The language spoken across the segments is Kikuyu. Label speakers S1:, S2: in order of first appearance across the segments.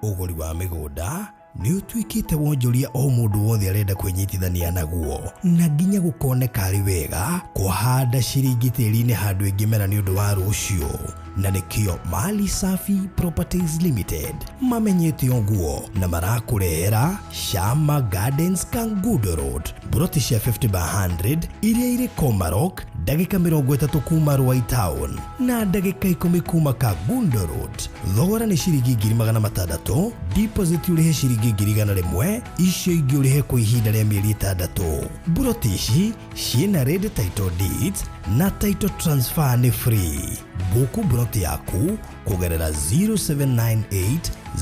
S1: Ũgũri wa mĩgũnda nĩ ũtuĩkĩte wonjoria o mũndũ wothe arenda kwĩnyitithania naguo, na nginya gũkoneka arĩ wega kũhanda ciringi tĩri-inĩ handũ ĩngĩmera nĩ ũndũ wa rũciũ. Na nĩkĩo Mali Safi Properties Limited mamenyete ũguo na marakũrehera Shama Gardens Kangundo Road, broti cia 50 by 100 iria irĩ Komarok, ndagĩka 30 kuma Ruai Town na ndagĩka 10 kuma Kangundo Road. Thogora nĩ ciringi 600,000, deposit ũrĩhe ciringi 100,000, icio ingĩ ũrĩhe kwa ihinda rĩa mĩeri 6. Broti ici ciĩna red title deeds na title transfer nĩ free. Buku broti yaku kũgerera 0798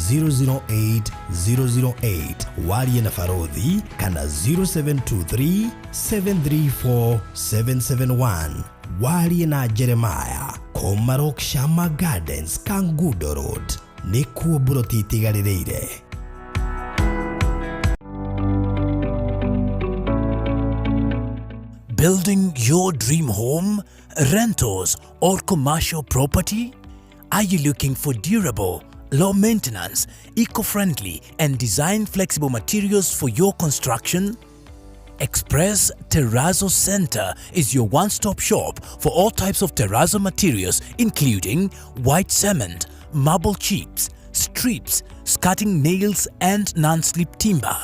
S1: 008 008, warie na barothi, kana 0723 734 771, warie na Jeremiah. Komarok, Shama Gardens, Kangundo Road, nĩkuo broti itigarĩrĩire.
S2: Building your dream home, rentals, or commercial property? Are you looking for durable, low maintenance, eco friendly, and design flexible materials for your construction? Express Terrazzo Center is your one stop shop for all types of terrazzo materials, including white cement, marble chips, strips, skirting nails, and non slip timber.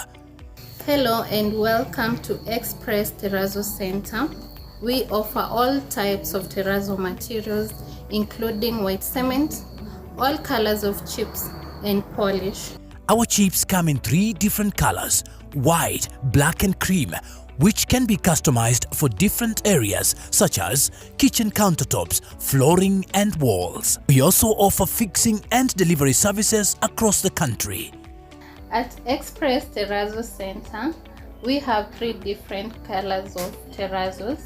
S3: Hello and welcome to Express Terrazzo Center. We offer all types of terrazzo materials, including white cement, all colors of chips, and polish.
S2: Our chips come in three different colors: white, black, and cream, which can be customized for different areas such as kitchen countertops, flooring, and walls. We also offer fixing and delivery services across the country.
S3: At Express Terrazzo Center, we have three different colors of terrazzos,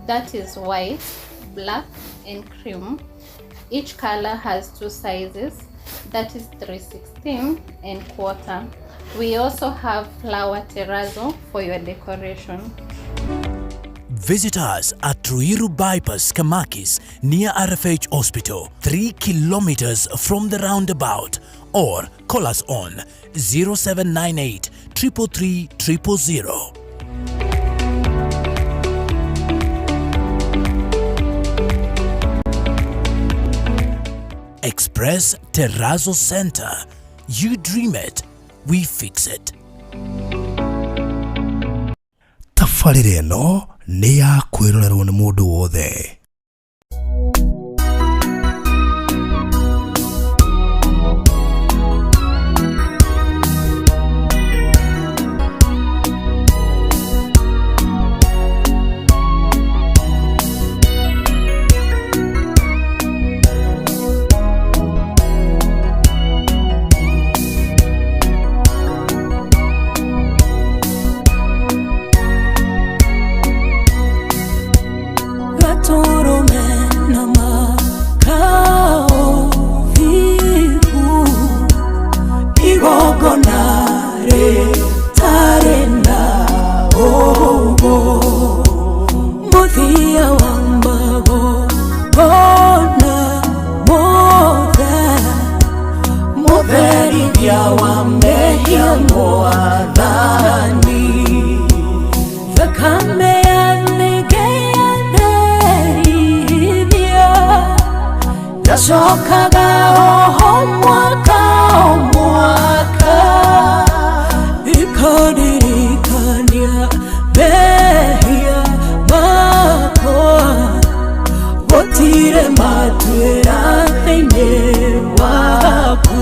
S3: that is white, black, and cream. Each color has two sizes, that is 3/16 and quarter. We also have flower terrazzo for your decoration.
S2: Visit us at Ruiru Bypass, Kamakis, near RFH Hospital, 3 kilometers from the roundabout, or call us on 0798 333 000. Express Terrazzo Center. You dream it, we fix it.
S1: Tabarĩra ĩno nĩ ya kwĩrorerwo nĩ mũndũ wothe.
S4: Gatũrũme na makaũthingu, igongona rĩtarĩ na ũũgũ, mũthia wa magongona mothe, mũtherithia wa mehia Mwathani, thakame yanĩngĩatherithia, yacokaga oho mwaka o mwaka, ĩkandirikania mehia makwa, gũtirĩ matuĩra thĩinĩ waku.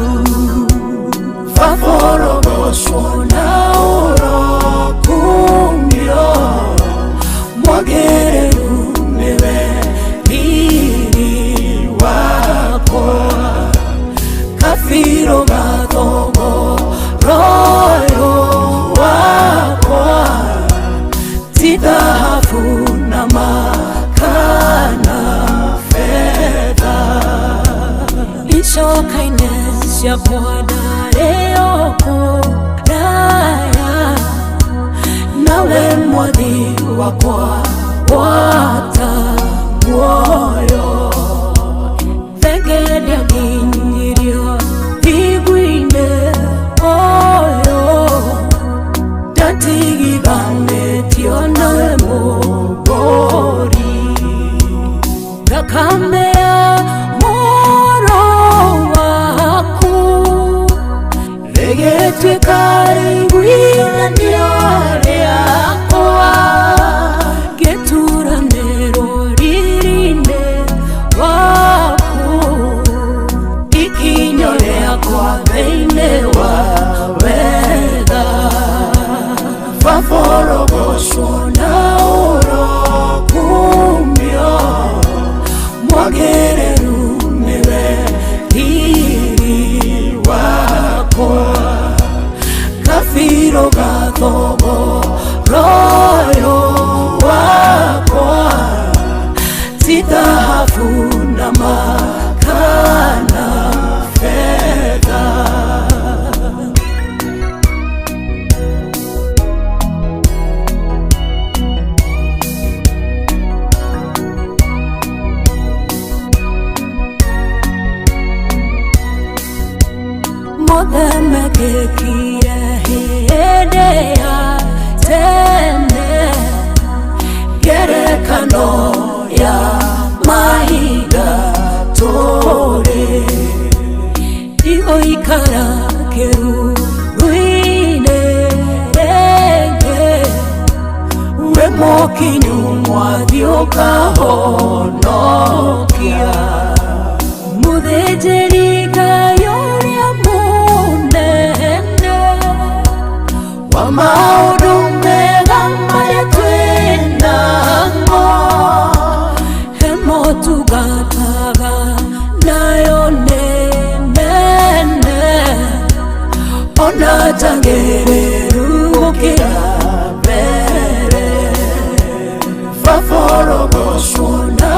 S4: Baba, ũrogocwo na ũrokumio, mwagĩrĩru nĩwe riri wakwa, kabirũ gathogoroyo wakwa ti thahabu na makana betha. Icoka-inĩ ciakwa ndarĩ o kũraya nawe, mwathi wakwa, gwata muoyo, thenge ndĩakinyirio thingu-inĩ. Rĩatuĩka rĩiguithanio rĩakwa ngĩturanĩrwo riri-inĩ waku ikinyo rĩakwa thĩinĩ wa wega Vavorogocwo na ũrokumio mwagĩrĩru nĩwe riri wakwa kabiro gathogoroyo wakwa ti thahabu na makana fedha. Mothe mekĩkire hĩndĩ ya tene ngerekano ya mahinda tũrĩ igũikara kĩruru-inĩ rĩngĩ wĩ mũkinyu mwathi ũkahonokia mũthĩnjĩri Ngai ũrĩa mũnene wa maũndũ mega marĩa twĩnamo he motungataga nayo nĩ mene ona njagĩrĩru gũkĩra mbere Vavorogocwo na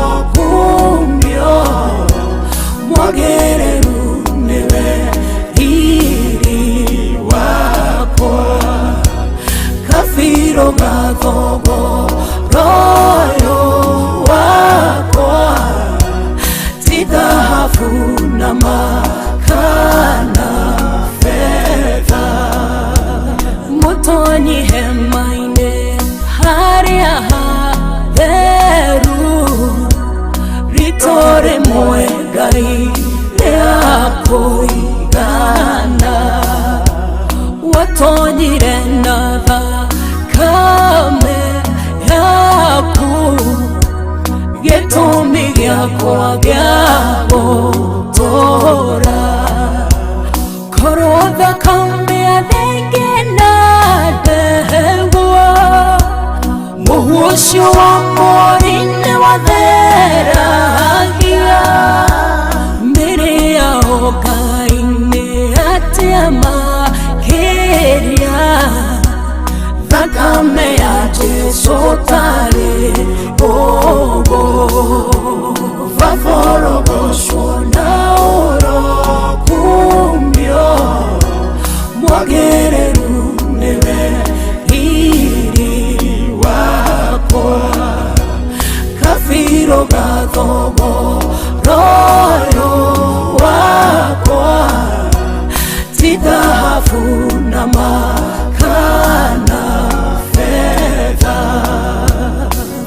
S4: ũrokumio mwagĩrĩru nĩwe riri wakwa kabiro gathogoroyo wakwa ti thahabu na makana fedha mũtonyi hema-inĩ harĩa hatheru rito rĩmwe Ngai rĩakũigana watonyire na thakame yaku gĩtũmi gĩakwa gĩa gũtũũra korwo thakame ya thenge na ndegwa mũhu ũcio wa mwori-inĩ watheragia mĩrĩ yao Ngai nĩ atĩa makĩria thakame ya Jesũ tarĩ ũguo Vavorogocwo na ũrokumio mwagĩrĩru nĩwe riri wakwa kabiro gathogoroyo wakwa ti thahabu na makana fedha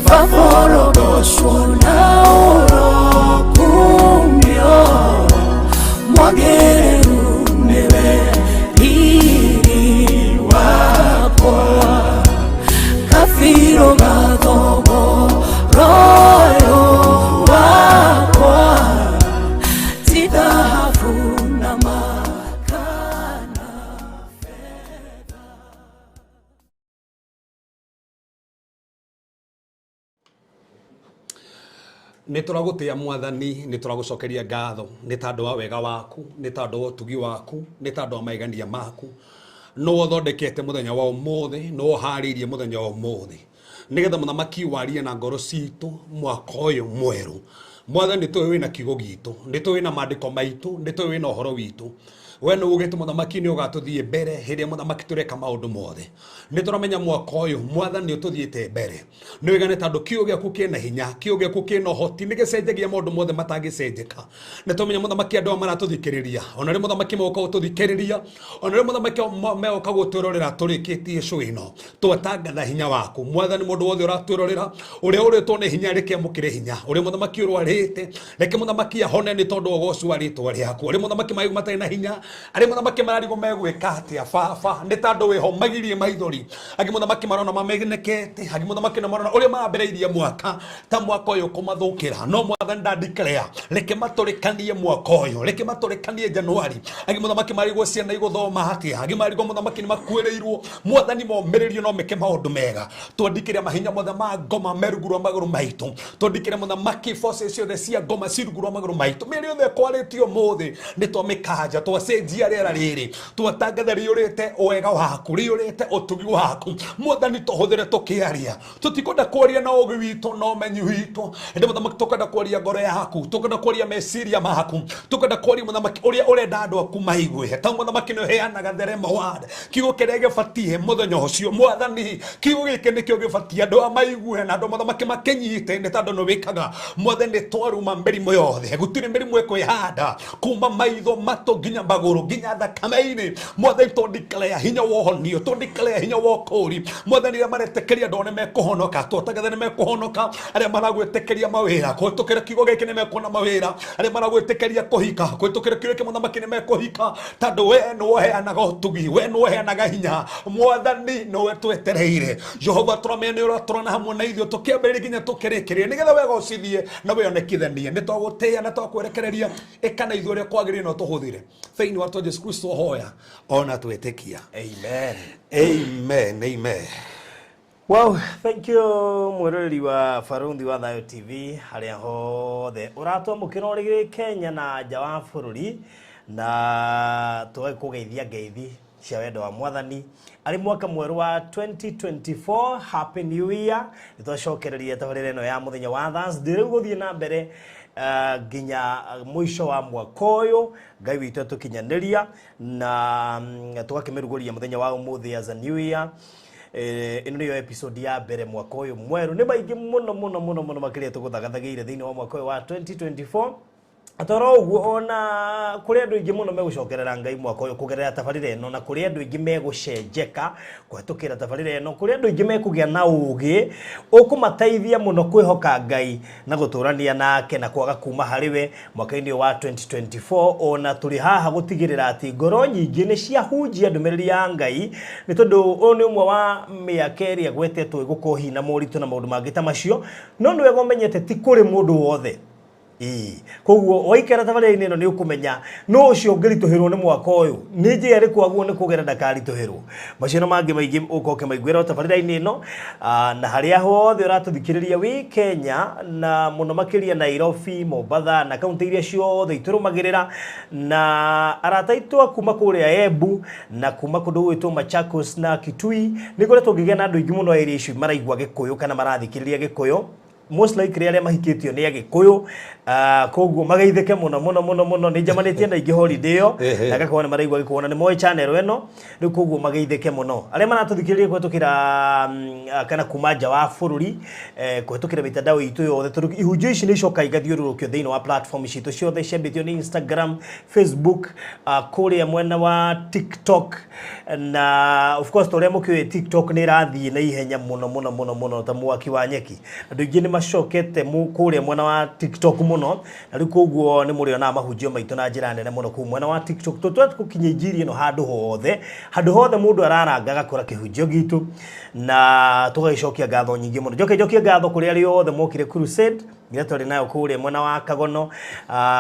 S4: Vavorogocwo na ũrokumio mwagĩrĩru nĩwe riri wakwa kabiro gathogoroyo wakwa ti thahabu na makana fedha.
S5: Nä tå ragå tä a mwathani nä tå ragå cokeria ngatho nä tandå wa wega waku nä tandå wa ũtugi waku nä tandå wa maigania maku no ũthondekete mũthenya wa ũmũthĩ no ũharĩirie mũthenya wa ũmũthĩ nĩgetha mũthamaki warie na ngoro citũ mwaka ũyũ mwerũ. Mwathani nĩ tũĩ wĩna kiugo gitũ, nĩ tũĩ wĩna maandĩko maitũ, nĩ tũĩ wĩna ũhoro witũ. We nĩ ugĩte mũthamaki nĩ ũgatũthiĩ mbere hĩndĩ ĩrĩa mũthamaki tũreka maũndũ mothe. Nĩ tũramenya mwaka ũyũ mwathani nĩ ũtũthiĩte mbere. Nĩ wĩgane tondũ kiugo gĩaku kĩna hinya, kiugo gĩaku kĩna ũhoti, nĩ gĩcenjagia maũndũ mothe matangĩcenjeka. Nĩ tũmenya mũthamaki andũ aya maratũthikĩrĩria, ona rĩu mũthamaki moka gũtũthikĩrĩria, ona rĩu mũthamaki megoka gũtwĩrorera tũrĩkĩtie show ĩno. Twatangatha hinya waku mwathani, mũndũ wothe ũratwĩrorera, ũrĩa ũrĩtwo nĩ hinya reke amũkĩre hinya, ũrĩa mũthamaki ũrwarĩte Arwarĩte, reke mũthamaki ahone nĩ tondũ wa ũgoci wa rĩtwa rĩaku. Arĩa mũthamaki maraigua matarĩ na hinya, arĩa mũthamaki mararigwo megwĩka atĩa, baba nĩ tondũ wĩho magirie maithori. Angĩ mũthamaki marona mamenekete, angĩ mũthamaki na marona ũrĩa marambĩrĩirie mwaka ta mwaka ũyũ kũmathũkĩra, no mwathani ndandikrea, reke matũrĩkanie mwaka ũyũ, reke matũrĩkanie Januari. Angĩ mũthamaki marigwo ciana igũthoma atĩa, angĩ marigwo mũthamaki nĩ makuĩrĩirwo, mwathani momĩrĩrio no meke maũndũ mega. Twandikĩre mahinya mothe ma ngoma me rungu rwa magũrũ maitũ, twandikĩre mũthamaki forces ciothe cia ngoma ci rungu rwa magũrũ maitũ. Mĩĩrĩ yothe ĩkwarĩtio ũmũthĩ nĩ twamĩkanja, twacenjia rĩera rĩrĩ, twatangatha rĩiyũrĩte wega waku, rĩiyũrĩte ũtugi waku. Mwathani tũhũthĩre tũkĩaria, tũtikwenda kwaria na ũgĩ witũ na ũmenyi witũ, ĩndĩ mũthamaki tũkwenda kwaria ngoro yaku, tũkwenda kwaria meciria maku, tũkwenda kwaria mũthamaki ũrĩa ũrenda andũ aku maigue. Ta mũthamaki nĩ ũheanaga the rhema word, kiugo kĩrĩa gĩbatiĩ mũthenya ũcio. Mwathani, kiugo gĩkĩ nĩkĩo gĩbatiĩ andũ aya maigue na andũ mũthamaki makĩnyite, nĩ tondũ nĩ wĩkaga. Mwathani, twaruma mĩrimũ yothe, gũtirĩ mĩrimũ ĩkwĩhanda kuma maitho, matũ, nginya magũrũ, nginya thakame-inĩ. Mwathani, twandikarea hinya wa ũhonio, twandikarea hinya wa ũkũũri. Mwathani, arĩa maretĩkĩria andũ nĩ mekũhonoka, twatangatha nĩ mekũhonoka. Arĩa maragwĩtĩkĩria mawĩra kũhĩtũkĩra kiugo gĩkĩ nĩ mekuona mawĩra. Arĩa maragwĩtĩkĩria kũhika kũhĩtũkĩra kiugo gĩkĩ, mũthamaki, nĩ mekũhika, tondũ we nĩwe ũheanaga ũtugi, we nĩwe ũheanaga hinya. Mwathani, nĩwe twetereire. Jehova, tũramenya nĩ ũratũrana hamwe na ithuĩ tũkĩambĩrĩria nginya tũkĩrĩkĩrĩria, nĩgetha wega ũcithie na wĩonekithanie. Nĩ twagũtĩĩa na twakwerekereria, ĩka na ithuĩ ũrĩa kwagĩrĩire na ũtũhũthĩre thĩinĩ wa twa Jesu Kristo hoya ona twĩtĩkia.
S1: Amen.
S5: Amen, amen.
S1: Wow, thank you mwĩroreri wa Barũthi wa Thayũ TV harĩa hothe ũratwamũkĩra ũrĩ Kenya na nja wa bũrũri, na tũgagĩkũgeithia ngeithi cia wendo wa mwathani arĩ mwaka mwerũ wa 2024. Happy New Year. Nĩ twacokereria tabarĩra ĩno ya mũthenya wa Thursday rĩu gũthiĩ na mbere nginya mũico wa mwaka ũyũ Ngai witũ atũkinyanĩria, na tũgakĩmĩrugũria mũthenya wa ũmũthĩ as a new year. Ĩno nĩyo episode ya mbere mwaka ũyũ mwerũ. Nĩ maingĩ mũno mũno mũno mũno makĩria tũgũthagathagĩire thĩinĩ wa mwaka ũyũ wa 2024. Toro ũguo ona kũrĩ andũ aingĩ mũno megũcokerera Ngai mwaka ũyũ kũgerera tabarĩra ĩno, na kũrĩ andũ aingĩ megũcenjeka kũhetũkĩra tabarĩra ĩno, kũrĩ andũ aingĩ mekũgĩa na ũgĩ ũkũmateithia mũno kwĩhoka Ngai na gũtũrania nake na kwaga kuma harĩ we mwaka-inĩ ũyũ wa 2024. Ona tũrĩ haha gũtigĩrĩra atĩ ngoro nyingĩ nĩ ciahunjia ndũmĩrĩri ya Ngai, nĩ tondũ ũyũ nĩ ũmwe wa mĩaka ĩrĩa ĩgwetetwo ĩgũkorwo hihi na moritũ na maũndũ mangĩ ta macio, no nĩ wega ũmenyete ti kũrĩ mũndũ wothe. Ĩĩ, koguo waikara tabarĩra-inĩ ĩno nĩ ũkũmenya no ũcio ũngĩritũhĩrwo nĩ mwaka ũyũ, nĩ njĩra ĩrĩkũ aguo nĩ kũgera ndakaritũhĩrwo. Macio na mangĩ maingĩ ũkorwo ũkĩmaiguĩra o tabarĩra-inĩ ĩno, na harĩa hothe ũratũthikĩrĩria wĩ Kenya na mũno makĩria Nairobi, Mombatha na kaunti iria ciothe itũrũmagĩrĩra, na arata aitũ a kuma kũrĩa Embu na kuma kũndũ gũgwĩtwo Machakos na Kitui. Nĩ ngoretwo ngĩgĩa na andũ aingĩ mũno area icio maraigua Gĩkũyũ kana marathikĩrĩria Gĩkũyũ, most likely arĩa mahikĩtio nĩ Agĩkũyũ, koguo mageithĩke mũno mũno mũno mũno. Nĩ njamanĩtie na aingĩ holiday ĩyo na ngakorwo nĩ maraigua Gĩkũyũ na nĩ moĩ channel ĩno rĩu, koguo mageithĩke mũno arĩa maratũthikĩrĩria kũhetũkĩra kana kuma nja wa bũrũri, kũhetũkĩra mĩtandao itũ yothe, tondũ ihunjio ici nĩ icokaga igathiũrũrũkio thĩinĩ wa platform citũ ciothe ciambĩtio nĩ Instagram, Facebook, kũrĩa mwena wa TikTok, na of course ta ũrĩa mũkĩũĩ TikTok nĩ ĩrathiĩ na ihenya mũno mũno mũno mũno ta mwaki wa nyeki. Andũ aingĩ nĩ macokete kũrĩa mwena wa TikTok mũno, na rĩu koguo nĩ mũrĩonaga mahunjio maitũ na njĩra nene mũno kũu mwena wa TikTok. Tũtwete gũkinyia injiri ĩno handũ hothe, handũ hothe mũndũ araranga agakora kĩhunjio gitũ, na tũgagĩcokia ngatho nyingĩ mũno. Njoke njokie ngatho kũrĩ arĩa othe mokire crusade ĩrĩa twarĩ nayo kũrĩa mwena wa Kagono.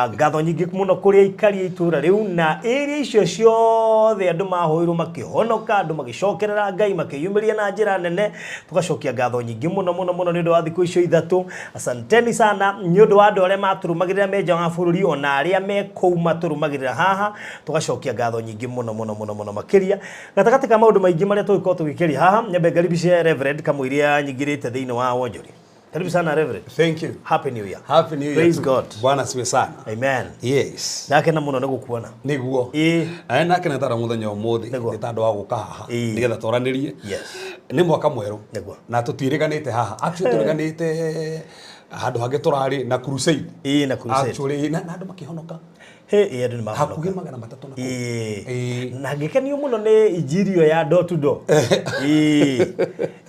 S1: Ngatho nyingĩ mũno kũrĩ aikari a itũra rĩu na area icio ciothe, andũ mahoirwo makĩhonoka, andũ magĩcokerera Ngai, makĩyumĩria na njĩra nene. Tũgacokia ngatho nyingĩ mũno mũno mũno nĩ ũndũ wa thikũ icio 3. Asanteni sana nĩ ũndũ wa andũ arĩa matũrũmagĩrĩra me nja wa bũrũri ona arĩa me kũu matũrũmagĩrĩra haha, tũgacokia ngatho nyingĩ mũno mũno mũno mũno makĩria. Gatagatĩ ka maũndũ maingĩ marĩa tũgĩkorwo tũgĩkĩria haha, nyambe ngaribice Reverend kamũiria nyingĩrĩte thĩinĩ wa wonjori. Karibu sana, Reverend.
S5: Thank you.
S1: Happy New Year.
S5: Happy New Year
S1: Praise
S5: too.
S1: God.
S5: Bwana asifiwe sana.
S1: Amen.
S5: Yes.
S1: Ndakena mũno nĩ gũkuona.
S5: Niguo.
S1: Ĩĩ.
S5: Nake nĩ tara mũthenya ũmũthĩ
S1: Nĩguo.
S5: nĩ tandũ wa gũka haha
S1: Ĩĩ.
S5: nĩgetha twaranĩrie.
S1: Yes.
S5: Nĩ mwaka mwerũ.
S1: Nĩguo.
S5: Na tũtiĩrĩganĩte haha. Actually tũrĩganĩte handũ hangĩ tũrarĩ na crusade.
S1: Ĩĩ, na crusade.
S5: Actually na andũ makĩhonoka.
S1: He, ĩĩ, andũ nĩ mahonoka.
S5: Hakuhĩ 300 na kũu.
S1: Ĩĩ.
S5: Ĩĩ.
S1: Na ngĩkenio mũno nĩ injiri ĩyo ya door to door. Ĩĩ.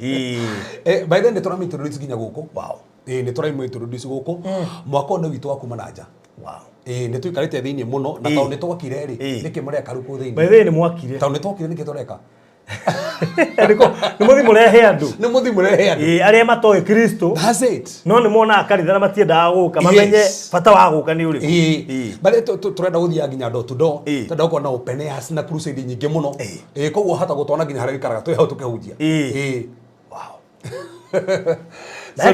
S1: Ĩĩ.
S5: By then nĩ tũramĩ introduce nginya gũkũ.
S1: Wow.
S5: Ĩĩ, nĩ tũraimũ introduce gũkũ mwaka ũyũ nĩ witũ wa kuma na nja. Ĩĩ, nĩ tũikarĩte thĩinĩ mũno na tondũ nĩ twakire rĩ, nĩkĩ mũreka rĩu kũu
S6: By
S5: thĩinĩ?
S6: the way, nĩ mwakire.
S5: Tondũ nĩ twakire, nĩkĩ tũreka?
S6: Nĩ mũthi mũrehe andũ.
S5: Nĩ mũthi mũrehe andũ.
S6: Ĩĩ, arĩa matoĩ Kristo.
S5: That's it.
S6: No nĩ monaga kanitha na matiendaga gũka mamenye bata wa gũka nĩ ũrĩkũ.
S5: Ĩĩ. But tũrenda gũthiaga nginya door to door.
S6: Ĩĩ.
S5: Tũrenda gũkorwo na open airs na crusade nyingĩ mũno. Ĩĩ, koguo hata gũtwana nginya harĩa ũikaraga twĩ hau tũkĩhunjia.
S6: Ĩĩ.
S5: Ĩĩ.
S6: Na he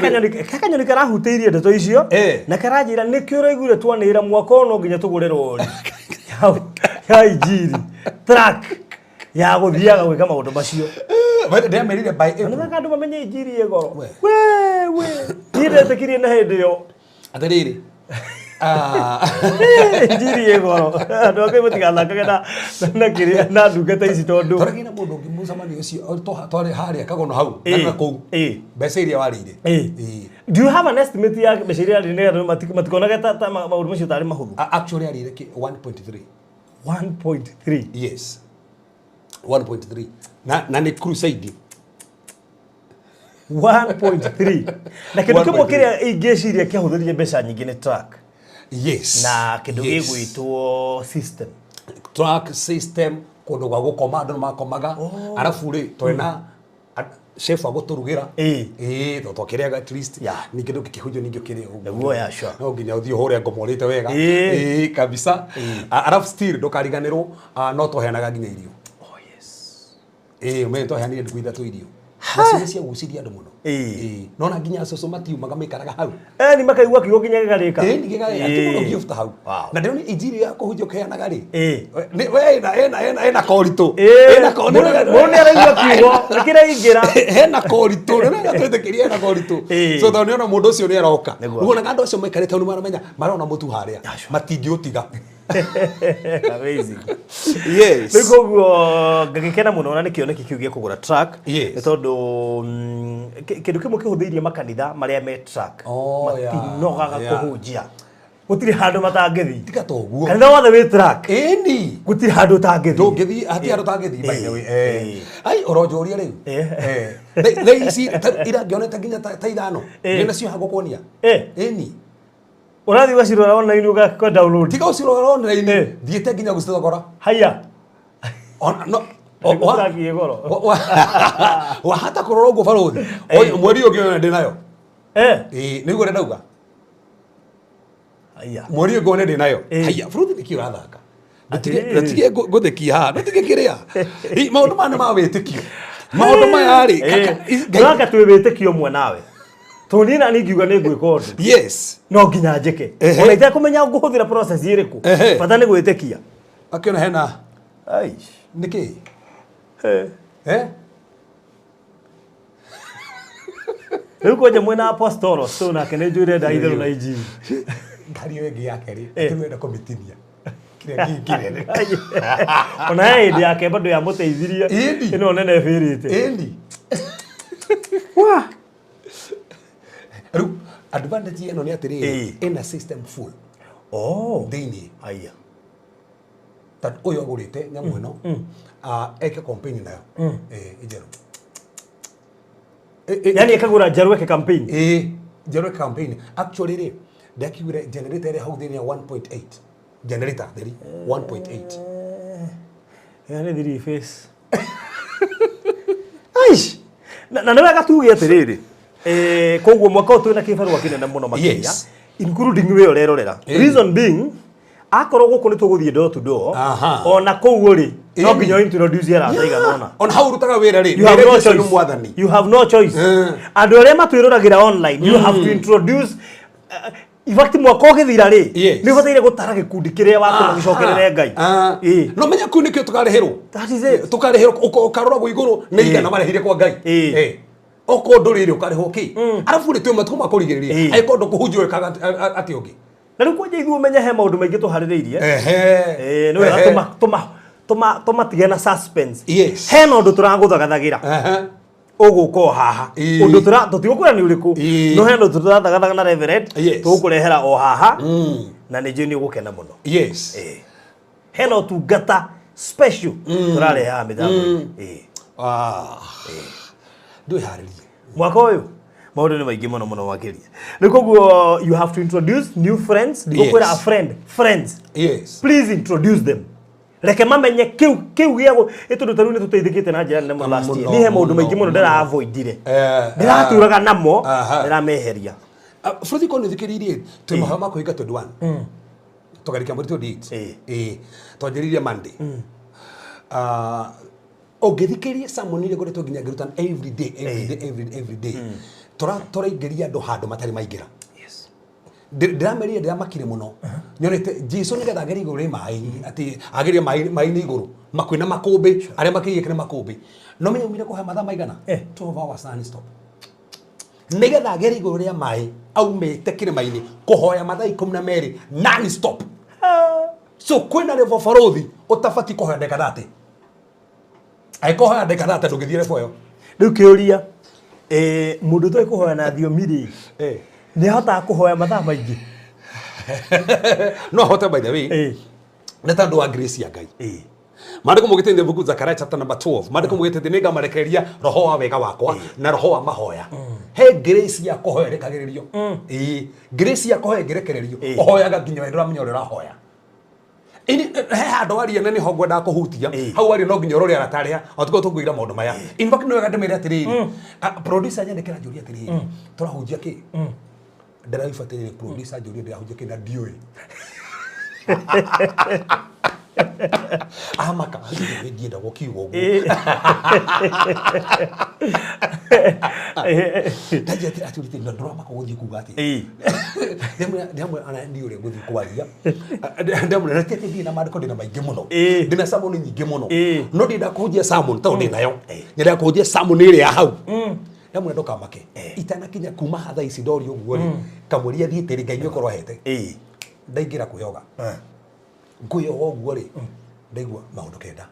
S6: kanyoni karahutĩirie ndeto icio na karanjĩra nĩkĩo ũraiguire twanĩrĩra mwaka ũyũ no nginya tũgũre rori ya injiri, truck ya gũthiaga gwĩka maũndũ macio.
S5: But ndĩamerire by April.
S6: Na nĩwega andũ mamenye injiri ĩ goro. We we niĩ ndetĩkirie na hĩndĩ ĩyo.
S5: Atĩrĩrĩ. Ah.
S6: Injiri ĩ goro, andũ a Ngai mũtigathakage na kĩrĩa na ndungata ici tondũ
S5: Twarĩ na mũndũ ũngĩ mũcemanio ũcio twarĩ harĩa Kagono hau na kũu. Mbeca iria warĩire.
S6: Ĩĩ. Do you have an estimate ya mbeca iria arĩire nĩgetha matikonage ta maũndũ macio tarĩ mahũthũ?
S5: Actually arĩire 1.3.
S6: 1.3.
S5: Yes. 1.3. Na nĩ crusade.
S6: 1.3. Na kĩndũ kĩmwe
S5: 1.3.
S6: kĩrĩa ingĩciria kĩahũthĩrire mbeca nyingĩ nĩ truck.
S5: Yes.
S6: Na kĩndũ
S5: Yes.
S6: gĩgwĩtwo system.
S5: Truck system, kũndũ gwa gũkoma andũ nĩmakomaga. Arabu rĩ, twĩna chef agũtũrugĩra. Ĩĩ, tondũ twakĩrĩaga at least. Ningĩ ndũngĩkĩhunjio ningĩ ũkĩrĩe ũguo.
S6: Nĩguo, yeah, sure.
S5: No nginya ũthiĩ ũhũre ngoma ũrĩte wega.
S6: Ĩĩ.
S5: Ĩĩ, kabisa. Arabu still ndũkariganĩrwo, no twaheanaga nginya irio.
S6: Oh, yes.
S5: Ĩĩ, ũmenye twaheanire ndukũ ithatũ irio. Nacio nĩ ciagucirie andũ mũno.
S6: Ĩĩ.
S5: Nona nginya cũcũ matiumaga maikaraga hau.
S6: Ĩni makaigua kiugo nginya gĩkarĩka.
S5: Ĩĩ, nĩ gĩkarĩka. Ti mũndũ ũngĩũbuta hau. Na ndĩrona injiri ya kũhunjia ũkĩheanaga rĩ.
S6: Ĩĩ.
S5: We ĩna koritũ.
S6: Ĩĩ.
S5: Ĩna
S6: Mũndũ nĩ araigua kiugo, nĩ kĩraingĩra.
S5: Hena koritũ, rĩrĩa twĩtĩkĩria hena koritũ. So tondũ nĩona mũndũ ũcio nĩ aroka.
S6: Nĩguo.
S5: Rĩu onaga andũ acio maikarĩte hau nĩ maramenya marona mũtu harĩa. Matingĩũtiga.
S6: Amazing.
S5: Yes.
S6: Rĩu koguo ngagĩkena mũno na nĩ kĩoneki kĩu gĩa kũgũra truck.
S5: Yes.
S6: Nĩ tondũ kĩndũ kĩmwe kĩhũthĩirie makanitha marĩa me truck.
S5: Oh, yeah.
S6: Matinogaga
S5: Yeah.
S6: kũhunjia. Gũtirĩ handũ matangĩthiĩ.
S5: Tiga ta ũguo.
S6: Kanitha wothe wĩ truck.
S5: Ĩni.
S6: Gũtirĩ handũ ũtangĩthiĩ.
S5: Ndũngĩthiĩ, hatirĩ handũ ũtangĩthiĩ, by the way.
S6: Ĩĩ.
S5: Ai, ũronjũria rĩu. Thaa ici, ira ngĩonete nginya ta ithano. Ndĩ nacio haha ngũkuonia. Ĩni.
S6: Ũrathiĩ ũgacirora online ũgakwa download.
S5: Tiga ũcirora online. Thiĩte nginya gũcithogora.
S6: Haya.
S5: Ona, no,
S6: Nĩguo tũrathiĩ goro.
S5: Wahata kũrora ũguo barũthi. Oi, mweri ũngĩ ona ndĩ nayo. Ĩĩ, nĩguo ũrĩa ndauga.
S6: Haya.
S5: Mweri ũngĩ one ndĩ nayo. Haya, barũthi nĩkĩ ũrathaka? Ndũtige ngũthekia haha, ndũtige kĩrĩa. Ĩ, maũndũ maya nĩ ma wĩtĩkio. Maũndũ maya rĩ,
S6: Ndũraka twĩ wĩtĩkio ũmwe nawe. Tondũ niĩ nani ngiuga nĩ ngwĩka ũndũ.
S5: Yes.
S6: No nginya njĩke. Ona itekũmenya ngũhũthĩra process ĩrĩkũ. Bata nĩ gwĩtĩkia.
S5: Akĩona hena.
S6: Ai.
S5: Nĩkĩ? Eh?
S6: Rĩu kwanja mwena apostolo so nake nĩ njũĩ ndenda itherũ na injiri.
S5: Ngari ĩyo ĩngĩ yake rĩ, atĩ wenda kũmĩtinia. Kĩrĩa kĩngĩ kĩnene.
S6: Ona he hĩndĩ yake bado yamũteithirie. Ĩno nene ĩbĩrĩte.
S5: Ĩni. Rĩu advantage ĩno nĩ atĩrĩrĩ, ĩna system full.
S6: Oh.
S5: Thĩinĩ.
S6: Aya.
S5: Tondũ ũyũ agũrĩte nyamũ ĩno, eke campaign nayo. Ĩ njerũ.
S6: Yaani ĩkagũra njerũ eke campaign.
S5: Ĩ, njerũ eke campaign. Actually rĩ, ndakiugire generator ĩrĩa hau thĩinĩ ya 1.8. Generator theri 1.8.
S6: Ĩyo nĩ three face. Aish. Na nĩ wega tuge atĩrĩrĩ. Koguo mwaka ũyũ twĩna kĩbarũa kĩnene mũno makĩria.
S5: Yes.
S6: Including we ũrerorera. Reason being, akorwo gũkũ nĩ tũgũthiĩ door to door, ona kũu rĩ, no nginya introduce arata aigana ũna.
S5: Ona hau ũrutaga wĩra rĩ,
S6: You have no
S5: wĩra ũcio nĩ
S6: choice.
S5: mwathani.
S6: You have no choice. Andũ arĩa matwĩroragĩra online, you have to introduce in fact mwaka ũgĩthira rĩ, nĩ ũbataire gũtara gĩkundi kĩrĩa watũma gĩcokerere Ngai.
S5: No menya kũu nĩkĩo tũkarĩhĩrwo.
S6: That is it.
S5: Tũkarĩhĩrwo ũkarora gwĩ igũrũ nĩ igana marĩhire kwa Ngai. Okorwo ndũrĩ rĩ ũkarĩhwo kĩ? Arabu rĩ twĩ matukũ ma kũrigĩrĩria. Angĩkorwo ndũkũhunjia wĩkaga atĩa ũngĩ?
S6: Na rĩu kwanja ithuĩ ũmenye he maũndũ maingĩ tũharĩrĩirie. Nĩ wega tũmatige na suspense.
S5: Yes.
S6: Hena ũndũ tũragũthagathagĩra. Ũgũka o haha. Ũndũ tũtigũkwĩra nĩ ũrĩkũ. No hena ũndũ tũrathagathaga na Reverend. Tũgũkũrehera o haha. Na nĩ njũĩ nĩ ũgũkena mũno.
S5: Yes.
S6: Hena ũtungata special tũrarehe haha mĩtambo-inĩ.
S5: Ndwĩharĩrie.
S6: Mwaka ũyũ. Maũndũ nĩ maingĩ mũno mũno makĩria. Rĩu koguo you have to introduce new friends. Ndigũkwĩra a friend, friends. Please introduce them. Reke mamenye kiu kiu gĩa ĩ tondũ ta rĩu nĩ tũteithĩkĩte na njĩra nene mũno last year.
S5: Mũno,
S6: Niĩ he maũndũ
S5: mũno,
S6: maingĩ mũno
S5: mũno.
S6: ndĩra-avoidire. Ndĩratũraga namo, ndĩrameheria.
S5: Bũrũri korwo nĩ ũthikĩrĩirie twĩ mahoya ma kũhinga 21 tũkarĩkia mweri 28. Ĩĩ, twanjĩrĩirie Monday. Ah, ũngĩthikĩrĩria sermon iria ngoretwo nginya ngĩruta every day, every day, every day, every day, tũraingĩria andũ handũ matarĩ maingĩra. Ndĩramerire ndĩramakire mũno nyonete Jesu nĩgetha agerie igũrũ rĩ maĩ, atĩ agerie maĩ-inĩ igũrũ makwĩna makũmbĩ arĩa makĩirie nĩ makũmbĩ, no menya aumire kũhe mathaa maigana 12 hours non stop nĩgetha agerie igũrũ rĩa maĩ, aumĩte kĩrĩma-inĩ kũhoya mathaa 12 non stop. So kwĩna level barothi ũtabatiĩ kũhoya ndagĩka 30, angĩkorwo hoya ndagĩka 30 ndũngĩthiĩ level ĩyo.
S6: Rĩu kĩũria, mũndũ ũtoĩ kũhoya na thiomi rĩ, nĩ ahotaga kũhoya mathaa maingĩ?
S5: No ahote, by the way, nĩ tondũ wa grace ya Ngai. Maandĩko maugĩte in the book of Zechariah chapter number 12, maandĩko maugĩte atĩ nĩngamarekereria roho wa wega wakwa na roho wa mahoya. He grace ya kũhoya ĩrekagĩrĩrio. Ĩĩ, grace ya kũhoya ĩngĩrekererio, ũhoyaga nginya we ndũramenya ũrĩa ũrahoya. Ini he handũ waria na nĩho ngwendaga kũhutia. Hau waria no nginya ũrore arata arĩa o tũkorwo tũkwĩra maũndũ maya. In fact, nĩ wega ndĩmere atĩrĩrĩ, producer nyandĩkĩra njũria atĩrĩrĩ, tũrahunjia kĩ? Ndĩraiba atĩrĩrĩ, producer njũria ndĩrahunjia kĩ na ndiũĩ. Amaka ndienda gũkiuga ũguo. Ndanjia atĩ atĩ na ndũramaka gũthiĩ kuga atĩ ndĩramwĩra ana ndiũĩ ũrĩa ngũthiĩ kwaria. Ndĩramwĩra na ti atĩ ndirĩ na maandĩko, ndĩna maingĩ mũno. Ndĩna sermon nyingĩ mũno. No ndĩrenda kũhunjia sermon tondũ ndĩnayo. Nyendaga kũhunjia sermon ĩrĩa ya hau. Ndamwĩra ndũkamake. Itanakinya kuma haha thaa ici ndorio ũguo rĩ, kamũria thiĩte rĩ, Ngai nĩ ũkorwo ahete. Ndaingĩra kwĩyoga. Ngwĩyoga ũguo rĩ, ndaigua maũndũ 9.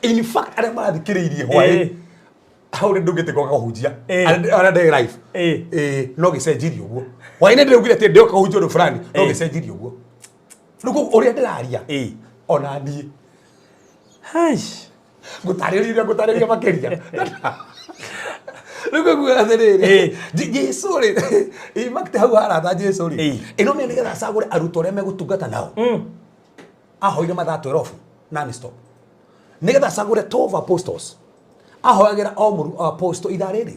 S5: In fact, arĩa marathikĩrĩirie hwaĩ hau nĩ ndũngĩte goka kũhunjia. Arĩa ndĩ live. Ĩĩ, no gĩcenjirie ũguo. Hwaĩ-inĩ ndĩraugire atĩ ndĩoka kũhunjia ũndũ fulani, no gĩcenjirie ũguo. Rĩu koguo ũrĩa ndĩraria, ona niĩ
S6: Haish.
S5: Ngũtarĩria ũrĩa ngũtarĩria makĩria. Rĩu koguo atĩrĩrĩ, Jesu rĩ, in fact hau harata Jesu rĩ, ĩno nĩ nĩgetha acagũre arutwo arĩa megũtungata nao. Ahoire mathaa 12 non stop. Nĩgetha acagũre 12 apostles. Ahoyagĩra o mũru apostle ithaa rĩrĩ.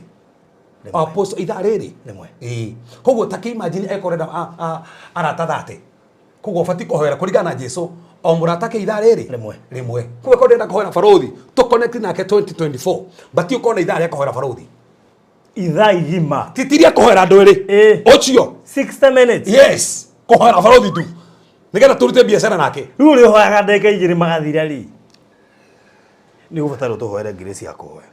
S5: Apostle ithaa rĩrĩ.
S6: Rĩmwe.
S5: Ĩĩ. Koguo ta kĩ-imagine ekorenda arata 30. Koguo ũbatiĩ kũhoera kũringana na Jesu o mũrata ke ithaa rĩrĩ.
S6: Rĩmwe.
S5: Rĩmwe. Koguo korwo ndĩrenda kũhoera barothi, tũ connect nake 2024. Batiĩ ũkorwo na ithaa rĩa kũhoera barothi.
S6: Ithaa igima.
S5: Ti ti rĩa kũhoera andũ erĩ. Ũcio.
S6: 60 minutes.
S5: Yes. Kũhoera barothi tu. Nĩgetha tũrute biacara nake.
S6: Rĩu ũrĩa ũhoyaga ndagĩka 2 magathira rĩ, nĩ ũgũbatara ũtũhoere grace ya kũhoya.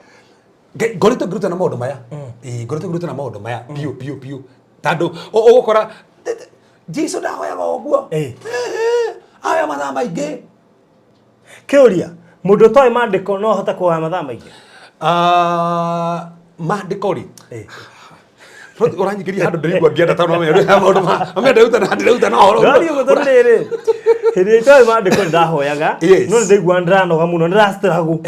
S5: Ngoretwo ngĩruta na maũndũ maya. Ĩĩ, ngoretwo ngĩruta na maũndũ maya biũ biũ biũ. Tondũ ũgũkora Jesu ndahoyaga ũguo. Aya mathaa maingĩ.
S6: Kĩũria, mũndũ ũtoĩ maandĩko no ahote kũhoya mathaa maingĩ?
S5: Maandĩko rĩ, ũranyingĩria handũ ndĩraigua ngĩenda tondũ mamenya ndĩra maũndũ mamenya ndĩruta na ndĩruta na ũhoro.
S6: Ndĩrathiĩ ũguo tondũ rĩrĩ, hĩndĩ ĩrĩa itoĩ maandĩko nĩndahoyaga, no nĩndaiguaga nĩndĩranoga mũno, nĩndĩra struggle.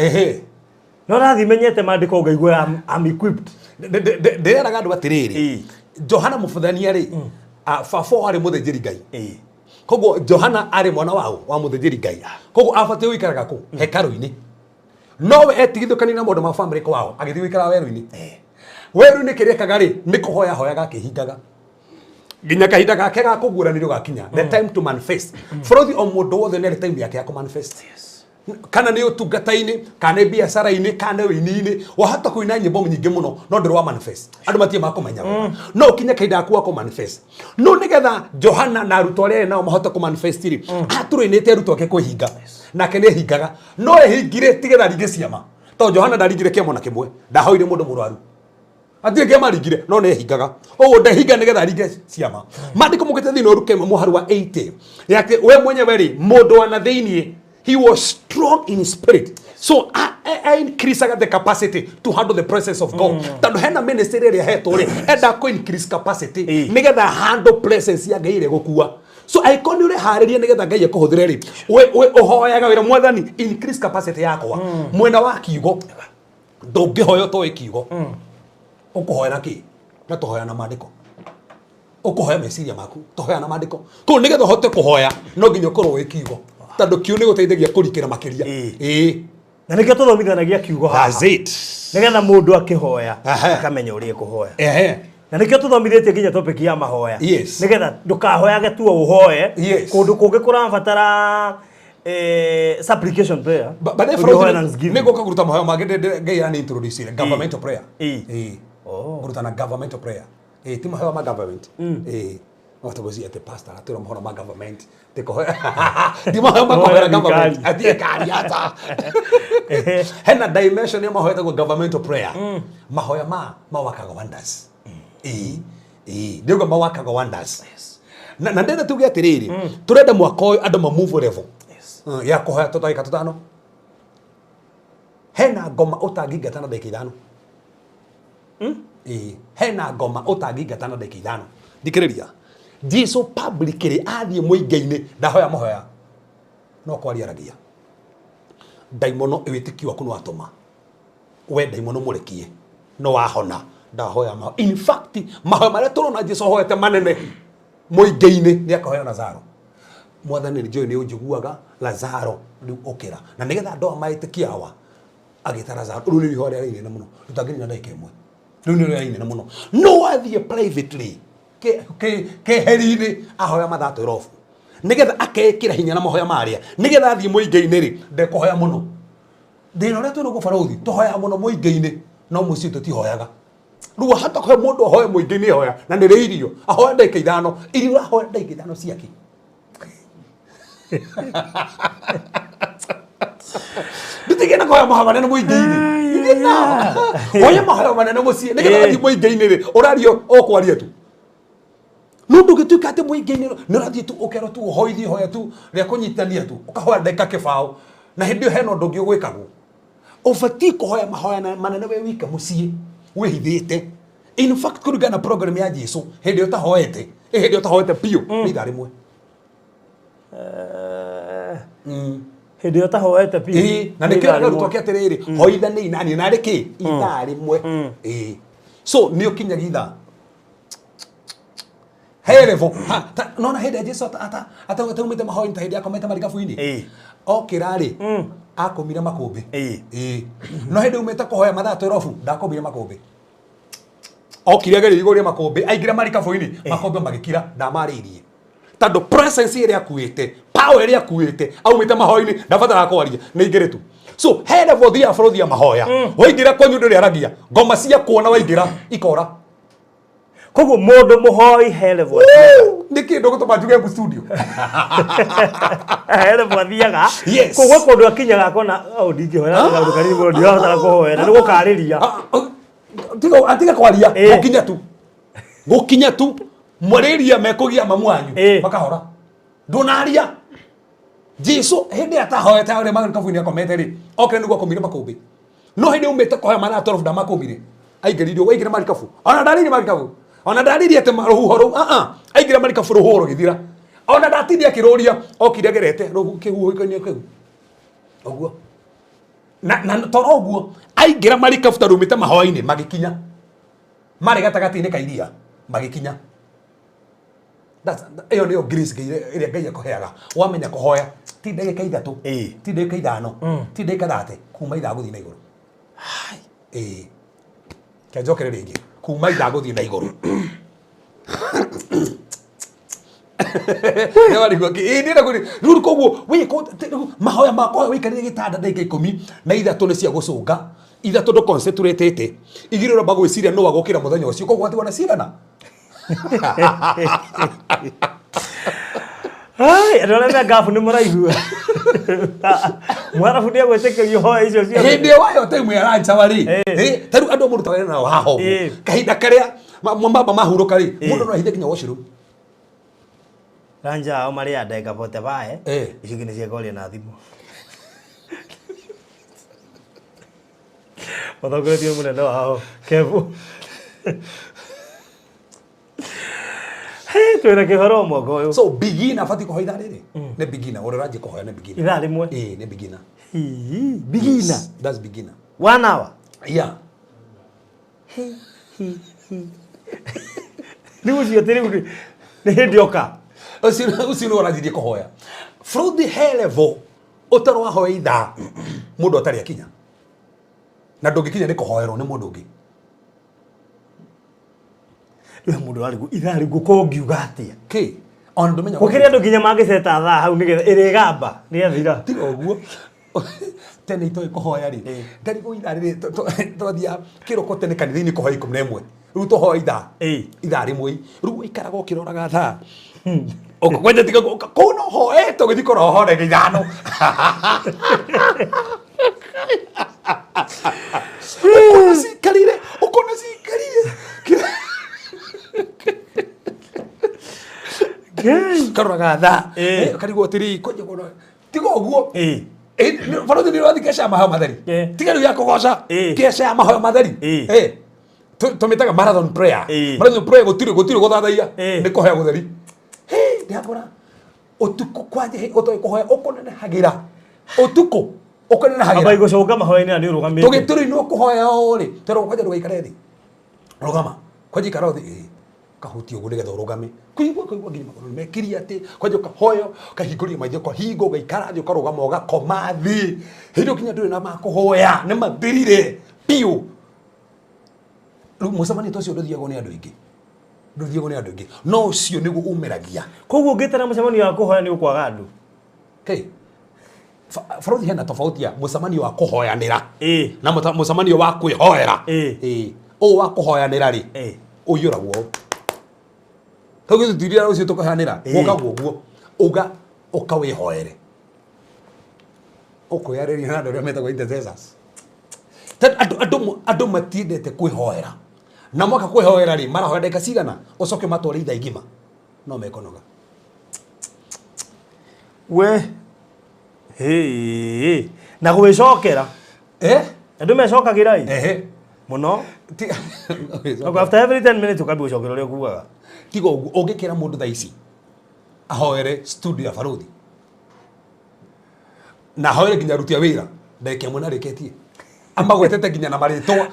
S6: No rathiĩ menyete maandĩko ngaigua I'm equipped.
S5: Ndĩreraga andũ atĩrĩrĩ, Johana Mũbuthania rĩ, baba wao arĩ mũthĩnjĩri Ngai. Koguo Johana arĩ mwana wao wa mũthĩnjĩri Ngai. Koguo abatiĩ gũikaraga kũ? Hekarũ-inĩ. No we etigithũkania na maũndũ ma family kwao, agĩthiĩ gũikara werũ-inĩ. Werũ-inĩ kĩrĩa ekaga rĩ, nĩ kũhoya ahoyaga akĩhingaga. Nginya kahinda gake ga kũguũranĩrio gakinya, the time to manifest. Bũrũri o mũndũ wothe nĩ arĩ time yake ya kũ-manifest. Kana nĩ ũtungata-inĩ, kana nĩ biacara-inĩ, kana nĩ ũini-inĩ, wahota kũina nyĩmbo nyingĩ mũno, no ndũrĩ wa manifest. Andũ matirĩ makũmenya wega. No ũkinye kahinda gaku ga kũ-manifest. No nĩgetha Johana na arutwo arĩa arĩ nao mahote kũ-manifest rĩ, atũrĩnĩte arutwo ake kwĩhinga. Nake nĩ ehingaga. No ehingire tigetha aringe ciama. Tondũ Johana ndaringire kĩama ona kĩmwe. Ndahoire mũndũ mũrwaru. Hatirĩ kĩama aringire, no nĩ ehingaga. Ũguo ndehinga nĩgetha aringe ciama. Maandĩko maugĩte thĩinĩ wa Luka ĩmwe mũhari wa 80, yake we mwenyewe rĩ, mũndũ wa na thĩinĩ, he was strong in spirit. So I increase the capacity to handle the presence of God. Tondũ hena ministry ĩrĩa ahetwo rĩ, enda kũ increase capacity nĩgetha handle presence ya Ngai ĩrĩa ĩgũkua. So angĩkorwo nĩ ũreharĩria nĩgetha Ngai akũhũthĩre rĩ, we ũhoyaga wĩra Mwathani increase capacity yakwa mwena wa kiugo. Ndũngĩhoya ũtoĩ kiugo. Ũkũhoya na kĩ? Na tũhoya na maandĩko. Ũkũhoya meciria maku, tũhoya na maandĩko. Koguo nĩgetha ũhote kũhoya no nginya ũkorwo wĩ kiugo, tondũ kiugo nĩ gũteithagia kũrikĩra makĩria. Ĩĩ.
S6: Na nĩkĩo tũthomithanagia kiugo haha.
S5: That's it.
S6: Nĩgetha mũndũ akĩhoya
S5: Aha.
S6: akamenya ũrĩa ekũhoya. Na nĩkĩo tũthomithĩtie nginya topic ya mahoya. Nĩgetha ndũkahoyage tu o ũhoye. Kũndũ kũngĩ kũrabatara supplication prayer.
S5: But then
S6: Ũthiĩ
S5: Frozen,
S6: ũhoe thanksgiving.
S5: nĩ ngũka kũruta mahoya mangĩ Ngai arani introduce governmental prayer. Ĩĩ.
S6: Oh.
S5: Kũrutana governmental prayer. Ĩĩ, ti mahoya ma government. Ĩĩ. No tũgũcie atĩ pastor atwĩra mahoya ma government. Ti kũhoya. Ti mahoya ma kũhoera government.
S6: Thirikari.
S5: Atirĩ kari aca. Hena dimension ya mahoya ĩtagwo governmental prayer. Mahoya ma mawakaga wonders. Ĩĩ. Ĩĩ. Ndĩuga mawakaga wonders. Na ndĩrenda tuge atĩrĩrĩ, tũrenda mwaka ũyũ andũ ma move level. Ya kũhoya tũtagĩka tũtano. Hena ngoma ũtangĩingata na ndagĩka ithano. Ĩĩ, hena ngoma ũtangĩingata na ndagĩka ithano. Thikĩrĩria, Jesu publicly athiĩ mũingĩ-inĩ ndahoya mahoya no kwaria aragia. Ndaimono wĩtĩkio waku nĩwatũma we ndaimono mũrekie no wahona ndahoya mahoya. In fact mahoya marĩa tũrona Jesu ahoete manene mũingĩ-inĩ nĩ akahoya Lazaro. Mwathani nĩ njũĩ nĩ ũnjiguaga, Lazaro rĩu ũkĩra. Na nĩgetha andũ aya maĩtĩkie awa agĩta Lazaro. Rĩu nĩ ihoya rĩarĩ inene mũno, rĩtangĩnina ndagĩka ĩmwe. Rĩu nĩ rĩarĩ inene mũno. No athiĩ privately keheri-inĩ ahoya mathaa 12 nĩgetha akeĩkĩra hinya na mahoya marĩa, nĩgetha athiĩ mũingĩ-inĩ rĩ ndekũhoya mũno. Thĩna ũrĩa twĩnaguo barũthi, tũhoyaga mũno mũingĩ-inĩ no mũciĩ tũtihoyaga. Rĩu wahota kũhe mũndũ ahoe mũingĩ-inĩ hoya na nĩ rĩ irio ahoe ndagĩka ithano, irio ũrahoya ndagĩka ithano ciake. Ndũtigĩre kũhoya mahoya manene mũingĩ-inĩ. Hoya mahoya manene mũciĩ nĩgetha wathiĩ mũingĩ-inĩ rĩ ũraria o kwaria tu. No ndũngĩtuĩka atĩ mũingĩ-inĩ nĩ ũrathiĩ tu ũkerwo tu ũhoithie hoya tu rĩa kũnyitania tu ũkahoya ndagĩka kĩbaũ na hĩndĩ ĩyo hena ũndũ ũngĩ ũgwĩkagwo. Ũbatiĩ kũhoya mahoya manene wĩ wika mũciĩ wĩhithĩte. In fact kũringana na program ya Jesu hĩndĩ ĩyo ũtahoete, hĩndĩ ĩyo ũtahoete biũ nĩ ithaa rĩmwe.
S6: Hĩndĩ ĩyo ũtahoete biũ.
S5: Ĩĩ, na nĩkĩo arutwo ake atĩrĩrĩ, hoithanĩi naniĩ narĩ kĩ ithaa rĩmwe. Ĩĩ. So nĩ ũkinyagia ithaa he level. Nona hĩndĩ ya Jesu ataumĩte mahoya-inĩ ta hĩndĩ akomete marikabu-inĩ. Okĩra rĩ, akomire makũmbĩ. Ĩĩ. No hĩndĩ umĩte kũhoya mathaa 12 ndakomire makũmbĩ. Okire ageria igũrũ rĩa makũmbĩ, aingĩra marikabu-inĩ, makũmbĩ magĩkira, ndamarĩirie. Tondũ presence ĩrĩa akuĩte, power ĩrĩa akuĩte, aumĩte mahoya-inĩ, ndabataraga kwaria, nĩ aingĩre tu. So he level ũthiaga bũrũri ya mahoya. Waingĩra kwanyu ndũrĩ aragia, ngoma cia kuona waingĩra ikora.
S6: Koguo mũndũ mũhoi he level athiaga.
S5: Nĩ kĩndũ gũtũma njuge ngu studio.
S6: He level athiaga.
S5: Yes.
S6: Koguo kũndũ akinyaga akona oh ndingĩhoera kaũndũ kanini mũno ndirabatara kũhoera nĩ gũkarĩria.
S5: Tiga kwaria, gũkinya tu. Gũkinya tu. Mwarĩria mekũgia mamu wanyu makahora. Ndũnaria. Jesu hĩndĩ atahoete arĩa marikabu-inĩ akomete rĩ, okire nĩguo akomire makũmbĩ. No hĩndĩ umĩte kũhoya mathaa 12 ndamakũmbire. Aingĩririo, waingĩra marikabu. Ona ndarĩirie marikabu. Ona ndarĩirie atĩ rũhuho rũu, aingĩra marikabu rũhuho rũgĩthira. Ona ndatindire akĩrũria, okire agerete rũhuho kĩhuhũkanio kĩu. Ũguo. Na toro ũguo, aingĩra marikabu tondũ umĩte mahoya-inĩ magĩkinya. Marĩ gatagatĩ-inĩ ka iria magĩkinya. Ĩyo nĩyo grace ĩrĩa Ngai akũheaga. Wamenya kũhoya ti ndagĩka ithatũ, ti ndagĩka ithano, ti ndagĩka 30, kuma ithaa gũthiĩ na igũrũ. Ĩĩ. Reke njokere rĩngĩ. Kuma ithaa gũthiĩ na igũrũ. Nĩ warigwo kĩ? Ĩĩ, ndĩrenda kũri- Rĩu koguo, rĩu mahoya makwa wĩikarĩre gĩtanda ndagĩka 13 nĩ cia gũcũnga. Ithatũ ndũ concentrate-ĩte. Igĩrĩ ũramba gwĩciria nũ agũkĩra mũthenya ũcio, koguo watigwo na cigana?
S6: Ai, andũ arĩa me ngabu nĩ mũraigua. Mwarabu nĩ egwĩtĩkĩrio hoya icio ciothe.
S5: Hĩndĩ ĩyo wayo time ya lunch hour rĩ, ta rĩu andũ mũrutaga wĩra nao haha ũguo. Kahinda karĩa mamba mahurũka rĩ, mũndũ no ahithe nginya washroom.
S6: Lunch hour marĩaga ndagĩka 45, icio ingĩ nĩ cia kwaria na thimũ. Matongoretio nĩ mũnene wao, Kebu. Twĩna kĩhoro mwaka ũyũ.
S5: So beginner abatiĩ kũhoya ithaa rĩrĩ. Nĩ beginner, ũrĩa ũranjia kũhoya nĩ beginner.
S6: Ithaa rĩmwe.
S5: Ĩĩ, nĩ beginner.
S6: Hihi, beginner.
S5: Yes, that's beginner.
S6: One hour.
S5: Yeah.
S6: Rĩu ũcio atĩ rĩu nĩ hĩndĩ oka.
S5: Ũcio ũcio nĩ ũranjirie kũhoya. From the high level ũtarĩ wahoya ithaa mũndũ atarĩ akinya. Na ndũngĩkinya nĩ kũhoerwo nĩ mũndũ ũngĩ.
S6: Rĩu mũndũ arĩ ithaa rĩu ngũkorwo ngiuga atĩa?
S5: Kĩ? Ona ndũmenya.
S6: Gũkĩrĩ andũ nginya mangĩceta thaa hau nĩgetha ĩrĩgamba nĩyathira.
S5: Tiga ũguo. Tene itoĩ kũhoya rĩ, ndarigwo ithaa rĩrĩ twathiaga kĩroko tene kanitha-inĩ kũhoya 11. Rĩu tũhoya ithaa. Ithaa rĩmwe. Rĩu ũikaraga ũkĩroraga thaa. Ũkwenda tiga kũu no hoete ũgĩthiĩ kũrora ũhorege ithano. Ũkona cikarire, ũkona cikarire. Karoraga thaa. Karigwo atĩrĩ, kwanja kuona tiga ũguo. Barothi nĩ ũrathiĩ keca ya mahoya matheri. Tiga rĩu ya kũgoca. Keca ya mahoya matheri. Tũmĩtaga marathon prayer. Marathon prayer gũtirĩ gũtirĩ gũthathaiya. Nĩ kũhoya gũtheri. Ndĩrakora ũtukũ kwanja ũtoĩ kũhoya ũkũnenehagĩra. Ũtukũ ũkũnenehagĩra.
S6: Amba igũcoka mahoya-inĩ na nĩ ũrũgamĩte.
S5: Tũgĩtũrĩ-inĩ kũhoya rĩ, twerwo kwanja ndũgaikare thĩ. Rũgama. Kwanja ikara thĩ. Kahutia ũguo nĩgetha ũrũgame. Kũigua kũigua nginya magũrũ nĩmekirie atĩ kwanja ũkahoya ũkahingũria maitho ũkahinga ũgaikara thĩ ũkarũgama ũgakoma thĩ. Hĩndĩ ĩyo nginya ndũrĩ na ma kũhoya nĩ mathirire biũ. Rĩu mũcemanio ta ũcio ndũthiagwo nĩ andũ aingĩ. Ndũthiagwo nĩ andũ aingĩ. No ũcio nĩguo umĩragia.
S6: Koguo ũngĩtana mũcemanio wa kũhoya nĩ ũkwaga andũ.
S5: Kĩ? Barothi hena tofauti ya mũcemanio wa kũhoyanĩra na mũcemanio wa kwĩhoera. Ũũ wa kũhoyanĩra rĩ, ũiyũragwo ũũ. Tondũ tũtiria ũcio tũkũhoyanĩra, ũkagwo ũguo. Uga ũka wĩhoere. Ũkwĩyarĩria na andũ arĩa metagwo intercessors. Andũ matiendete kwĩhoera. Na mwaka kwĩhoera rĩ, marahoya ndagĩka cigana, ũcoke ũmatware ithaa igima. No mekũnoga.
S6: We. Hĩ. Na gwĩcokera. Andũ mecokagĩra ĩ. Mũno. After every 10 minutes ũkambia gũcokera ũrĩa ũkugaga.
S5: Tiga ũguo, ũngĩkĩra mũndũ thaa ici ahoere studio ya barothi na ahoere nginya aruti a wĩra ndagĩka ĩmwe na arĩkĩtie amagwetete nginya na marĩtwa.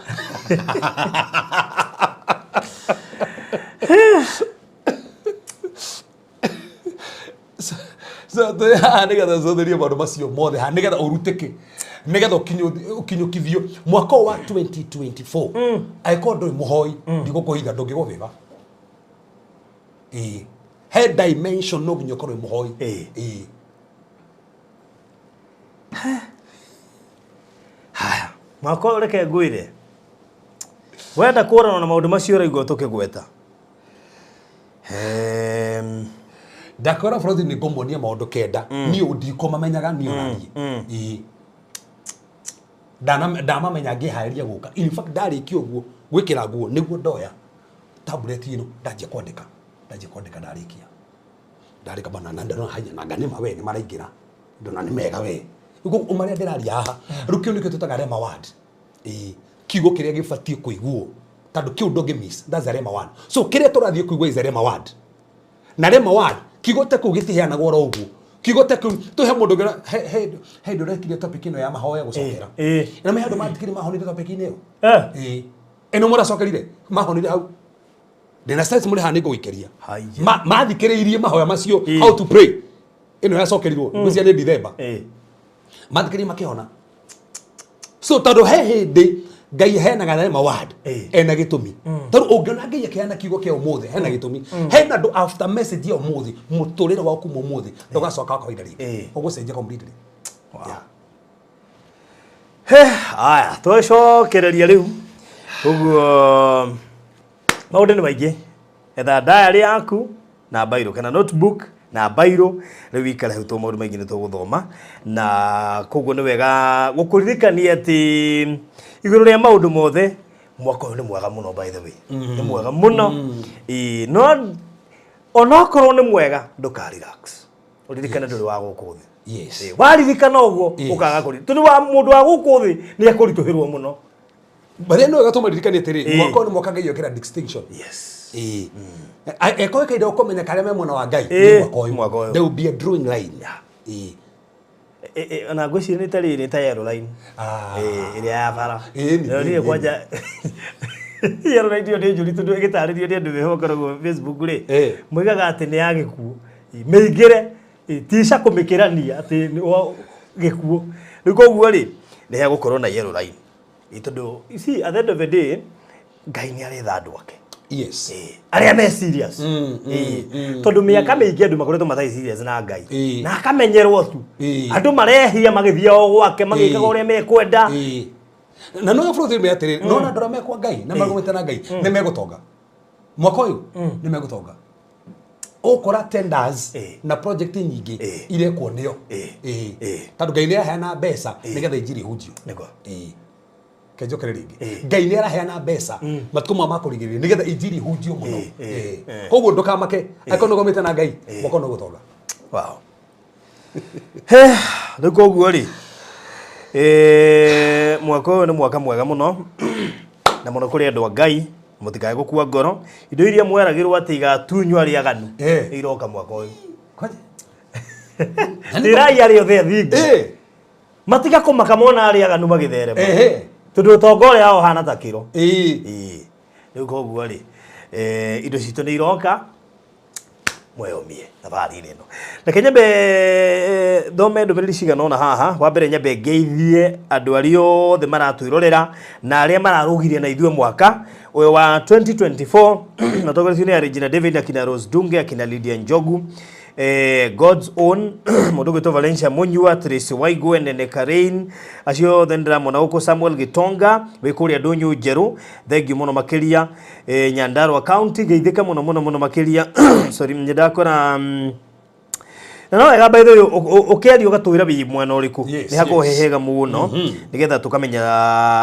S5: So twĩ haha nĩgetha tũthũthũrie maũndũ macio mothe haha nĩgetha ũrutĩke nĩgetha ũkinyũkithio mwaka ũyũ wa 2024. Angĩkorwo ndũrĩ mũhoi, ndigũkũhitha ndũngĩgũbĩba. Ĩĩ, he dimension no nginya ũkorwo wĩ mũhoi. Ĩĩ.
S6: Haya, mwaka ũyũ reke ngwĩre, wenda kũrana na maũndũ macio ũraigua tũkĩgweta.
S5: Ndakora bũrũri nĩ ngũmuonia maũndũ 9. Niĩ ndikũmamenyaga niĩ ona niĩ. Ĩĩ. Ndamamenya ngĩharĩria gũka. In fact ndarĩkia ũguo gwĩkĩra nguo nĩguo ndoya tablet ĩno ndanjia kwandĩka. Ndanjia kwandĩka ndarĩkia. Ndarĩka bana na ndona haya na nganĩma we nĩ maraingĩra. Ndona nĩ mega we. Rĩu marĩa ndĩraria haha. Rĩu kĩu nĩkĩo twĩtaga rema word. Ĩĩ. Kiugo kĩrĩa gĩbatiĩ kũiguo. Tondũ kĩu ndũngĩ miss. That's a rema word. So kĩrĩa tũrathiĩ kũigua is a rema word. Na rema word kiugo ta kĩu gĩtiheanagwo oro ũguo. Kiugo ta kĩu tũhe mũndũ ũngĩ he he ndũrekire topic ĩno ya mahoya gũcokera. Na me andũ matikire mahonire topic-inĩ ĩyo. Ĩĩ. Ĩno mũracokerire mahonire hau. Ndĩna stress mũrĩ haha nĩngũgũikĩria. Mathikĩrĩirie mahoya macio how to pray. Ĩno yacokerirwo ngwĩciria nĩ December. Mathikĩrĩirie makĩhona. So tondũ he hĩndĩ Ngai aheanaga rema word ena gĩtũmi. Tondũ ũngĩona Ngai akĩheana kiugo kĩa ũmũthĩ hena gĩtũmi. Hena andũ after message ya ũmũthĩ mũtũrĩre waku kuma ũmũthĩ ndũgacoka wa kawaida rĩngĩ. Ũgũcenjia completely. Yeah.
S6: Haya, twecokereria rĩu. Ũguo maũndũ nĩ maingĩ. Etha diary yaku na bairo kana notebook na bairo rĩu ikare hau tondũ maũndũ maingĩ nĩ tũgũthoma na koguo nĩ wega gũkũririkania atĩ igũrũ rĩa maũndũ mothe mwaka ũyũ nĩ mwega mũno by the way. Nĩ mwega mũno. Ĩĩ, no onokorwo nĩ mwega ndũka relax. Ũririkane ndũrĩ wa gũkũ thĩ. Waririkana ũguo ũkaga kũri tondũ wa mũndũ wa gũkũ thĩ nĩ ekũritũhĩrwo mũno.
S5: Barĩa no gatũmaririkanie atĩrĩ,
S6: Ĩĩ.
S5: mwaka ũyũ nĩ mwaka Ngai ekĩra distinction.
S6: Yes.
S5: Ĩĩ. Eko ĩkaida ũkũmenya karĩa me mwena wa Ngai
S6: Ĩĩ,
S5: nĩ mwaka ũyũ.
S6: mwaka ũyũ.
S5: There will be a drawing line. Ĩĩ.
S6: Ona ngwĩciria nĩ ta rĩrĩ nĩ ta yellow line.
S5: Ah.
S6: Ĩĩ, ĩrĩa ya bara.
S5: Ĩĩ, nĩ,
S6: Ndĩronire
S5: ĩĩ,
S6: kwanja yellow line ĩyo nĩ njũru tondũ ĩgĩtarĩrio nĩ andũ meho makoragwo Facebook rĩ.
S5: Ĩĩ.
S6: Moigaga atĩ nĩ ya gĩkuũ. Ĩĩ, Mĩingĩre ĩĩ, tica kũmĩkĩrania atĩ nĩ wa gĩkuũ. Rĩu koguo rĩ nĩ hegũkorwo na yellow line. Ĩĩ, tondũ you see at the end of the day Ngai nĩ aretha andũ ake.
S5: Yes.
S6: Arĩa me serious. Ĩĩ. Tondũ mĩaka mĩingĩ andũ makoretwo matarĩ serious na Ngai.
S5: Ĩĩ.
S6: Na akamenyerwo tu.
S5: Ĩĩ.
S6: Andũ marehia magĩthiĩ o gwake magĩkaga
S5: Ĩĩ.
S6: ũrĩa mekwenda.
S5: Ĩĩ. Na no bũrũri me atĩrĩ, no na andũ arĩa mekwa Ngai na marũmĩte na Ngai nĩ megũtonga. Mwaka ũyũ nĩ megũtonga. Ũkora tenders
S6: Ĩĩ.
S5: na project nyingĩ
S6: Ĩĩ.
S5: irekwo nĩo.
S6: Ĩĩ.
S5: Ĩĩ.
S6: Ĩĩ.
S5: Tondũ Ngai nĩ araheana mbeca nĩgetha injiri ihunjio.
S6: Nĩguo.
S5: Ĩĩ. Kenjokere rĩngĩ.
S6: Ĩĩ.
S5: Ngai nĩ araheana mbeca matukũ maya ma kũrigĩrĩria nĩgetha injiri ihunjio mũno.
S6: Ĩĩ, ĩĩ,
S5: Ĩĩ.
S6: ĩĩ.
S5: Koguo ndũkamake angĩkorwo nĩ ũgomĩte na Ngai mwaka ũyũ nĩ ũgũtonga.
S6: Wow. He, rĩu koguo rĩ eh, mwaka ũyũ nĩ mwaka mwega mũno na mũno kũrĩ andũ a Ngai mũtikae gũkua ngoro indo iria mweragĩrwo atĩ igatunywo arĩa aganu
S5: Eh.
S6: nĩ iroka mwaka ũyũ.
S5: Kwanja?
S6: Tĩrai arĩa othe athingu
S5: Ĩĩ.
S6: matiga kũmaka mona arĩa aganu magĩtherema
S5: Ehe.
S6: tondũ ũtonga ũrĩa wao ũhana ta kĩro.
S5: Ĩĩ.
S6: Ĩĩ. Rĩu koguo rĩ eh, indo citũ nĩ iroka mweyomie thabarĩ-inĩ ĩno. Reke nyambe eh, thome ndũmĩrĩri cigana ũna haha. Wa mbere nyambe ngeithie andũ arĩa othe maratwĩrorera na arĩa mararũgire na ithuĩ mwaka ũyũ wa 2024 matongoretio nĩ Regina David, akina Rose Dunge, akina Lydia Njogu, eh, God's Own, mũndũ ũgwĩtwo Valencia Munyua, Tracy Waigwe, Nene Karain, acio othe nĩndĩramona gũkũ. Samuel Gitonga wĩ kũrĩa Ndũnyũ Njerũ, thengiũ mũno makĩria. Eh, Nyandarua County geithĩka mũno mũno mũno makĩria. Sorry, nĩndakora na no wega by the way ũkĩaria ũgatwĩra wĩ mwena ũrĩkũ.
S5: Yes,
S6: Nĩ hakoragwo
S5: yes.
S6: he hega mũno nĩgetha tũkamenya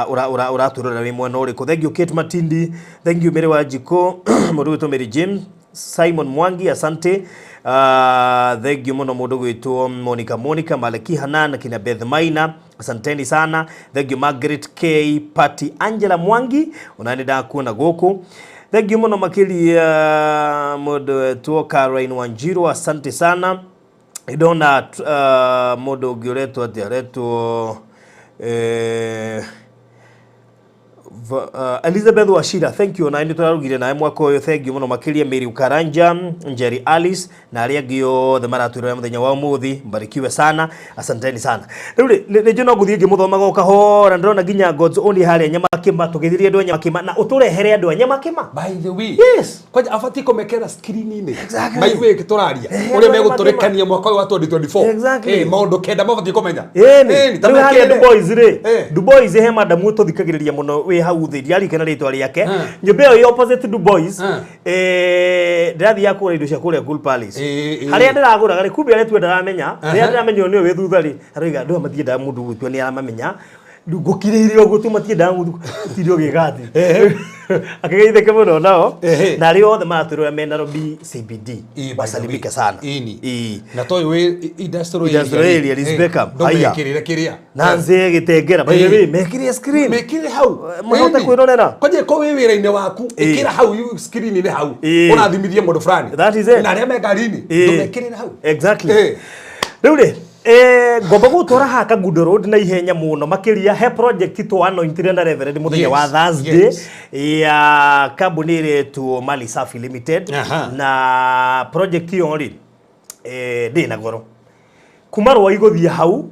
S6: ũratwĩrorera wĩ mwena ũrĩkũ. Thank you Kate Matindi, thank you Mary Wanjikũ, mũndũ ũgwĩtwo Mary James, Simon Mwangi, asante. Thank you mũno mũndũ ũgwĩtwo Monica Monica Maleki Hanan kina Beth Maina, asanteni sana. Thank you Margaret K Party, Angela Mwangi, ona nĩ ndakuona gũkũ. Thank you mũno makĩria mũndũ wetwo Caroline Wanjiru, asante sana. Ndona mũndũ ũngĩ ũretwo atĩa, aretwo eh, Elizabeth Wachira, thank you, na nĩ tũrarugire nawe mwaka ũyũ, thank you mũno makĩria. Mary Ukaranja, Njeri Alice na arĩa angĩ othe maratwĩrora mũthenya wa ũmũthĩ, mbarikiwe sana, asanteni sana. Rĩu rĩ nĩ no ngũthiĩ ngĩmũthomaga o kahora, ndĩrona nginya God's Own harĩa Nyamakĩma, tũgĩthirie andũ a Nyamakĩma na ũtũrehere andũ a Nyamakĩma.
S5: By the way,
S6: Yes.
S5: kwanja abatie kũmekĩra screen-inĩ.
S6: Exactly.
S5: Maigue gĩkĩ tũraria
S6: Eh,
S5: ũrĩa
S6: andũ a
S5: megũtũrĩkania mwaka ũyũ wa 2024.
S6: Exactly.
S5: Eh, maũndũ kenda mabatie kũmenya.
S6: Ĩni,
S5: Ĩni, ta
S6: rĩu harĩa
S5: mekĩrĩre.
S6: Dubois rĩ,
S5: Eh.
S6: Dubois he madamu tũthikagĩrĩria mũno wĩ hau thĩ, ndiarikana rĩtwa rĩake.
S5: Hmm.
S6: Nyũmba ĩyo ĩ opposite Dubois,
S5: Hmm.
S6: eh, ndĩrathiaga kũgũra indo cia kũrĩa Cool Palace.
S5: Ĩĩ, ĩĩ.
S6: Harĩa ndĩragũraga rĩ, kumbe arĩa ndaramenya, rĩrĩa
S5: Aha.
S6: ndĩramenya ũyũ nĩwe wĩ thutha rĩ, aroiga andũ aya matiendaga mũndũ gũtua nĩ aramamenya. Rĩu ngũkirĩire ũguo tu matiendaga mũndũ gũtinde ũgĩka atĩ. Akĩgeithĩke mũno nao
S5: Ehe.
S6: na arĩa othe maratwĩrora me Nairobi CBD
S5: Ĩĩ, by the way.
S6: wasalimike sana.
S5: Ĩni.
S6: Ĩĩ.
S5: Na toyũ wĩ industrial
S6: Industrial area, Liz
S5: Eh,
S6: Beckham. Haya.
S5: ndũmekĩrĩre kĩrĩa.
S6: Nancy Gĩtengera, by the
S5: Ĩĩ.
S6: way, mekĩrire screen.
S5: Mĩkĩre hau.
S6: Mahote
S5: Ĩni.
S6: kwĩrorera.
S5: Kwanja ko wĩ wĩra-inĩ waku,
S6: Ĩĩ.
S5: ĩkĩra hau screen-inĩ hau.
S6: Ĩĩ.
S5: Ũrathimithie mũndũ fulani.
S6: That is it.
S5: Na arĩa me ngari-inĩ,
S6: Ĩĩ.
S5: ndũmekĩrĩre hau.
S6: Exactly.
S5: Ĩĩ.
S6: Rĩu rĩ eh, ngomba gũtwara haha Kangundo Road na ihenya mũno makĩria he project twanointire na Reverend mũthenya
S5: Yes,
S6: wa Thursday
S5: yes.
S6: ya kambuni ĩretwo Mali Safi Limited.
S5: Aha.
S6: Na project ĩyo rĩ eh, ndĩ na goro kuma Rwai gũthiĩ hau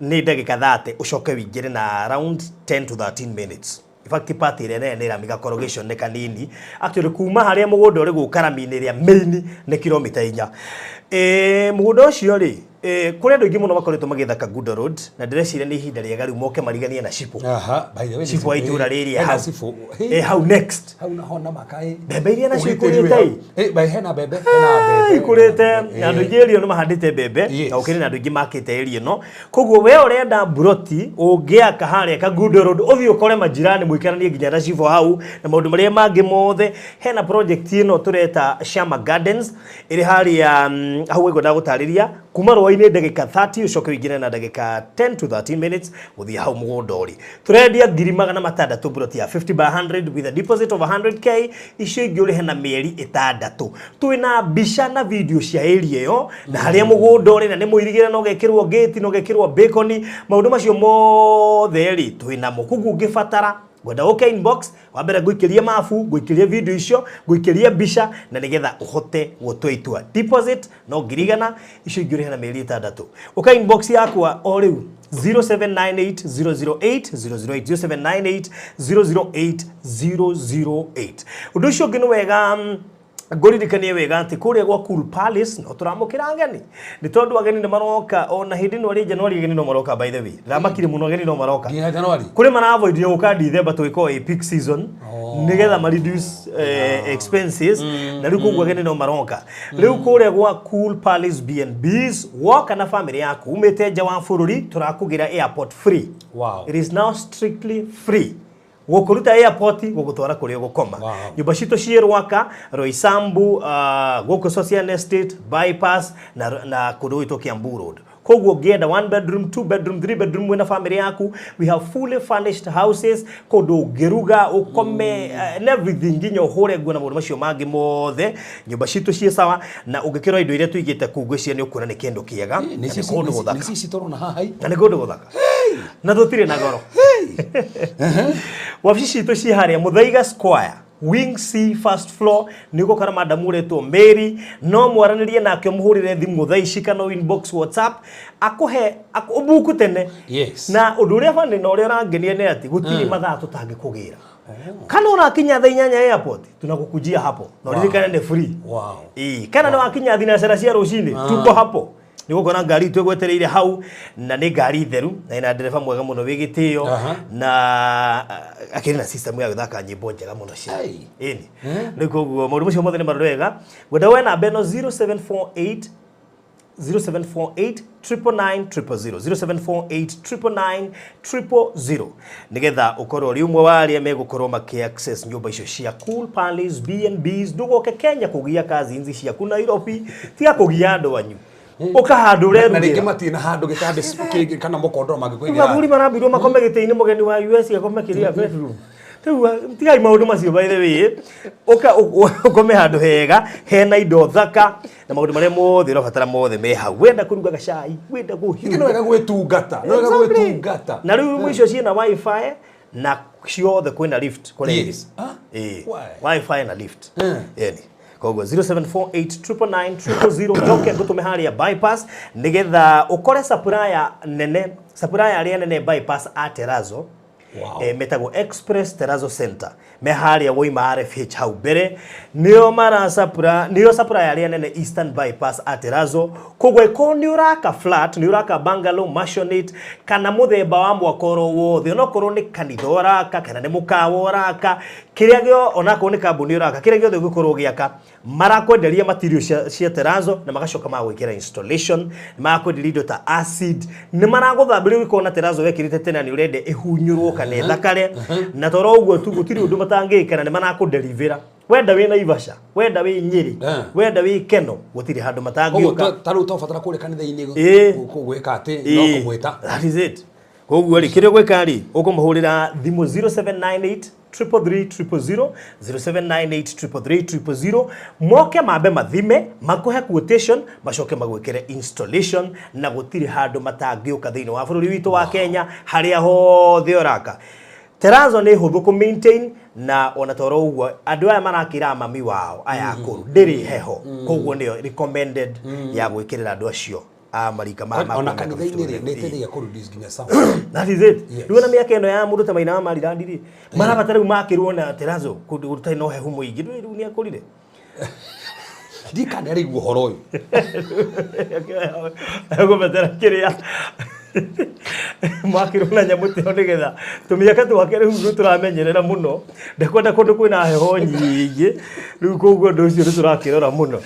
S6: nĩ ndagĩka 30 ũcoke wĩingĩre na around 10 to 13 minutes. In fact part ĩrĩa nene nĩ rami gakorogation nĩ kanini. Actually kuma harĩa mũgũnda ũrĩ gũka rami-inĩ ĩrĩa main nĩ kilomita 4. Eh, mũgũnda ũcio rĩ eh, kũrĩ andũ aingĩ mũno makoretwo magĩetha Kangundo Road na ndĩreciria nĩ ihinda rĩega rĩu moke mariganie na Cibũ.
S5: Aha, by the way,
S6: Cibũ wa itũũra rĩrĩa
S5: Hena
S6: hau.
S5: cibũ.
S6: Eh, hau next.
S5: Hau naho na makai.
S6: Mbembe iria nacio
S5: Ũgitĩri wĩ
S6: ikũrĩte
S5: hau.
S6: ĩ.
S5: Eh, by hena mbembe, hena mbembe.
S6: Ikũrĩte na andũ
S5: Eh.
S6: aingĩ area nĩ mahandĩte mbembe
S5: Yes.
S6: na ũkĩrĩ na andũ aingĩ makĩte area ĩno, koguo we ũrenda mburoti ũngĩaka harĩa Kangundo Road ũthiĩ ũkore majirani mũikaranie nginya na cibũ hau na maũndũ marĩa mangĩ mothe. Hena project ĩno tũreta Shama Gardens ĩrĩ harĩa hau waigua ndagũtarĩria kuma Rwai nyũmba-inĩ ndagĩka 30 ũcoke ũingĩre na ndagĩka 10 to 13 minutes gũthiĩ hau mũgũnda ũrĩ. Tũrendia 600,000 plot ya 50 by 100 with a deposit of 100K, icio ingĩ ũrĩhe na mĩeri 6. Twĩna mbica na video cia area ĩyo na harĩa mũgũnda ũrĩ, na nĩ mũirigĩre na ũgekĩrwo gate na ũgekĩrwo bacon, maũndũ macio mothe rĩ twĩnamo. Koguo ũngĩbatara ngwenda ũke inbox, wa mbere ngũikĩrie mabu, ngũikĩrie video icio, ngũikĩrie mbica, na nĩgetha ũhote gũtua itua. Deposit no 100,000, icio ingĩ ũrĩhe na mĩeri 6. Ũka inbox yakwa o rĩu 0798 008 008, 0798 008 008. Ũndũ ũcio ũngĩ nĩ wega ngũririkanie wega atĩ kũrĩa gwa Cool Palace no tũramũkĩra ageni, nĩ tondũ ageni nĩ maroka ona hĩndĩ ĩno rĩ January, ageni no maroka. By the way, ndĩramakire mũno, ageni no maroka
S5: nginya January.
S6: Kũrĩ maravoidire gũka December tũgĩkorwo ĩ peak season nĩgetha ma reduce expenses, na rĩu koguo ageni no maroka rĩu kũrĩa gwa Cool Palace B&Bs. Woka na family yaku umĩte nja wa bũrũri, tũrakũgĩra airport free. It is now strictly free gũkũruta airport gũgũtwara kũrĩa ũgũkoma. Nyũmba citũ ciĩ Rwaka, Roysambu, gũkũ Socian Estate, Bypass na kũndũ gwĩtwo Kiambu Road. Koguo ũngĩenda one bedroom, two bedroom, three bedroom wĩna family yaku, we have fully furnished houses, kũndũ ũngĩruga, ũkome and everything, nginya ũhũre nguo na maũndũ macio mangĩ mothe. Nyũmba citũ ciĩ sawa, na ũngĩkĩrora indo iria tũigĩte kũu, ngwĩciria nĩ ũkuona nĩ kĩndũ kĩega na nĩ kũndũ gũthaka.
S5: Nĩ ici tũrona haha i.
S6: Na nĩ kũndũ gũthaka na tũtirĩ na goro. Wabici citũ ciĩ harĩa Muthaiga Square, Wing C, first floor. Nĩ ũgũkora madamu ũretwo Mary, no mwaranĩrie nake, ũmũhũrĩre thimũ thaa ici kana inbox WhatsApp, akũhe ũbuku tene. Na ũndũ ũrĩa bani na ũrĩa ũrangenia nĩ atĩ gũtirĩ mathaa tũtangĩkũgĩra. Kana ũrakinya thaa 8 airport, tunakukujia hapo, na ũririkane nĩ free. Ĩĩ, kana nĩ wakinya thinacara cia rũcinĩ, tuko hapo, nĩ gũkora ngari itũ ĩgwetereire hau, na nĩ ngari theru na ĩna ndereba mwega mũno wĩ gĩtĩo na akĩrĩ na system ya gũthaka nyĩmbo njega mũno cia ĩni. Rĩu koguo maũndũ macio mothe nĩ marore wega. Ngwenda woe namba ĩno, 0748 0748 999 000, 0748 999 000, nigetha ũkorwo ũrĩ ũmwe wa arĩa megũkorwo makĩ access nyũmba icio cia Cool Palace B&Bs. Ndũgoke Kenya kũgia cousins ciaku Nairobi, tiga kũgia andũ anyu, ũka handũ
S5: Na rĩngĩ
S6: ũrerugĩra.
S5: Matirĩ na handũ gĩtanda kĩngĩ kana mũkondoro mangĩkũigĩra.
S6: Athuri marambirwo makome gĩtĩ-inĩ, mũgeni wa US akome kĩrĩa bedroom. Rĩu tigai maũndũ macio. By the way, ũka ũkome handũ hega hena indo thaka na maũndũ marĩa mothe ũrabatara mothe me hau. Wenda kũruga gacai, wenda
S5: Ningĩ no wega gwĩtungata, no wega gwĩtungata.
S6: Na rĩu room icio ciĩna WiFi na ciothe kwĩna lift kũrĩa.
S5: Ah,
S6: Ĩĩ.
S5: Why?
S6: WiFi na lift. Ĩni koguo 0748 999 000, njoke ngũtũme harĩa Bypass nĩgetha ũkore supplier nene, supplier arĩa nene Bypass a Terrazzo. Metagwo Express Terrazzo Center, me harĩa woima RFH hau mbere, nĩo mara supply, nĩo supplier arĩa nene Eastern Bypass a Terrazzo. Koguo ĩkorwo nĩ ũraka flat, nĩ ũraka bungalow, maisonette, kana mũthemba wa mwako oro wothe, onokorwo nĩ kanitha ũraka kana nĩ mũkawa ũraka, kĩrĩa gĩo onakorwo nĩ kambuni ũraka, kĩrĩa gĩothe ũngĩkorwo ũgĩaka, marakwenderia material cia terrazzo na magacoka magwĩkĩra installation. Nĩ marakwenderia indo ta acid, nĩ maragũthambĩria ũgĩkorwo na terrazzo wekĩrĩte tene na nĩ ũrenda ĩhunyũrwo kana ĩthakare. Na toro ũguo tu, gũtirĩ ũndũ matangĩka, na nĩ marakũdelivera wenda wĩ Naivasha, wenda wĩ Nyĩrĩ, wenda wĩ Keno, gũtirĩ handũ
S5: Koguo
S6: matangĩũka.
S5: Ta rĩu tobatara kũrĩa kanitha-inĩ gwĩka atĩ no kũmwĩta.
S6: That is it. Koguo rĩ, kĩrĩa ũgwĩka rĩ, ũkũmũhũrĩra thimũ 0798 333 000, 0798 333 000, moke mambe mathime, makũhe quotation, macoke magwĩkĩre installation, na gũtirĩ handũ matangĩũka thĩinĩ wa bũrũri witũ wa Kenya, harĩa hothe ũraka. Terrazzo nĩ hũthũ kũ maintain, na ona toro ũguo andũ aya marakĩra mami wao aya akũrũ ndĩrĩ heho, koguo nĩyo recommended ya gwĩkĩrĩra andũ acio a marika ma
S5: Ona kanitha-inĩ rĩ, nĩ ĩteithagia kũ reduce nginya sound.
S6: That is it. Rĩu ona mĩaka ĩno ya mũndũ ta Maina wa Marirandi rĩ, marabatara rĩu makĩrwo na terrazzo kũndũ gũtarĩ na ũhehu mũingĩ. Rĩu nĩ akũrire.
S5: Ndikana araigua ũhoro ũyũ.
S6: Egũbatara kĩrĩa makĩrwo na nyamũ ta ĩyo nĩgetha tũmĩaka twake rĩu nĩ tũramenyerera mũno, ndekwenda kũndũ kwĩna heho nyingĩ rĩu, koguo ũndũ ũcio nĩ tũrakĩrora mũno.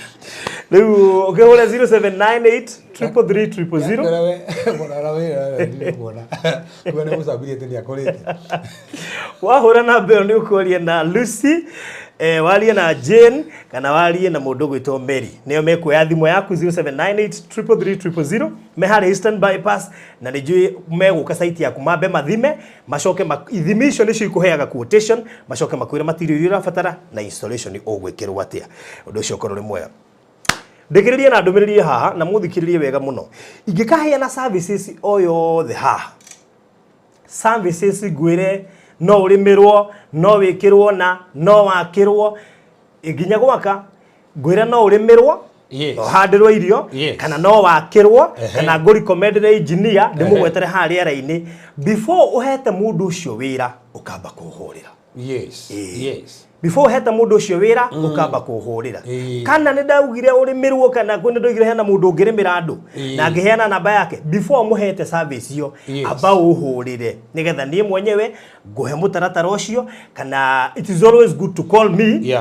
S6: Rĩu ũkĩhũre 0798 333 000.
S5: Mũrara wĩra ndikuona kuona nĩ mũcambirie atĩ nĩ akũrĩte.
S6: Wahũra namba ĩyo nĩ ũkwaria na Lucy. Warie na Jane kana warie na mũndũ ũgwĩtwo Mary, nĩo mekuoya thimũ yaku 0798 333 000 me harĩa Eastern Bypass, na nĩ njũĩ megũka site yaku mambe mathime, macoke ithimi icio nĩcio ikũheaga quotation, macoke makwĩre material iria ũrabatara na installation ũgwĩkĩrwo atĩa. Ũndũ ũcio ũkorwo ũrĩ mwega. Ndĩkĩrĩrie na ndũmĩrĩri haha na mũthikĩrĩrie wega mũno. Ingĩkaheana services o yothe haha, services ngwĩre no ũrĩmĩrwo, no wĩkĩrwo, na no wakĩrwo, nginya gwaka, ngwĩre no ũrĩmĩrwo, no handĩrwo irio, kana no wakĩrwo, kana ngũrecommendere engineer ndĩmũgwetere haha rĩera-inĩ, before ũhete mũndũ ũcio wĩra ũkamba kũhũrĩra. Before ũhete mũndũ ũcio wĩra ũkamba kũhũrĩra. Kana nĩ ndaugire ũrĩmĩrwo, kana nĩ ndaugire hena mũndũ ũngĩrĩmĩra andũ, na ngĩheana namba yake, before mũhete service ĩyo, amba ũhũrĩre nĩgetha niĩ mwenyewe ngũhe mũtaratara ũcio, kana it is always good to call me.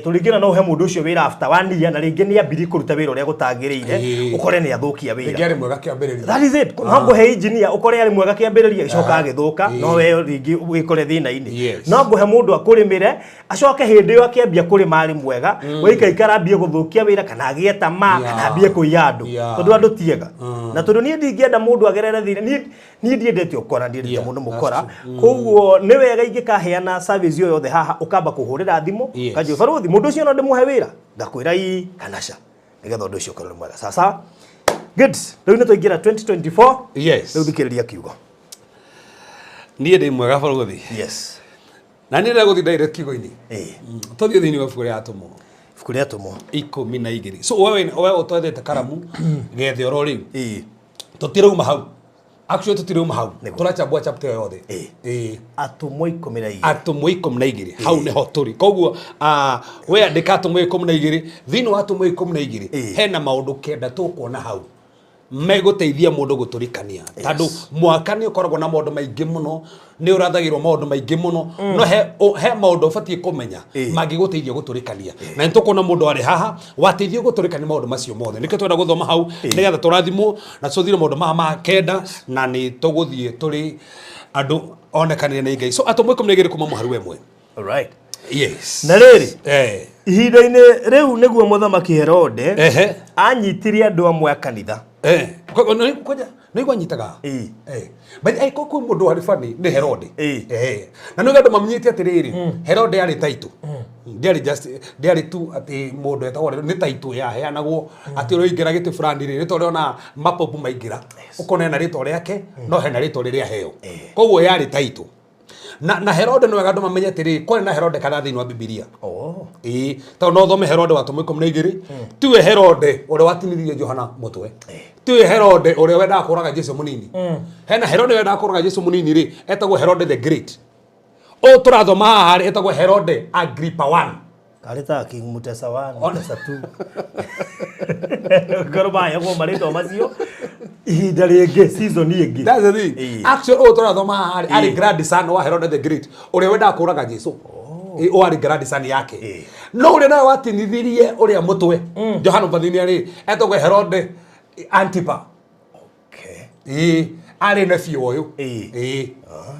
S6: Tũringĩra no ũhe mũndũ ũcio wĩra after one year, na rĩngĩ nĩ ambirie kũruta wĩra ũrĩa gũtagĩrĩire, ũkore nĩ athũkia wĩra.
S5: Rĩngĩ arĩ mwega kĩambĩrĩria.
S6: That is it. No ngũhe engineer, ũkore arĩ mwega kĩambĩrĩria, gĩcoka agĩthũka, no we rĩngĩ wĩkore thĩna-inĩ. No ngũhe mũndũ akũrĩmĩre, acoke hĩndĩ ĩyo akĩambia kũrĩma arĩ mwega, waikaikara ambie gũthũkia wĩra, kana agĩe tamaa, kana ambie kũiya andũ, tondũ andũ tiega. Na tondũ niĩ ndingĩenda mũndũ agerere thĩna, niĩ ndiendete ũkora, ndiendete mũndũ mũkora. Koguo nĩ wega ingĩkaheana service ĩyo yothe haha, ũkamba kũhũrĩra thimũ, kanjũ baruthi mũndũ ũcio no ndĩmũhe wĩra, ngakwĩra ii kana ca, nĩgetha ũndũ ũcio ũkorwo ũrĩ mwega. Sasa good, rĩu nĩ twaingĩra 2024. Rĩu thikĩrĩria kiugo.
S5: Niĩ ndĩ mwega, baruthi. Na niĩ ndagũthiĩ direct kiugo-inĩ. Tũthiĩ thĩinĩ wa ibuku rĩa Atũmwo.
S6: Ibuku rĩa Atũmwo.
S5: 12. So we ũtwethete karamu gethe oro rĩu. Tũtirauma hau, actually tũtirauma hau. Tũrachambua chapter ĩyo yothe.
S6: Atũmwo 12.
S5: Atũmwo 12, hau nĩho tũrĩ. Koguo we andĩka Atũmwo 12. Thĩinĩ wa Atũmwo 12 hena maũndũ 9 tũkuona hau megũteithia mũndũ gũtũrikania, tondũ mwaka nĩ ũkoragwo na maũndũ maingĩ mũno, nĩ ũrathagĩrwo maũndũ maingĩ mũno, no he maũndũ ũbatiĩ kũmenya mangĩgũteithia gũtũrĩkania. Na nĩ tũkuona mũndũ arĩ haha wateithio gũtũrĩkania maũndũ macio mothe. Nĩkĩo twenda gũthoma hau, nĩgetha tũrathimwo na tũthire maũndũ maya ma 9, na nĩ tũgũthiĩ tũrĩ andũ onekanire nĩ Ngai. So Atũmwo 12 kuma mũhari wa 1.
S6: Alright.
S5: Yes.
S6: Na rĩrĩ, ihinda-inĩ rĩu nĩguo mũthamaki Herode anyitire andũ amwe a kanitha.
S5: Kwanja nĩ igwanyitaga. But ko kwĩ mũndũ warĩ funny nĩ Herode. Na nĩ andũ mamnyite atĩrĩrĩ, Herode arĩ title. Ndiarĩ just ndiarĩ tu atĩ mũndũ etagwo, nĩ title yaheanagwo atĩ ũrĩa ũingĩra gĩtĩ fulani rĩ, rĩtwa rĩona mapopu maingĩra, ũkona hena rĩtwa rĩake, no hena rĩtwa rĩrĩa aheo. Koguo yarĩ title. Na Herode, nĩ wega andũ mamenye atĩrĩrĩ, kwarĩ na Herode kadhaa thĩinĩ wa Bibilia. Ĩĩ, tondũ no ũthome Herode wa Atũmwo 12, tiwe Herode ũrĩa watinithirie Johana mũtwe, tiwe Herode ũrĩa wendaga kũraga Jesu mũnini. Hena Herode wendaga kũraga Jesu mũnini rĩ, etagwo Herode the Great. Ũyũ tũrathoma haha rĩ, etagwo Herode Agrippa 1.
S6: Karĩ ta King Mutesa 1, Mutesa 2. Ngorwo maheagwo marĩtwa macio ihinda rĩngĩ, season ĩngĩ.
S5: That's the thing. Actually, ũyũ tũrathoma haha rĩ, arĩ grandson wa Herode the Great ũrĩa wendaga kũraga Jesu. Ũyũ arĩ grandson yake. No ũrĩa nawe watinithirie ũrĩa mũtwe Johana Mũbatithania rĩ, etagwo Herode Antipa. Ĩĩ, arĩ nephew ũyũ. Ĩĩ,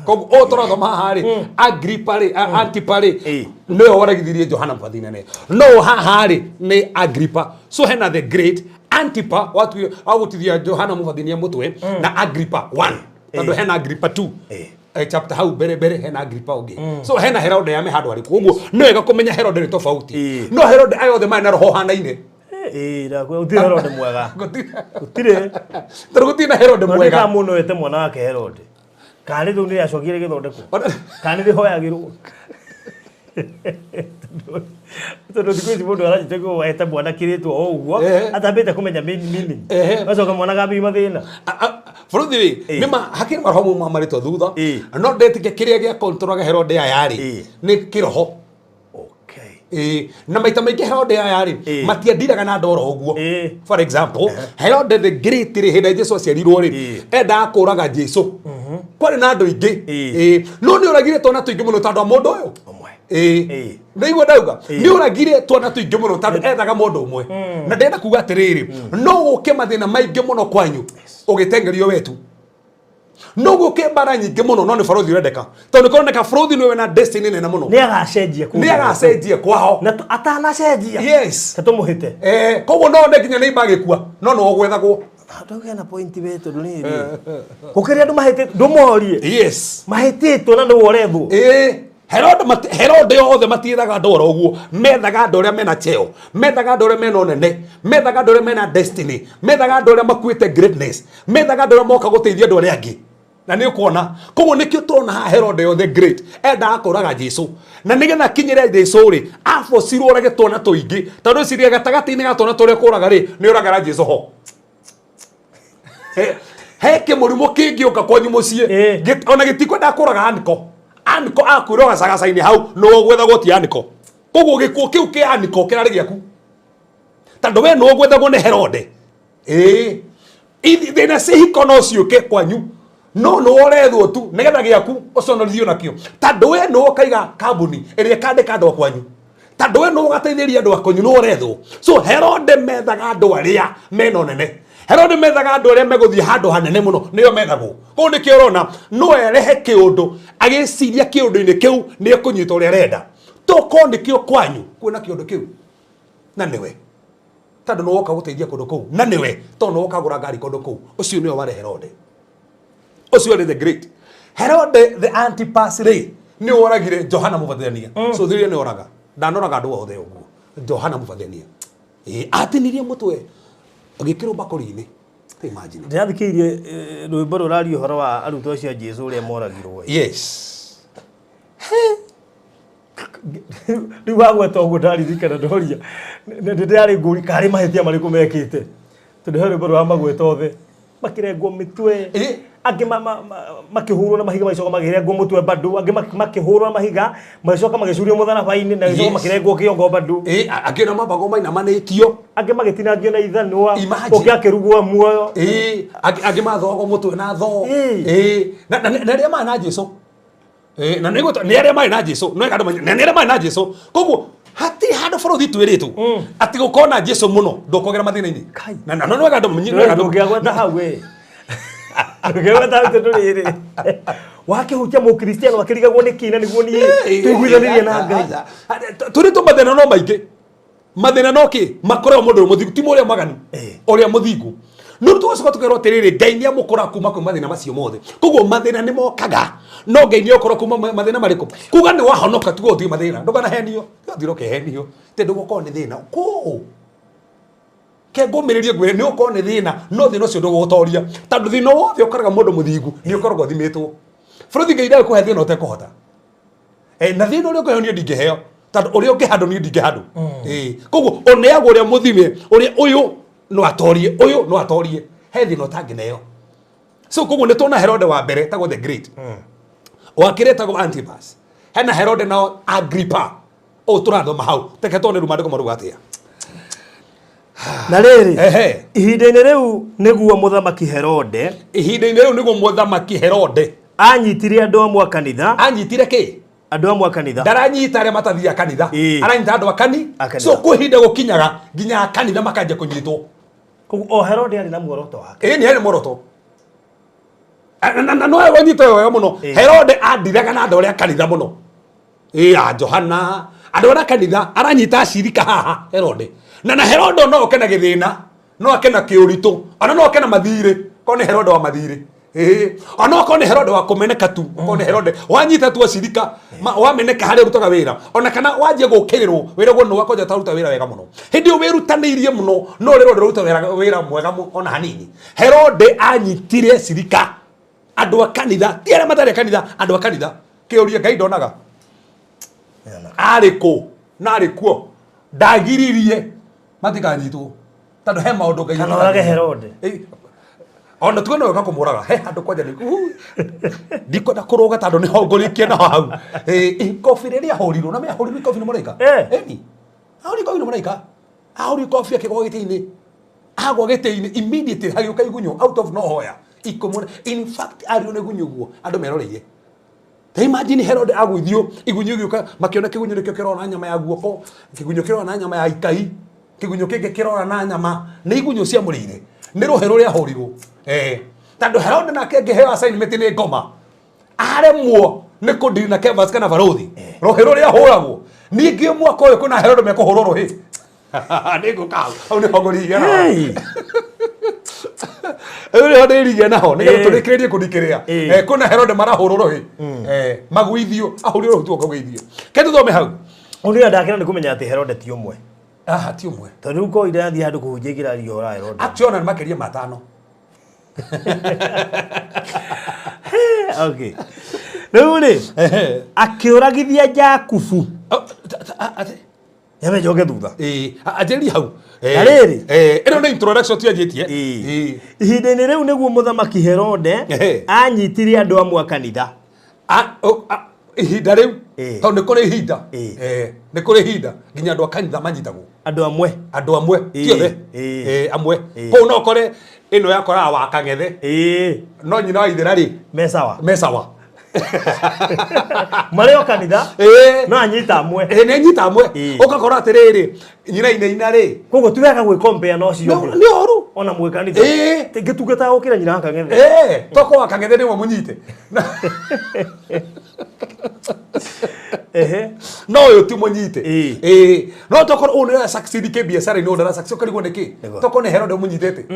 S5: koguo ũyũ tũrathoma haha rĩ, Agripa rĩ, Antipa rĩ, nĩwe woragithirie Johana Mũbatithania. No haha rĩ nĩ Agripa. So hena the Great Antipa watuire wagũtithia Johana Mũbatithania mũtwe, na Agripa 1, tondũ hena Agripa 2. Chapter hau mbere mbere hena Agripa ũngĩ. So hena Herode yame handũ harĩkũ. Ũguo nĩ wega kũmenya Herode nĩ tofauti, no Herode aya othe marĩ na roho hanaine.
S6: Ĩĩ, gũtirĩ Herode mwega. Gũtirĩ.
S5: Tondũ gũtirĩ na Herode
S6: Mwega.
S5: mwega.
S6: Mũndũ wete mwana wake Herode. Kana rĩu nĩ rĩacokire gĩthondekwo? Kana nĩ rĩhoyagĩrwo? Tondũ thikũ ici mũndũ aranyita guo ete mwana kĩrĩtwo o ũguo, atambĩte kũmenya meaning. Gacoka mwana gambia mathĩna.
S5: Bũrũthi rĩ, nĩ ma hakĩrĩ maroho mamwe marĩtwo thutha, no ndetĩkia kĩrĩa gĩa controlaga Herode aya rĩ nĩ kĩroho. Ĩĩ, na maita maingĩ Herode aya rĩ, matiendiraga na andũ oro ũguo. For example, Herode the Great rĩ, hĩndĩ ĩrĩa Jesu aciarirwo rĩ, endaga kũraga Jesu. Kwarĩ na andũ aingĩ. Ĩĩ, no nĩ oragire twana tũingĩ mũno tondũ wa mũndũ ũyũ.
S6: Ũmwe.
S5: Ĩĩ, nĩigua ndauga nĩ ũragire twana tũingĩ mũno tondũ ethaga mũndũ ũmwe. Na ndĩrenda kuga atĩrĩrĩ, no gũke mathĩna maingĩ mũno kwanyu ũgĩteng'erio wetu. No gũke mbara nyingĩ mũno, no nĩ barothi ũrendeka, tondũ nĩ kũroneka barothi nĩwe wĩna destiny nene mũno.
S6: Nĩ agacenjia kũndũ.
S5: Nĩ agacenjia kwao.
S6: Na atanacenjia, ta tũmũhĩte.
S5: Eh, koguo no one nginya nĩ magĩkua no nĩwe ũgwethagwo.
S6: Ndauga na point we, tondũ rĩrĩ gũkĩrĩ andũ mahĩtĩtwo, ndũmorie. Mahĩtĩtwo na nĩwe ũrethwo.
S5: Ĩĩ, Herode Herode othe matiethaga andũ oro ũguo, methaga andũ arĩa mena cheo, methaga andũ arĩa mena ũnene, methaga andũ arĩa mena destiny, methaga andũ arĩa makuĩte greatness, methaga andũ arĩa moka gũteithia andũ arĩa angĩ. Na nĩ ũkuona koguo nĩkĩo tũrona haha Herode the Great endaga kũraga Jesu, na nĩgetha akinyĩre Jesu rĩ, abocirwo ũrage twana tũingĩ, tondũ ciria gatagatĩ-inĩ ga twana tũrĩa kũraga rĩ, nĩ ũragara Jesu ho. He kĩmũrimũ kĩngĩũka kwanyu mũciĩ, ona gĩtikwendaga kũraga aniko aniko akuĩrwo gacagaca-inĩ hau, nĩwe gwethagwo ti aniko. Koguo gĩkuũ kĩu kĩa aniko kĩrarĩ gĩaku, tondũ we nĩwe gwethagwo nĩ Herode. Ĩĩ, thĩna cihiko no ciũke kwanyu, no nĩwe ũrethwo tu nĩgetha gĩaku ũconorithio nakĩo, tondũ we nĩwe ũkaiga kambuni ĩrĩa ĩkandĩka andũ a kwanyu, tondũ we nĩwe ũgateithĩrĩria andũ a kwanyu, nĩwe ũrethwo. So Herode methaga andũ arĩa mena ũnene, Herode methaga andũ arĩa megũthiĩ handũ hanene mũno, nĩo methagwo. Kũu nĩkĩo ũrona no erehe kĩũndũ agĩciria kĩũndũ-inĩ kĩu nĩ ekũnyita ũrĩa arenda. Tokorwo nĩkĩo kwanyu kwĩna kĩũndũ kĩu, na nĩwe tondũ nĩ woka gũteithia kũndũ kũu, na nĩwe tondũ nĩ woka gũra ngari kũndũ kũu. Ũcio nĩwe warĩ Herode, ũcio warĩ the Great. Herode the Antipas rĩ, nĩ woragire Johana Mũbatithania. So thiria nĩ oraga, ndanoraga andũ othe ũguo. Johana Mũbatithania, ĩĩ, atinirie mũtwe agĩkĩrwo mbakũri-inĩ. Imagine.
S6: Ndĩrathikĩrĩirie rwĩmbo rũraria ũhoro wa arutwo acio a Jesu ũrĩa moragirwo. Rĩu wagweta ũguo ndaririkana, ndoria ndĩrarĩ ngũri karĩ mahĩtia marĩkũ mekĩte, tondũ he rwĩmbo rwa magweta othe makĩrengwo mĩtwe, angĩ makĩhũrwo na mahiga magĩcoka makĩrengwo mũtwe bado, angĩ makĩhũrwo na mahiga magĩcoka magĩcurio mũtharaba-inĩ na magĩcoka makĩrengwo kĩongo bado.
S5: Ĩĩ, angĩ nao mambagwo mainamanĩtio.
S6: Angĩ magĩtinangio na ithanwa.
S5: Imagine.
S6: Ũngĩ akĩrugwo muoyo.
S5: Ĩĩ, angĩ mathoagwo mũtwe na thoo. Ĩĩ, na arĩa marĩ na Jesu. Ĩĩ, na nĩguo nĩ arĩa marĩ na Jesu, no andũ na nĩ arĩa marĩ na Jesu. Koguo hatirĩ handũ bũrũri twĩrĩtwo atĩ gũkorwo na Jesu mũno ndũkogera mathĩna-inĩ.
S6: Kai.
S5: Na no wega andũ mamenye, no wega andũ.
S6: Ndũngĩagweta hau ĩ, ndũngĩagweta hau, tondũ rĩrĩ wakĩhutia mũkristiano akĩrigagwo nĩ kĩ, na nĩguo niĩ tũiguithanĩrie na Ngai.
S5: Tũrĩ tũ mathĩna no maingĩ, mathĩna no kĩ makoragwo mũndũ ũrĩa mũthingu ti ũrĩa mwaganu, ũrĩa mũthingu no tũgacoka tũkerwo atĩrĩrĩ, Ngai nĩ amũkũra kuma kwĩ mathĩna macio mothe. Koguo mathĩna nĩ mokaga, no Ngai nĩ okũra kuma mathĩna marĩkũ? Kuga nĩ wahonoka tuga ũtige mathĩna, ndũkanahenio, ũthire ũkehenio tondũ gũkorwo nĩ thĩna kũũ. Ke ngũmĩrĩrie ngwĩre nĩ ũkorwo nĩ thĩna, no thĩna ũcio ndũgũgũtoria, tondũ thĩna wothe ũkoraga mũndũ mũthingu nĩ ũkoragwo ũthimĩtwo. Bũrũri Ngai ndagũkũhe thĩna ũtekũhota. Na thĩna ũrĩa ũkũheo niĩ ndingĩheo, tondũ ũrĩa ũngĩ handũ niĩ ndingĩ handũ. Koguo ũneagwo ũrĩa mũthime, ũrĩa ũyũ no atorie, ũyũ no atorie, he thĩna ũtangĩneo. So koguo nĩ tuona Herode wa mbere tagwo the Great, wa kerĩ etagwo Antipas, hena Herode nao Agrippa ũũ tũrathoma hau. Reke tuone rĩu maandĩko maruga atĩa.
S6: Na rĩrĩ, ihinda-inĩ rĩu nĩguo mũthamaki Herode,
S5: Ihinda-inĩ rĩu nĩguo mũthamaki Herode
S6: anyitire andũ amwe a kanitha.
S5: Anyitire kĩ?
S6: Andũ amwe a kanitha.
S5: Ndaranyita arĩa matathiaga kanitha. Aranyita andũ a kani
S6: A kanitha.
S5: So kwĩ ihinda gũkinyaga nginya a kanitha makanjia kũnyitwo.
S6: Koguo o Herode arĩ na muoroto wake.
S5: Ĩĩ, nĩ arĩ muoroto. Na no wanyita wega mũno. Herode andiraga na andũ arĩa a kanitha mũno, ĩĩ, a Johana, andũ arĩa a kanitha aranyita acirika haha Herode. Na Herode no oke na gĩthĩna, no ake na kĩũritũ, ona no oke na mathirĩ, korwo nĩ Herode wa mathirĩ. Ĩĩ, ona okorwo nĩ Herode wa kũmeneka tu, okorwo nĩ Herode wanyita tu acirika, wameneka harĩa ũrutaga wĩra, ona kana wanjia gũkĩrĩrwo wĩra guo, nĩ wakonja taruta wĩra wega mũno hĩndĩ ĩyo wĩrutanĩirie mũno, no rĩrwo ndũraruta wĩra mwega ona hanini. Herode anyitire cirika andũ a kanitha, ti arĩa matarĩ a kanitha, andũ a kanitha. Kĩũria, Ngai ndonaga arĩ kũ na arĩ kuo? Ndagiririe matikanyitwo, tondũ he maũndũ Ngai
S6: Kana orage Herode.
S5: Ona tuge no wega kũmũraga he handũ kwanja nĩ ndikwenda kũrũga tondũ nĩ hongorĩtie na hau. Ikobi rĩrĩa ahũrirwo na ahũrirwo ikobi nĩ mũraika. Ĩni ahũrirwo ikobi nĩ mũraika, ahũrirwo ikobi akĩgwa gĩtĩ-inĩ, agwa gĩtĩ-inĩ immediately hagĩũka igunyũ out of nowhere ikũmũra. In fact, arirwo nĩ igunyũ guo andũ meroreire. Ta imagine Herode agũithio, igunyũ igĩũka, makĩona kĩgunyũ nĩkĩo kĩrora nyama ya guoko, kĩgunyũ kĩrora na nyama ya ikai, kĩgunyũ kĩngĩ kĩrora na nyama, nĩ igunyũ ciamũrĩire nĩ rũhĩ rũrĩa ahũrirwo. Tondũ Herode nake angĩheo assignment nĩ ngoma aremwo nĩ kũndiri na Kefas kana barothi rũhĩ rũrĩa ahũragwo. Ningĩ mwaka ũyũ kwĩna Herode mekũhũrwo rũhĩ. Nĩ ngũka hau, hau nĩho ngũrigia naho.
S6: Hey.
S5: Rĩu nĩho ndĩrigia naho nĩgetha tũrĩkĩrĩrie kũrikĩrĩa. Kwĩna Herode marahũrwo rũhĩ. Magũithio, ahũrirwo rũhĩ tu akagũithio. Ke tũthome hau.
S6: Ũndũ ũrĩa ndakena nĩ kũmenya atĩ Herode ti ũmwe.
S5: Aha, ti ũmwe.
S6: Tondũ rĩu korwo irathiĩ handũ kũhunjia ikĩraria ũhoro wa Herode.
S5: Actually ona nĩ makĩria ma atano.
S6: Okay. Rĩu rĩ, akĩũragithia Jakubu.
S5: Oh, atĩ
S6: Nyambe njoke thutha.
S5: Ĩĩ, anjĩrĩria hau.
S6: Na rĩrĩ.
S5: Ĩno nĩ introduction tu anjĩtie.
S6: Ihinda-inĩ rĩu nĩguo mũthamaki Herode anyitire andũ amwe a kanitha.
S5: Ihinda rĩu tondũ nĩ kũrĩ ihinda. Nĩ kũrĩ ihinda nginya andũ a kanitha manyitagwo.
S6: Andũ amwe.
S5: Andũ amwe ti othe. Amwe. Kũu no ũkore ĩno yakoraga wa Kang'ethe. No nyina wa Ithera rĩ.
S6: Me sawa.
S5: Me sawa.
S6: Marĩ o kanitha. No anyita amwe.
S5: Nĩ anyita amwe. Ũgakora atĩrĩrĩ, nyina inaina rĩ.
S6: Koguo ti wega gwĩ compare na ũcio ũngĩ.
S5: Nĩ ũru.
S6: Ona mwĩ kanitha. Ngĩtungata gũkĩra nyina wa Kang'ethe.
S5: Toko wa Kang'ethe nĩwe mũnyite. No ũyũ ti mũnyite. No tokorwo ũyũ nĩ succeed kĩbiacara-inĩ, ũyũ ndara succeed, ũkarigwo nĩkĩ? Tokorwo nĩ Herode ũmũnyitĩte.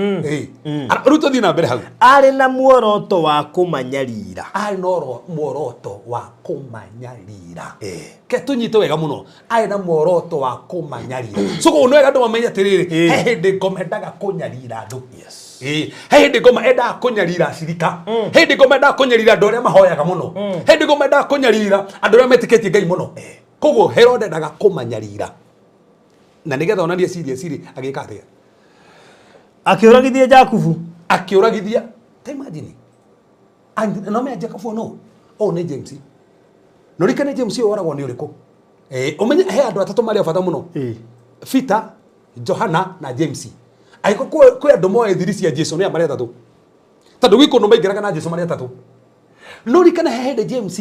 S5: Rĩu tũthiĩ na mbere hau.
S6: Arĩ na muoroto wa kũmanyarira.
S5: Arĩ na muoroto wa kũmanyarira. Ke tũnyite wega mũno. Arĩ na muoroto wa kũmanyarira. So koguo nĩ wega andũ mamenye atĩrĩrĩ, he hĩndĩ ngoma endaga kũnyarira andũ. He hĩndĩ ngoma endaga kũnyarira acirika. He hĩndĩ ngoma endaga kũnyarira andũ arĩa mahoyaga mũno. He hĩndĩ ngoma endaga kũnyarira andũ arĩa metĩkĩtie Ngai mũno. Koguo Herode endaga kũmanyarira. Na nĩgetha onanie serious rĩ, agĩka atĩa?
S6: Akĩũragithia Jakubu.
S5: Akĩũragithia. Ta imagine. No menya Jakubu no. Ũyũ nĩ James. No rikane James ũyũ oragwo nĩ ũrĩkũ? Ũmenye he andũ atatũ marĩ a bata mũno. Peter, Johana na James. Angĩkorwo kwĩ andũ moĩ thiri cia Jesu nĩ aya marĩ atatũ. Tondũ gwĩ kũndũ maingĩraga na Jesu marĩ atatũ. No rikane he hĩndĩ James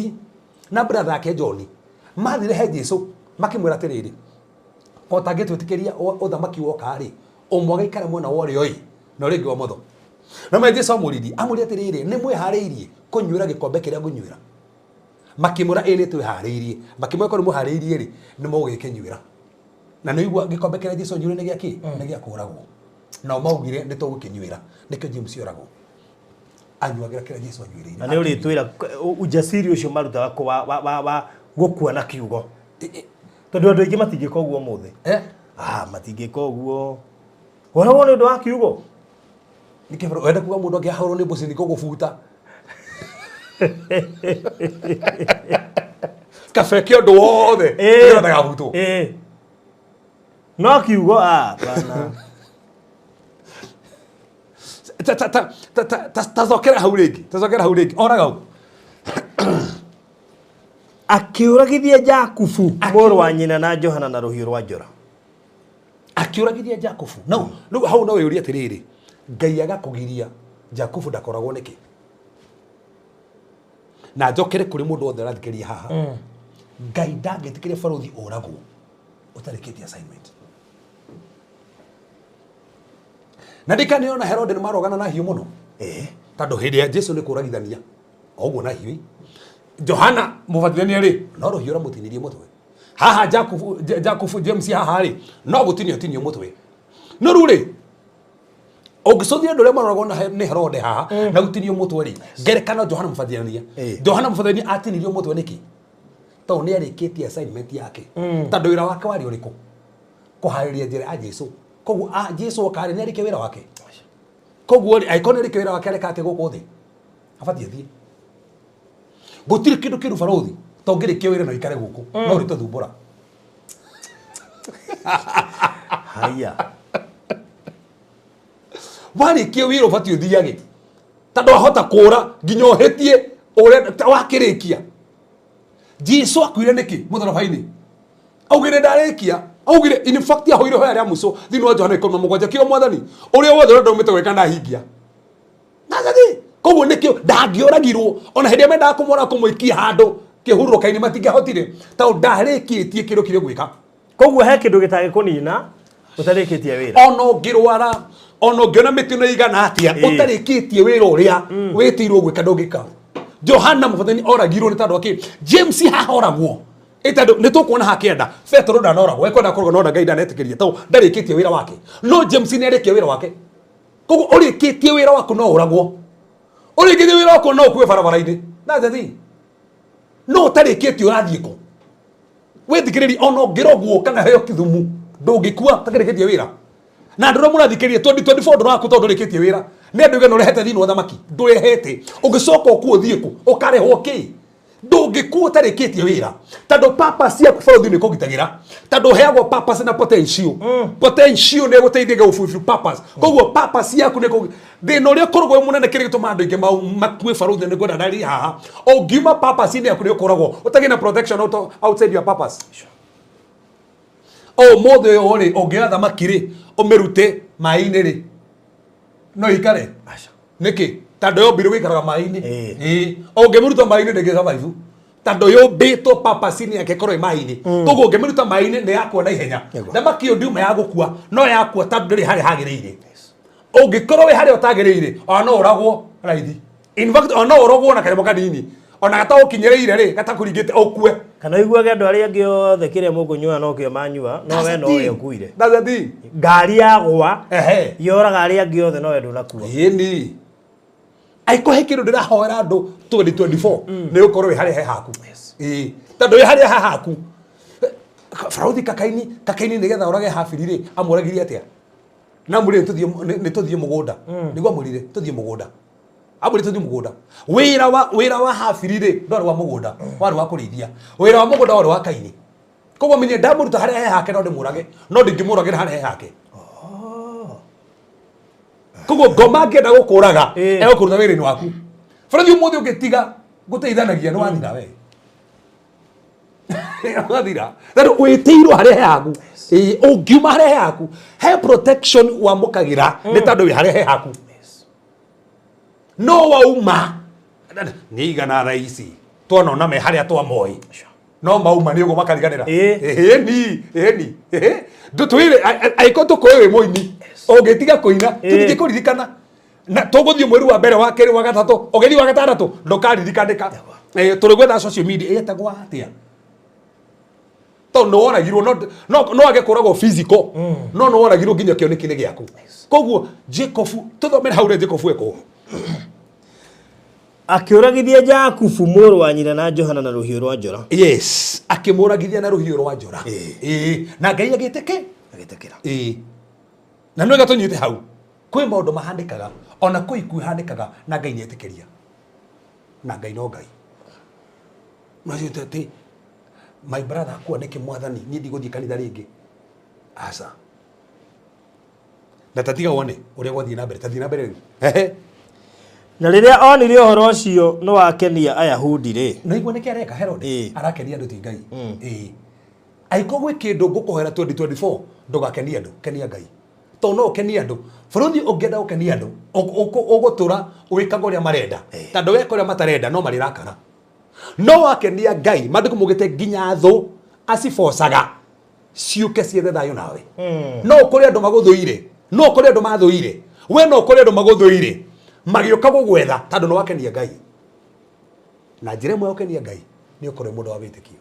S5: na brother yake John mathire he Jesu makĩmwĩra atĩrĩrĩ, o tangĩtwĩtĩkĩria ũthamaki woka rĩ, ũmwe agaikara mwena wa ũrĩo ĩ na ũrĩa ũngĩ wa ũmotho. No menya Jesu amũririe, amũririe atĩrĩrĩ, nĩ mwĩharĩirie kũnyuĩra gĩkombe kĩrĩa ngũnyuĩra? Makĩmwĩra ĩ nĩ twĩharĩirie. Makĩmwĩra korwo nĩ mwĩharĩirie rĩ, nĩ mũgũgĩkĩnyuĩra. Na nĩ ũigua gĩkombe kĩrĩa Jesu anyuire nĩ gĩa kĩ? Nĩ gĩa kũũragwo. Nao maugire nĩ tũgũkĩnyuĩra. Nĩkĩo James oragwo. Anyuagĩra kĩrĩa Jesu anyuĩrĩire.
S6: Na nĩ ũrĩtwĩra ujasiri ũcio marutaga kũ wa gũkua na kiugo. Tondũ andũ aingĩ matingĩka ũguo ũmũthĩ. Matingĩka ũguo. Woragwo nĩ ũndũ wa kiugo.
S5: Nĩkĩ wenda kuga mũndũ angĩahũrwo nĩ mbũci nĩ gũgũbuta. Kabeke ũndũ wothe. Nĩgetha ndagabutwo.
S6: No kiugo, bana.
S5: Tacokera hau rĩngĩ, tacokera hau rĩngĩ. Oraga hau.
S6: Akĩũragithia Jakubu mũrũ wa nyina na Johana na rũhiũ rwa njora.
S5: Akĩũragithia Jakubu. No, rĩu hau no wĩyũrie atĩrĩrĩ, Ngai agakũgiria Jakubu ndakoragwo nĩkĩ? Na njokere kũrĩ mũndũ wothe ũrathikĩrĩria haha. Ngai ndangĩtĩkĩria barũthi ũragwo ũtarĩkĩtie assignment. Na ndikane ona Herode nĩ marogana na hiũ mũno. Tondũ hĩndĩ ya Jesu nĩ kũragithania o ũguo na hiũ. Johana mũbatithania rĩ, no rũhiũ ramũtinirie mũtwe. Haha Jakubu, Jakubu James haha rĩ, no gũtinio tinio mũtwe. No rĩu rĩ, ũngĩcũthia andũ arĩa maroragwo nĩ Herode haha na gũtinio mũtwe rĩ, ngerekano Johana Mũbatithania. Johana Mũbatithania atinirio mũtwe nĩkĩ? Tondũ nĩ arĩkĩtie assignment yake. Tondũ wĩra wake warĩ ũrĩkũ? Kũharĩria njĩra ya Jesu. Koguo Jesu oka rĩ, nĩ arĩkia wĩra wake. Koguo rĩ, angĩkorwo nĩ arĩkia wĩra wake areka atĩa gũkũ thĩ? Abatiĩ athiĩ. Gũtirĩ kĩndũ kĩũru barũthi, to ũngĩrĩkia wĩra na ũikare gũkũ, no ũrĩtũthumbũra.
S6: Haya.
S5: Warĩkia wĩra ũbatiĩ ũthiage. Tondũ wahota kũra nginya ũhĩtie ũrĩa wakĩrĩkia. Jesu akuire nĩkĩ mũtharaba-inĩ? Augire ndarĩkia. Augire in fact ahoire hoya rĩa mũico thĩinĩ wa Johana 17 kĩo mwathani ũrĩa wothe ũrenda umĩte gwĩka ndahingia. Nazathi. Koguo nĩkĩo ndangĩoragirwo ona hĩndĩ ĩrĩa mendaga kũmwora kũmũikia handũ kĩhurũka-inĩ matingĩahotire tondũ ndarĩkĩtie kĩndũ kĩrĩa gwĩka.
S6: Koguo he kĩndũ gĩtangĩkũnina ũtarĩkĩtie wĩra.
S5: Ona ũngĩrwara Ona ũngĩona mĩtino ĩigana atĩa, ũtarĩkĩtie wĩra ũrĩa wĩtĩirwo gwĩka, ndũngĩka. Johana Mũbatithania oragirwo nĩ tondũ wa kĩ? James haha oragwo ĩ tondũ nĩ tũkuona hakĩenda Petero ndanoragwo, ekwenda kũragwo no Ngai ndanetĩkĩria tondũ ndarĩkĩtie wĩra wake. No James nĩ arĩkia wĩra wake. Koguo ũrĩkĩtie wĩra waku no ũragwo, ũrĩkĩtie wĩra waku no ũkue barabara-inĩ. That's the thing. No ũtarĩkĩtie ũrathiĩ kũ? Wĩthikĩrĩri, ona ũngĩrogwo kana heo kĩthumu, ndũngĩkua ũtarĩkĩtie wĩra. Na andũ arĩa mũrathikĩrĩria, 2024 ndũraku tondũ ndũrĩkĩtie wĩra. Nĩ andũ igana ũrehete thĩinĩ wa thamaki, ndũrehete. Ũngĩcoka ũkuo ũthiĩ kũ? Ũkarehwo kĩ? Ndũngĩkua ũtarĩkĩtie wĩra, tondũ purpose yaku bũrũri nĩ kũgitagĩra, tondũ ũheagwo purpose na potential. Potential nĩ ĩgũteithagia gũ fulfill purpose. Koguo purpose yaku nĩ thĩna ũrĩa ũkoragwo wĩ mũnene, kĩrĩa gĩtũmaga andũ aingĩ makue barũthi nĩ kwenda ndari haha. Ũngiuma purpose-inĩ yaku nĩ ũkoragwo ũtagĩ na protection outside your purpose. Ũmũthĩ ũyũ rĩ, ũngĩoya thamaki rĩ, ũmĩrute maĩ-inĩ rĩ, no ikare?
S6: Aca.
S5: Nĩkĩ? Tondũ yombirwo gũikaraga maĩ-inĩ.
S6: Ĩĩ.
S5: Ĩĩ, ũngĩmĩruta maĩ-inĩ ndĩngĩ survive, tondũ yũmbĩtwo purpose-inĩ yake ĩkorwo ĩ maĩ-inĩ. Koguo ũngĩmĩruta maĩ-inĩ nĩ yakua na ihenya. Thamaki ĩyo ndiuma ya gũkua, no yakua tondũ ndĩrĩ harĩa hagĩrĩire. Ũngĩkorwo wĩ harĩa ũtagĩrĩire, ona no ũragwo raithi. In fact, ona no ũrogwo na kanyamũ kanini ona gataũkinyĩrĩire rĩ, gatakũringĩte, ũkue.
S6: Kana ũiguage andũ arĩa angĩ othe kĩrĩa mũkũnyua no kĩo manyua, no we nowe ũkuire.
S5: That's the thing.
S6: Ngari yagwa, yoraga arĩa angĩ othe, nowe ndũnakua.
S5: Ĩni angĩkorwo he kĩndũ ndĩrahoera andũ 2024, nĩ ũkorwo wĩ harĩa he haku. Ĩĩ, tondũ wĩ harĩa he haku. Barũthi Kakaini, Kakaini nĩgetha orage Habiri rĩ, amũragirie atĩa? Na amwĩrire nĩ tũthiĩ mũgũnda. Nĩguo amwĩrire tũthiĩ mũgũnda, amwĩrire tũthiĩ mũgũnda. Wĩra wa Habiri rĩ, ndwarĩ wa mũgũnda, warĩ wa kũrĩithia. Wĩra wa mũgũnda warĩ wa Kaini. Koguo menye ndamũruta harĩa he hake no ndĩmũrage, no ndingĩmũragĩra harĩa he hake. Koguo ngoma angĩenda gũkũraga, egũkũruta wĩra-inĩ waku. Bũrũri ũmũthĩ ũngĩtiga gũteithanagia, nĩ wathira we, wathira, tondũ wĩtĩirwo harĩa he haku. Ĩĩ, ũngiuma harĩa he haku, he protection wamũkagĩra nĩ tondũ wĩ harĩa he haku. No wauma nĩ igana thaa ici twanona me harĩa twamoĩ, no mauma nĩ ũguo makariganĩra. Ĩni ĩni ndũtwĩre angĩkorwo tũkũĩ wĩ mũini, ũngĩtiga kũina, tũtingĩ kũririkana. Na tũgũthiĩ mweri wa mbere, wa kerĩ, wa gatatũ, ũgĩthiĩ wa gatandatũ ndũkaririkanĩka. Tũrĩ gwetha social media ĩtagwo atĩa, tondũ nĩ woragirwo. No age kũragwo physical, no nĩ woragirwo nginya kĩoneki-inĩ gĩaku. Koguo Jacob, tũthomere hau ũrĩa Jacob ekwo.
S6: Akĩũragithia Jakubu mũrũ wa nyina na Johana na rũhiũ rwa njora.
S5: Yes, akĩmũragithia na rũhiũ rwa njora. Ĩĩ, na Ngai agĩtĩkĩ
S6: Agĩtĩkĩra.
S5: Ĩĩ, na nĩ wega tũnyite hau. Kwĩ maũndũ mahandĩkaga, ona kwĩ ikuũ ihandĩkaga, na Ngai nĩ etĩkĩria, na Ngai no Ngai. Nacio atĩ my brother akua nĩkĩ? Mwathani, niĩ ndigũthiĩ kanitha rĩngĩ, aca. Na tatiga wone ũrĩa gwathiĩ na mbere. Tathiĩ na mbere rĩu. Ehe.
S6: Na rĩrĩa onire ũhoro ũcio nĩ wakenia Ayahudi rĩ,
S5: Na igua nĩkĩ areka Herod? Arakenia andũ, ti Ngai. Ĩĩ, angĩkorwo gwĩ kĩndũ ngũkũhoera 2024, ndũgakenie andũ, kenia Ngai, tondũ no ũkenie andũ. Bũrũri ũngĩenda gũkenia andũ, ũgũtũra wĩkaga ũrĩa marenda, tondũ weka ũrĩa matarenda no marĩrakara. No wakenia Ngai, maandĩko maugĩte nginya thũ acibocaga ciũke ciethe thayũ nawe. No ũkore andũ magũthũire, no ũkore andũ mathũire we, no ũkore andũ magũthũire magĩũka gũgwetha, tondũ nĩ wakenia Ngai. Na njĩra ĩmwe ya gũkenia Ngai nĩ ũkorwo wĩ mũndũ wa wĩtĩkio.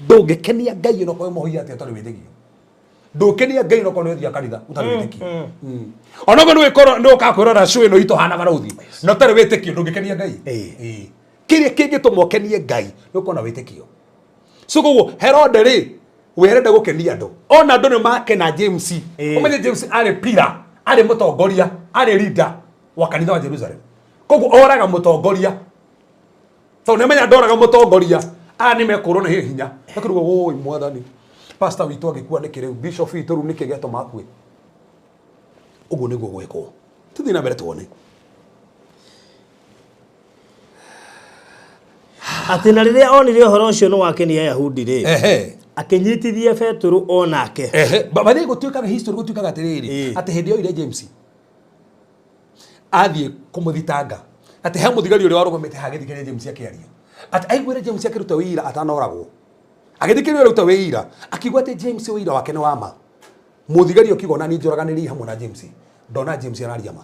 S5: Ndũngĩkenia Ngai onokorwo wĩ mũhoi atĩa ũtarĩ wĩtĩkio. Ndũngĩkenia Ngai onokorwo nĩ ũthiaga kanitha ũtarĩ wĩtĩkio. Onokorwo nĩ wĩkorwo nĩ ũkaga kwĩrora show ĩno itũ hana barũthi na ũtarĩ wĩtĩkio, ndũngĩkenia Ngai. Ĩĩ. Kĩrĩa kĩngĩtũma ũkenie Ngai nĩ ũkorwo na wĩtĩkio. So koguo Herode rĩ, we arenda gũkenia andũ, ona andũ nĩ makena James. Ũmenye James arĩ pira, arĩ mũtongoria, arĩ leader wa kanitha wa Jerusalem. Koguo oraga mũtongoria, tondũ nĩamenya ndoraga mũtongoria, aya nĩ mekũrwo nĩ hinya. Akĩruga woi, mwathani, pastor witũ agĩkua nĩkĩ rĩu? Bishop witũ rĩu nĩkĩ gĩatũma akue? Ũguo nĩguo gwĩkwo. Tũthiĩ na mbere tuone.
S6: Atĩ na rĩrĩa onire ũhoro ũcio nĩ wakenia Ayahudi rĩ, akĩnyitithia Petero o nake.
S5: Ehe, bathĩ gũtuĩkaga history gũtuĩkaga atĩrĩrĩ, atĩ hĩndĩ yoire James athiĩ kũmũthitanga, atĩ he mũthigari ũrĩa warũgamĩte haha agĩthikĩrĩria James akĩaria, atĩ aiguire James akĩruta wĩira atanoragwo, agĩthikĩrĩria aruta wĩira, akiuga atĩ James wĩira wake nĩ wa ma. Mũthigari ũkiuga ona niĩ njũraganĩrĩi hamwe na James, ndona James araria ma.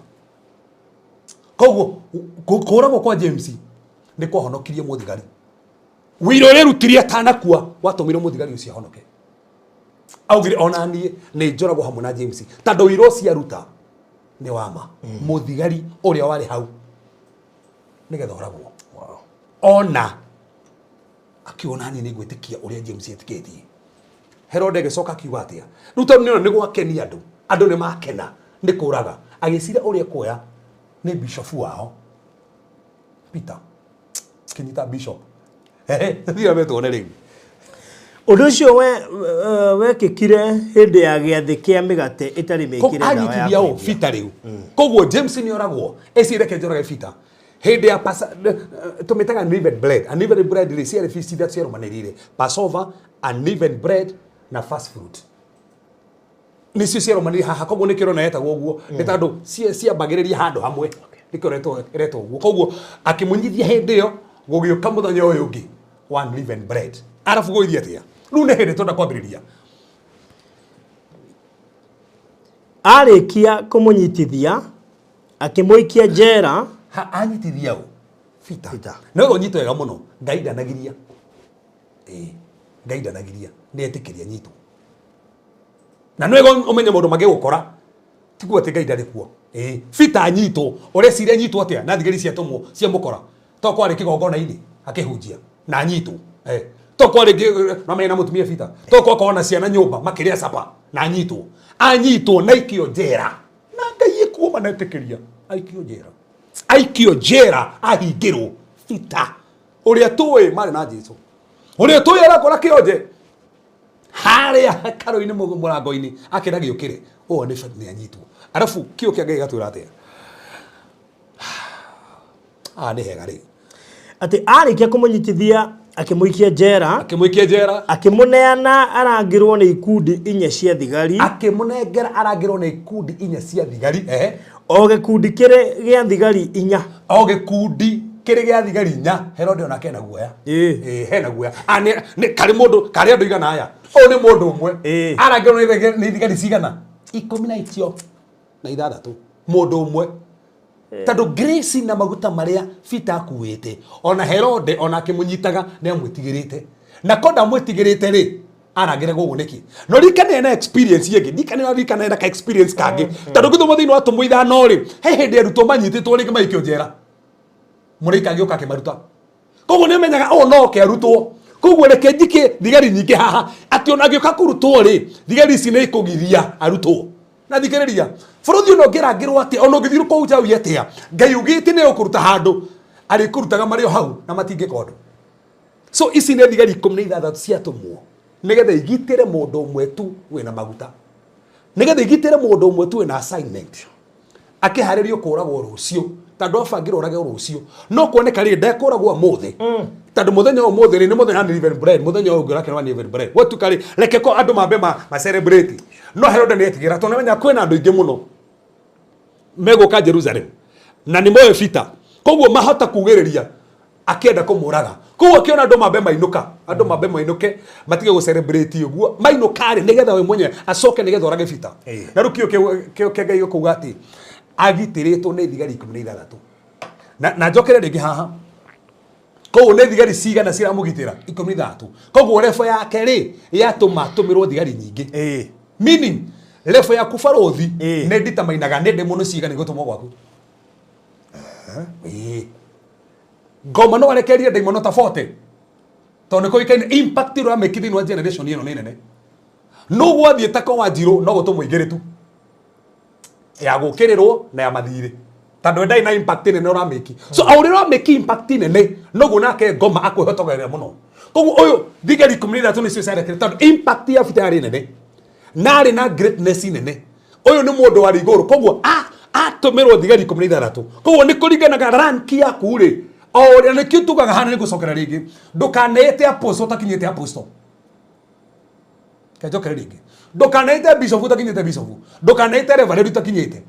S5: Koguo kũragwo kwa James nĩ kwahonokirie mũthigari. Wĩira ũrĩa arutire atanakua watũmire mũthigari ũcio ahonoke. Augire ona niĩ nĩ njũragwo hamwe na James tondũ wĩira ũcio aruta nĩ wa ma. Mũthigari ũrĩa warĩ hau nĩgetha oragwo. Ona akiuga ona niĩ nĩ ngwĩtĩkia ũrĩa James etĩkĩtie. Herode agĩcoka akiuga atĩa? Rĩu tondũ nĩona nĩ gwakenia andũ, andũ nĩ makena nĩ kũraga, agĩciria ũrĩa kuoya nĩ bishofu wao Peter. Kĩnyita bishop. Ehe, thiĩ na tuone rĩu.
S6: Ũndũ ũcio wekĩkire hĩndĩ ya gĩathĩ kĩa mĩgate ĩtarĩ mĩkĩre ndawa ya
S5: Anyitithia ũ
S6: kũimbia.
S5: Peter rĩu. Koguo James nĩ oragwo, eciria reke njũrage Peter. Hĩndĩ ya tũmĩtaga unleavened bread. Unleavened bread rĩ, ciarĩ feast iria ciarũmanĩrĩire. Passover, unleavened bread na first fruit. Nĩcio ciarũmanĩrĩire haha, koguo nĩkĩo ũrona yetagwo ũguo, nĩ tondũ ciambagĩrĩria handũ hamwe. Nĩkĩo ĩretwo ũguo. Koguo akĩmũnyithia hĩndĩ ĩyo, gũgĩũka mũthenya ũyũ ũngĩ wa unleavened bread. Arabu gũgĩthiĩ atĩa? Rĩu nĩ hĩndĩ twenda kwambĩrĩria.
S6: Arĩkia kũmũnyitithia, akĩmũikia njera.
S5: Ha, anyitithia ũ? Peter.
S6: Peter.
S5: No ũnyitwo wega mũno, Ngai ndanagiria. Ĩĩ, Ngai ndanagiria, nĩ etĩkĩria nyitwo. Na nĩ wega ũmenye maũndũ mangĩgũkora, ti kuga atĩ Ngai ndarĩ kuo. Ĩĩ, Peter anyitwo, ũreciria anyitwo atĩa na thigari ciatũmwo ciamũkora? To kwarĩ kĩgongona-inĩ akĩhunjia na anyitwo. To kwarĩ no mena mũtumia Peter. To gwakorwo na ciana nyũmba makĩrĩa capa na anyitwo. Anyitwo na aikio njera. Na Ngai ekuo manetĩkĩria aikio njera. Aikio njera ahingĩrwo Peter. Ũrĩa tũĩ marĩ na Jesu. Ũrĩa tũĩ arakora kĩonje harĩa hekarũ-inĩ mũrango-inĩ akĩra gĩũkĩre. Ũũ nĩ nĩ anyitwo. Arabu kĩo kĩa Ngai gĩgatwĩra atĩa? Ah, nĩ hega rĩu.
S6: Atĩ arĩkia kũmũnyitithia akĩmũikia njera.
S5: Akĩmũikia njera.
S6: Akĩmũneana arangĩrwo nĩ ikundi inya cia thigari.
S5: Akĩmũnengera arangĩrwo nĩ ikundi inya cia thigari.
S6: O gĩkundi kĩrĩ gĩa thigari inya.
S5: O gĩkundi kĩrĩ gĩa thigari inya. Herode onake ena guoya. Hena guoya. Ah, nĩ karĩ mũndũ, karĩ andũ igana aya. Ũyũ nĩ mũndũ ũmwe. Arangĩrwo nĩ thigari cigana? Ikũmi na icio na ithathatũ. Mũndũ ũmwe. Tondũ grace na maguta marĩa Peter akuĩte, ona Herode ona akĩmũnyitaga nĩ amwĩtigĩrĩte. Na ko ndamwĩtigĩrĩte rĩ, arangĩre gũkũ nĩkĩ? No ririkane na experience ĩngĩ, ndirikane na ririkane na ka experience kangĩ. Tondũ ngĩthoma thĩinĩ wa Atũmwo ithano rĩ, he hĩndĩ arutwo manyitĩtwo rĩngĩ maikio njera. Mũraika agĩũka akĩmaruta. Koguo nĩ amenyaga ũũ no oke arutwo. Koguo reke njike thigari nyingĩ haha, atĩ ona angĩũka kũrutwo rĩ, thigari ici nĩ ikũgiria arutwo. Na thikĩrĩria, bũrũri ũyũ ũngĩrangĩrwo atĩa, ona ũngĩthiĩ kũu nja uge atĩa, Ngai ugĩte nĩ egũkũruta handũ, arĩkũrutaga marĩ o hau na matingĩka ũndũ. So ici nĩ thigari 16 ciatũmwo nĩgetha igitĩre mũndũ ũmwe tu wĩna maguta, nĩgetha igitĩre mũndũ ũmwe tu wĩna assignment, akĩharĩrio kũragwo rũciũ, tondũ abangirwo orage rũciũ. No kuoneka rĩ, ndekũragwo ũmũthĩ, tondũ mũthenya ũyũ ũmũthĩ rĩ, nĩ mũthenya wa unleavened bread, mũthenya ũyũ ũngĩ ũrakena wa unleavened bread. Gwatuĩka rĩ, reke ko andũ mambe ma celebrate. No Herode nĩ etigĩra, tondũ nĩamenya kwĩna andũ aingĩ mũno megũka Jerusalem na nĩ moĩ Peter, koguo mahota kugĩrĩria akĩenda kũmũraga. Koguo akĩona andũ mambe mainũka, andũ mambe mainũke matige gũ celebrate ũguo, mainũka rĩ, nĩgetha we mwenyewe acoke nĩgetha orage Peter. Na rĩu kĩo kĩa Ngai gĩkauga atĩ agitĩrĩtwo nĩ thigari 16. Na njokere rĩngĩ haha, koguo nĩ thigari cigana ciramũgitĩra? 16. Koguo level yake rĩ, yatũma atũmĩrwo thigari nyingĩ. Meaning level yaku barũthi nĩ nditamainaga nĩ ndĩ mũno cigana igũtũmwo gwaku. Ngoma no arekerie ndaimono ta 40. Tondũ nĩ kũĩkaine impact ĩrĩa ũramĩki thĩinĩ wa generation ĩno nĩ nene. No gwathiĩ ta kwa Wanjirũ no gũtũmwo igĩrĩ tu. Ya gũkĩrĩrwo na ya mathirĩ. Tondũ ndarĩ na impact nene ũramĩki. So o ũrĩa ũramĩki impact nene, noguo nake ngoma akwĩhotogerera mũno. Koguo ũyũ thigari 13 nĩcio ciarekire tondũ impact ya Peter yarĩ nene. Na arĩ na greatness nene. Ũyũ nĩ mũndũ warĩ igũrũ. Koguo atũmĩrwo thigari 16. Koguo nĩ kũringanaga rank yaku rĩ. O ũrĩa nĩkĩo tugaga hana nĩ gũcokera rĩngĩ. Ndũkaneĩte apostle ũtakinyĩte apostle. Kenjokere rĩngĩ. Ndũkaneĩte bishop ũtakinyĩte bishop. Ndũkaneĩte reverend ũtakinyĩte.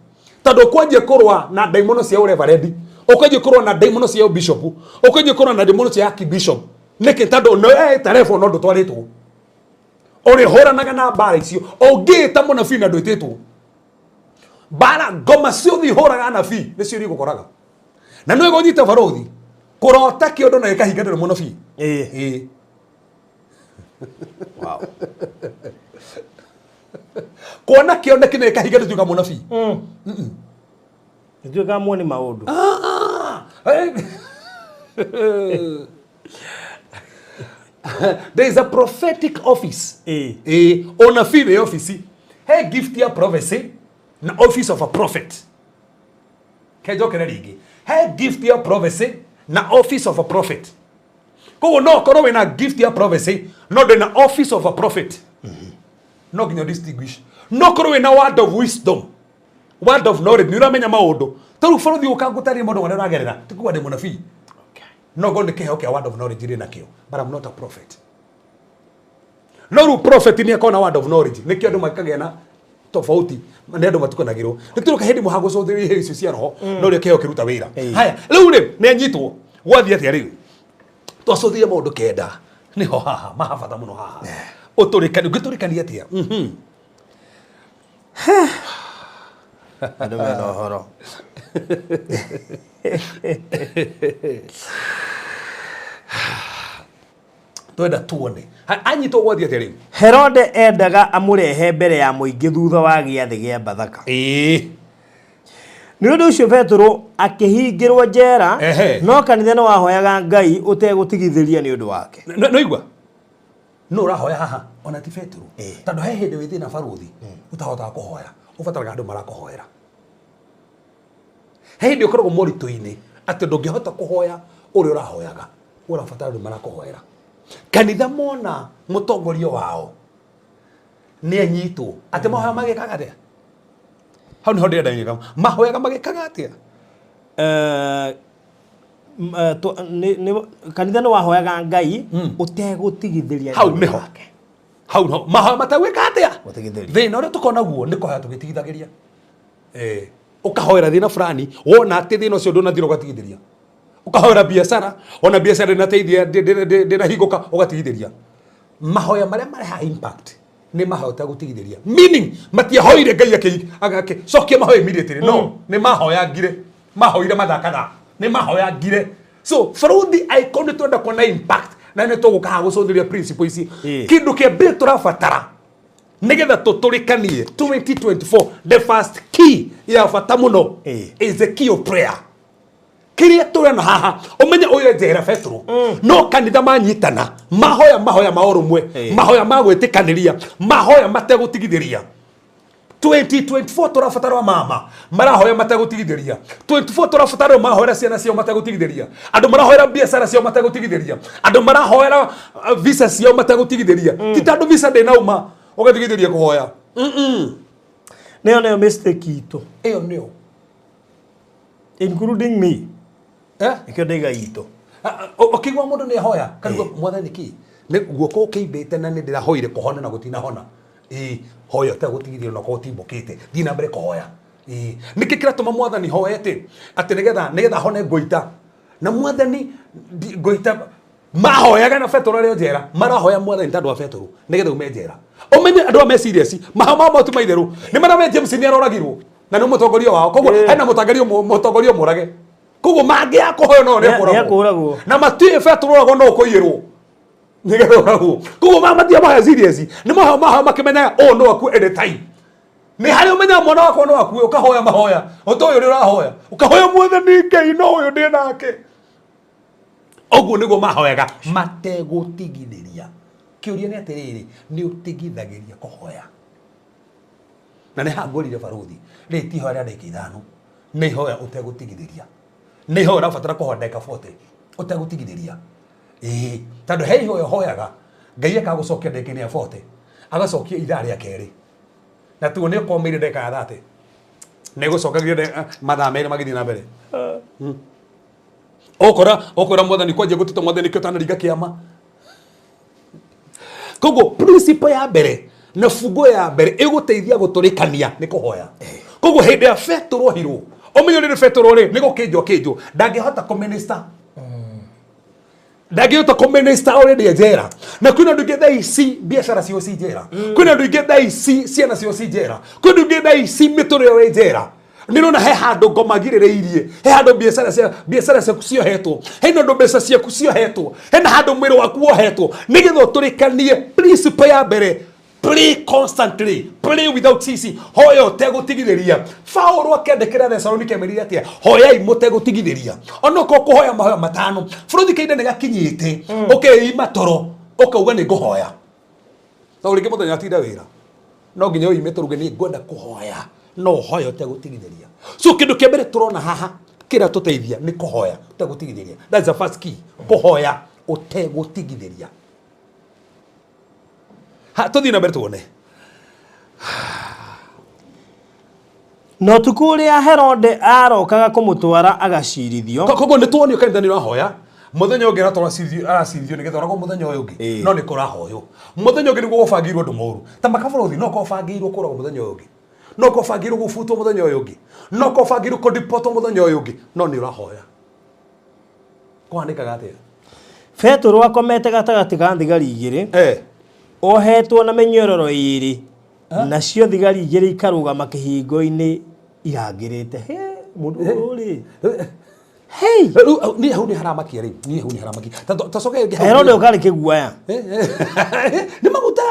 S5: Tondũ ũkwanjia kũrũa na ndaimono cia ũreverendi, ũkwanjia kũrũa na ndaimono cia ũbishop, ũkwanjia kũrũa na ndaimono cia archbishop. Nĩkĩ? Tondũ no ĩta level no ndũtwarĩtwo. Ũrĩhũranaga na mbara icio. Ũngĩĩta mũnabii na ndwĩtĩtwo. Mbara ngoma ciothe ihũraga anabii nĩcio irĩgũkoraga. Na nĩ ũgũnyita barothi kũrota kĩũndũ na gĩkahinga ndũrĩ mũnabii.
S6: Ĩĩ.
S5: Ĩĩ.
S6: Wow.
S5: Kuona kĩoneki na gĩkahinga ndũtuĩka mũnabii.
S6: Nĩtuĩkaga muoni maũndũ.
S5: There is a prophetic office.
S6: Ĩĩ.
S5: Ĩĩ, ũnabii nĩ ofici. He gift ya prophecy na office of a prophet. Kenjokere rĩngĩ. He gift ya prophecy na office of a prophet. Koguo no ũkorwo wĩna gift ya prophecy no ndũrĩ na office of a prophet. No nginya distinguish. No ũkorwo wĩna word of wisdom, word of knowledge, nĩ ũramenya maũndũ. Tarĩu bũrũri ũka ngũtarĩrie maũndũ marĩa ũragerera, ti kuga ndĩ mũnabii. No ngorwo nĩ kĩheo kĩa word of knowledge ndĩ nakĩo, but I'm not a prophet. No rĩu prophet nĩ akorwo na word of knowledge, nĩkĩo andũ makagĩa na tofauti nĩ andũ matukanagĩrwo. Nĩ tũroka hĩndĩ mũha gũcũthĩrĩria iheo icio cia roho, no ũrĩa kĩheo kĩruta wĩra. Haya, rĩu rĩ, nĩ anyitwo. Gwathiĩ atĩa rĩu? Twacũthĩrĩria maũndũ kenda, nĩho haha, maha bata mũno haha. Ũtũrĩkani, ũngĩtũrĩkania atĩa?
S6: Andũ mena ũhoro.
S5: Twenda tuone. Anyitwo gwathiĩ atĩa rĩu?
S6: Herode endaga amũrehe mbere ya mũingĩ thutha wa gĩathĩ gĩa Bathaka. Nĩ ũndũ ũcio Petero akĩhingĩrwo njera, no kanitha nĩ wahoyaga Ngai ũtegũtigithĩria nĩ ũndũ wake.
S5: No igua? No ũrahoya haha ona ti Petero. Tondũ he hĩndĩ wĩ thĩna barũthi ũtahotaga kũhoya, ũbataraga andũ marakũhoera. He hĩndĩ ũkoragwo moritũ-inĩ atĩ ndũngĩhota kũhoya ũrĩa ũrahoyaga, ũrabatara andũ marakũhoera. Kanitha mona mũtongoria wao nĩ anyitwo, atĩ mahoya magĩkaga atĩa? Hau nĩho ndĩrenda nyika. Mahoyaga magĩkaga atĩa?
S6: Kanitha nĩ wahoyaga Ngai ũtegũtigithĩria
S5: Hau
S6: nĩ ũndũ
S5: nĩho.
S6: wake.
S5: Hau nĩho. Mahoya mategwĩka atĩa?
S6: Gũtigithĩria.
S5: Thĩna ũrĩa tũkoragwo naguo nĩ kũhoya tũgĩtigithagĩria. Ũkahoera thĩna fulani, wona atĩ thĩna ũcio ndũnathira ũgatigithĩria. Ũkahoera biacara, ona biacara ndĩnateithia, ndĩnahingũka, ũgatigithĩria. Mahoya marĩa marehaga impact nĩ mahoya ũtegũtigithĩria. Meaning, matiahoire Ngai agĩcokia mahoya immediately. No, nĩ mahoyangire. Mahoire mathaa kadhaa. Nĩ mahoyangire. So, bũrũri angĩkorwo nĩ twenda kuona impact, na nĩ tũgũka haha gũcũthĩrĩria principle ici. Kĩndũ kĩa mbere tũrabatara nĩgetha tũtũrĩkanie 2024, the first key ya bata mũno is the key of prayer. Kĩrĩa tũrona haha, ũmenye ũyũ njera Petero, no kanitha manyitana, mahoya mahoya ma ũrũmwe, mahoya ma gwĩtĩkanĩria, mahoya mategũtigithĩria. 2024 tũrabatara mama marahoya mategũtigithĩria. 24 tũrabatara mahoera ciana ciao mategũtigithĩria. Andũ marahoera biacara ciao mategũtigithĩria. Andũ marahoera visa ciao mategũtigithĩria. Ti tondũ visa ndĩnauma ũgatigithĩria kũhoya.
S6: Nĩyo nĩyo mistake itũ.
S5: Ĩyo nĩyo.
S6: Including me. Nĩkĩo ndaiga itũ.
S5: Ũkĩigua mũndũ nĩ ahoya, kaigua mwathani kĩ? Nĩ guoko ũkĩimbĩte na nĩ ndĩrahoire kũhona na gũtinahona. Ĩĩ, hoya ũtegũtigithĩria na ũkorwo ũtimbũkĩte. Thiĩ na mbere kũhoya. Ĩĩ, nĩkĩ kĩratũma mwathani hoe atĩ atĩ nĩgetha ahone ngũita? Na mwathani ngũita mahoyaga na Petero arĩ o njera, marahoya mwathani tondũ wa Petero nĩgetha ume njera. Ũmenye andũ a me serious, mahoya mao matu maitherũ. Nĩ marame James nĩ aroragirwo na nĩ mũtongoria wao. Koguo hena mũtongoria mũrage. Koguo mangĩaga kũhoya no nĩ
S6: Nĩ ekũragwo.
S5: Na matiũĩ Petero oragwo no ũkũiyĩrwo. Nĩgetha ũragwo. Koguo matia mahoya serious. Nĩ mahoya mahoya makĩmenyaga ũũ no akue anytime. Nĩ harĩa ũmenyaga mwana wakwa no akue, ũkahoya mahoya. Ũtoĩ ũrĩa ũrahoya. Ũkahoya mwathani Ngai no ũyũ ndĩ nake. Ũguo nĩguo mahoyaga mategũtigithĩria. Kĩũria nĩ atĩrĩrĩ, nĩ ũtigithagĩria kũhoya? Na nĩ haha ngwĩrire barũthi, rĩrĩ ti ihoya rĩa ndagĩka ithano, nĩ ihoya ũtegũtigithĩria. Nĩ ihoya ũrabatara kũhoya ndagĩka 40 ũtegũtigithĩria. Ĩĩ, tondũ he ihoya ũhoyaga, Ngai akagũcokia ndagĩka-inĩ ya 40, agacokia ithaa rĩa kerĩ. Na tuo nĩ ũkomeire ndagĩka ya 30. Nĩ ĩgũcokagia mathaa merĩ magĩthiĩ na mbere. Ũkora mwathani kwanjia gũteta mwathani nĩkĩo ũtanaringa kĩama. Koguo principle ya mbere na funguo ya mbere ĩgũteithia gũtũrĩkania nĩ kũhoya. Koguo hĩndĩ ya Petero ohirwo, ũmenye rĩrĩ Petero rĩ nĩ gũkĩnjwo kĩnjwo, ndangĩhota kũminister. Ndangĩhota kũminista already e njera. Na kwĩna andũ aingĩ thaa ici biacara ciao ci njera, kwĩna andũ aingĩ thaa ici ciana ciao ci njera, kwĩna andũ aingĩ thaa ici mĩtũrĩre yao ĩ njera. Nĩrona he handũ ngoma girĩrĩirie, he handũ biacara cia biacara ciaku ciohetwo, hena andũ mbeca ciaku ciohetwo, hena handũ mwĩrĩ waku wohetwo, nĩgetha ũtũrĩkanie. Principle ya mbere, pray constantly, pray without ceasing, hoya ũtegũtigithĩria. Paulo akĩandĩkĩra Thesalonike amerire atĩa? Hoyai mũtegũtigithĩria. Onokorwo kũhoya mahoya matano bũrũri kahinda nĩ gakinyĩte, ũkeima toro ũkauga nĩ ngũhoya, tondũ rĩngĩ mũthenya atinda wĩra no nginya ũime toro uge nĩ ngwenda kũhoya. No ũhoya ũtegũtigithĩria. So kĩndũ kĩa mbere tũrona haha kĩrĩa tũteithia nĩ kũhoya ũtegũtigithĩria. That's the first key, kũhoya ũtegũtigithĩria. Ha, tũthiĩ na mbere tuone.
S6: Na ũtukũ ũrĩa Herode aarokaga kũmũtwara agacirithio.
S5: Koguo nĩ tuonio kanitha nĩ ũrahoya. Mũthenya ũngĩ aratwarwo aracirithio nĩgetha oragwo mũthenya ũyũ ũngĩ. No nĩ kũrahoywo. Mũthenya ũngĩ nĩguo gũbangĩirwo ũndũ mũũru. Ta makabũrũthi no korwo ũbangĩirwo kũragwo mũthenya ũyũ ũngĩ. No korwo ũbangĩirwo gũbutwo mũthenya ũyũ ũngĩ. No korwo ũbangĩirwo kũdipotwo mũthenya ũyũ ũngĩ. No nĩ ũrahoya. Kũhanĩkaga atĩa?
S6: Betũrũ akomete gatagatĩ ga thigari igĩrĩ, ohetwo na mĩnyororo ĩĩrĩ, nacio thigari igĩrĩ ikarũgama kĩhingo-inĩ irangĩrĩte. He, mũndũ ũyũ rĩ. Hey!
S5: Rĩu hau- niĩ hau nĩ haramakia rĩu. Niĩ hau nĩ haramakia. Ta coke rĩngĩ hau.
S6: Herode ũkarĩ kĩguoya.
S5: Nĩ maguta.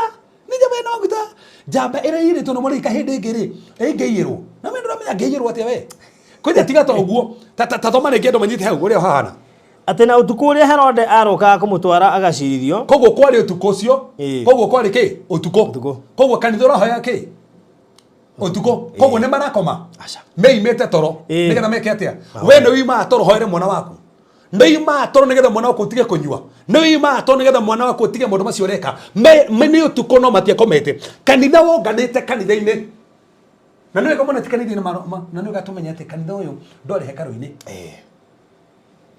S5: Nĩ njamba ĩna maguta. Njamba ĩrĩa ĩirĩtwo nĩ mũraika hĩndĩ ĩngĩ rĩ, ĩngĩiyĩrwo. Na we ndũramenya angĩiyĩrwo atĩa we? Kwanja tiga ta ũguo. Ta thoma rĩngĩ andũ manyite hau ũrĩa hahana.
S6: Atĩ na ũtukũ ũrĩa Herode arokaga kũmũtwara agacirithio.
S5: Koguo kwarĩ ũtukũ ũcio. Koguo kwarĩ kĩ? Ũtukũ.
S6: Ũtukũ.
S5: Koguo kanitha ũrahoya kĩ? Ũtukũ. Koguo nĩ marakoma.
S6: Aca.
S5: Meimĩte toro. Nĩgetha meke atĩa? We nĩ uimaga toro hoere mwana waku. Nĩ uimaga toro nĩgetha mwana waku ũtige kũnyua. Nĩ uimaga toro nĩgetha mwana waku ũtige maũndũ macio ũreka. Me nĩ ũtukũ no matiakomete. Kanitha wonganĩte kanitha-inĩ. Na nĩ wega mũno ti kanitha-inĩ na nĩ wega tũmenye atĩ kanitha ũyũ ndwarĩ hekarũ-inĩ.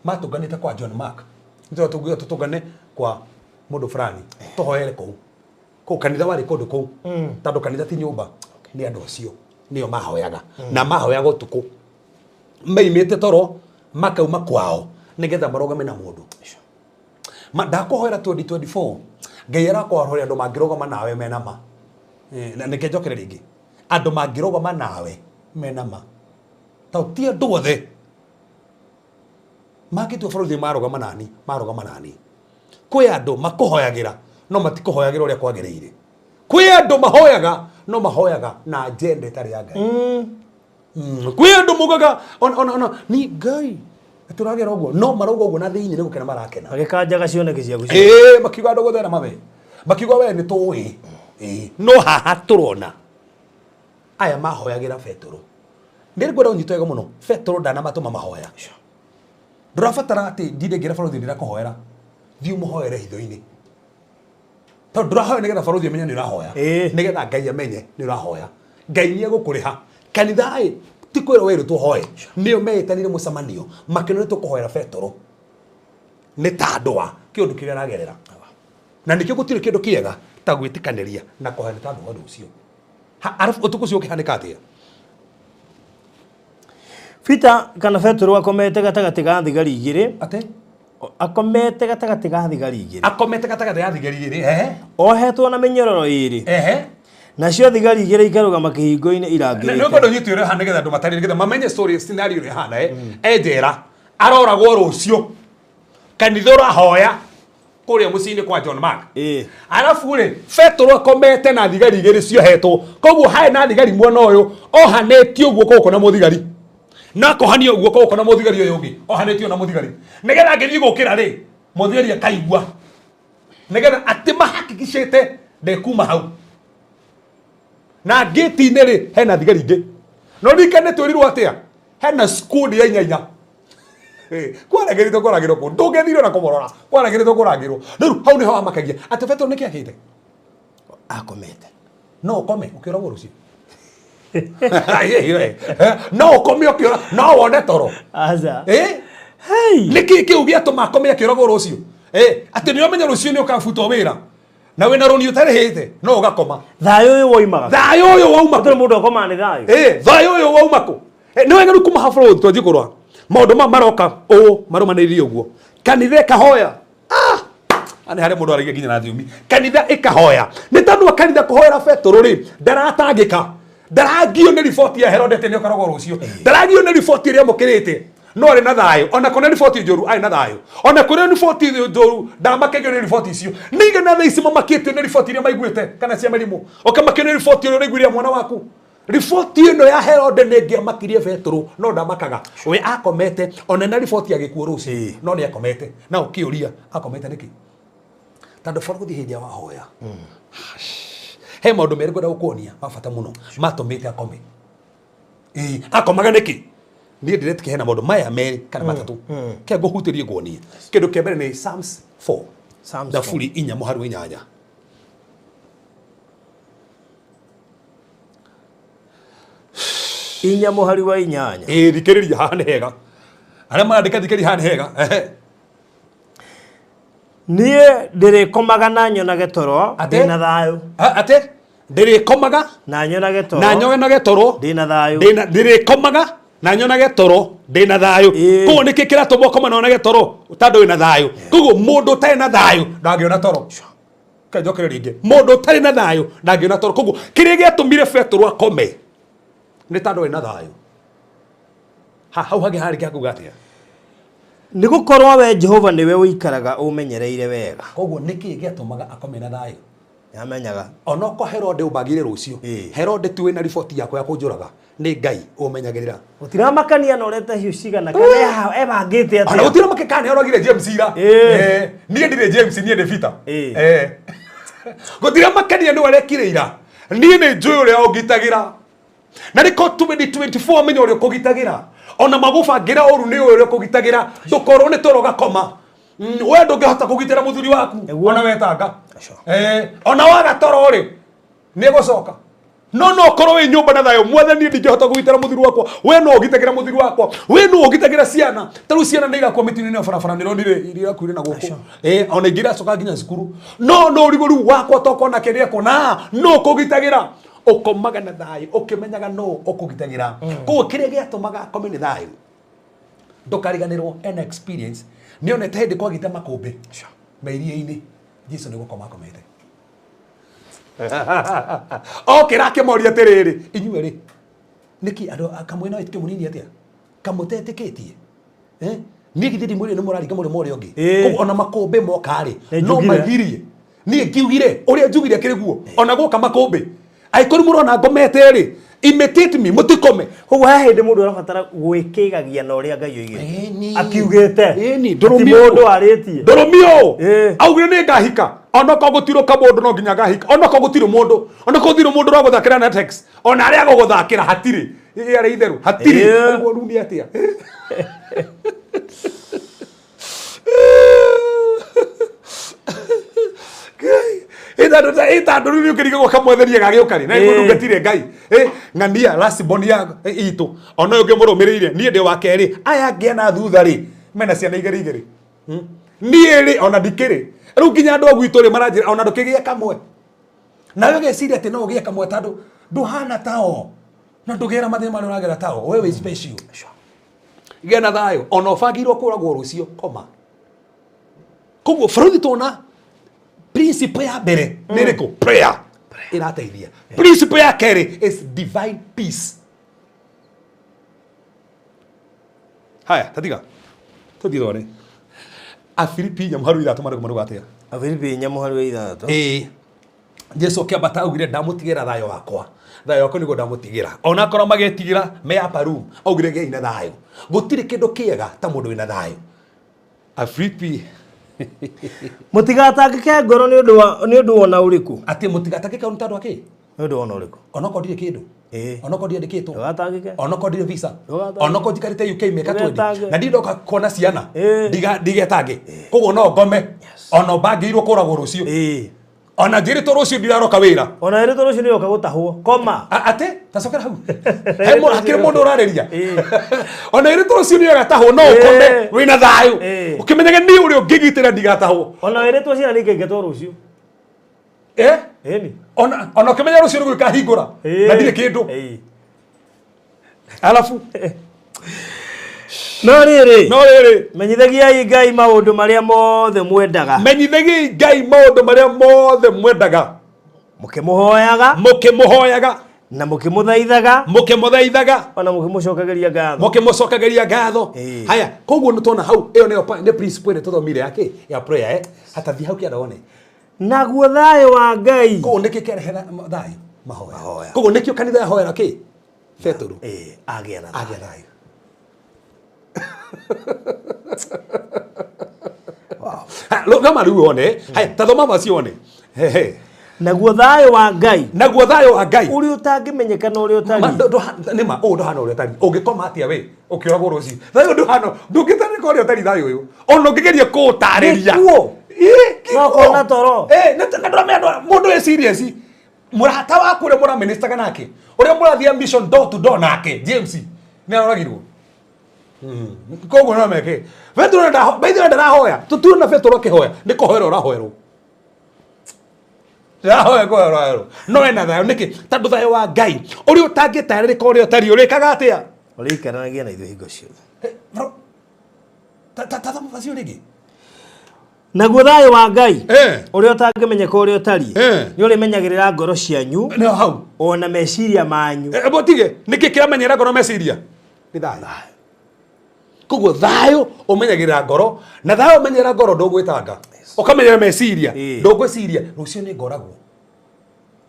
S5: Matũnganĩte kwa John Mark. Nĩ tũngiuga tũtũngane kwa mũndũ fulani tũhoere kũu. Kũu kanitha warĩ kũndũ kũu. Tondũ kanitha ti nyũmba, nĩ andũ acio nĩo mahoyaga. Na mahoyaga ũtukũ. Meimĩte toro makauma kwao nĩgetha marũgame na mũndũ. Ma ndakũhoera 2024 Ngai arakwarũria andũ mangĩrũgama nawe mena ma. Na nĩkĩ njokere rĩngĩ. Andũ mangĩrũgama nawe mena ma. Tondũ ti andũ othe mangĩtua bũrũri marũgama nani, marũgama nani. Kwĩ andũ makũhoyagĩra no matikũhoyagĩra ũrĩa kwagĩrĩire. Kwĩ andũ mahoyaga no mahoyaga na agenda ĩtarĩ ya Ngai. Kwĩ andũ mugaga ona ona ona ni Ngai tũragera ũguo no marauga ũguo na thĩinĩ nĩ gũkena marakena.
S6: Magĩkanjaga cioneki ciaku.
S5: Ĩĩ, makiuga andũ gũthera mawe. Makiuga we nĩ tũĩ. Ĩĩ, no haha tũrona aya mahoyagĩra Betũrũ. Nĩ ngwenda ũnyite wega mũno, Betũrũ ndanamatũma mahoya. Ndũrabatara atĩ ndinde ngĩra barũthi ndĩrakũhoera. Thiĩ ũmũhoere hitho-inĩ. Tondũ ndũrahoya nĩgetha barũthi amenye nĩ ũrahoya. Nĩgetha Ngai amenye nĩ ũrahoya. Ngai nĩ egũkũrĩha. Kanitha ĩ, ti kwĩrwo werĩtwo ũhoe. Nĩo meĩtanire mũcemanio, makĩona nĩ tũkũhoera Betũrũ. Nĩ tandũ wa kĩũndũ kĩrĩa aragerera. Na nĩkĩo gũtirĩ kĩndũ kĩega ta gwĩtĩkanĩria na kũhoya nĩ tondũ wa ũndũ ũcio. Arabu ũtukũ ũcio ũkĩhanĩka atĩa?
S6: Peter kana Betũrũ akomete gatagatĩ ga thigari igĩrĩ.
S5: Atĩ?
S6: Akomete gatagatĩ ga thigari igĩrĩ.
S5: Akomete gatagatĩ ga thigari igĩrĩ, ehe.
S6: Ohetwo na mĩnyororo ĩĩrĩ.
S5: Ehe.
S6: Nacio thigari igĩrĩ ikarũgama kĩhingo-inĩ irangĩrĩte.
S5: Nĩ ũkwenda ũnyite ũrĩa ũhana nĩgetha andũ matarĩ nĩgetha mamenye story scenario ũrĩa ĩhana, eh. E njera, aroragwo rũciũ. Kanitha ũrahoya kũrĩa mũciĩ-inĩ kwa John Mark. Arabu rĩ, Petero akomete na thigari igĩrĩ ciohetwo. Koguo harĩ na thigari mwena ũyũ, ohanĩtio guoko gũkũ na mũthigari. Na akohanio guoko gũkũ na mũthigari ũyũ ũngĩ, ohanĩtio na mũthigari. Nĩgetha angĩthiĩ gũkĩra rĩ, mũthigari akaigua. Nĩgetha atĩ mahakikicĩte ndekuma hau. Na ngĩti-inĩ rĩ, hena thigari ingĩ. No ririkane twĩrirwo atĩa? Hena squad ya inyanya. Kwaragĩrĩtwo kũrangĩrwo kũ ndũngĩthire na kũmũrora kwaragĩrĩtwo kũrangĩrwo. Rĩu hau nĩho hamakagia atĩ Petero nĩkĩ akĩte
S1: akomete.
S5: No ũkome ũkĩũragwo rũciũ. No ũkome ũkĩũra, no wone toro.
S6: Aca.
S5: Nĩkĩ kĩu gĩatũma akome akĩũragwo rũciũ? Atĩ nĩ ũmenya rũciũ nĩ ũkabutwo wĩra na wĩna rũni ũtarĩhĩte no ũgakoma.
S6: Thayũ ũyũ woimaga.
S5: Thayũ ũyũ wauma kũ?
S6: Gũtirĩ mũndũ akomaga nĩ thayũ.
S5: Thayũ ũyũ wauma kũ? Nĩ wega rĩu kuma haha bũrũri twanjie kũrora maũndũ maya maroka ũũ marũmanĩrĩire ũguo. Kanitha ĩkahoya. Nĩ harĩ mũndũ aragia nginya na thiomi. Kanitha ĩkahoya. Nĩ tondũ wa kanitha kũhoera Betũrũ rĩ, ndaratangĩka. Ndaragio nĩ riboti ya Herode atĩ nĩ ũkarogwo rũciũ. Ndaragio nĩ riboti ĩrĩa amũkĩrĩte. No arĩ na thayũ. Ona kũrĩ riboti njũru arĩ na thayũ. Ona kũrĩ riboti njũru ndamakagio nĩ riboti icio. Nĩ igana thaa ici mamakĩtio nĩ riboti iria maiguĩte kana cia mĩrimũ. Ũkamakio nĩ riboti ĩrĩa ũraiguire ya mwana waku. Riboti ĩno ya Herode nĩ ĩngĩamakirie Betũrũ no ndamakaga. We akomete ona na riboti ya gĩkuũ rũciũ no nĩ akomete. Na ũkĩũria akomete nĩkĩ? Tondũ bũrũri hĩndĩ ĩrĩa wahoya. He maũndũ merĩ ngwenda gũkuonia ma bata mũno matũmĩte akome. Ĩĩ, akomaga nĩkĩ? Niĩ ndĩretĩkia hena maũndũ maya merĩ kana matatũ. Kĩa ngũhutĩrie nguonie. Kĩndũ kĩa mbere nĩ Psalms 4.
S6: Psalms
S5: Thaburi inya mũhari wa inyanya.
S6: Inya mũhari wa inyanya.
S5: Ĩĩ, thikĩrĩria haha nĩ hega. Arĩa marandĩka thikĩrĩria haha nĩ hega. Ehe.
S6: Niĩ ndĩrĩkomaga na nyonage toro
S5: Atĩ?
S6: ndĩna thayũ.
S5: Atĩ ndĩrĩkomaga
S6: Na nyonage toro
S5: na nyonage toro
S6: ndĩna thayũ.
S5: Ndĩrĩkomaga na nyonage toro ndĩna thayũ.
S6: Ĩĩ.
S5: Koguo nĩkĩ kĩratũma ũkoma na wonage toro tondũ wĩna thayũ. Koguo mũndũ ũtarĩ na thayũ ndangĩona toro. Kanjokere rĩngĩ, mũndũ ũtarĩ na thayũ ndangĩona toro. Koguo kĩrĩa gĩatũmire Betũrũ akome nĩ tondũ arĩ na thayũ. Ha, hau hangĩ harĩ hakuga atĩa?
S6: Nĩ gũkorwo we Jehova nĩwe ũikaraga ũmenyereire wega.
S5: Koguo nĩkĩ gĩatũmaga akome na thayũ?
S6: Nĩamenyaga.
S5: Onokorwo Herode ũmbagire rũciũ,
S6: Ĩĩ.
S5: Herode ti wĩna riboti yakwa ya kũnjũraga, nĩ Ngai ũmenyagĩrĩra.
S6: Gũtiramakania na ũrete hiũ cigana kana ebangĩte
S5: Ona
S6: atĩa.
S5: gũtirĩ makĩka nĩ oragire James ira.
S6: Ĩĩ.
S5: Niĩ ndirĩ James, niĩ ndĩ Peter.
S6: Ĩĩ.
S5: Gũtirĩ makania nĩ arekire ira. Niĩ nĩ njũĩ ũrĩa ũngitagĩra. Na nĩko 2024 menya ũrĩa ũkũgitagĩra. Ona magũbangĩra ũru nĩ ũĩ ũrĩa ũkũgitagĩra. Ndũkorwo nĩ toro ũgakoma. We ndũngĩhota kũgitĩra mũthuri waku.
S6: Nĩguo.
S5: Ona wetanga.
S6: Aca.
S5: Ona waga toro rĩ, nĩ egũcoka. No no ũkorwo wĩ nyũmba na thayũ, mwathani ndingĩhota kũgitĩra mũthuri wakwa. We no ũgitagĩra mũthuri wakwa. We no ũgitagĩra ciana. Ta rĩu ciana nĩ irakua mĩtino-inĩ ya barabara nĩ ronire iria irakuire na gũkũ. Ona ingĩ iracoka nginya cukuru. No no ũrigwo rĩu wakwa tokorwo nake nĩ ekũna. No ũkũgitagĩra. Ũkomaga na thayũ, ũkĩmenyaga no ũkũgitagĩra. Koguo kĩrĩa gĩatũmaga akome nĩ thayũ. Ndũkariganĩrwo ena experience. Nĩ onete hĩndĩ kwagĩte makũmbĩ mairia-inĩ. Jesu nĩ gũkoma akomete. Okĩra akĩmoria atĩrĩrĩ, inyuĩ rĩ, nĩkĩ andũ kamwe na wĩtĩkio mũnini atĩa? Kamũtetĩkĩtie? Niĩ githĩ ndimwĩrire nĩ mũraringa mũrĩmo ũrĩa ũngĩ?
S6: Ĩĩ.
S5: Koguo ona makũmbĩ moka rĩ,
S6: Nĩ
S5: no
S6: njugire.
S5: magirie. Niĩ ngiugire, ũrĩa njugire kĩrĩ guo. Ona gwoka makũmbĩ. Angĩkorwo mũrona ngomete rĩ, imitate me, mũtikome.
S6: Koguo he hĩndĩ mũndũ arabatara gwĩkĩgagia na ũrĩa Ngai oigĩte.
S5: Ĩni.
S6: Akiugĩte.
S5: Ĩni,
S6: Ti
S5: ndũrũmie
S6: mũndũ
S5: ũũ.
S6: arĩtie.
S5: Ndũrũmie ũũ.
S6: Ĩĩ.
S5: Augire nĩ ngahika. Onokorwo gũtirũka mũndũ no nginya ngahika. Onokorwo gũtirĩ mũndũ. Onokorwo gũtirĩ mũndũ ũragũthakĩra na text. Ona arĩa agũgũthakĩra hatirĩ. Ĩ arĩa itherũ hatirĩ.
S6: Ĩĩ.
S5: Ũguo rĩu nĩ atĩa? Ĩtandũ rĩu nĩũkĩrigagwo kamwetherie gagĩũka rĩ na
S6: Ĩĩ.
S5: ndungatire Ngai. Ng'ania last born ya itũ ona ũyũ ũngĩ mũrũmĩrĩire niĩ ndĩ wa kerĩ aya angĩ ana thutha rĩ mena ciana igĩrĩ igĩrĩ. Niĩ rĩ ona ndikĩrĩ rĩu nginya andũ a gwitũ rĩ maranjĩra ona ndũkĩgĩe kamwe. Nawe ũgeciria atĩ no ũgĩe kamwe tondũ ndũhana tao na ndũgera mathĩna marĩa ũragera tao, we wĩ special. Gĩa na thayũ ona ũbangĩirwo kũragwo rũciũ koma. Koguo bũrũri tuona principle ya mbere nĩ ĩrĩkũ? Prayer ĩrateithia. Principle ya kerĩ is divine peace. Haya, tatiga tũthiĩ twone Afilipi inya mũharu ithatũ marĩkũ maruga atĩa?
S6: Afilipi inya mũhari wa ithathatũ.
S5: Ĩĩ. Jesu akĩambata augire ndamũtigĩra thayũ wakwa, thayũ wakwa nĩguo ndamũtigĩra. Ona akorwo magetigĩra me upper room, augire gĩai na thayũ. Gũtirĩ kĩndũ kĩega ta mũndũ wĩna thayũ. Afilipi
S6: Mũtigatangĩke ngoro nĩ ũndũ wa nĩ ũndũ ona ũrĩkũ.
S5: Atĩ mũtigatangĩke nĩ tondũ wa kĩ?
S6: Nĩ ũndũ ona ũrĩkũ.
S5: Onokorwo ndirĩ kĩndũ.
S6: Ĩĩ.
S5: Onokorwo ndiandĩkĩtwo.
S6: Ndũgatangĩke.
S5: Onokorwo ndirĩ visa.
S6: Ndũgatangĩke.
S5: Onokorwo njikarĩte UK mĩaka 20.
S6: Ndũgetange.
S5: Na ndirĩ ndoka kuona ciana.
S6: Ĩĩ.
S5: Ndigetange. Koguo no ngome. Ona bangĩirwo kũragwo rũciũ.
S6: Ĩĩ.
S5: Ona njĩrĩtwo rũciũ ndiraroka wĩra.
S6: Ona ĩrĩtwo rũciũ nĩyoka gũtahwo. Koma.
S5: Atĩ tacokera hau. He hakĩrĩ mũndũ ũrarĩria.
S6: Ĩĩ.
S5: Ona ĩrĩtwo rũciũ nĩyogatahwo no ũkome
S6: Ĩĩ.
S5: wĩna thayũ.
S6: Ĩĩ.
S5: Ũkĩmenyage niĩ ũrĩa ũngĩgitĩra ndigatahwo.
S6: Ona ĩrĩtwo ciana nĩikaingatwo rũciũ. Ĩni.
S5: Ona ũkĩmenya rũciũ nĩguo ikahingũra.
S6: Ĩĩ.
S5: Na ndirĩ kĩndũ.
S6: Ĩĩ.
S5: Alafu
S6: No rĩrĩ,
S5: No rĩrĩ,
S6: menyithagiai Ngai maũndũ marĩa mothe mwendaga,
S5: menyithagiai Ngai maũndũ marĩa mothe mwendaga,
S6: mũkĩmũhoyaga
S5: mũkĩmũhoyaga,
S6: na mũkĩmũthaithaga,
S5: mũkĩmũthaithaga,
S6: ona mũkĩmũcokagĩria ngatho.
S5: Mũkĩmũcokagĩria ngatho. Haya, koguo nĩ tuona hau ĩyo nĩyo nĩ principle ĩrĩa tũthomire ya kĩ ya prayer, eh, hatathi hau kĩanda wone.
S6: Naguo thayũ wa Ngai.
S5: Koguo nĩkĩ kĩarehe thayũ? Mahoya. Koguo nĩkĩo kanitha yahoera kĩ Petũrũ.
S6: Agĩa na thayũ.
S5: Agĩa thayũ. Ha, thoma rĩu wone. Haya, ta thoma macio wone. Hehe.
S6: Naguo thayũ wa Ngai,
S5: Naguo thayũ wa Ngai,
S6: ũrĩa ũtangĩmenyeka na ũrĩa
S5: Ma-
S6: ũtariĩ.
S5: Nĩma ũũ ndũhana ũrĩa ũtariĩ. Ũngĩkoma atĩa we ũkĩũragwo rũciũ, thayũ ndũhana, ndũngĩtarĩka ũrĩa ũtariĩ thayũ ũyũ, ona ũngĩgeria kũũtarĩria.
S6: Gĩkuũ.
S5: Ĩ,
S6: No
S5: gĩkuũ.
S6: kona toro.
S5: Ĩ, na ndũramenya mũndũ wĩ serious, mũrata waku ũrĩa mũraministaga nake, ũrĩa mũrathiĩ mission door to door nake, James nĩ aroragirwo. Koguo no meke Petero by the way ndarahoya, tũtuona Petero akĩhoya, nĩ kũhoera ũrahoerwo, ndarahoya kũhoera ũrahoerwo, no ena thayũ. Nĩkĩ? Tondũ thayũ wa Ngai ũrĩa ũtangĩtarĩrĩka ũrĩa ũtariĩ ũrĩkaga atĩa?
S6: Ũrĩikaranagia na ithuĩ hingo ciothe.
S5: Eh, bro, ta thoma vacio rĩngĩ.
S6: Naguo thayũ wa Ngai, ũrĩa ũtangĩmenyeka ũrĩa ũtariĩ, nĩ ũrĩmenyagĩrĩra ngoro cianyu
S5: Nĩ hau.
S6: ona meciria manyu.
S5: Eh, mũtige nĩkĩ kĩramenyera ngoro meciria? Nĩ thayũ. Koguo thayũ ũmenyagĩrĩra ngoro, na thayũ ũmenyerera ngoro ndũgwĩtanga, ũkamenyera meciria. Ndũgwĩciria rũciũ nĩ ngoragwo,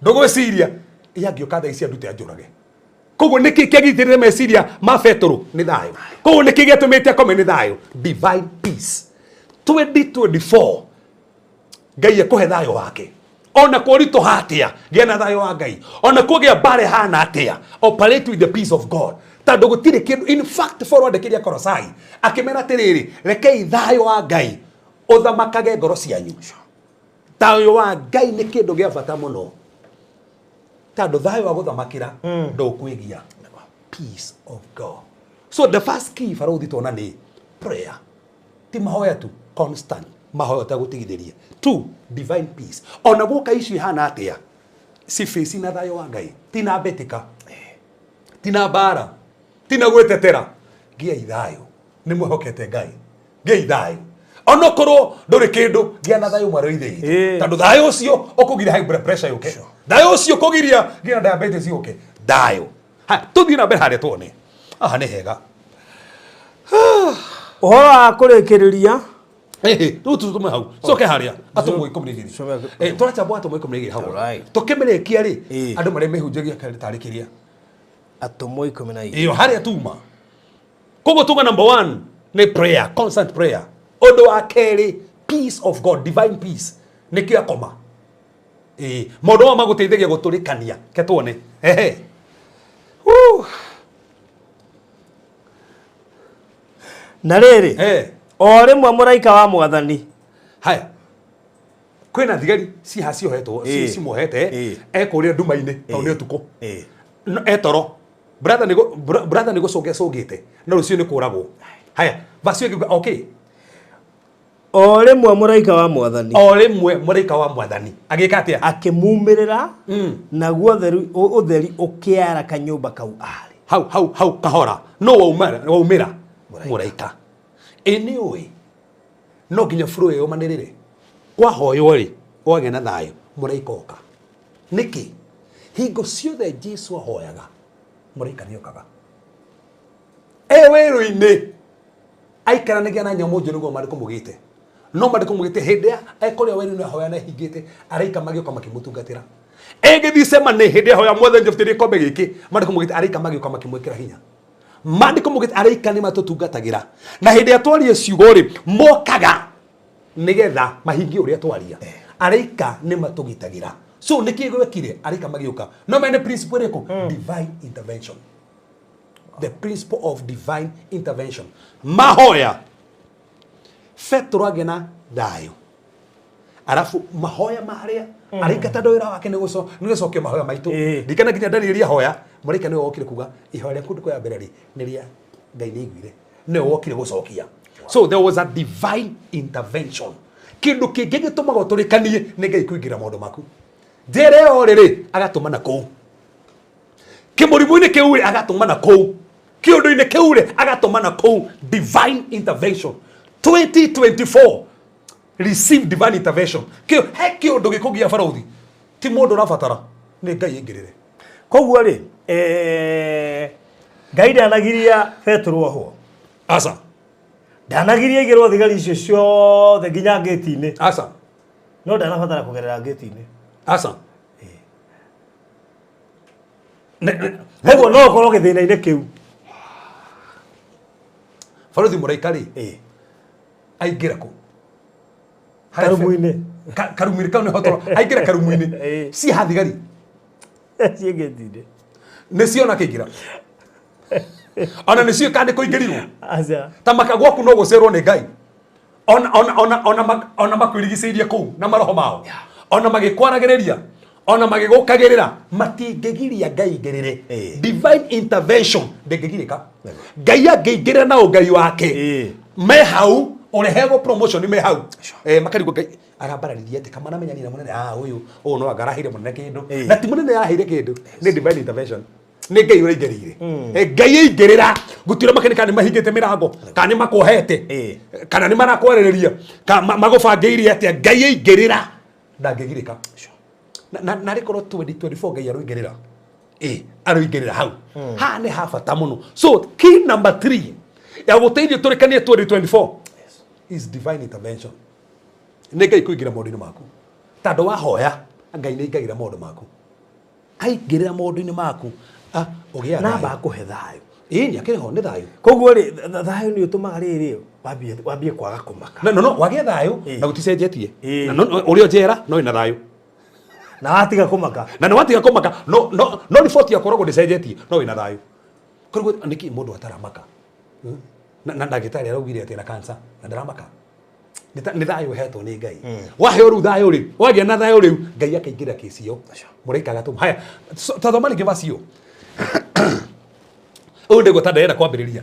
S5: ndũgwĩciria iya ngĩũka thaa ici andute anjũrage. Koguo nĩkĩ kĩagitĩrĩre meciria ma Betũrũ? Nĩ thayũ. Koguo nĩkĩ gĩatũmĩte akome? Nĩ thayũ, divine peace. 2024 Ngai ekũhe thayũ wake. Ona kũritũha atĩa, gĩa na thayũ wa Ngai. Ona kũgĩa mbara ĩhana atĩa, operate with the peace of God, tondũ gũtirĩ kĩndũ. In fact, Paul andĩkĩria Kolosai akĩmera atĩrĩrĩ, rekei thayũ wa Ngai ũthamakage ngoro cianyu. Thayũ wa Ngai nĩ kĩndũ gĩa bata mũno, tondũ thayũ wa gũthamakĩra ndũkwĩgia. Peace of God. So the first key, barũthi, tuona nĩ prayer, ti mahoya tu, constant mahoya ũtagũtigithĩria. Two, divine peace. Ona gwoka icio ihana atĩa, cibaci na thayũ wa Ngai, ti na mbĩtĩka, ti na mbara, ti na gwĩtetera. Gĩai thayũ, nĩ mwĩhokete Ngai, gĩai thayũ. Onokorwo ndũrĩ kĩndũ, gĩa na thayũ mwarĩ wa ithe witũ, tondũ thayũ ũcio ũkũgiria high blood pressure yũke, thayũ ũcio ũkũgiria nginya diabetes yũke. Thayũ. Ha, tũthiĩ na mbere harĩa tuone. Haha nĩ hega.
S6: Ũhoro wa kũrĩkĩrĩria.
S5: Ĩhĩ, rĩu tũtũme hau coke harĩa atũmwo 12. Eh, tũrachambua atũmwo 12 hau. Tũkĩmĩrĩkia rĩ, andũ marĩa mehunjagia tarĩ kĩrĩa
S6: Atũmwo 12.
S5: Ĩyo harĩa tuma. Koguo tuga number one nĩ prayer, constant prayer. Ũndũ wa kerĩ, peace of God, divine peace, nĩkĩo akoma. Ĩĩ, maũndũ maya magũteithagia gũtũrĩkania. Ke tuone. Ehe. Woo.
S6: Na rĩrĩ, o rĩmwe mũraika wa Mwathani.
S5: Haya, kwĩna thigari ciha ciohetwo, cimuohete, ekũrĩa nduma-inĩ tondũ nĩ ũtukũ. No, etoro brother nĩ brother nĩ gũcũnga acũngĩte, no rũciũ nĩ kũragwo. Haya, vacio ĩngĩuga okay.
S6: O rĩmwe mũraika wa Mwathani.
S5: O rĩmwe mũraika wa Mwathani agĩka atĩa?
S6: Akĩmumĩrĩra, naguo ũtheri ũkĩara kanyũmba kau arĩ.
S5: Hau hau hau kahora no waumĩra, waumĩra mũraika. Ĩ nĩ ũĩ no nginya bũrũ ĩyo manĩrĩre kwahoywo rĩ, wagĩa na thayũ, mũraika oka. Nĩkĩ? Hingo ciothe Jesu ahoyaga, mũraika nĩ okaga. E werũ-inĩ aikaranagia na nyamũ njũru, nĩguo maandĩko maugĩte. No maandĩko maugĩte hĩndĩ ya ekũrĩa werũ-inĩ ahoya na ehingĩte, araika magĩũka makĩmũtungatĩra. Ĩgĩthiĩ cemane hĩndĩ ahoya, Mwathani njabutĩrie gĩkombe gĩkĩ, maandĩko maugĩte araika magĩũka makĩmwĩkĩra hinya. Maandĩko maugĩte araika nĩ matũtungatagĩra, na hĩndĩ ya twaria ciugo rĩ, mokaga nĩgetha mahingie ũrĩa twaria. Araika nĩ matũgitagĩra. So nĩkĩ gwekire araika magĩũka? No mene principle ĩrĩkũ? Divine intervention, the principle of divine intervention. Mahoya, Petro agĩa na thayũ. Arabu mahoya marĩa araika, tondũ wĩra wake nĩ gũcokia mahoya maitũ. Ndikana nginya Danieli ahoya, mũraika nĩwe wokire kuga ihoya rĩa kũndũ kwa mbere rĩ nĩ rĩa Ngai nĩ aiguire, nĩwe wokire gũcokia. So there was a divine intervention. Kĩndũ kĩngĩ gĩtũmaga ũtũrĩkanie nĩ Ngai kũingĩra maũndũ maku. Njĩra ĩyo rĩ agatũma na kũu kĩmũrimũ-inĩ kĩu rĩ, agatũma na kũu. Kĩũndũ-inĩ kĩu rĩ, agatũmana kũu divine intervention. 2024 receive divine intervention. Kĩo he kĩũndũ gĩkũgia barũthi, ti mũndũ ũrabatara, nĩ Ngai aingĩrĩre.
S6: Koguo rĩ, Ngai ndanagiria Petero ohwo.
S5: Aca.
S6: Ndanagiria igĩrwo thigari icio ciothe nginya ngĩti-inĩ.
S5: Aca.
S6: No ndanabatara kũgerera ngĩti-inĩ.
S5: Aca.
S6: Koguo no ũkorwo gĩthĩna-inĩ kĩu.
S5: Barũthi mũraika rĩ, aingĩra kũ?
S6: Karumu-inĩ.
S5: Karumu-inĩ kau nĩho toro. Aingĩra karumu-inĩ. Ciĩha thigari.
S6: Ciĩ ngĩti-inĩ.
S5: Nĩ ciona akĩingĩra. Ona nĩ ciũĩ kana nĩ kũingĩrirwo.
S6: Aca.
S5: Ta maka gwaku no gũcerwo nĩ Ngai. Ona makwĩrigicĩirie kũu na maroho mao. Ona magĩkwaragĩrĩria. Ona magĩgũkagĩrĩra. Matingĩgiria Ngai aingĩrĩre. Divine intervention ndĩngĩgirĩka. Ngai angĩingĩrĩra na ũngai wake. Me hau ũrehegwo promotion me hau. Makarigwo Ngai arambararirie atĩ kama namenyanire mũnene, ah, ũyũ ũyũ no anga araheire mũnene kĩndũ. Na ti mũnene araheire kĩndũ, nĩ divine intervention. Nĩ Ngai ũraingĩrĩire. Ngai aingĩrĩra gũtirĩ makeni kana nĩ mahingĩte mĩrango, kana nĩ makuohete, kana nĩ marakwarĩrĩria, kana magũbangĩire atĩa. Ngai aingĩrĩra ndangĩgirĩka. Na rĩkorwo 2024 Ngai aroingĩrĩra. Aroingĩrĩra hau. Haha nĩ ha bata mũno. So key number 3 ya gũteithia tũrĩkanie 2024 is divine intervention. Nĩ Ngai kũingĩra maũndũ-inĩ maku. Tondũ wahoya Ngai nĩ aingagĩra maũndũ maku. Aingĩrĩra maũndũ-inĩ maku, ũgĩa
S6: Na
S5: thayũ.
S6: amba akũhe thayũ.
S5: Ĩĩ, nĩ akĩrĩ ho, nĩ thayũ.
S6: Koguo rĩ, thayũ nĩ ũtũmaga rĩrĩ wambie kwaga kũmaka.
S5: No, no, no, wagĩa thayũ na gũticenjetie. Na no, no, ũrĩ o njera no wĩna thayũ.
S6: Na watiga kũmaka.
S5: Na nĩ watiga kũmaka, no, no, no riboti ya kũrogwo ndĩcenjetie, no wĩna thayũ. Koguo nĩkĩ mũndũ ataramaka? Na ndagĩtarĩ araugire atĩ ena cancer na ndaramaka. Nĩ thayũ ũhetwo nĩ Ngai. Waheo rĩu thayũ rĩ, wagĩa na thayũ rĩu, Ngai akaingĩra kesi ĩyo. Mũraika agatũma. Haya, ta thoma rĩngĩ verse ĩyo. Ũyũ ndĩguo ta ndĩrenda kwambĩrĩria.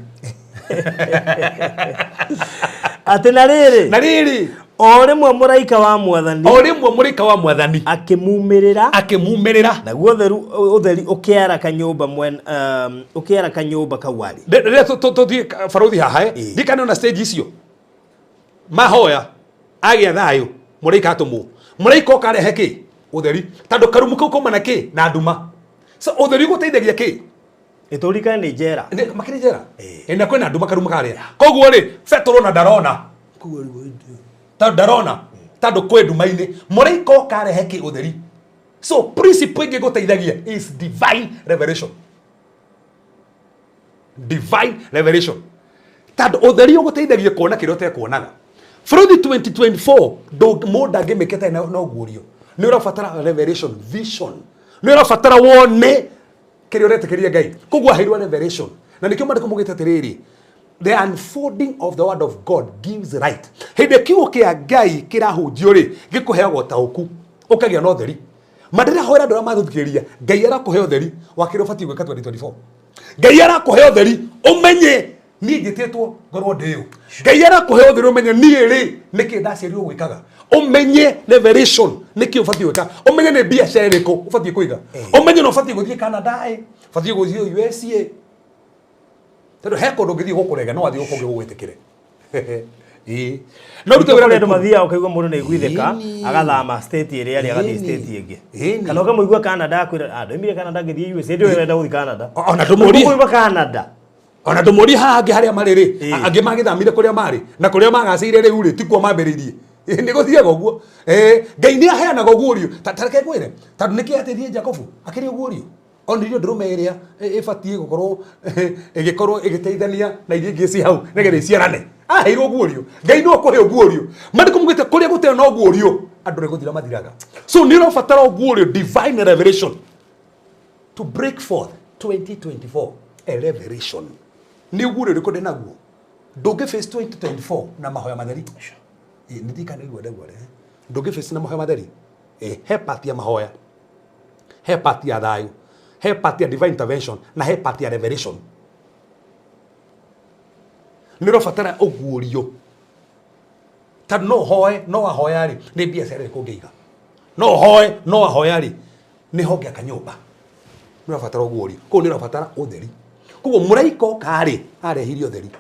S6: Atĩ na rĩrĩ.
S5: Na rĩrĩ.
S6: O rĩmwe mũraika wa Mwathani.
S5: O rĩmwe mũraika wa Mwathani.
S6: Akĩmumĩrĩra.
S5: Akĩmumĩrĩra.
S6: Naguo ũtheri ũkĩara kanyũmba mwen, ũkĩara kanyũmba kau arĩ.
S5: Rĩrĩa tũthiĩ barũthi haha, ndikane ona stage icio. Mahoya agĩa thayũ, mũraika atũmwo. Mũraika oka arehe kĩ? Ũtheri. Tondũ karumu kau kauma na kĩ? Na nduma. So ũtheri ũgũteithagia kĩ?
S6: Ĩtũrikane nĩ njera.
S5: Nĩ, makĩrĩ njera? Na kwĩna nduma karumu karĩa. Koguo rĩ, Petero na ndarona. Tondũ ndarona. Tondũ kwĩ nduma-inĩ. Mũraika oka arehe kĩ? Ũtheri. So principle ĩngĩ ĩgũteithagia is divine revelation. Divine revelation. Tondũ ũtheri ũgũteithagia kuona kĩrĩa ũtekuonaga. Bũrũri 2024, mũndũ angĩmĩkĩte na ũguũrio. Nĩ ũrabatara revelation, vision. Nĩ ũrabatara wone kĩrĩa ũretĩkĩria Ngai. Koguo aheirwo revelation. Na nĩkĩo maandĩko maugĩte atĩrĩrĩ, the unfolding of the word of God gives light. Hĩndĩ ĩrĩa kiugo kĩa Ngai kĩrahunjio rĩ, gĩkũheaga ũtaũku, ũkagĩa na ũtheri. Ma ndĩrahoera andũ arĩa mathikĩrĩria, Ngai arakũhe ũtheri wa kĩrĩa ũbatiĩ gwĩka 2024. Ngai arakũhe ũtheri ũmenye niĩ njĩtĩtwo ngorwo ndĩ ũ. Ngai arakũhe ũtheri ũmenye niĩ rĩ nĩkĩ ndaciarirwo gwĩkaga. Ũmenye revelation nĩkĩ ũbatiĩ gwĩka. Ũmenye nĩ biacara ĩrĩkũ ũbatiĩ kũiga. Ũmenye no ũbatiĩ gũthiĩ Canada ĩ, ũbatiĩ gũthiĩ USA ĩ. Tondũ he kũndũ ũngĩthiĩ gũkũrega no wathiĩ gũkũ ũngĩ gũgwĩtĩkĩre. Ĩĩ. No rute wĩra
S6: Kũrĩ andũ
S5: Nakuru.
S6: mathiaga ũkaigua mũndũ nĩ aiguithĩka, agathama state ĩrĩa arĩ agathiĩ state ĩngĩ. Kana ũkamũigua Canada akwĩra, ndoimire Canada ngĩthiĩ USA, ndĩũĩ ũrenda gũthiĩ Canada.
S5: Ona ndũmũrie.
S6: Ũkũigua Canada.
S5: Ona ndũmũrie haha angĩ harĩa marĩ rĩ, angĩ magĩthamire kũrĩa marĩ, na kũrĩa magacĩire rĩu rĩ, tikuo mambĩrĩirie. Nĩ gũthiaga ũguo. Ngai nĩ aheanaga ũguũrio. Ta reke ngwĩre, tondũ nĩkĩ ateithirie Jakubu akĩrĩ ũguũrio? Onirio ndũrũme ĩrĩa ĩbatiĩ gũkorwo ĩgĩkorwo ĩgĩteithania na iria ingĩ ci hau nĩgetha iciarane. Aheirwo ũguũrio. Ngai no akũhe ũguũrio. Maandĩko maugĩte kũrĩa gũtarĩ na ũguũrio, andũ nĩ gũthira mathiraga. So nĩ ũrabatara ũguũrio, divine revelation to break forth 2024, a revelation. Nĩ ũguũrio ũrĩkũ ndĩ naguo? Ndũngĩ face 2024 na mahoya matheri. Nĩ ndirikana igua ndagua rĩ. Ndũngĩ face na mahoya matheri. He part ya mahoya, he part ya thayũ, he part ya divine intervention na he part ya revelation. Nĩ ũrabatara ũguũrio. Tondũ no ũhoe, no wahoya rĩ, nĩ biacara ĩrĩkũ ũngĩiga? No ũhoe, no wahoya rĩ, nĩ ho ũngĩaka nyũmba. Nĩ ũrabatara ũguũrio. Koguo nĩ ũrabatara ũtheri. Koguo mũraika oka rĩ, arehirie ũtheri.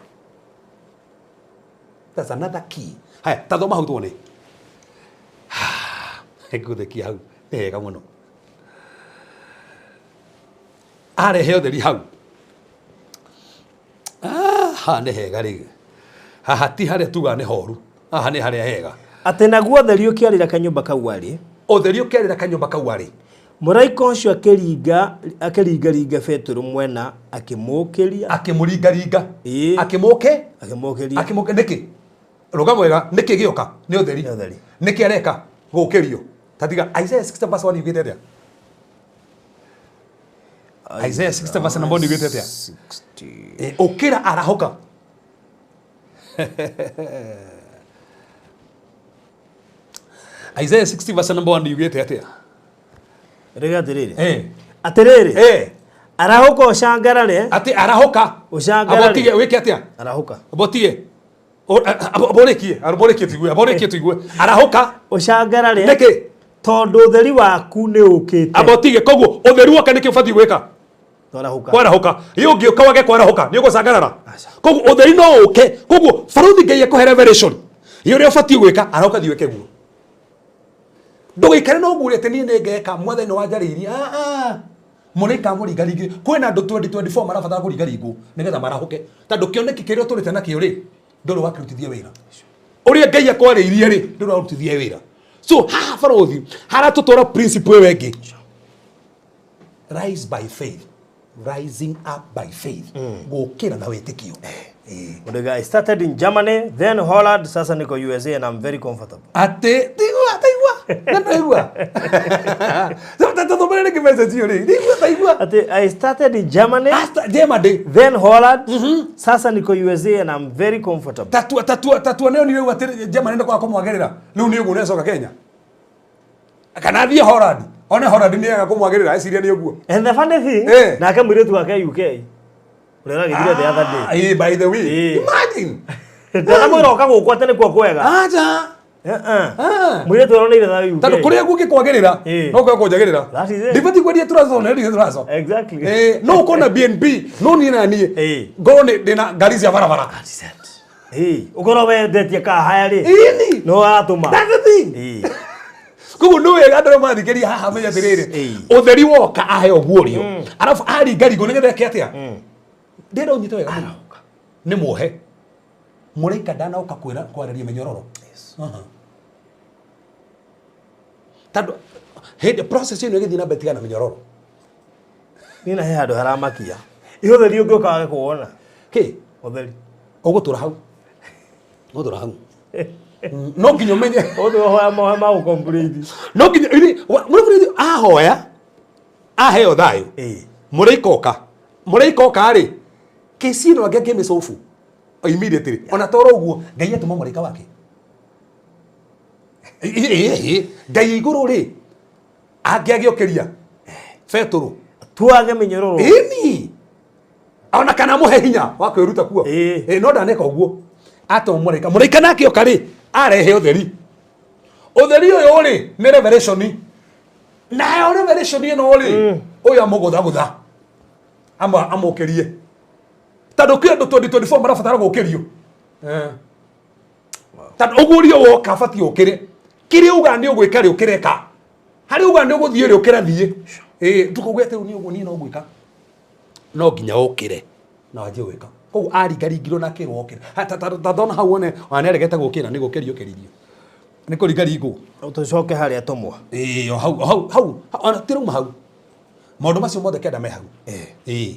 S5: That's another key. Haya, ta thoma hau tuone. Ngũthekia hau, nĩ hega mũno. Arehe ũtheri hau. Ah, haha nĩ hega rĩu. Haha ti harĩa tugaga nĩ horu. Haha nĩ harĩa hega.
S6: Atĩ naguo ũtheri ũkĩarĩra kanyũmba kau arĩ.
S5: Ũtheri ũkĩarĩra kanyũmba kau arĩ.
S6: Mũraika ũcio akĩringa akĩringaringa Petero mwena akĩmũũkĩria.
S5: Akĩmũringaringa.
S6: Ĩĩ.
S5: Akĩmũke.
S6: Akĩmũũkĩria.
S5: Akĩmũke nĩkĩ? Rũga mwega, nĩkĩ gĩoka? Nĩ ũtheri.
S6: Nĩ ũtheri.
S5: Nĩkĩ areka? Gũkĩrio. Ta tiga Isaiah 60 verse 1 yugĩte atĩa? Isaiah 60 verse number 1 yugĩte atĩa?
S6: 60.
S5: Eh, ũkĩra arahũka. Isaiah 60 verse number 1 yugĩte atĩa?
S6: Rĩga atĩrĩrĩ.
S5: Eh.
S6: Atĩrĩrĩ.
S5: Eh.
S6: Arahũka ũcangarare.
S5: Atĩ arahũka.
S6: Ũcangarare.
S5: Amba ũtige wĩke atĩa?
S6: Arahũka.
S5: Amba ũtige. Amba ũrĩkie, amba ũrĩkie tuigue, amba ũrĩkie tuigue. Arahũka.
S6: Ũcangarare.
S5: Nĩkĩ?
S6: Tondũ ũtheri waku nĩ ũkĩte.
S5: Amba ũtige koguo ũtheri woka nĩkĩ ũbatiĩ gwĩka?
S6: Twarahũka.
S5: Kwarahũka. Ĩ ũngĩũka wage kwarahũka nĩ ũgũcangarara.
S6: Aca.
S5: Koguo ũtheri no ũke. Koguo barũthi Ngai akũhe revelation. Ĩ ũrĩa ũbatiĩ gwĩka, arahũka thiĩ wĩke guo. Ndũgĩikare na ũguo atĩ niĩ nĩ ngeka, mwathani nĩ wanjarĩirie. Ah, ah. Mũraika amũringaringire. Kwĩna andũ 2024 marabatara kũringaringwo nĩgetha marahũke. Tondũ kĩoneki kĩrĩa ũtũrĩte nakĩo rĩ, ndũrĩ wakĩrutithia wĩra. Ũrĩa Ngai akwarĩirie rĩ, ndũrĩ warutithia wĩra. So haha barũthi haratũtwara principle ĩyo ĩngĩ. Rise by faith. Rising up by faith. Gũkĩra na wĩtĩkio. Eh.
S6: Mũndũ I started in Germany, then Holland, sasa niko USA and I'm very comfortable.
S5: Atĩ taigua taigua na ndaigua. Tũthomere rĩngĩ message ĩyo rĩ. Taigua taigua.
S6: Atĩ I started in Germany,
S5: Asta Germany.
S6: then Holland, sasa niko USA and I'm very comfortable.
S5: Tatua tatua tatua nĩyo nĩ rĩu atĩ Germany nĩ kwaga kũmwagĩrĩra. Rĩu nĩ ũguo nĩacoka Kenya. Kana athiĩ Holland. One Holland nĩ yaga kũmwagĩrĩra eciria nĩ ũguo.
S6: And the funny thing,
S5: Eh.
S6: nake mũirĩtu wake UK, ũrĩa ũragĩthire the other day.
S5: Ah, by the way.
S6: Eh.
S5: Imagine.
S6: Ndamwĩra oka gũkũ atĩ nĩkuo kwega.
S5: Aja.
S6: Eh, eh.
S5: Ah.
S6: Mũirĩtu aroneire thayũ UK.
S5: Tondũ kũrĩa gũngĩkwagĩrĩra
S6: Eh.
S5: no kũrĩa kũnjagĩrĩra.
S6: That is it.
S5: Ndibatiĩ kwendia tũraco na ndendia tũraco.
S6: Exactly.
S5: Eh, no ũkorwo na BNB no niĩ na niĩ
S6: Eh.
S5: ngorwo ndĩna ngari cia barabara.
S6: That is it. Eh, ũkorwo wendetie kahaya rĩ.
S5: Ĩni.
S6: No watũma.
S5: That's the thing.
S6: Eh.
S5: Koguo nĩ wega andũ arĩa mathikĩria haha menye atĩrĩrĩ
S6: Ĩĩ.
S5: ũtheri woka aheo guorio arabu aringaringwo nĩgetha eke atĩa ndĩrenda ũnyite wega mũno nĩ muohe mũraika ndanoka kwĩra kwarĩria mĩnyororo Aha. tondũ hĩndĩ process ĩno ĩgĩthiĩ na mbere tigana na mĩnyororo
S6: Niĩ na he handũ haramakia. Ĩ ũtheri ũngĩũka wage kũwona.
S5: Kĩ?
S6: Ũtheri.
S5: Ũgũtũra hau. Ũgũtũra hau. No nginya ũmenye.
S6: Ũthĩ ũhoya mahoya ma gũ-complain.
S5: No nginya ini mũrĩi ahoya aheo thayũ.
S6: Ĩĩ.
S5: Mũraika oka. Mũraika oka rĩ kesi ĩno angĩ akĩmĩcobu immediately ona toro ũguo Ngai atũma mũraika wake. Ĩ Ngai igũrũ rĩ angĩagĩũkĩria Betũrũ
S6: Tuage mĩnyororo.
S5: Ĩni ona kana mũhe hinya wa kwĩruta kuo.
S6: Ĩĩ.
S5: Ĩ, no ndaneka ũguo atũma mũraika mũraika nake oka rĩ arehe ũtheri ũtheri ũyũ rĩ nĩ revelation nayo revelation ĩno rĩ ũyũ amũgũthagũtha amũkĩrie tondũ kwĩ andũ 2024 marabatara gũkĩrio tondũ ũguo woka batiĩ ũkĩre kĩrĩa uga nĩ ũgwĩka rĩ ũkĩreka harĩa uga nĩ ũgũthiĩ rĩ ũkĩrathiĩ ĩĩ ndũkauge atĩ rĩu niĩ ũguo niĩ no ngwĩka no nginya ũkĩre na wanjie gwĩka koguo aringaringirwo na akĩrwo okĩre ta thona hau wone ona nĩaregete gũkĩra nĩ gũkĩrio ũkĩririo nĩ kũringaringwo
S6: Tũcoke harĩa tũmwa.
S5: ĩĩ o hau o hau hau ona tirauma hau maũndũ macio mothe kenda me hau ĩĩ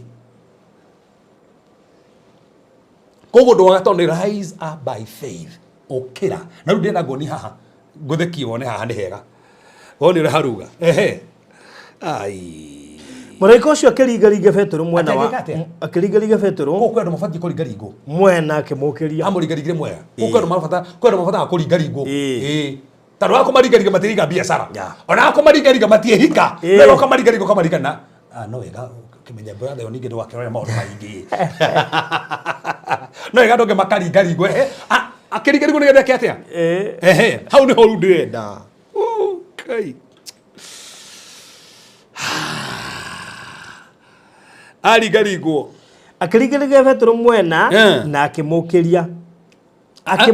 S5: koguo ũndũ wa gatatũ nĩ rise up by faith ũkĩra na rĩu ndĩrenda nguonie haha ngũthekie wone haha nĩ hega wone ũrĩa haruga ehe ai
S6: Mũraika ũcio akĩringaringa Petero mwena wa
S5: Atĩ agĩka atĩa?
S6: akĩringaringa Petero
S5: kũu kwĩ andũ mabatiĩ kũringaringwo
S6: mwena akĩmũkĩria.
S5: amũringaringire mwea kũu kwĩ andũ mabata kwĩ andũ mabataraga kũringaringwo
S6: Ĩĩ.
S5: ĩĩ tondũ wa kũmaringaringa matiriga biacara
S6: Yeah.
S5: ona wa kũmaringaringa matiĩhika
S6: Ĩĩ.
S5: no ũkamaringaringa ũkamaringana ah no wega ũkĩmenya brother ĩyo ningĩ ndũgakĩrore maũndũ maingĩ no wega andũ angĩ makaringaringwo ehe akĩringaringwo nĩgetha eke atĩa
S6: Ĩĩ.
S5: ehe hau nĩho rĩu ndĩrenda Kai aringaringwo.
S6: Akĩringĩrĩria Petero mwena
S5: Eh.
S6: na akĩmũkĩria. Akĩ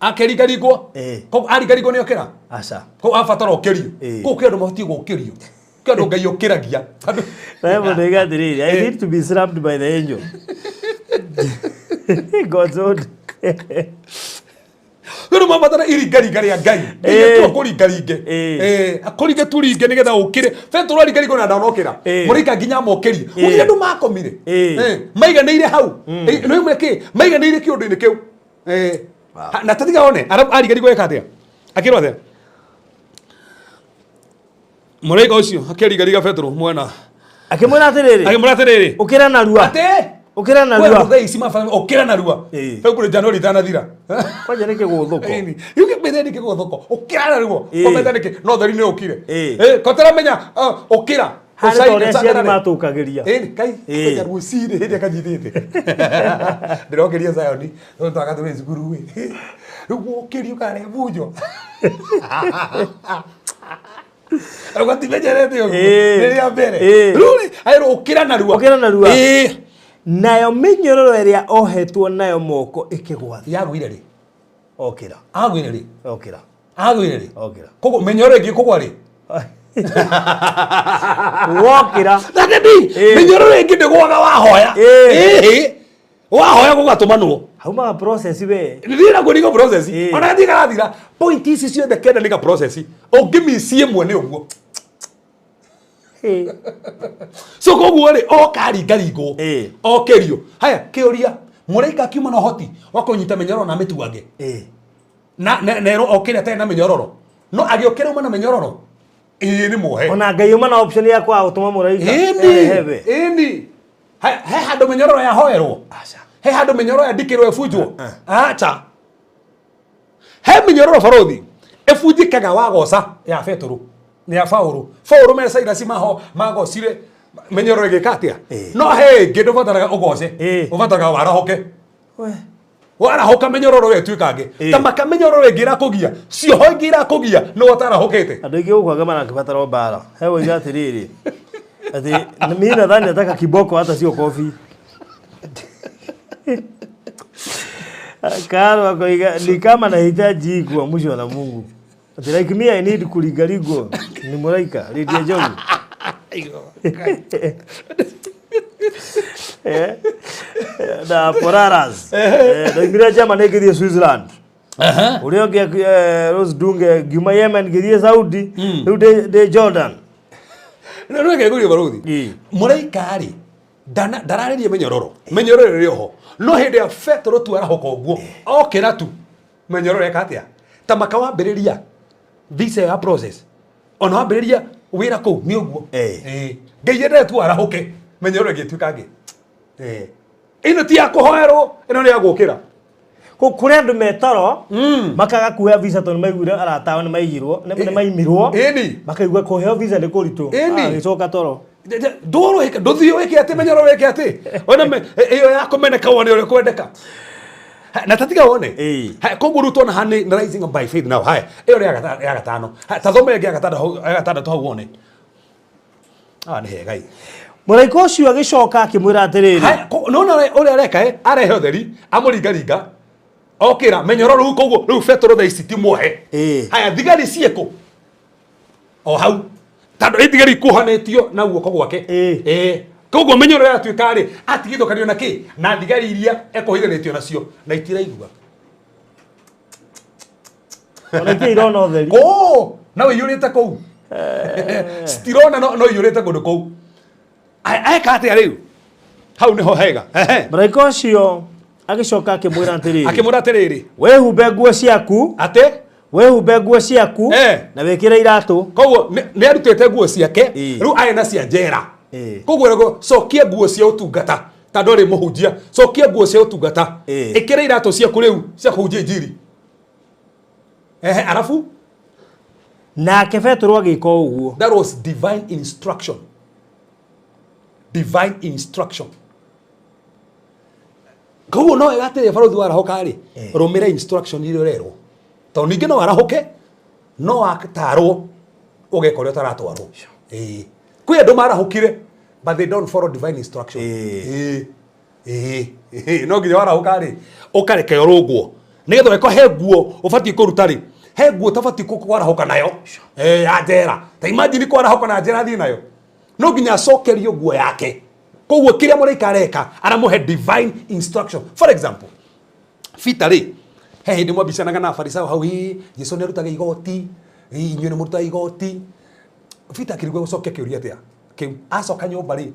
S5: Akĩringaringwo.
S6: Eh.
S5: Koguo aringaringwo nĩ okĩra.
S6: Aca.
S5: Koguo abatara okĩrio.
S6: Eh.
S5: Koguo kwĩ andũ mabatiĩ gũkĩrio. Kwĩ andũ Ngai ũkĩragia. Tondũ-
S6: Bible ndoiga atĩrĩrĩ, I need to be slapped by the angel. God's own.
S5: Kwĩ andũ mabatara iringaringa rĩa Ngai.
S6: Eh.
S5: Ngai akũringaringe.
S6: Eh.
S5: Eh, akũringe turinge nĩgetha ũkĩre. Petero aringaringwo na ndanokĩra.
S6: Eh.
S5: Mũraika nginya amokĩrie.
S6: Eh.
S5: Gũtirĩ andũ makomire.
S6: Eh.
S5: Eh, maiganĩire hau. Eh, nĩ ũmwe kĩ? Maiganĩire kĩũndũ-inĩ kĩu. Eh. Ha, Na tatiga one, aringaringwo eka atĩa? Akĩrwo atĩa? Mũraika ũcio akĩringaringa Petero mwena.
S6: Akĩmwĩra atĩrĩrĩ,
S5: Akĩmwĩra atĩrĩrĩ.
S6: ũkĩra narua.
S5: Atĩ?
S6: Ũkĩra
S5: Kwĩ
S6: narua.
S5: andũ thaa ici mabatara ũkĩra narua.
S6: Eh.
S5: February January itanaathira.
S6: Kwanja nĩ kĩgũthũko.
S5: Ĩni. Yũkĩmĩte nĩ kĩgũthũko. Ũkĩra narua.
S6: Ĩĩ.
S5: Komete nĩkĩ? No theri nĩ ũkire.
S6: Ĩĩ.
S5: Ĩ, kotaramenya ũkĩra.
S6: Harĩ ta ũrĩa aciari matũkagĩria.
S5: Ĩni, kai,
S6: Ĩĩ.
S5: kwanja rũcinĩ hĩndĩ ĩrĩa kanyitĩte. Ndĩrokĩria Zion, rĩu twaka tũrĩ cukuru ĩ. Rĩu wokĩrio karĩa bunjo. Rĩu gatimenyerete ũguo.
S6: Ĩĩ.
S5: Nĩ rĩa mbere.
S6: Ĩĩ.
S5: Rĩu rĩ, aĩrwo ũkĩra narua.
S6: Ũkĩra narua.
S5: Ĩĩ.
S6: Nayo mĩnyororo ĩrĩa ohetwo nayo moko ĩkĩgwa thĩ.
S5: Yagũire rĩ?
S6: Okĩra.
S5: Agũire rĩ?
S6: Okĩra.
S5: Agũire rĩ?
S6: Okĩra.
S5: Koguo mĩnyororo ĩngĩ kũgwa rĩ?
S6: Wokĩra.
S5: Thatĩbi,
S6: Ĩĩ.
S5: mĩnyororo ĩngĩ ndĩgũaga wahoya.
S6: Ĩĩ.
S5: Ĩĩ. Wahoya gũgatũmanwo.
S6: Haumaga process we.
S5: Nĩ naguo nĩgo process.
S6: Ĩĩ.
S5: Ona gathiĩ karathira. Point ici ciothe kenda nĩ ka process. Ũngĩmici ĩmwe nĩ ũguo.
S6: Ĩĩ.
S5: So koguo rĩ, oka aringaringwo.
S6: Ĩĩ.
S5: Okĩrio. Haya, kĩũria. Mũraika akiuma na ũhoti wa kũnyita mĩnyororo na amĩtuange.
S6: Ĩĩ.
S5: Na nerwo okĩre atarĩ na mĩnyororo. No agĩũkĩra uma na mĩnyororo. Ĩĩ nĩ muohe.
S6: Ona Ngai uma na option ya kwaga gũtũma mũraika.
S5: Ĩni.
S6: Erehe we.
S5: Ĩni. He he handũ mĩnyororo yahoerwo.
S6: Aca.
S5: He handũ mĩnyororo yandĩkĩrwo ĩbunjwo. Aca. He mĩnyororo barothi ĩbunjĩkaga wagoca ya Betũrũ nĩ ya Baũrũ. Baũrũ me Cairasi maho magocire mĩnyororo ĩgĩka atĩa?
S6: Ĩĩ.
S5: No he ĩngĩ ndũbataraga ũgoce.
S6: Ĩĩ.
S5: Ũbataraga warahũke.
S6: We.
S5: Warahũka mĩnyororo ĩyo ĩtuĩkange.
S6: Ĩĩ.
S5: Ta maka mĩnyororo ĩngĩ ĩrakũgia, cioho ingĩ irakũgia nĩ ũtarahũkĩte.
S6: Andũ aingĩ gũkũ angĩ marakĩbatara mbara. He woiga atĩrĩrĩ. Ati mimi nadhani nataka kiboko hata sio kofi. Karo akoiga ni kama nahitaji kuamshwa na Mungu. Ati like me I need kulingaligwa ni muraika Lydia Njogu. Eh, na Poraras. Eh, ndaumire Germany ngĩthiĩ Switzerland. Ũrĩa ũngĩ Rose Dunge ngiuma Yemen ngĩthiĩ Saudi. Rĩu ndĩ Jordan.
S5: No no ngekuria barothi.
S6: Ĩĩ.
S5: Mũraika rĩ ndararĩria mĩnyororo. Mĩnyororo ĩrĩ oho. No hĩndĩ ya Betũrũ tu arahũka ũguo. Okĩra tu. Mĩnyororo ĩka atĩa? Ta maka wambĩrĩria visa ya process. Ona wambĩrĩria wĩra kũu nĩ ũguo.
S6: Ĩĩ.
S5: Ĩĩ. Ngai endete tu arahũke. Mĩnyororo ĩngĩtuĩka ngĩ. Ĩĩ. Ĩno ti ya kũhoerwo, ĩno nĩ ya gũkĩra.
S6: Kũrĩ andũ metoro makaga kuoya visa tondũ maiguire arata ao nĩ maigirwo nĩ maimirwo
S5: Ĩni.
S6: makaigua kũheo visa nĩ kũritũ
S5: Ĩni.
S6: agĩcoka toro
S5: Ndũrwo ndũthiĩ wĩke atĩ mĩnyororo wĩke atĩ. Ona ĩyo ya kũmeneka wone ũrĩa kwendeka. Na tatiga wone.
S6: Ĩĩ.
S5: Ha, koguo rĩu tuona haha nĩ rising up by faith now. Haya, ĩyo nĩ ya gatano. Ha, ta thoma ĩngĩ ya gatandatũ hau wone. Ah, nĩ hega ĩ.
S6: Mũraika ũcio agĩcoka akĩmwĩra atĩrĩrĩ
S5: Haya, nĩwona ũrĩa areka ĩ, arehe ũtheri, amũringaringa. Okĩra, mĩnyororo rĩu koguo rĩu Betũrũ thaa ici ti muohe.
S6: Ĩĩ.
S5: Haya, thigari ciĩkũ? O hau. Tondũ ĩ thigari ikuohanĩtio na guoko gwake.
S6: Ĩĩ.
S5: Ĩĩ. Koguo mĩnyororo yatuĩka rĩ, atigithũkanio na kĩ? Na thigari iria ekũhithanĩtio nacio na itiraigua.
S6: Ona itirĩ irona ũtheri.
S5: Kũũ, na ũiyũrĩte kũu. Citirona no ũiyũrĩte kũndũ kũu. Eka atĩa rĩu? Hau nĩho hega. Ehe.
S6: Mũraika ũcio agĩcoka akĩmwĩra atĩrĩrĩ
S5: Akĩmwĩra atĩrĩrĩ,
S6: wĩhumbe nguo ciaku
S5: atĩ
S6: wĩhumbe nguo ciaku
S5: Eh.
S6: na wĩkĩre iratũ.
S5: Koguo nĩ arutĩte nguo ciake
S6: Ĩĩ.
S5: rĩu arĩ na cia njera.
S6: Ĩĩ.
S5: Koguo rĩu cokia nguo cia ũtungata tondũ arĩ mũhunjia, cokia nguo cia ũtungata.
S6: Ĩĩ.
S5: Ĩkĩra iratũ ciaku rĩu cia kũhunjia injiri. Ehe, arabu
S6: Nake Petero agĩka o ũguo.
S5: That was divine instruction. Divine instruction. Koguo no wega atĩrĩ barothi warahũka rĩ, rũmĩra instruction iria ũrerwo. Tondũ ningĩ no arahũke, no atarwo ũgeka ũrĩa ũtaratwarwo. Ĩĩ. Kwĩ andũ marahũkire But they don't follow divine instruction.
S6: Ĩĩ.
S5: Ĩĩ. Ĩĩ. No nginya warahũka rĩ, ũkareke ũrũngwo nĩgetha ũgĩkorwo he nguo ũbatiĩ kũruta rĩ, he nguo ũtabatiĩ kwarahũka nayo. Ĩĩ, ya njera. Ta imagine kwarahũka na njera athiĩ nayo, no nginya acokerio nguo yake. Koguo kĩrĩa mũraika areka, aramũhe divine instruction. For example, Peter rĩ, he hĩndĩ mwambicanaga na Afarisayo hau, ĩ Jesu nĩ arutaga igoti, ĩ inyuĩ nĩ mũrutaga igoti. Peter akĩrigwo gũcokia kĩũria atĩa kĩu. Acoka nyũmba rĩ,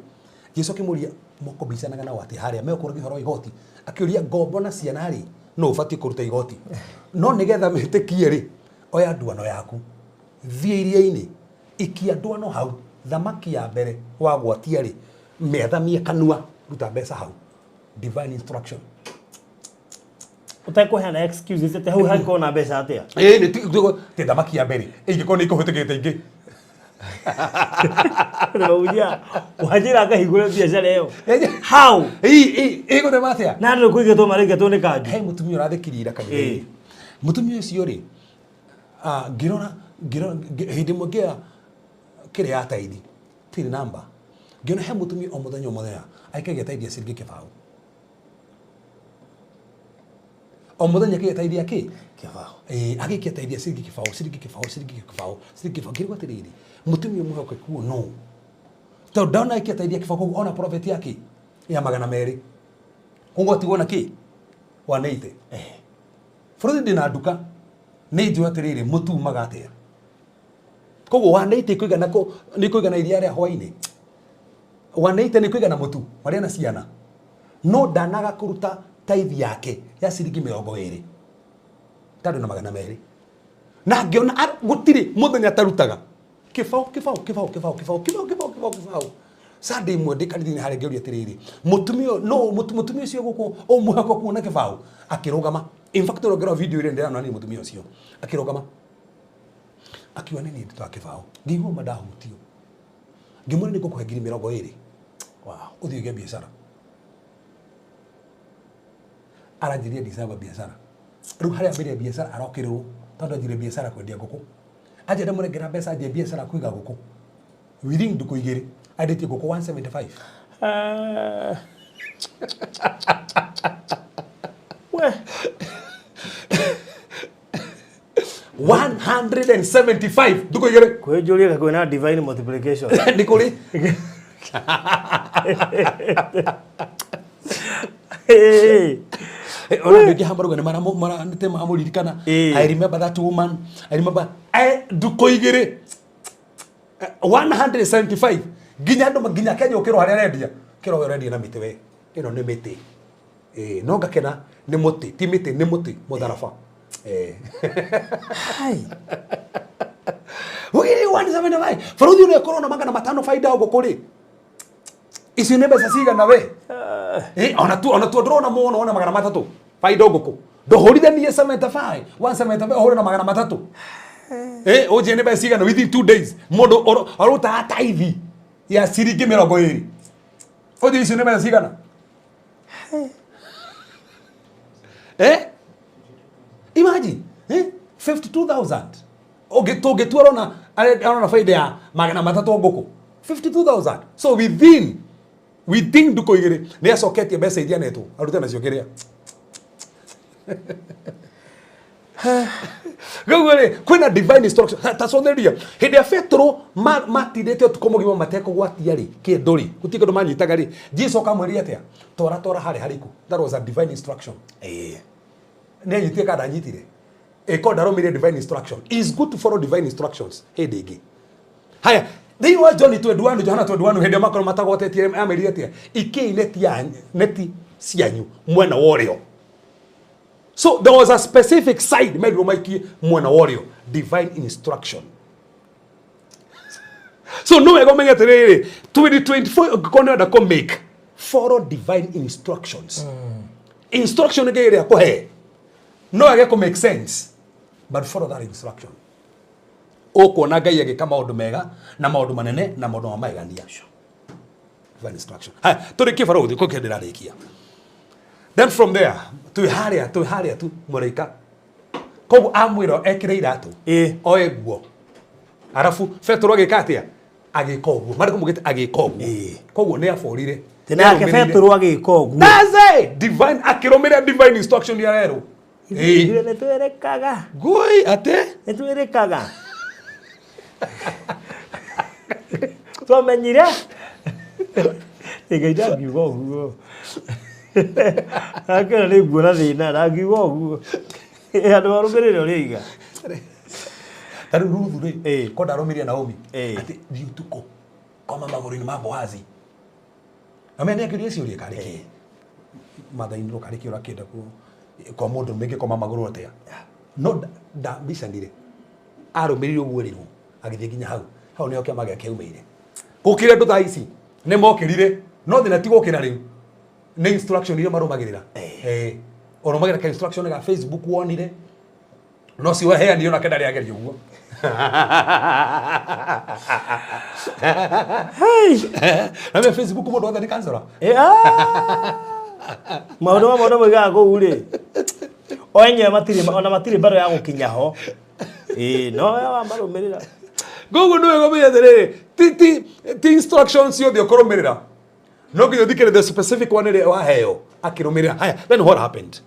S5: Jesu akĩmũria, mũkũmbicanaga nao atĩa harĩa mekũragia ũhoro wa igoti? Akĩũria, ngombo na ciana rĩ, nũ ũbatiĩ kũruta igoti? No nĩgetha metĩkie rĩ, oya nduano yaku, thiĩ iria-inĩ, ikia ndwano hau, thamaki ya mbere wagwatia rĩ, mĩathamie kanua, ruta mbeca hau. Divine instruction.
S6: Ũtekũheana excuses atĩ hau hangĩkorwo na mbeca atĩa.
S5: Ĩĩ, nĩ ti thamaki ya mbere ĩngĩkorwo nĩ ikũhĩtũkĩte ingĩ.
S6: Rĩu wanjĩra ngahingũre biacara ĩyo how?
S5: Ĩgũthema atĩa?
S6: Na andũ kũingatwo maraingatwo nĩ kanju.
S5: He mũtumia ũrathekirie ira kanitha-inĩ. Mũtumia ũcio rĩ, ngĩrora hĩndĩ ĩmwe ngĩoya kĩrĩa ya taithi till number, ngĩona he mũtumia o mũthenya o mũthenya aikagia taithi ya ciringi kĩbaũ, o mũthenya akĩgĩa kĩ
S6: kĩbaũ.
S5: Ĩĩ, agĩikia taithi ya ciringi kĩbaũ, ciringi kĩbaũ, ciringi kĩbaũ, ciringi kĩbaũ. Ngĩrigwo atĩrĩrĩ, mũtumia mwĩhokeku ũyũ no tondũ ndona aikia taithi ya kĩbaũ, koguo ona profit yake ya 200, koguo atigwo na kĩ 180. Bũrũri ndĩna nduka, nĩ njũĩ atĩrĩrĩ, mũtu umaga atĩa. Koguo 180 kũigana nĩ kũigana iria rĩa hwainĩ, 180 nĩ kũigana mũtu marĩa na ciana. No ndanaga kũruta taithi yake ya ciringi 20 tandũ na 200, na ngĩona gũtirĩ mũthenya atarutaga kĩbaũ, kĩbaũ, kĩbaũ, kĩbaũ, kĩbaũ, kĩbaũ, kĩbaũ, kĩbaũ, kĩbaũ. Sunday ĩmwe ndĩ kanitha-inĩ harĩa, ngĩũria atĩrĩrĩ, mũtumia ũyũ, no mũtumia ũcio gũkũ ũmwĩhoko kuona kĩbaũ akĩrũgama. In fact, ũrongera video ĩrĩa ndĩrona nĩ mũtumia ũcio akĩrũgama akiuga, nĩ niĩ ndutaga kĩbaũ. Ngĩigua ma ndahutio, ngĩmwĩra, nĩ ngũkũhe 20,000.
S6: Wow.
S5: Ũthiĩ ũige biacara. Aranjirie December biacara. Rĩu harĩa ambĩrĩria biacara arokĩrĩrwo, tondũ anjirie biacara kwendia ngũkũ. Anjia ndamũnengera mbeca anjie biacara kũiga ngũkũ, within ndukũ 2 endetie ngũkũ 175.
S6: Ah. We.
S5: 175 ndukũ 2.
S6: Kwĩnjũria kwĩna divine multiplication.
S5: Nĩ kũrĩ.
S6: Hey.
S5: Ona andũ aingĩ haha marauga nĩ nĩ maramũririkana. I remember that woman, I remember. Ndukũ 2, 175, nginya andũ nginya Kenya ũkĩrwo harĩa arendia kĩrwo, we ũrendia na mĩtĩ, we ĩno nĩ mĩtĩ. Ĩĩ, no ngakena nĩ mũtĩ, ti mĩtĩ, nĩ mũtĩ mũtharaba.
S6: Hai.
S5: Wĩrĩ 175, bũrũri ũrĩa ũkorwo na 500 baida o ngũkũ rĩ, icio nĩ mbeca cigana we? Ona tu ndĩrona mũno ona 300 baida o ngũkũ. Ndũhũrithanie 75, 175 ũhũre na 300, ũnjĩre nĩ mbeca cigana within 2 days. Mũndũ arutaga taithi ya ciringi 20, ũnjĩre icio nĩ mbeca cigana? Imagine, 52,000. Tũngĩtua arona baida ya 300 ngũkũ, 52,000. So within ndukũ 2 nĩ acoketie mbeca iria netwo arute nacio kĩrĩa. Koguo rĩ, kwĩna divine instruction. Ta cotheria hĩndĩ ya Petro matindĩte ũtukũ mũgima matekũgwatia rĩ kĩndũ rĩ, gũtirĩ kĩndũ manyitaga rĩ, Jesu akamwĩrire atĩa? Twara, twara harĩa hariku. That was a divine instruction. Nĩ anyitire kana ndanyitire? Ĩko ndarũmĩrĩire divine instruction. It's good to follow divine instructions hĩndĩ ĩngĩ. Haya, thĩinĩ wa John 21, Johana 21, hĩndĩ ĩyo makorwo matagwatetie, amerire atĩa? Ikĩi neti ya neti cianyu mwena wa ũrĩo. So there was a specific side merirwo maikie, mwena wa ũrĩo. Divine instruction. So no wega ũmenye atĩrĩrĩ, 2024 ũngĩkorwo nĩ ũrenda kũ make, follow divine instructions. Instruction ĩngĩ ĩrĩa kũhe no yage kũ make sense, but follow that instruction, ũkuona Ngai agĩka maũndũ mega na maũndũ manene na maũndũ ma magegania. Divine instruction. Haya, tũrĩkie barũthi kũ ndĩrarĩkia. Then from there, twĩ harĩa tu mũraika koguo amwĩra ekĩre iratũ, oe nguo, arabu Petero agĩka atĩa? Agĩka ũguo marĩkũ mugĩte agĩka ũguo. Koguo nĩ aborire.
S6: Nake Betũrũ agĩka ũguo.
S5: That's it. Divine akĩrũmĩrĩra divine instruction ya rerũ.
S6: Ithuĩ nĩ twĩrĩkaga.
S5: Ngũi atĩ
S6: Nĩ twĩrĩkaga. Twamenyire Ngai ndangiuga ũguo. Akĩona nĩ nguona thĩna ndangiuga ũguo. Andũ marũmĩrĩre ũrĩa iga.
S5: Ta rĩu Ruthu rĩ, ko ndarũmĩrĩire Naomi atĩ thiĩ ũtukũ koma magũrũ-inĩ ma Boazi. Na mene akĩũria ciũria karĩ kĩ? Mother-in-law karĩ kĩ ũrakĩenda ku kwa mũndũ mũrũme ingĩkoma magũrũ atĩa? No ndambicanire. Arũmĩrĩire ũguo erirwo agĩthiĩ nginya hau. Hau nĩho kĩama gĩake kĩaumĩire. Gũkĩra andũ thaa ici nĩ mokĩrire no thĩna ti gũkĩra rĩu nĩ instruction iria marũmagĩrĩra. Ũrũmagĩrĩra ka instruction ga Facebook wonire no si waheanire onake ndarĩ ageria ũguo. Na me Facebook mũndũ wothe nĩ kansora.
S6: Maũndũ mamwe andũ moigaga kũu rĩ o enyewe matirĩ ona matirĩ mbaro ya gũkinya ho. Ĩĩ no we wamarũmĩrĩra.
S5: Koguo nĩ wega ũmenye atĩrĩrĩ, ti instructions ciothe ũkũrũmĩrĩra. No nginya ũthikĩrĩrie the specific one ĩrĩa waheo akĩrũmĩrĩra. Haya, then what happened?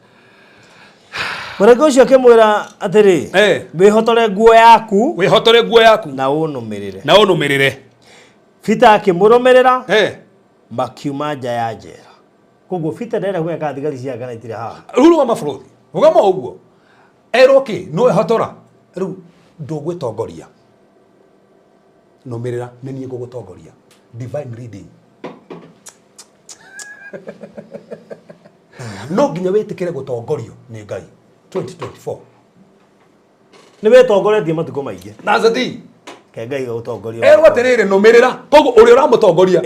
S6: Mũraika ũcio akĩmwĩra atĩrĩ, wĩhotore nguo yaku.
S5: Wĩhotore nguo yaku.
S6: Na ũnũmĩrĩre.
S5: Na ũnũmĩrĩre.
S6: Peter akĩmũrũmĩrĩra. Makiuma nja ya njera. Koguo Peter ndarenda kũmenya kana thigari ciake kana itirĩ haha.
S5: Rĩu rũgama bũrũri. Rũgama ũguo. Erwo kĩ? Nĩ wehotora. Rĩu ndũgwĩtongoria. Nũmĩrĩra nĩ niĩ ngũgũtongoria. Divine reading. No nginya wĩtĩkĩre gũtongorio nĩ Ngai. 2024.
S6: Nĩ wĩtongoretie matukũ maingĩ.
S5: That's the thing.
S6: Ke Ngai gũtongoria.
S5: Erwo atĩrĩrĩ nũmĩrĩra. Koguo ũrĩa ũramũtongoria.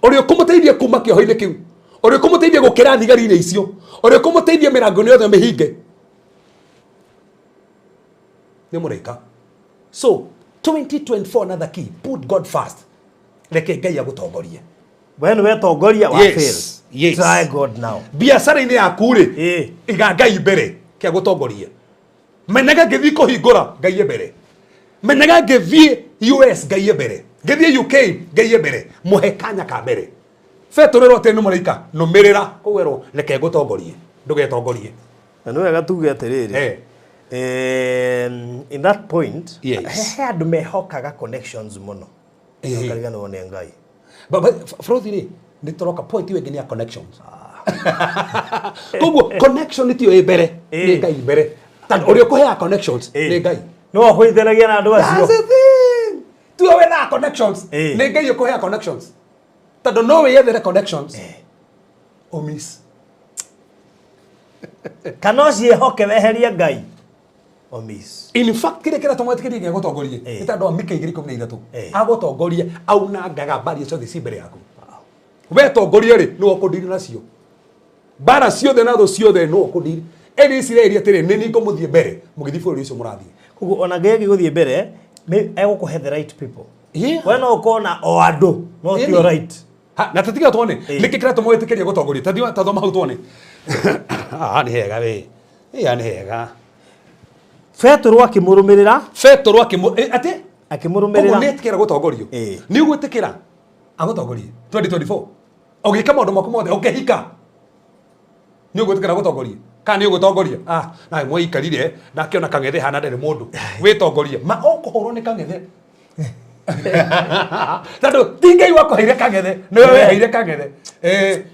S5: Ũrĩa ũkũmũteithia kuma kĩoho-inĩ kĩu. Ũrĩa ũkũmũteithia gũkĩra thigari-inĩ icio. Ũrĩa ũkũmũteithia mĩrango-inĩ yothe mĩhinge. Nĩ mũraika. So 2024 another key, put God first. Reke Ngai agũtongorie.
S6: We nĩ wetongoria wa
S5: Yes,
S6: fail.
S5: yes.
S6: Try God now.
S5: Biacara-inĩ yaku rĩ, iga Ngai mbere, ke agũtongorie. Menyaga ngĩthiĩ kũhingũra Ngai e mbere. Menyaga ngĩthiĩ US Ngai e mbere. Ngĩthiĩ UK Ngai e mbere. Mũhe kanya ka mbere. Betũrũ ĩrwo atĩrĩ nĩ mũraika, nũmĩrĩra. Koguo erwo reke ngũtongorie, ndũgetongorie.
S6: Na nĩ wega tuge atĩrĩrĩ, in that point,
S5: Yes.
S6: he andũ mehokaga connections mũno. Makariganĩrwo nĩ Ngai.
S5: Frothi rĩ, nĩ tũroka point ĩyo ĩngĩ nĩ ya connections. Koguo connection tiyo ĩ mbere, nĩ Ngai mbere. Tondũ ũrĩa ũkũheaga connections nĩ Ngai.
S6: No akũnyitanagia na andũ acio.
S5: That's the thing. Tiwe wethaga connections. Nĩ Ngai ũkũheaga connections. Tondũ no wĩyethere connections. Ũmiss.
S6: Kana ũciĩhoke weherie Ngai. Ũmiss.
S5: In fact, kĩrĩa kĩratũma wĩtĩkĩrie Ngai agũtongorie nĩ tondũ wa Mika 2:13. Agũtongorie aunangaga mbaria ciothe ci mbere yaku. Wetongoria rĩ, nĩwe ũkũndiri nacio. Mbara ciothe na thũ ciothe nĩwe ũkũndiri. Ĩrĩ Isiraeli atĩrĩ, nĩ niĩ ngũmũthiĩ mbere, mũgĩthiĩ bũrũri ũcio mũrathiĩ.
S6: Koguo ona Ngai agĩgũthiĩ mbere, egũkũhe the right people. We no ũkorwo na o andũ, no ti o right.
S5: Ha, na tutiga tuone nĩkĩ kĩratũma wĩtĩkĩrie gũtongoria. Ta thoma hau tuone. Haha nĩ hega we. Ĩya nĩ hega.
S6: Betũrũ akĩmũrũmĩrĩra.
S5: Betũrũ akĩmũ, atĩ?
S6: Akĩmũrũmĩrĩra.
S5: Koguo nĩ etĩkĩra gũtongorio. Nĩ ũgwĩtĩkĩra agũtongorie 2024. Ũgĩka maũndũ maku mothe, ũkĩhika. Nĩ ũgwĩtĩkĩra gũtongoria? Kana nĩ ũgũtongoria? Ah, na mwaikarire, ndakĩona kang'ethe hana ndarĩ mũndũ. Wĩtongorie. Ma ũkũhũrwo nĩ kang'ethe. Tondũ ti Ngai wakũheire kang'ethe, nĩwe weheire kang'ethe.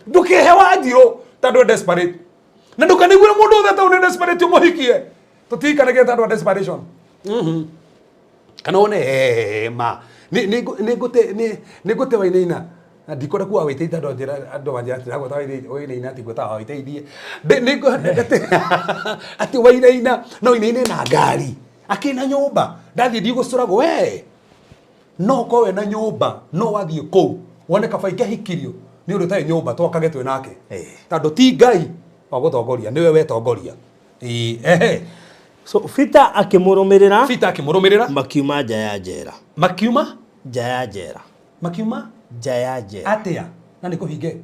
S5: Ndũkehe wanjirũ tondũ desperate. Na ndũkanaigue mũndũ wothe tondũ nĩ desperate ũmũhikie. Tũtihikanagĩra tondũ wa desperation. Kana wone ma. Nĩ ngũte wainaina. Na ndikwenda kuga wĩteithie andũ anjĩra andũ manjĩra atĩ ndagweta wainaina atĩ ngwĩtaga wĩteithie. Atĩ wainaina no inaine na ngari. Akĩna nyũmba. Ndathiĩ ndigũcũragwo we. No ũkorwo wĩna nyũmba no wathiĩ kũu wone kaba ingĩahikirio nĩ ũndũ ũtarĩ nyũmba twakage twĩ nake. Tondũ ti Ngai wa gũtongoria nĩwe wetongoria.
S6: So Peter akĩmũrũmĩrĩra.
S5: Peter akĩmũrũmĩrĩra.
S6: Makiuma nja ya njera.
S5: Makiuma?
S6: Nja ya njera.
S5: Makiuma?
S6: Nja ya njera.
S5: Atĩa? Na nĩ kũhinge?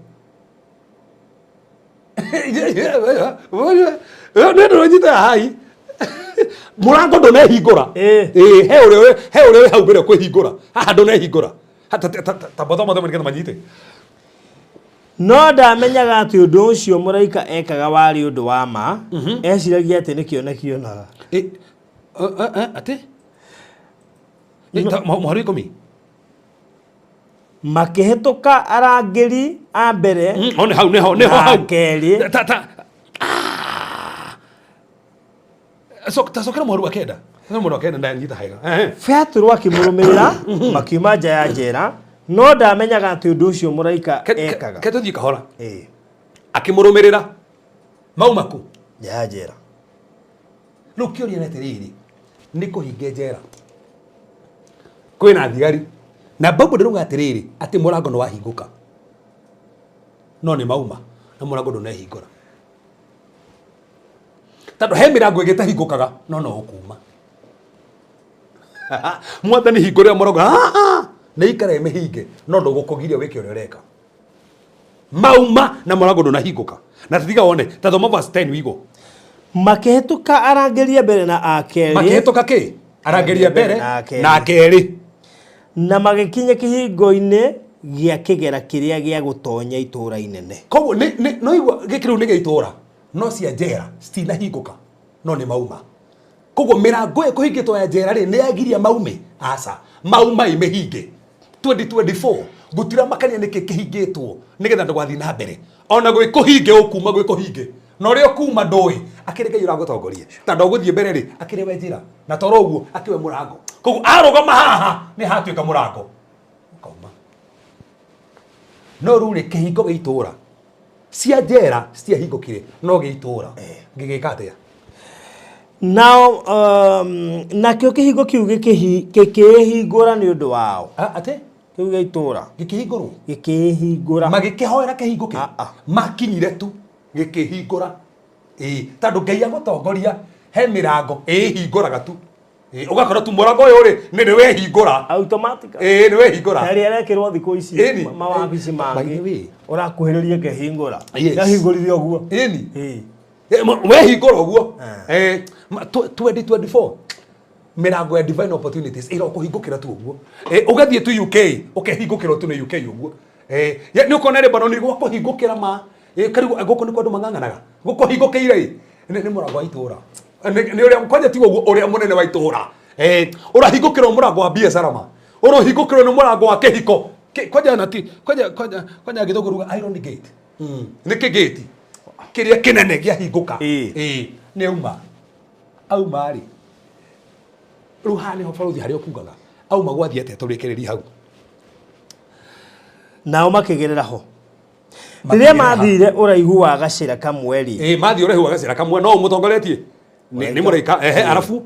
S5: Nĩ ndũnyite hai. Mũrango ndũnehingũra. He ũrĩa wĩ hau mbere kwĩhingũra. Haha ndũnehingũra. Ta bothoma thome nĩgetha manyite.
S6: No ndamenyaga atĩ ũndũ ũcio mũraika ekaga warĩ ũndũ wa ma, eciragia atĩ nĩ kĩoneki onaga.
S5: Eh, atĩ mũhari 10.
S6: Makĩhĩtũka arangĩri a mbere
S5: Ho nĩ hau, nĩho nĩho
S6: na
S5: hau.
S6: kerĩ.
S5: Ta ta so tacokera mũhari wa 9. Cokera mũhari wa 9, ndanyita hega. Ehe.
S6: Petero akĩmũrũmĩrĩra makiuma nja ya njera, no ndamenyaga atĩ ũndũ ũcio mũraika ekaga.
S5: Ke tũthiĩ kahora.
S6: Ĩĩ,
S5: Akĩmũrũmĩrĩra mauma kũ?
S6: Nja ya njera.
S5: Rĩu kĩũria nĩ atĩrĩrĩ, nĩ kũhinge njera kwĩna thigari na Bible ndĩrauga atĩrĩrĩ atĩ mũrango nĩ wahingũka, no nĩ mauma na mũrango ndũnehingũra, tondũ he mĩrango ĩngĩ ĩtahingũkaga no no ũkuma. Mwathani hingũrĩra mũrango. Ah, ah, nĩ ikara ĩmĩhinge no ndũgũkũgiria wĩke ũrĩa ũreka. Mauma na mũrango ndũnahingũka na tũtiga wone. Ta thoma verse 10 wigo.
S6: Makĩhĩtũka arangĩri a mbere na a kerĩ.
S5: Makĩhĩtũka kĩ? Arangĩria mbere
S6: na kerĩ.
S5: Na kerĩ.
S6: Na magĩkinya kĩhingo-inĩ gĩa kĩgera kĩrĩa gĩa gũtonya itũũra inene.
S5: Koguo no igua gĩkĩ rĩu nĩ gĩa itũũra, no cia njera citinahingũka no nĩ mauma. Koguo mĩrango ĩyo kũhingĩtwo ya njera rĩ, nĩ yagiria maume? Aca, mauma ĩmĩhinge. 2024 gũtiramakania nĩkĩ kĩhingĩtwo nĩgetha ndũgathiĩ na mbere. Ona gwĩ kũhinge ũkuma, gwĩ kũhinge na ũrĩa ũkuma ndũĩ, akĩrĩ Ngai ũragũtongoria tondũ ũgũthiĩ mbere rĩ, akĩrĩ we njĩra na toro ũguo akĩwe mũrango. Koguo arũgama haha nĩ hatuĩka mũrango ũkauma. No rĩu rĩ, kĩhingo gĩa itũũra, cia njera citiahingũkire, no gĩa itũũra ngĩgĩka atĩa?
S6: Nao nakĩo kĩhingo kĩu gĩkĩĩhingũra nĩ ũndũ wao.
S5: Ah, atĩ?
S6: Kĩu gĩa itũũra.
S5: Gĩkĩhingũrwo?
S6: Gĩkĩĩhingũra.
S5: Magĩkĩhoera kĩhingũke?
S6: Ah, ah.
S5: Makinyire tu gĩkĩhingũra. Ĩĩ, tondũ Ngai agũtongoria he mĩrango ĩĩhingũraga tu. Ĩĩ, ũgakora tu mũrango ũyũ rĩ, nĩ wehingũra.
S6: Automatic.
S5: Ĩĩ, nĩ wehingũra.
S6: Harĩa arekĩrwo thikũ ici
S5: Ĩni.
S6: mawabici
S5: By the
S6: mangĩ
S5: way.
S6: ũrakuhĩrĩria kehingũra.
S5: Yes.
S6: Yahingũrire ũguo.
S5: Ĩni.
S6: Ĩĩ.
S5: Wehingũra ũguo. 2024 mĩrango ya divine opportunities ĩrokũhingũkĩra tu ũguo. Ũgathiĩ tu UK ũkehingũkĩrwo tu nĩ UK ũguo. Nĩ ũkona Lebanon gwakũhingũkĩra ma. Karibu gũkũ nĩ kwa andũ mang'ang'anaga gũkũhingũkĩire ĩ nĩ mũrango wa itũũra. Nĩ ũrĩa kwanja ti ũguo ũrĩa mũnene wa itũũra. Ũrahingũkĩrwo mũrango wa biacara ma, ũrohingũkĩrwo nĩ mũrango wa kĩhiko. Kwanja na ti kwanja kwanja kwanja gĩthũngũ ruga iron gate. Nĩ kĩgĩti kĩrĩa kĩnene gĩahingũka.
S6: Ĩĩ.
S5: Nĩ auma auma rĩ, rĩu haha nĩho barũthi harĩa ũkugaga auma gwathiĩ atĩa? Tũrĩkĩrĩrie hau.
S6: Nao makĩgerera ho. Rĩrĩa mathire ũraihu wa gacĩra kamwe rĩ.
S5: Ĩĩ, mathiĩ ũraihu wa gacĩra kamwe no ũmũtongoretie nĩ mũraika. Ehe, arabu?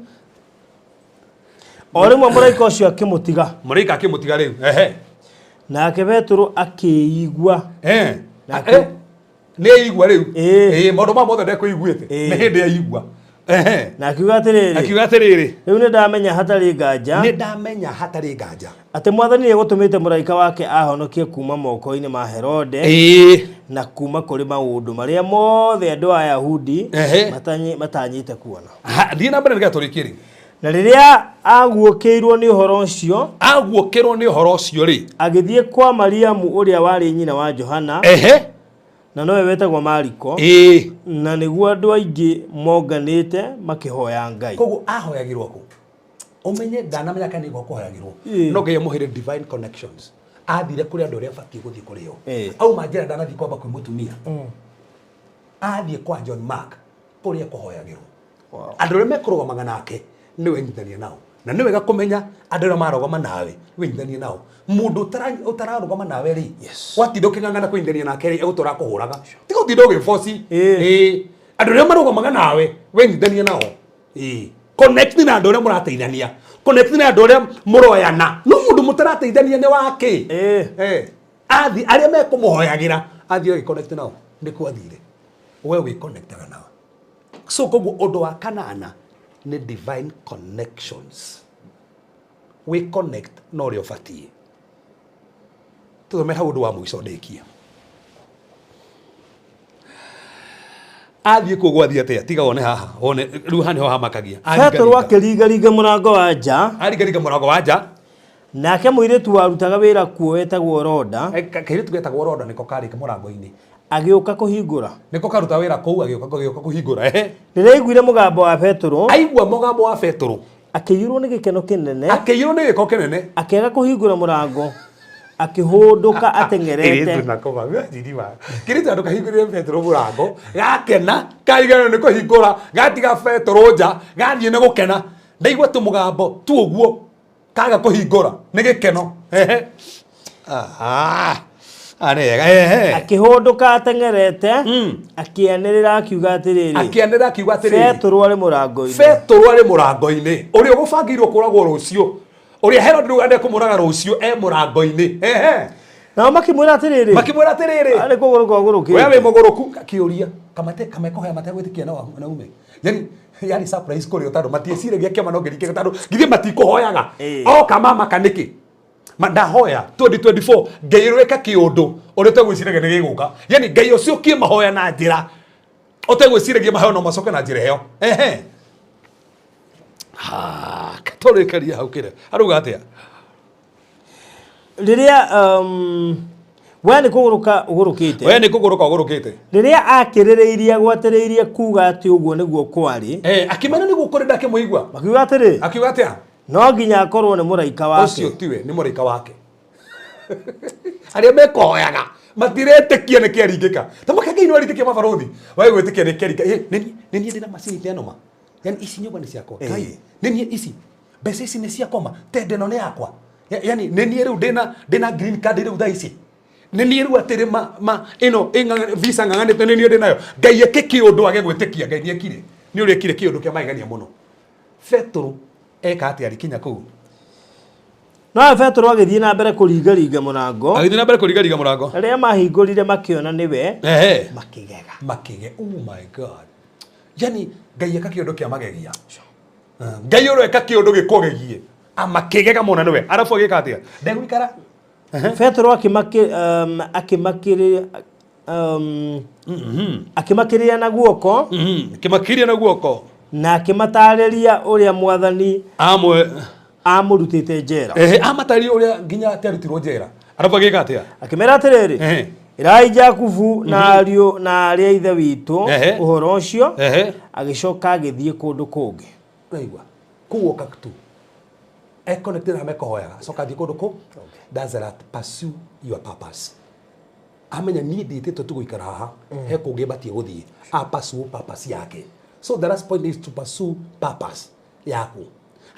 S6: O rĩmwe mũraika ũcio akĩmũtiga.
S5: Mũraika akĩmũtiga rĩu. Ehe.
S6: Nake Petero akĩigua. Nake
S5: Nĩ aigua rĩu.
S6: Ĩĩ.
S5: Ĩĩ, maũndũ ma mothe ndekũiguĩte.
S6: Ĩĩ.
S5: Nĩ hĩndĩ aigua. Ehe.
S6: Na akiuga atĩrĩrĩ.
S5: Akiuga atĩrĩrĩ.
S6: Rĩu nĩ ndamenya hatarĩ nganja.
S5: Nĩ ndamenya hatarĩ nganja.
S6: Atĩ Mwathani nĩ egũtũmĩte mũraika wake ahonokie kuma moko-inĩ ma Herode.
S5: Ĩĩ.
S6: Na kuma kũrĩ maũndũ marĩa mothe andũ a Ayahudi
S5: Ehe.
S6: matanyĩte kuona.
S5: Ha, thiĩ na mbere nĩgetha tũrĩkie rĩu.
S6: Na rĩrĩa aguũkĩirwo nĩ ũhoro ũcio,
S5: Aguũkĩrwo nĩ ũhoro ũcio rĩ,
S6: agĩthiĩ kwa Mariamu ũrĩa warĩ nyina wa Johana,
S5: Ehe.
S6: na nowe wetagwo Mariko,
S5: Ĩĩ.
S6: na nĩguo andũ aingĩ monganĩte makĩhoya Ngai.
S5: Koguo ahoyagĩrwo kũ? Ũmenye ndanamenya kana nĩ gwa kũhoyagĩrwo.
S6: Ĩĩ.
S5: No Ngai amũheire divine connections. Athire kũrĩ andũ arĩa abatiĩ gũthiĩ kũrĩ o.
S6: Ĩĩ.
S5: Auma njĩra ndanathiĩ kwamba kwĩ mũtumia. Athiĩ kwa John Mark kũrĩa kũhoyagĩrwo.
S6: Wow.
S5: Andũ arĩa mekũrũgamaga nake nĩ wenyithania nao. Na nĩ wega kũmenya andũ arĩa marũgama nawe, wenyithanie nao. Mũndũ ũtararũgama nawe rĩ,
S6: Yes.
S5: watinda ũkĩng'ang'ana kũnyithania nake rĩ, egũtũra akũhũraga. Tiga ũtinda ũgĩboci.
S6: Ĩĩ.
S5: Ĩĩ. Andũ arĩa marũgamaga nawe, wenyithanie nao. Ĩĩ. Connect na andũ arĩa mũrateithania. Connect na andũ arĩa mũroyana. No mũndũ mũtarateithania nĩ wake.
S6: Ĩĩ.
S5: Athi arĩa mekũmũhoyagĩra, athiĩ agĩconnect nao. Nĩkuo athire. We wĩconnectaga nao. So koguo ũndũ wa kanana nĩ divine connections. We connect na ũrĩa ũbatiĩ. Tũthome hau ũndũ wa mũico ndĩkie. Athiĩ kũu gwathiĩ atĩa? Tiga wone haha. Wone rĩu haha nĩho hamakagia.
S6: Petero akĩringaringa mũrango wa nja.
S5: Aringaringa mũrango wa nja.
S6: Nake mũirĩtu warutaga wĩra kuo wetagwo Roda
S5: Kairĩtu getagwo Roda nĩko karĩ mũrango-inĩ.
S6: Agĩũka kũhingũra.
S5: Nĩko karuta wĩra kũu, agĩũka kũhingũra. Ehe.
S6: Rĩrĩa aiguire mũgambo wa Petũrũ,
S5: Aigua mũgambo wa Petũrũ,
S6: akĩiyũrwo nĩ gĩkeno kĩnene,
S5: akĩiyũrwo nĩ gĩko kĩnene.
S6: Akĩaga kũhingũra mũrango, akĩhũndũka ateng'erete.
S5: Kĩrĩtu nako njiriwa kĩrĩtu andũ kahingũrire Petũrũ mũrango, gakena, kaiganwo nĩ kũhingũra, gatiga Petũrũ nja, gathiĩ nĩ gũkena. Ndaigua tu mũgambo tu ũguo, kaga kũhingũra nĩ gĩkeno. Ehe. Aha. Arega. Ehe.
S6: Akĩhũndũka ateng'erete, akĩanĩrĩra akiuga atĩrĩrĩ,
S5: Akĩanĩrĩra akiuga atĩrĩrĩ,
S6: Petũrũ arĩ mũrango-inĩ.
S5: Petũrũ arĩ mũrango-inĩ, ũrĩa ũgũbangĩirwo kũragwo rũciũ, ũrĩa Herod rĩu ende kũmũraga rũciũ, e mũrango-inĩ. Ehe.
S6: Nao makĩmwĩra atĩrĩrĩ,
S5: Makĩmwĩra atĩrĩrĩ,
S6: arĩ kũgũrũka
S5: we wĩ
S6: ũgũrũkĩte.
S5: Mũgũrũku akĩũria kamate kamekũhoya mategwĩtĩkia no naume, yani yarĩ surprise kũrĩ o tondũ matieciragia kĩama no ngĩringĩka, tondũ githĩ matikũhoyaga. Oka mamaka nĩkĩ? Ma ndahoya 2024 Ngai rwĩka kĩũndũ ũrĩa ũtegwĩciragia nĩ gĩgũka, yani Ngai ũcokie mahoya na njĩra ũtegwĩciragia, mahoya no macoke na njĩra ĩyo. Ehe. Ha, tũrĩkĩria hau kĩrĩa arauga atĩa?
S6: Rĩrĩa we nĩ kũgũrũka ũgũrũkĩte.
S5: We nĩ kũgũrũka ũgũrũkĩte.
S6: Rĩrĩa akĩrĩrĩirie agwatĩrĩirie kuga atĩ ũguo nĩguo kwarĩ,
S5: Akĩmenya nĩguo kũrĩ, ndakĩmũigua.
S6: Makiuga atĩrĩ,
S5: Akiuga atĩa?
S6: No nginya akorwo nĩ mũraika
S5: Ũcio
S6: wake.
S5: Tiwe nĩ mũraika wake. Arĩa mekũhoyaga matiretĩkia nĩ kĩaringĩka, ta mũke Ngai nĩ waringĩkia mabarũthi wae gwĩtĩkia nĩ kĩaringĩka. Nĩ niĩ ndĩna macini ĩno ma, yani ici nyũmba nĩ ciakwa. Ngai, nĩ niĩ, ici mbeca ici nĩ ciakwa ma, tende ĩno nĩ yakwa. Yani nĩ niĩ rĩu ndĩna green card rĩu thaa ici, nĩ niĩ rĩu atĩrĩ ma ĩno visa ng'ang'anĩte, nĩ niĩ ndĩnayo. Ngai eke kĩũndũ age gwĩtĩkia. Ngai nĩ ekire, nĩ ũrĩa ekire kĩũndũ kĩa magegania mũno. Petũrũ eka atĩa rikinya kũu?
S6: Nowe Petũrũ agĩthiĩ na mbere kũringaringa mũrango.
S5: Agĩthiĩ na mbere kũringaringa mũrango.
S6: Rĩrĩa mahingũrire makĩona nĩwe, makĩgega.
S5: Makĩge, oh my God, yani Ngai eka kĩũndũ kĩa magegia. Ngai ũrĩa eka kĩũndũ gĩkũgegie, makĩgega mona nĩwe, arabu agĩka atĩa? Ndegũikara.
S6: Petũrũ akĩmakĩrĩria na guoko,
S5: Kĩmakiria na guoko,
S6: na akĩmatarĩria ũrĩa Mwathani
S5: amwe
S6: amũrutĩte njera.
S5: Ehe, amatarĩria ũrĩa nginya atĩ arutirwo njera, arabu agĩka atĩa?
S6: Akĩmera atĩrĩrĩ, ĩrai Jakubu na ariũ na arĩa a ithe witũ ũhoro ũcio. Agĩcoka agĩthiĩ kũndũ kũngĩ.
S5: Uraigua kũu oka tu e connected na mekũhoyaga, acoka athiĩ kũndũ kũ. That's that, pursue your purpose. Amenya niĩ ndĩtĩtwo tu gũikara haha, he kũngĩ batiĩ gũthiĩ, a pursue purpose yake. So the last point is to pursue purpose yaku.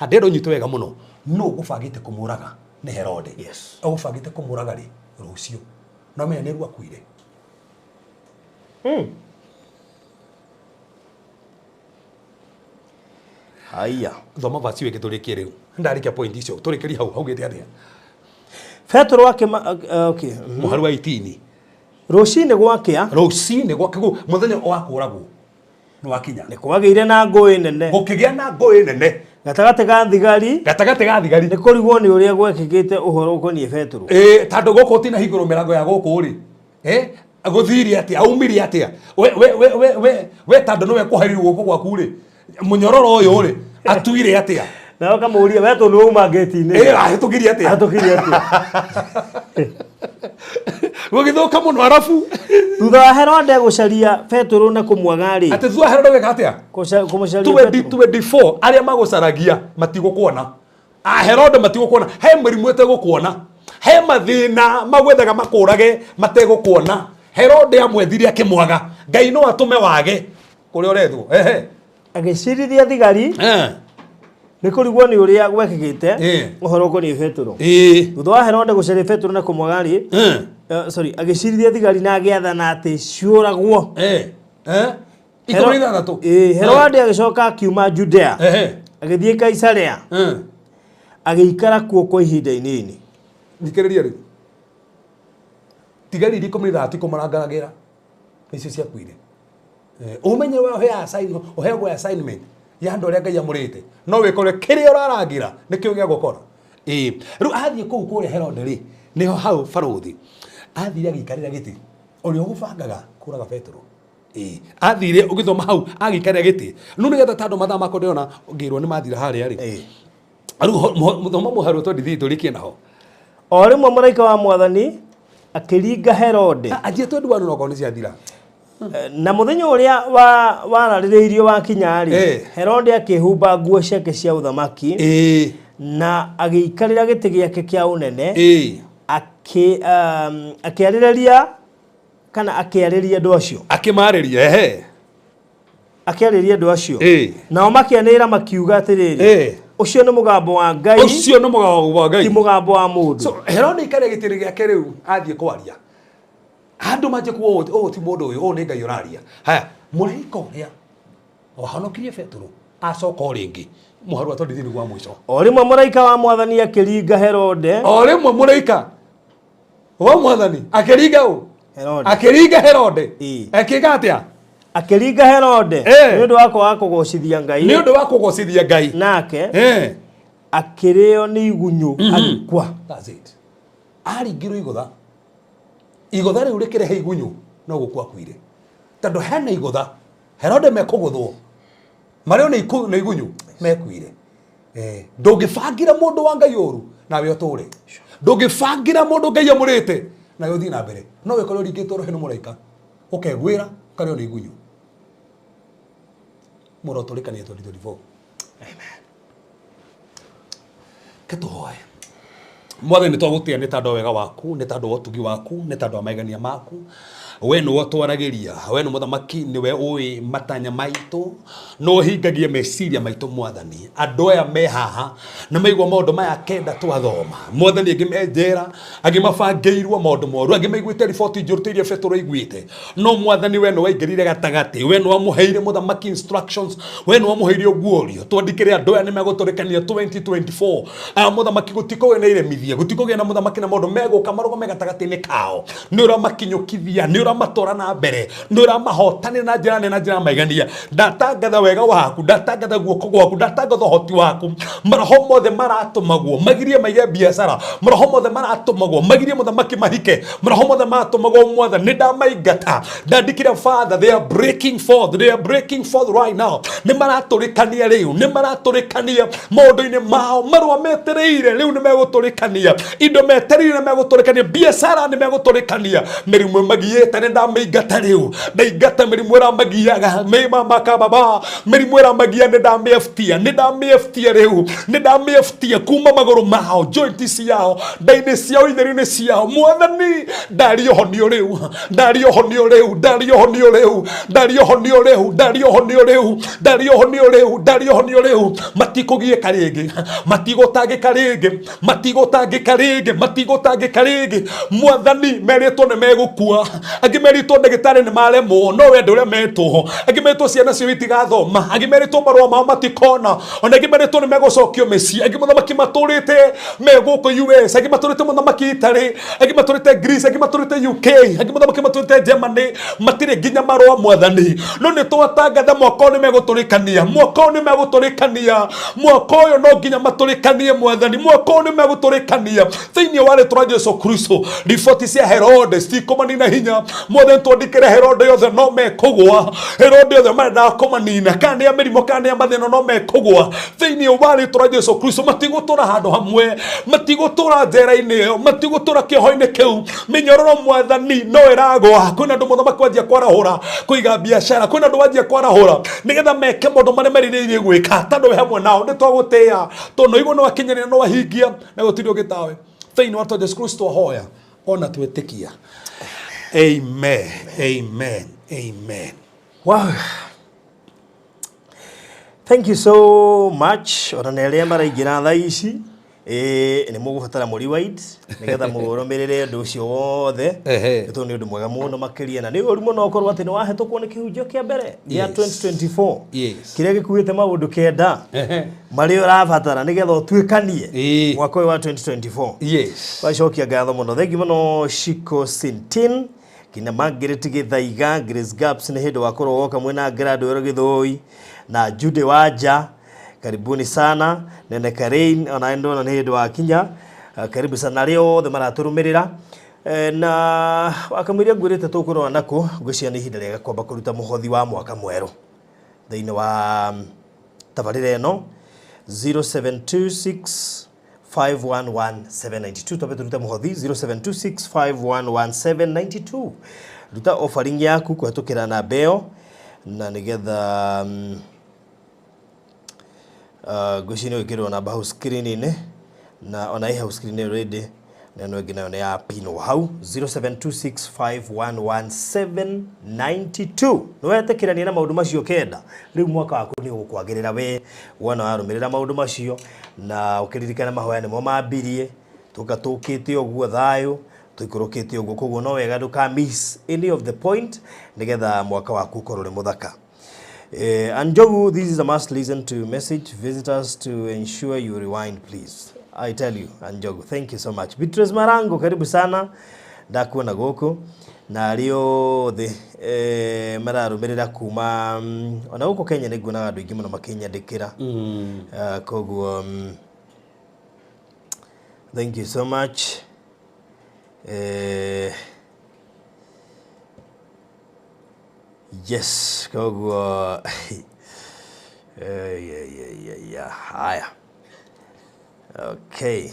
S5: Handĩrenda ũnyite wega mũno, no ũgũbangĩte kũmũraga nĩ Herode. Ũgũbangĩte kũmũraga rĩ? Rũciũ. No menya nĩ ruakuire.
S6: Haya.
S5: Thoma verse ĩyo ĩngĩ tũrĩkie rĩu, ndarĩkia point icio, tũrĩkĩrie hau haugĩte atĩa?
S6: Petũrũ akĩma okay.
S5: Mũhari wa 18.
S6: Rũcinĩ gwakĩa,
S5: Rũcinĩ gwake mũthenya wa kũragwo nĩ wakinya.
S6: Nĩ kwagĩire na ngũĩ nene
S5: Gũkĩgĩa na ngũĩ nene
S6: gatagatĩ ga thigari
S5: gatagatĩ ga thigari
S6: nĩ kũrigwo nĩ ũrĩa gwekĩkĩte ũhoro ũkoniĩ Petũrũ.
S5: Ĩ, tondũ gũkũ ũtinahingũrwo mĩrango ya gũkũ rĩ, gũthire atĩa? Aumire atĩa? We tondũ nĩwe kũhairio guoko gwaku rĩ, mũnyororo ũyũ rĩ, atuire atĩa?
S6: Nawe ũkamũũria, we tondũ wauma ngĩti-inĩ,
S5: Ahĩtũkirie atĩa?
S6: Ahĩtũkirie atĩa?
S5: Gũgĩthũka mũno, arabu
S6: Thutha wa Herode gũcaria Petũrũ na kũmwaga rĩ,
S5: atĩ thutha Herode gwĩka atĩa?
S6: Kũmũcaria Petũrũ.
S5: 2024 arĩa magũcaragia matigũkuona, a Herode matigũkuona, he mĩrimũ ĩtegũkuona, he mathĩna magwethaga makũrage mategũkuona. Herode amwethire akĩmwaga. Ngai no atũme wage kũrĩa ũrethwo. Ehe.
S6: Agĩcirithia thigari nĩ kũrigwo nĩ ũrĩa gwekĩkĩte ũhoro ũkoniĩ Petũrũ. Thutha wa Herode gũcaria Petũrũ na kũmwaga rĩ, sorry, agĩcirithia thigari na agĩathana atĩ ciũragwo.
S5: 16.
S6: Ĩĩ, Herode agĩcoka akiuma Judea, agĩthiĩ Kaisarea, agĩikara kuo kwa ihinda inini.
S5: Thikĩrĩria rĩu, tigari iria 16 ikũmarangaragĩra nĩcio ciakuire. Ũmenye we ũheagwo assignment ya andũ arĩa Ngai amũrĩte, no wĩkore kĩrĩa ũrarangĩra nĩkĩo gĩa gũkora. Ĩĩ, rĩu athiĩ kũu kũrĩa Herode rĩ, nĩho hau barũthi athire agĩikarĩra gĩtĩ, ũrĩa ũgũbangaga kũraga Petero. Ĩĩ, athire ũgĩthoma hau agĩikarĩra gĩtĩ no nĩgetha tondũ mathaa makwa ndĩrona ngĩrwo nĩ mathira harĩa rĩ. Rĩu thoma mũhari wa 23 tũrĩkie naho.
S6: O rĩmwe mũraika wa mwathani akĩringa Herode.
S5: Anjia 21 no nĩ ciathira.
S6: Na mũthenya ũrĩa wararĩrĩirio wakinya-rĩ, Herode akĩhumba nguo ciake cia ũthamaki na agĩikarĩra gĩtĩ gĩake kĩa ũnene, akĩarĩrĩria kana akĩarĩria andũ acio.
S5: Akĩmarĩria, ehe.
S6: Akĩarĩria andũ acio. Nao makĩanĩrĩra makiuga atĩrĩrĩ, ũcio nĩ mũgambo wa Ngai,
S5: ũcio nĩ mũgambo wa Ngai,
S6: ti mũgambo wa mũndũ.
S5: So Herode aikarĩra gĩtĩ gĩake rĩu athiĩ kwaria, andũ manjie kuga ũũ ti mũndũ ũyũ, ũũ nĩ Ngai ũraria. Haya, mũraika ũrĩa wahonokirie Petero acoka o rĩngĩ mũhari wa 23 nĩguo wa mũico.
S6: O rĩmwe mũraika wa mwathani akĩringa Herode.
S5: O rĩmwe mũraika wa mwathani akĩringa ũ?
S6: Herode.
S5: Akĩringa Herode. Akĩka atĩa?
S6: Akĩringa Herode nĩ ũndũ wa kwaga kũgocithia Ngai.
S5: Nĩ ũndũ wa kũgocithia Ngai.
S6: Nake akĩrĩo nĩ igunyũ agĩkua.
S5: That's it. Aringirwo igũtha. Igũtha rĩu rĩkĩrehe igunyũ no gũkua akuire. Tondũ hena igũtha Herode mekũgũthwo marĩo nĩ igunyũ mekuire. Ndũngĩbangĩra mũndũ wa Ngai ũru nawe ũtũre. Ndũngĩbangĩra mũndũ Ngai amũrĩte nawe ũthiĩ na mbere. No wĩkore ũringĩtwo rũhĩ nĩ mũraika ũkegwĩra ũkarĩo nĩ igunyũ. Mũrotũrĩkania 2024. Amen. Ketũhoe. Mwathani nĩ twagũtĩa nĩ tondũ wa wega waku, nĩ tondũ wa ũtugi waku, nĩ tondũ wa maigania maku. We nĩwe ũtwaragĩria, we nĩ mũthamaki, nĩwe ũĩ matanya maitũ, nĩwe ũhingagia meciria maitũ mwathani. Andũ aya me haha nĩ maigua maũndũ maya kenda twathoma. Mwathani angĩ me njera, angĩ mabangĩirwo maũndũ moru, angĩ maiguĩte riboti njũru ta iria Petero aiguĩte. No mwathani we nĩwe waingĩrire gatagatĩ, we nĩwe wamũheire mũthamaki instructions, we nĩwe wamũheire ũguũrio. Twandĩkĩre andũ aya nĩ megũtũrĩkania 2024. Aya mũthamaki gũtikũgĩa na iremithia, gũtikũgĩa na mũthamaki na maũndũ megũka marũgame gatagatĩ-inĩ kao. Nĩ ũramakinyũkithia, nĩ ũramatwara na mbere, nĩ ũramahotanĩra na njĩra nene na njĩra ya maigania. Ndatangatha wega waku, ndatangatha guoko gwaku, ndatangatha ũhoti waku. Maroho mothe maratũmagwo magirie maige biacara, maroho mothe maratũmagwo magirie mũthamaki mahike, maroho mothe maratũmagwo mwathani, nĩ ndamaingata. Ndandĩkire Father, they are breaking forth, they are breaking forth right now. Nĩ maratũrĩkania rĩu, nĩ maratũrĩkania maũndũ-inĩ mao, marũa metereire rĩu nĩ megũtũrĩkania, indo metereire nĩ megũtũrĩkania, biacara nĩ megũtũrĩkania, mĩrimũ ĩmagiĩte nĩ ndamĩingata rĩu, ndaingata mĩrimũ ĩramagiaga, mĩmamakababa, mĩrimũ ĩramagia nĩ ndamĩebutia, nĩ ndamĩebutia rĩu, nĩ ndamĩebutia kuma magũrũ mao, joint ciao, nda-inĩ ciao, itheri-inĩ ciao, mwathani ndaria ũhonio rĩu, ndaria ũhonio rĩu, ndaria ũhonio rĩu, ndaria ũhonio rĩu, ndaria ũhonio rĩu, ndaria ũhonio rĩu, ndaria ũhonio rĩu, matikũgiĩka rĩngĩ, matigũtangĩka rĩngĩ, matigũtangĩka rĩngĩ, matigũtangĩka rĩngĩ, mwathani merĩtwo nĩ megũkua, angĩ merĩtwo ndagĩtarĩ nĩ maremwo, no we andũ ũrĩa metwo, angĩ merĩtwo ciana ciao itigathoma, angĩ merĩtwo marũa mao matikona, ona angĩ merĩtwo nĩ megũcokio mĩciĩ, angĩ mũthamaki matũrĩte me gũkũ US, angĩ matũrĩte mũthamaki Italy, angĩ matũrĩte Greece, angĩ matũrĩte UK, angĩ mũthamaki matũrĩte Germany, matirĩ nginya marũa mwathani. No nĩ twatangatha mwaka ũyũ nĩ megũtũrĩkania, mwaka ũyũ nĩ megũtũrĩkania, mwaka ũyũ no nginya matũrĩkanie mwathani, mwaka ũyũ nĩ megũtũrĩkania thĩinĩ wa rĩtwa rĩa Jesu Kristo. Riboti cia Herode citikũmanina hinya, mwathani twandĩkĩre Herode yothe no mekũgũa, Herode yothe marendaga kũmanina, kana nĩ a mĩrimũ kana nĩ a mathĩna no mekũgũa thĩinĩ wa rĩtwa rĩa Jesu Kristo. Matigũtũra handũ hamwe, matigũtũra njera-inĩ ĩyo, matigũtũra kĩoho-inĩ kĩu. Mĩnyororo mwathani no ĩragũa. Kwĩna andũ mũthamaki wanjia kwarahũra kũiga biacara, kwĩna andũ wanjia kwarahũra nĩgetha meke maũndũ marĩa merirĩirie gwĩka, tondũ wĩ hamwe nao. Nĩ twagũtĩĩa tondũ igũrũ nĩ wakinyanĩra, nĩ wahingia na gũtirĩ ũngĩ tawe. Thĩinĩ wa Jesu Kristo twahoya ona twĩtĩkia. Amen, amen, amen.
S6: Wow. Thank you so much. Ona nĩ arĩa maraingĩra thaa ici nĩ mũgũbatara mũ rewind nĩgetha mũrũmĩrĩre ũndũ ũcio wothe. Nĩ tondũ nĩ ũndũ mwega mũno makĩria, na nĩ ũru mũno ũkorwo atĩ nĩ wahĩtũkwo nĩ kĩhunjio kĩa mbere gĩa 2024 kĩrĩa gĩkuĩte maũndũ kenda marĩa ũrabatara nĩgetha ũtuĩkanie mwaka ũyũ wa 2024. Twacokia ngatho mũno. Thengi mũno Shiko Sintin, kinya Margaret Gĩthaiga, Grace Gaps nĩ hĩndĩ wakorwo woka mwena Gladwell Gĩthũi na Jude Wanja, karibuni sana. Nene Karain ona ndona nĩ hĩndĩ wakinya, karibu sana arĩa othe maratũrũmĩrĩra. Na wakamũiria ngwĩrĩte tũkũrora nakũ, ngwĩciria nĩ ihinda rĩega kwamba kũruta mũhothi wa mwaka mwerũ thĩinĩ wa tabarĩra ĩno. 0726 511792. Twambe tũrute mũhothi 0726 511792. Ruta offering yaku kũhetũkĩra namba ĩyo na nĩgetha ngwĩciria nĩ gwĩkĩrwo namba hau screen-inĩ, na ona ĩ hau screen already, na ĩno ĩngĩ nayo nĩ ya pinwo hau 0726511792. Nĩ wetĩkĩrania na maũndũ macio kenda, rĩu mwaka waku nĩ ũgũkwagĩrĩra we wona warũmĩrĩra maũndũ macio, na ũkĩririkana mahoya nĩmo mambirie tũka tũkĩte ũguo thayũ tũikũrũkĩte ũguo, koguo no wega ndũka miss any of the point nĩgetha mwaka waku ũkorwo ũrĩ mũthaka. And Njogu, this is a must listen to message. Visitors to ensure you rewind, please. I tell you, and Njogu, thank you so much. Beatrice Marango, karibu sana. Ndakuona gũkũ na arĩa othe mararũmĩrĩra kuma ona gũkũ Kenya nĩ nguonaga andũ aingĩ mũno makĩnyandĩkĩra. Koguo thank you so much. Yes, koguo yeah. Haya. Okay.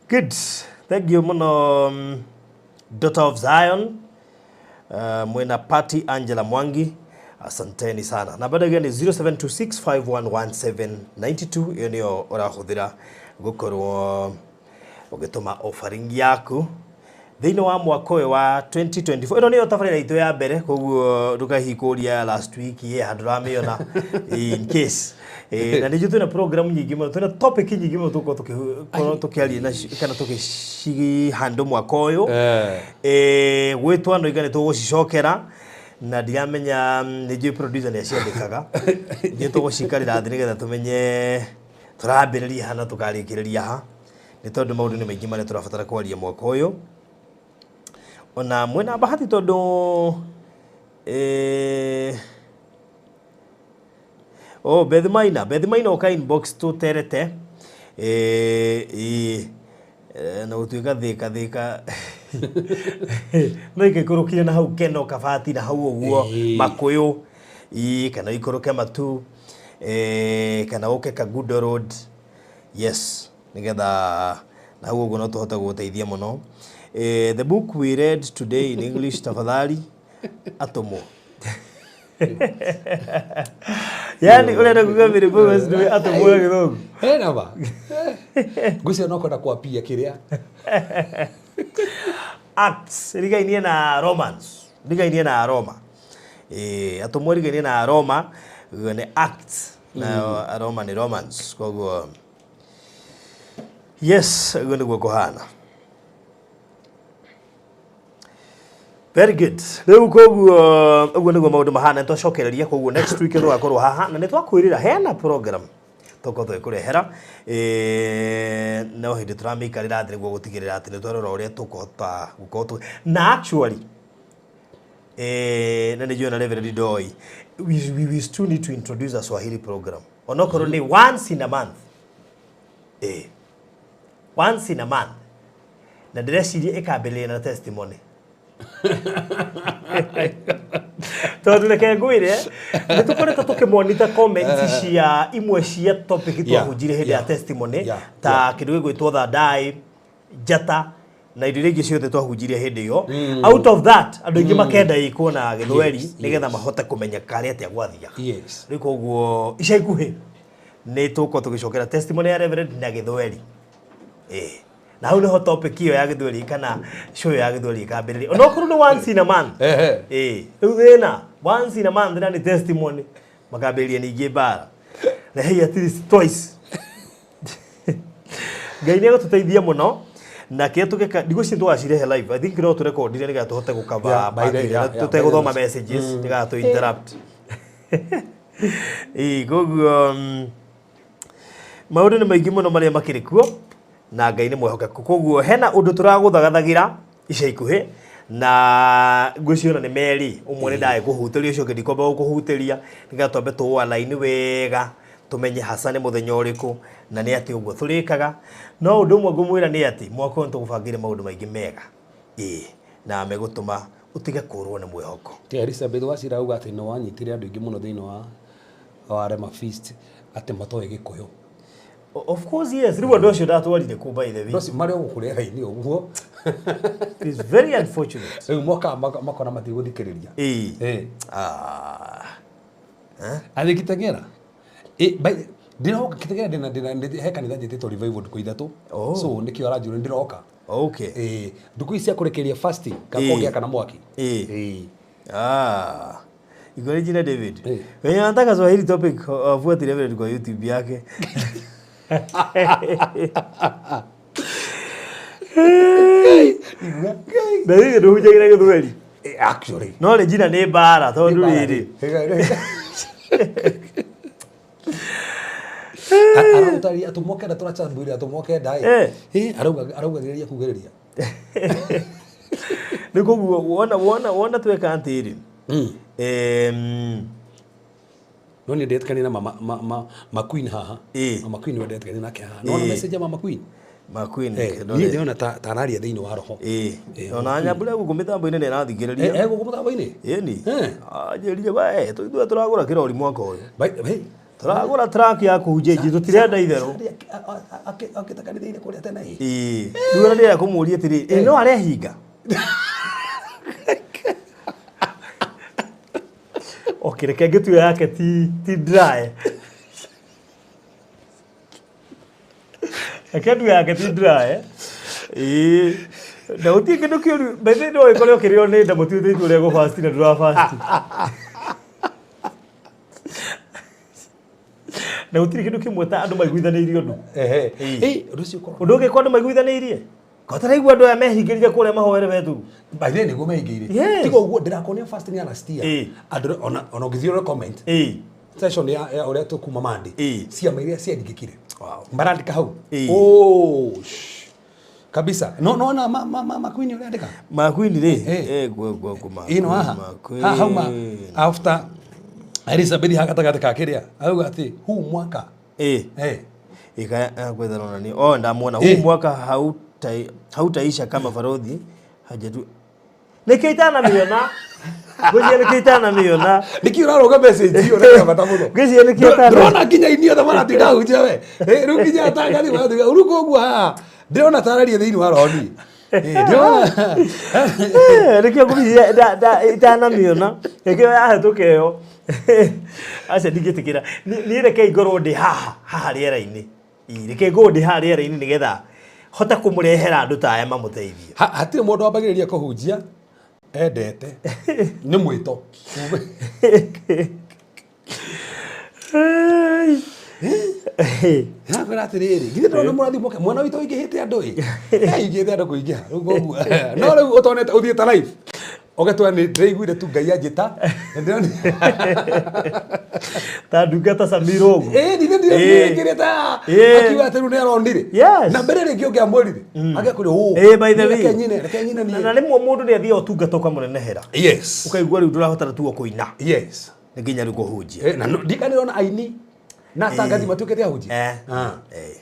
S6: Good. Thank you muno, Daughter of Zion. Mwena Party Angela Mwangi. Asanteni sana. Na bado ni 0726511792 iyo niyo ũrahũthĩra gũkorwo ũgĩtũma offering yaku thĩinĩ wa mwaka ũyũ wa 2024. Ĩno nĩyo tabarĩra itũ ya mbere, koguo ndũkahikũria last week ye handũ ũramĩona in case. Na nĩnjũĩ twĩna program nyingĩ mũno, twĩna topic nyingĩ mũno tũgũkorwo tũkĩaria nacio kana tũgĩcihandle mwaka ũyũ. Gwĩtwo andũ aingĩ nĩ tũgũcicokera na ndiramenya, nĩ njũĩ producer nĩ aciandĩkaga, nĩ tũgũcikarĩra thĩ nĩgetha tũmenye tũrambĩrĩria ha na tũkarĩkĩrĩria ha, nĩ tondũ maũndũ nĩ maingĩ marĩa tũrabatara kwaria mwaka ũyũ. Ona mwĩna bahati tondũ oh, Beth Maina, Beth Maina ũka inbox tũterete na gũtuĩka thĩka thĩka no ikĩikũrũkire na hau Keno Kabati na hau ũguo Makũyũ, kana ikũrũke Matu, kana ũke Kangundo Road, yes, nĩgetha na hau ũguo no tũhote gũgũteithia mũno. The book we read today in English, tafadhali atũmwo. Yani ũrenda kuga mĩrĩmũ nĩ atũmwo na Gĩthũngũ?
S5: Hena ma ngwĩciria no kwenda kwapia kĩrĩa
S6: Acts rigainie na Romans, rigainie na Roma, atũmwo rigainie na Roma nĩ Acts na Roma nĩ Romans, koguo yes, ũguo nĩguo kũhana. Very good. Rĩu koguo ũguo nĩguo maũndũ mahana, nĩ twacokereria, koguo next week tũgakorwo haha na nĩ twakwĩrĩra hena program tũkorwo tũgĩkũrehera, no hĩndĩ tũramĩikarĩra thĩ nĩguo gũtigĩrĩra atĩ nĩ twarora ũrĩa tũkũhota gũkorwo na actually na nĩ njũĩ na Reverend Ndoi, we still need to introduce a Swahili program onokorwo nĩ once in a month, once in a month, na ndĩreciria ĩkambĩrĩria na testimony, tondũ reke ngwĩre nĩ tũkoretwo tũkĩmonita comments cia imwe cia topic twahunjire hĩndĩ ya testimony, ta kĩndũ gĩgwĩtwo thandai njata na indo iria ingĩ ciothe twahunjirie hĩndĩ ĩyo. Out of that andũ aingĩ makenda ĩkwo na Gĩthweri nĩgetha mahote kũmenya karĩ atĩa gwathiaga. Rĩu koguo ica ikuhĩ nĩ tũgũkorwo tũgĩcokera testimony ya Reverend na Gĩthweri, na hau nĩho topic ĩyo ya Gĩthweri kana show ĩyo ya Gĩthweri ĩkambĩrĩria, onokorwo nĩ once in a month. Rĩu thĩna once in a month na nĩ testimony, makambĩrĩria ningĩ mbara, rehei at least twice. Ngai nĩ egũtũteithia mũno na kĩrĩa tũgeka ndigwĩciria tũgacirehe live. I think no tũrekondire nĩgetha tũhote gũkava part ĩrĩa tũtegũthoma messages nĩgetha tũ interrupt. Koguo maũndũ nĩ maingĩ mũno marĩa makĩrĩ kuo na Ngai nĩ mwĩhokeku, koguo hena ũndũ tũragũthagathagĩra ica ikuhĩ na ngwĩciria ona nĩ merĩ, ũmwe nĩ ndagĩ kũhutĩria, ũcio ũngĩ ndikwamba gũkũhutĩria nĩgetha twambe tũũ-align wega tũmenye hasa nĩ mũthenya ũrĩkũ na nĩ atĩ ũguo tũrĩkaga. No ũndũ ũmwe ngũmwĩra nĩ atĩ mwaka ũyũ nĩtũgũbangĩire maũndũ maingĩ mega, na megũtũma ũtige kũrwo nĩ mwĩhoko.
S5: Tiga Elizabeth Wachira auga atĩ nĩ wanyitire andũ aingĩ mũno thĩinĩ wa Wa Rema Feast atĩ matoĩ Gĩkũyũ.
S6: Of course, yes. Rĩu andũ acio ndatwarire kũ, by the way?
S5: Andũ acio marĩ o gũkũ rĩera-inĩ ũguo.
S6: It is very unfortunate.
S5: Rĩu mokaga makona matigũthikĩrĩria.
S6: Ĩĩ.
S5: Ah. Athiĩ Kitengela. Ndĩroka Kitengela, ndĩna he kanitha njĩtĩtwo revival ndukũ 3.
S6: Oh.
S5: So nĩkĩo aranjũria ndĩroka. Ndukũ ici cia kũrĩkĩrĩria fasting kakongea kana mwaki.
S6: Ah. Iko jina David.
S5: Eh.
S6: Wenye wanataka Swahili topic wafuate Reverend kwa YouTube yake. Na hivi nduhunjagira Gĩthweri.
S5: Actually.
S6: No Regina nĩ mbara tondũ rĩrĩ.
S5: Aragũtarĩria atũmwo 9 tũracambuire atũmwo 9. Arauga gereria kugĩrĩria.
S6: Nĩ koguo wona tweka atĩrĩ.
S5: No nĩ ndetĩkania na mama ma queen haha. Mama Queen we ndetĩkania nake haha. No na message ya mama Queen.
S6: Ma Queen.
S5: Niĩ ndĩrona ta araria thĩinĩ wa roho.
S6: Ona Nyambura gũkũ mĩtambo-inĩ nĩ ĩrathikĩrĩria.
S5: Gũkũ mũtambo-inĩ?
S6: Ĩni. Anjĩrire we tũithuĩ tũragũra kĩrori mwaka ũyũ.
S5: Hey.
S6: Tũragũra truck ya kũhunjia injiri tũtirenda itherũ.
S5: Akĩte kanitha-inĩ kũrĩa tene ĩ.
S6: Ĩĩ. Rĩu ona ndĩrenda kũmũria atĩrĩ, ĩ no arehinga? Okay, reke ngĩtue yake ti dry. Reke ndue yake ti dry. Ĩĩ. Na gũtirĩ kĩndũ kĩũru, by the way no ũkore ũkĩrĩo nĩ nda mũtuĩte itua rĩa gũ-fast na ndũra-fast. Na gũtirĩ kĩndũ kĩmwe ta andũ maiguithanĩirie ũndũ.
S5: Ũndũ ũcio ũkoragwo.
S6: Ũndũ ũngĩ kwa andũ maiguithanĩirie. Ko taraigua andũ aya mehingĩrire kũrĩa mahoere beturu.
S5: By the way nĩguo mehingĩire. Tiga ũguo ndĩrakuonia fasting ya last year. Andũ ona ũngĩthiĩ ũrore comment. Session ya ũrĩa tũkuma Monday. Ciama iria ciaringĩkire. Marandĩka hau. Oh. Kabisa. No no na ma Queen ũrĩa andĩka.
S6: Ma Queen rĩ. Gwe ma.
S5: Ĩno haha. Haha hauma after Elizabeth haha gatagatĩ ka kĩrĩa. Arauga atĩ huu mwaka.
S6: Ika kwetha nani. Oh, ndamuona huu mwaka hautaisha kama farodhi hajatu. Nĩkĩo itanamĩona. Ngwĩciria nĩkĩo itanamĩona.
S5: Nĩkĩo ũraroga message ĩyo na ya bata mũno.
S6: Ngwĩciria nĩkĩo itana.
S5: Ndĩrona nginya ini othe maratinda hunjia we. Rĩu nginya atangathi maratuga rĩu koguo haha ndĩrona tararia thĩinĩ wa roho niĩ. Ndĩrona.
S6: Nĩkĩo ngwĩciria itanamĩona. Nĩkĩo yahĩtũka ĩyo. Aca ndingĩtĩkĩra. Niĩ rekei ngorwo ndĩ haha rĩera-inĩ. Reke ngorwo ndĩ haha rĩera-inĩ nĩgetha hote kũmũrehera andũ ta aya mamũteithie.
S5: Hatirĩ mũndũ wambagĩrĩria kũhunjia endete nĩ mwĩto. Nakwĩra atĩrĩrĩ, githĩ ndũrona mũrathi moke mwana witũ ũingĩhĩte andũ ĩ? Aingĩhĩte andũ kũingĩha rĩu koguo. No rĩu ũtonete ũthiĩte live. Ũgatwĩra nĩ ndĩraiguire tu Ngai anjĩta.
S6: Ta ndungata Samira ũguo.
S5: Nĩ ndĩraingĩrĩte. Akiuga atĩ rĩu nĩ aronire. Na mbere rĩngĩ ũngĩamwĩrire. Agĩkwĩra ũũ.
S6: By the way.
S5: Reke nyine, reke nyine niĩ.
S6: Na rĩmwe mũndũ nĩ athiaga ũtungata ũkamũnenehera. Ũkaigua rĩu ndũrahota tu kũina. Nĩ nginya rĩu kũhunjia.
S5: Na ndikanĩrona aini na tangathi matuĩkĩte ahunjia.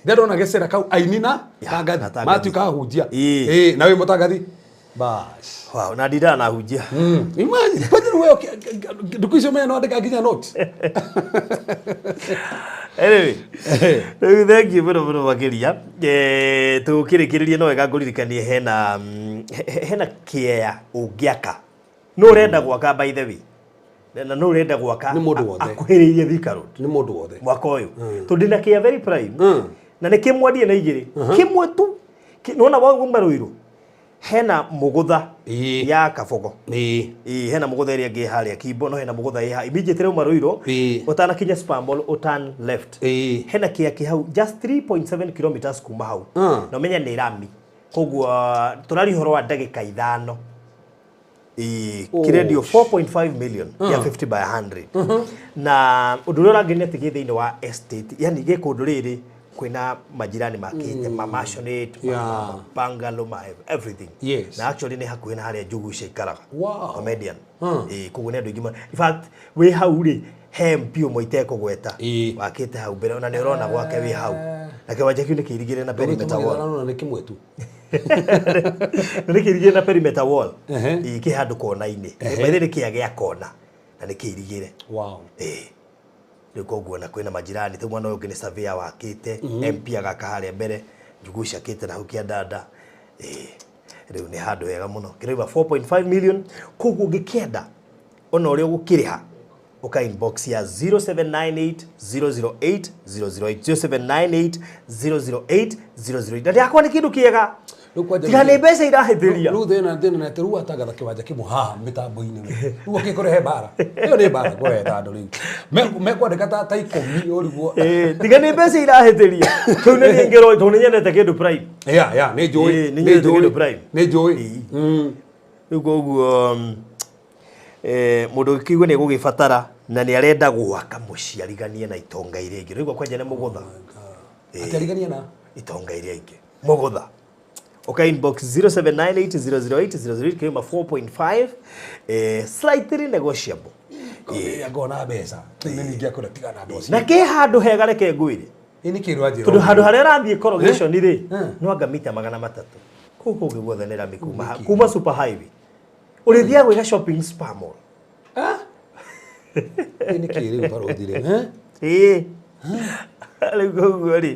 S5: Ndĩrona gĩcera kau aini na tangathi matuĩka ahunjia. Na wĩ mũtangathi. Bas.
S6: Wow, na ndindaga na hunjia.
S5: Imagine, kwani wewe ndukũ icio mena andĩka nginya note.
S6: Anyway, rĩu thank you mũno mũno makĩria. Tũkĩrĩkĩrĩria no wega ngũririkanie hena kĩea ũngĩaka. No ũrenda gwaka, by the way. Na no ũrenda gwaka
S5: Nĩ mũndũ wothe.
S6: akuhĩrĩirie Thika Road.
S5: Nĩ mũndũ wothe.
S6: Mwaka ũyũ. Tondũ ndĩna kĩa very prime. Na nĩ kĩmwe ndie na igĩrĩ. Kĩmwe tu. Nĩwona wauma Ruiru. Hena mũgũtha ya Kabogo. Hena mũgũtha ĩrĩa ĩngĩ harĩa Kimbo, no hena mũgũtha ĩ haha. Immediately wauma Ruiru, ũtanakinya Spar Mall, ũturn left. Hena kĩa kĩ hau just 3.7 kilometers kuma hau. Na ũmenye nĩ rami. Koguo tũraria ũhoro wa ndagĩka 5. Kĩrendio 4.5 million ya 50 by 100. Na ũndũ ũrĩa ũrangenia atĩ gĩ thĩinĩ wa estate, yani gĩ kũndũ rĩrĩ kwĩna majirani makĩte, ma maisonette, ma bungalow, ma everything. Na actually nĩ hakuhĩ na harĩa Njugu icio ikaraga. Comedian. Koguo nĩ andũ aingĩ in fact wĩ hau rĩ he MP ũmwe itekũgweta wakĩte hau mbere ona nĩ ũrona gwake wĩ hau. Na kĩwanja kĩu nĩ kĩirigĩre na perimeter wall.
S5: Nĩ kĩmwe tu.
S6: Na nĩ kĩirigĩre na perimeter wall. Kĩ handũ kona-inĩ. By the way nĩ kĩa gĩa kona na nĩ kĩirigĩre.
S5: Wow.
S1: Rĩu koguo na kwĩna majirani rĩu mwana ũyũ ũngĩ nĩ surveyor wakĩte MP agaka harĩa mbere Njugush akĩte na hau kĩandanda. Ĩĩ, rĩu nĩ handũ hega mũno kĩrauma 4.5 million. Koguo ũngĩkĩenda ona ũrĩa ũgũkĩrĩha ũka inbox ya 0798 008 008, 0798 008 008. Na ndĩrakwa nĩ kĩndũ kĩega.
S5: Rĩu kwanja
S1: tiga nĩ mbeca irahĩtĩria.
S5: Rĩu thĩna nĩ atĩ rĩu watangatha kĩwanja kĩmwe haha mĩtambo-inĩ we. Rĩu ũkĩkũrehe mbara. Ĩyo nĩ mbara kũreheta andũ rĩu. Mekwandĩka ta 10 ũrigwo.
S1: Ĩĩ, tiga nĩ mbeca irahĩtĩria kĩu nĩ rĩngĩ tondũ nĩ nyendete kĩndũ prime.
S5: Ya, nĩ njũĩ.
S1: Ĩĩ, nĩ
S5: Nĩ
S1: nyendete
S5: njũĩ.
S1: kĩndũ prime.
S5: Nĩ njũĩ.
S1: Rĩu koguo mũndũ ũngĩkĩigua nĩ egũgĩbatara na nĩ arenda gwaka mũciĩ ariganie na itonga iria ingĩ. Rĩu kwanja nĩ mũgũtha.
S5: Atĩ ariganie na
S1: itonga iria ingĩ mũgũtha. Ũka inbox 0798008008 kĩuma 4.5, slightly negotiable.
S5: Ĩĩ, ngona mbeca. Rĩu nĩ ningĩ akũra tigana andũ acio.
S1: Na kĩ handũ hega reke ngwĩre.
S5: Ĩ nĩ kĩrwa njĩra.
S1: Tondũ handũ harĩa ũrathiĩ corrugation rĩ,
S5: Eh.
S1: no anga mita 300 kũu kũngĩ guothe nĩ rami kuma super highway ũrĩthiaga gwĩka shopping spa mall.
S5: Ĩ nĩ kĩ rĩu barũthi rĩu? Eh?
S1: Ĩĩ, rĩu koguo rĩ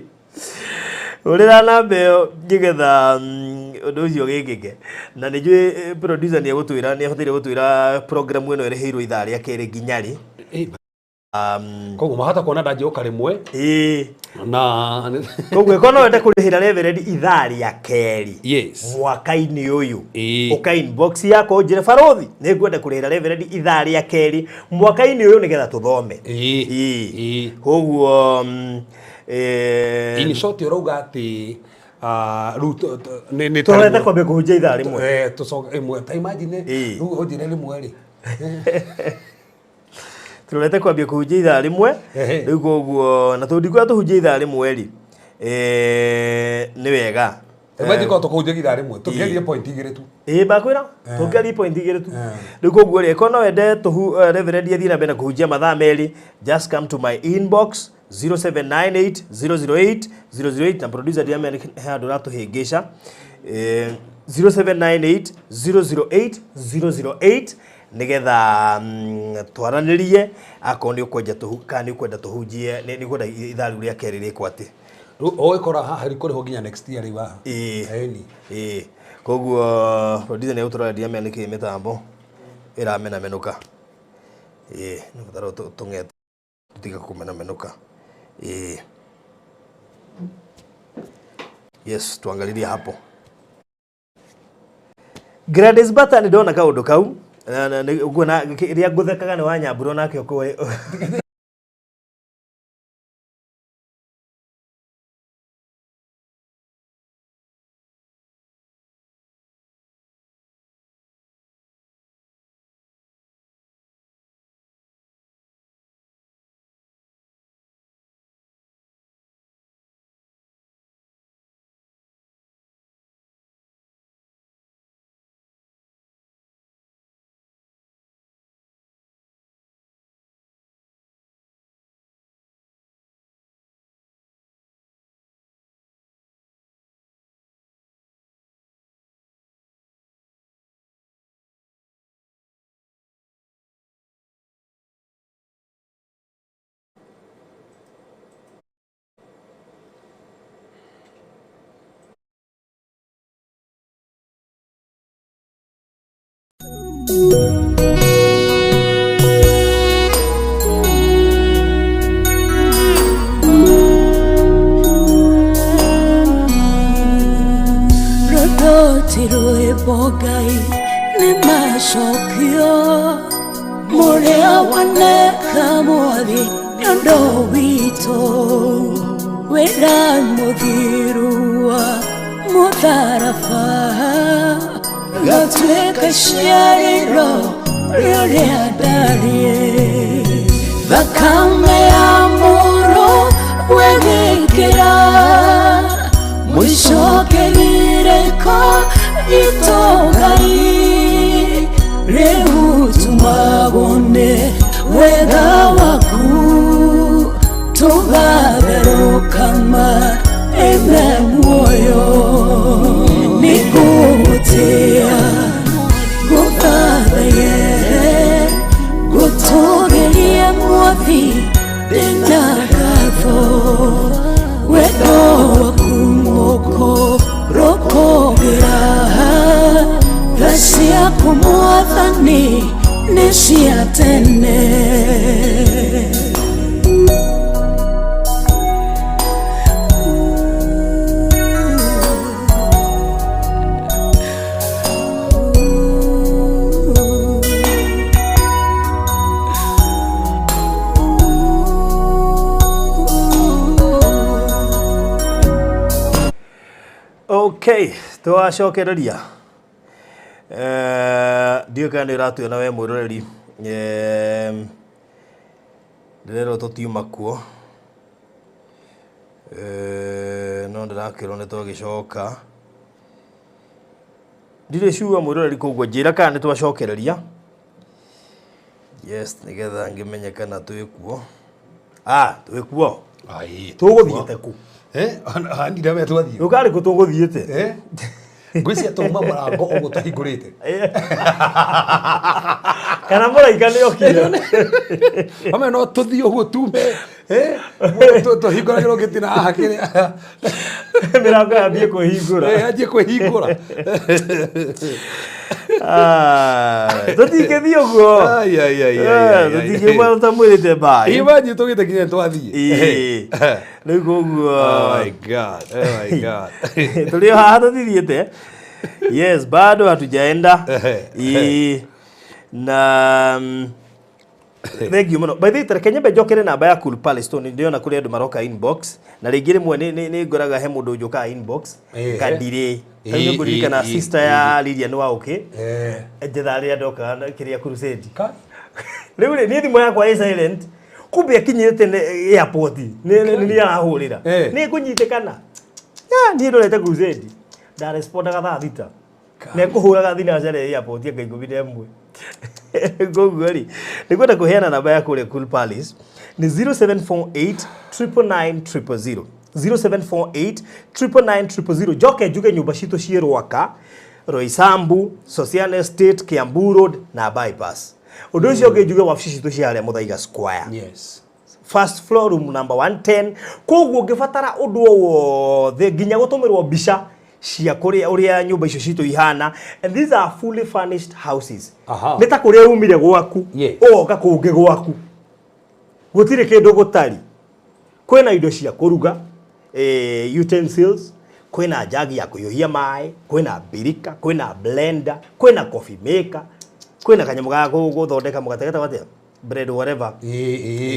S1: hũrĩra namba ĩyo nĩgetha ũndũ ũcio wĩkĩke. Na nĩ njũĩ producer nĩ egũtwĩra nĩ abataire gũtwĩra program ĩno ĩrĩhĩirwo ithaa rĩa kerĩ nginya rĩ.
S5: Koguo mahota kuona ndanjĩũka rĩmwe
S1: Ĩĩ,
S5: na
S1: koguo ĩkorwo no wende kũrĩhĩra reverend ithaa rĩa kerĩ
S5: Yes.
S1: mwaka-inĩ ũyũ,
S5: Ĩĩ.
S1: ũka inbox yakwa ũnjĩre barũthi nĩ ngwenda kũrĩhĩra reverend ithaa rĩa kerĩ mwaka-inĩ ũyũ nĩgetha tũthome.
S5: Ĩĩ.
S1: Ĩĩ.
S5: Ĩĩ.
S1: Koguo
S5: In short ũrauga atĩ rĩu nĩ ta
S1: tũrorete
S5: rĩmwe.
S1: kwambia kũhunjia ithaa rĩmwe.
S5: Eh, tũcoke ĩmwe ta imagine
S1: Ĩĩ.
S5: rĩu ũnjĩre rĩmwe rĩ.
S1: Tũrorete kwambia kũhunjia ithaa rĩmwe.
S5: Ehe.
S1: Rĩu koguo na tũndikuoya tũhunjia ithaa rĩmwe rĩ, nĩ wega.
S5: Imagine korwo tũkũhunjagia ithaa rĩmwe tũkĩarie point igĩrĩ tu.
S1: Ĩĩ bakwĩra tũngĩaria point igĩrĩ tu. Rĩu koguo rĩ ĩkorwo no wende reverend athiĩ na mbere na kũhunjia mathaa merĩ, just come to my inbox 0798 008 008. Na producer ndiramenya he handũ ũratũhĩngĩca. 0798 008 008 nĩgetha twaranĩrie akorwo nĩ ũkwenda kana nĩ ũkwenda tũhunjie nĩ ũkwenda ithaa rĩu rĩa kerĩ rĩkwo atĩ.
S5: Rĩu ũgĩkora haha rĩkũrĩhwo nginya next year rĩu haha.
S1: Ĩĩ.
S5: Ĩni.
S1: Ĩĩ, koguo producer nĩ egũtũrora ndiramenya nĩkĩ mĩtambo ĩramenamenũka. Ĩĩ, nĩ batara tũng'e tũtige kũmenamenũka. Ĩĩ, yes, tuangalilie hapo Gladys Bata nĩ ndona kaũndũ kau. Nguona rĩrĩa ngũthekaga nĩ wanyambura onake ũkũĩ.
S4: Rũthoti rwĩmbo Ngai nĩ macokio mũrĩa waneka mwathi nĩ ũndũ witũ wĩra mũthiru wa mũtharaba gatuĩka ciarĩro rĩrĩa ndariĩ thakame ya mũrũ wegĩkĩra mũcokerire gitũ Ngai rĩu tumagwo nĩ wega waku tũgatherũkama ĩme muoyo nĩngũgũtĩa ngũthathaye ngũtũgĩrie mwathi ndĩ tene.
S6: Okay, twacokereria ndiũĩ kana nĩ ũratuona we mwĩroreri. Ndĩrerwo tũtiuma kuo. No ndĩrakĩrwo nĩ twagĩcoka, ndirĩ sure mwĩroreri, koguo njĩra kana nĩ twacokereria. Yes, nĩgetha ngĩmenye kana twĩ kuo. Ah, twĩ kuo.
S5: Ai,
S6: Tũgũthiĩte kũ?
S5: Handire we twathiĩ.
S6: Rũkarĩ kũ tũgũthiĩte?
S5: Ngwĩciria twauma mũrango ũguo tũhingũrĩte.
S6: Kana mũraika nĩ okire?
S5: Hamwe no tũthiĩ ũguo tume tũhingũragĩrwo gĩtina haha kĩrĩa.
S6: Mĩrango yambie kwĩhingũra.
S5: Yanjie kwĩhingũra.
S6: Ah, tũtingĩthiĩ ũguo.
S5: Ai, ai, ai, ai, ai, ai.
S6: Tũtingĩmwe ũtamwĩrĩte bye.
S5: Imagine tũgĩte nginya twathiĩ.
S6: Ĩĩ. Rĩu koguo
S5: Oh my God, oh my God.
S6: Tũrĩ o haha, tũtithiĩte. Yes, bado hatujaenda. Ĩĩ. Na thank you mũno. By the way, reke nyambe njokere namba ya Cool Palace tondũ nĩndĩrona kũrĩ andũ maroka inbox, na rĩngĩ rĩmwe nĩ ngoraga he mũndũ ũnjũkaga inbox ngandirĩ. Rĩu nĩ ngũririkana sister ya Lilian Waũkĩ njetha rĩrĩa ndokaga na kĩrĩa crusade.
S5: Ka-
S6: Rĩu rĩ, niĩ thimũ yakwa ĩ silent, kumbe akinyire tene airport, nĩ niĩ arahũrĩra. Nĩ ngũnyitĩkana. Ah, niĩ ndorete crusade, ndarespondaga thaa 6 na ekũhũraga thinacara airport anga 11. Koguo rĩ, nĩ kwenda kũheana namba ya kũrĩa Cool Palace nĩ 0748 999 000, 0748 999 000. Njoke njuge nyũmba citũ ciĩ Rwaka, Roysambu, Socian Estate, Kiambu Road na Bypass. Ũndũ ũcio ũngĩ njuge wabici citũ cia harĩa Muthaiga Square, first floor, room number 110. Koguo ũngĩbatara ũndũ o wothe, nginya gũtũmĩrwo mbica cia kũrĩa ũrĩa nyũmba icio citũ ihana, and these are fully furnished houses. Nĩ ta kũrĩa umire gwaku, ũgoka kũngĩ gwaku, gũtirĩ kĩndũ gũtari. Kwĩna indo cia kũruga, utensils, kwĩna njagi ya kũhiũhia maĩ, kwĩna mbirika, kwĩna blender, kwĩna coffee maker, kwĩna kanyamũ ga gũthondeka mũgate getagwo atĩa, bread, whatever,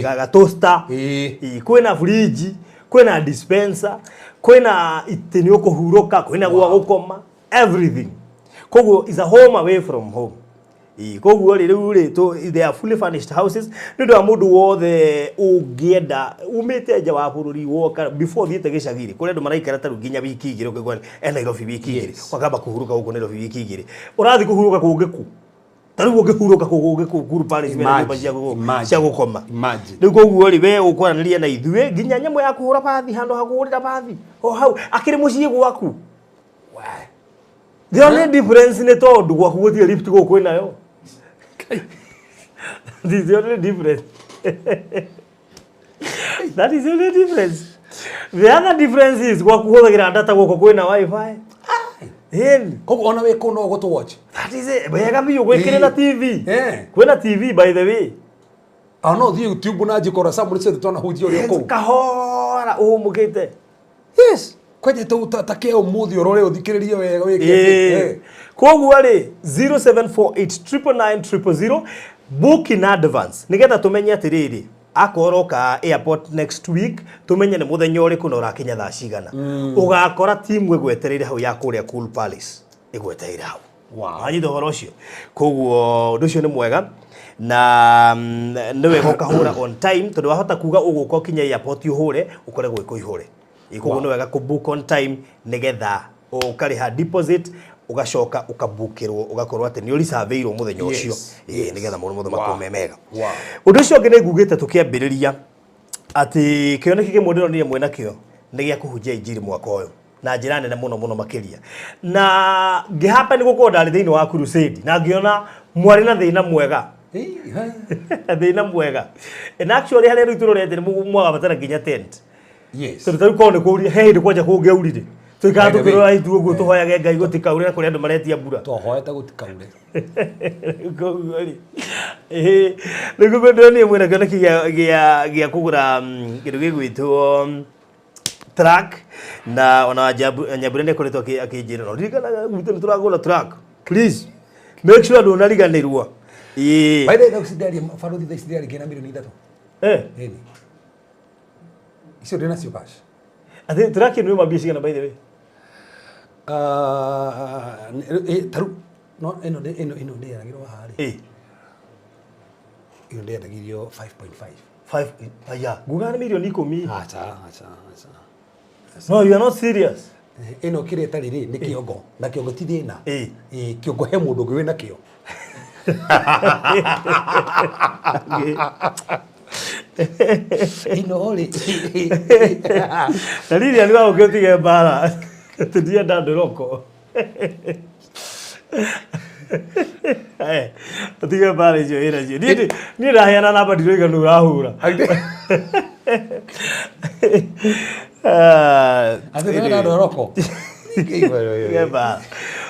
S6: ga toaster. Ĩĩ, kwĩna fridge, kwĩna dispenser, kwĩna itĩ nĩ ũkũhurũka, kwĩna gwa gũkoma, everything. Koguo is a home away from home. Ĩĩ, koguo rĩ, rĩu rĩ they are fully furnished houses nĩ ũndũ wa mũndũ wothe ũngĩenda umĩte nja wa bũrũri woka before ũthiĩte gĩcagi-rĩ, kũrĩ andũ maraikara ta rĩu nginya wiki 2, ũkĩgwa e Nairobi wiki 2, wakamba kũhurũka gũkũ Nairobi wiki 2, ũrathiĩ kũhurũka kũngĩ kũ? Ta rĩu ũngĩhurũka kũngĩ kũ Cool Palace mena nyũmba
S5: Imagine.
S6: cia gũkoma.
S5: Imagine.
S6: Rĩu koguo rĩ, we ũkwaranĩria na ithuĩ, nginya nyamũ ya kũhũra bathi, handũ ha kũhũrĩra bathi o hau akĩrĩ mũciĩ gwaku. The only difference nĩ tondũ gwaku gũtirĩ lift, gũkũ kwĩnayo. That is the only difference. That is the only difference. The other difference is gwaku hũthagĩra data, gũkũ kwĩna WiFi. Ĩni.
S5: Koguo ona wĩ kũu no ũgũtũ watch.
S6: That is it. Wega biũ, gwĩkĩrĩ na TV. Kwĩna TV, by the way.
S5: Ona no ũthiĩ YouTube na njikora Samuel ciothe twanahunjia ũrĩa kũu.
S6: Kahora ũhũmũkĩte.
S5: Yes. Kwanja ta kĩa ũmũthĩ ũrore ũthikĩrĩrie wega wĩke atĩ.
S6: Koguo rĩ, 0748 999 000, book in advance nĩgetha tũmenye atĩrĩrĩ, akorwo ũroka airport next week, tũmenye nĩ mũthenya ũrĩkũ na ũrakinya thaa cigana. Ũgakora timu ĩgwetereire hau ya kũrĩa Cool Palace ĩgwetereire hau. Wanyita ũhoro ũcio? Koguo ũndũ ũcio nĩ mwega na nĩ wega ũkahũra on time, tondũ wahota kuga ũgũka ũkinye airport ũhũre ũkore gwĩ kũihũre. Ĩ, koguo nĩ wega kũ book on time nĩgetha ũkarĩha deposit, ũgacoka ũkabukĩrwo, ũgakorwo atĩ nĩ ũricathĩirwo mũthenya ũcio. Ĩ, nĩgetha maũndũ mothe makorwo me mega. Ũndũ ũcio ũngĩ nĩ ngugĩte tũkĩambĩrĩria atĩ kĩoneki kĩmwe ndĩronire mwena kĩo nĩ gĩa kũhunjia injiri mwaka ũyũ na njĩra nene mũno mũno makĩria, na ngĩhapa nĩ gũkorwo ndarĩ thĩinĩ wa crusade na ngĩona mwarĩ na thĩna mwega, thĩna mwega. And actually harĩa rĩu tũrorete nĩ mwagabatara nginya tent, tondũ tarĩu korwo nĩ kũurire, he hĩndĩ kwanja kũngĩaurire. Tuikara tukirora itu uguo tuhoyage Ngai gutikaure na kuria andu maretia mbura.
S5: Twahoete gutikaure.
S6: Koguo ri. Riu koguo ndĩronire mwĩna kĩoneki gĩa kũgũra kĩndũ gĩgwĩtwo truck na ona Nyambura nĩ akoretwo akĩnjĩra no ririkanaga gwitũ nĩ tũragũra truck. Please make sure ndũnariganĩrwo. Ĩĩ.
S5: By the way, thaa ici ndĩraria barothi thaa ici ndĩraria nginya milioni 3.
S6: Eh.
S5: Ĩni. Icio ndĩ nacio cash.
S6: Atĩ truck ĩno yuma mbia cigana by the way?
S5: Taru no ĩno ĩno ĩno ndĩyagĩrwo haha rĩ. Ĩno ndĩyendagĩrio 5.5.
S6: 5 aya nguga nĩ milioni 10.
S5: Acha acha acha.
S6: No, you are not serious.
S5: Ĩno kĩrĩa ĩtarĩ rĩ nĩ kĩongo na kĩongo ti thĩna. Kĩongo he mũndũ ũngĩ wĩna kĩo. Ĩno rĩ.
S6: Na rĩrĩa nĩ wagũkĩ ũtige mbara. Tũtienda ndũroko. Ũtige mbara icio wĩna cio. Niĩ ndaheana namba ndiroiga nũ ũrahũra.
S5: Atĩ ndĩrenda ndoroko.
S6: Tige mbara.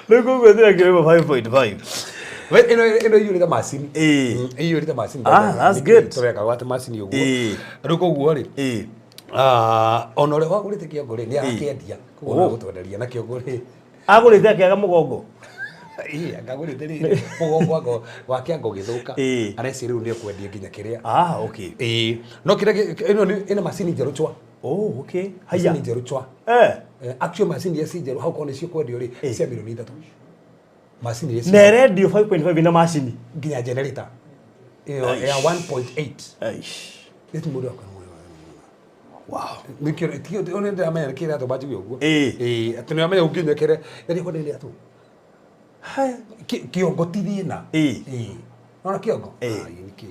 S6: Rĩu koguo ndĩrakĩrĩma 5.5.
S5: We ĩno ĩno iyũrĩte macini. Iyũrĩte macini.
S6: Ah, that's good.
S5: Tũreka gwate macini ũguo. Rĩu koguo rĩ. Ona ũrĩa wagũrĩte kĩongo rĩ nĩ arakĩendia. Koguo no gũtwenderia na kĩongo rĩ.
S6: Agũrĩte akĩaga mũgongo.
S5: Ĩĩ, angagũrĩte rĩ mũgongo wako wa kĩango gĩthũka. Areci rĩu nĩ ekwendia nginya kĩrĩa.
S6: Ah, okay.
S5: Ĩĩ. No kĩrĩa ĩno nĩ ĩna macini njerũ chwa.
S6: Oh, okay. Haya.
S5: Macini njerũ chwa. Actual macini iria ci njerũ hau korwo nĩcio kwendio rĩ cia milioni 3. Macini iria ci
S6: Na ĩrendio 5.5 ina macini.
S5: Nginya generator. Ĩyo ya 1.8.
S6: Aish.
S5: Nĩ mũndũ akwa.
S6: Wow.
S5: Nĩkĩo tikio nĩ ndĩramenya nĩkĩo kĩratũma njigue ũguo. Ĩĩ, atĩ nĩũramenya ũngĩnyekere rĩrĩa kwenda nĩ atũ.
S6: Haya.
S5: Kĩongo ti thĩna.
S6: Ĩĩ.
S5: Nona kĩongo?
S6: Ĩĩ.
S5: Ai, nĩkĩ?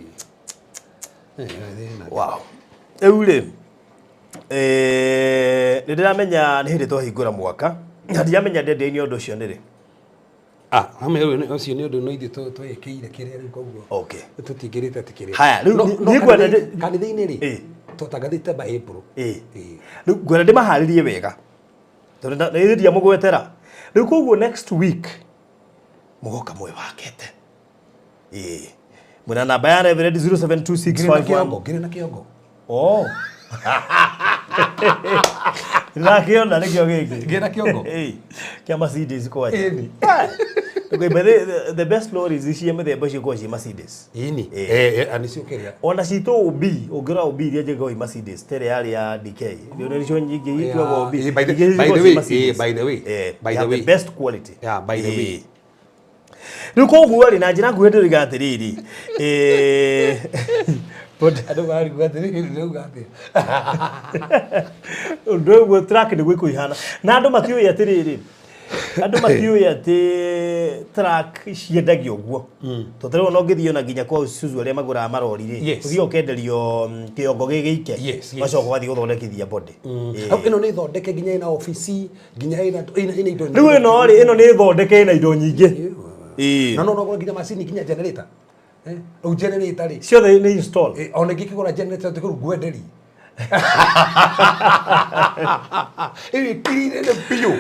S5: Thĩna.
S6: Wow. Rĩu rĩ nĩ ndĩramenya nĩ hĩndĩ twahingũra mwaka na ndiramenya ndendia-inĩ ũndũ ũcio nĩ rĩ.
S5: Ah, hamwe rĩu ũcio nĩ ũndũ no ithuĩ twĩkĩire kĩrĩa rĩu koguo.
S6: Okay.
S5: Tũtingĩrĩte atĩ kĩrĩa.
S6: Haya, rĩu
S5: No
S6: niĩ ngwenda
S5: kanitha-inĩ rĩ twatangathĩte by April.
S6: Rĩu ngwenda ndĩmaharĩrie wega tondũ nĩ ndiamũgwetera. Rĩu koguo next week mũgoka mwĩwakĩte. Ĩĩ. Mwĩna namba ya Reverend 072651.
S5: Ngĩrĩ na kĩongo.
S6: Oh. Ndĩrakĩona nĩkĩo gĩkĩ.
S5: Ngĩrĩ na kĩongo.
S6: Ĩĩ. Kĩa Mercedes kwanja.
S5: Ĩni.
S6: Okay, but the best lorries cia mĩthemba ũcio ikoragwo ciĩ Mercedes.
S5: Ĩni. Eh, nĩcio kĩrĩa.
S6: Ona citũ OB, ũngĩrora OB iria njega oi Mercedes, ta ĩrĩa yarĩ ya DK. Nĩ nĩcio nyingĩ ituagwo OB.
S5: By the
S6: Ingĩ
S5: by
S6: cikoragwo
S5: the
S6: ciĩ
S5: way,
S6: Mercedes.
S5: by the way, by
S6: They
S5: the
S6: have
S5: way.
S6: the best quality.
S5: Yeah, by the way.
S6: Rĩu koguo rĩ na njĩra nguhĩ ndĩroiga atĩrĩrĩ
S5: Andũ mararigwo atĩrĩrĩ ndĩrauga atĩa.
S6: Ũndũ ũguo truck nĩguo ĩkũihana na andũ matiũĩ atĩrĩrĩ andũ matiũĩ atĩ truck ciendagio ũguo tondũ rĩu ona ũngĩthiĩ ona nginya kwa Isuzu arĩa magũraga marori rĩ
S5: Yes.
S6: ũthiĩ ũkenderio kĩongo gĩ gĩike
S5: Yes, yes.
S6: ũgacoka ũgathiĩ gũthondekithia body.
S5: Hau ĩno nĩ thondeke nginya ĩna obici nginya ĩna ĩna indo
S6: Rĩu ĩno rĩ ĩno nĩ thondeke ĩna indo nyingĩ.
S5: Na no no nginya macini nginya generator. Rĩu generator rĩ
S6: ciothe nĩ install.
S5: Ona ingĩkĩgũra generator tũkĩrũ ngwenderi. Ĩyo ĩkirire nĩ biũ.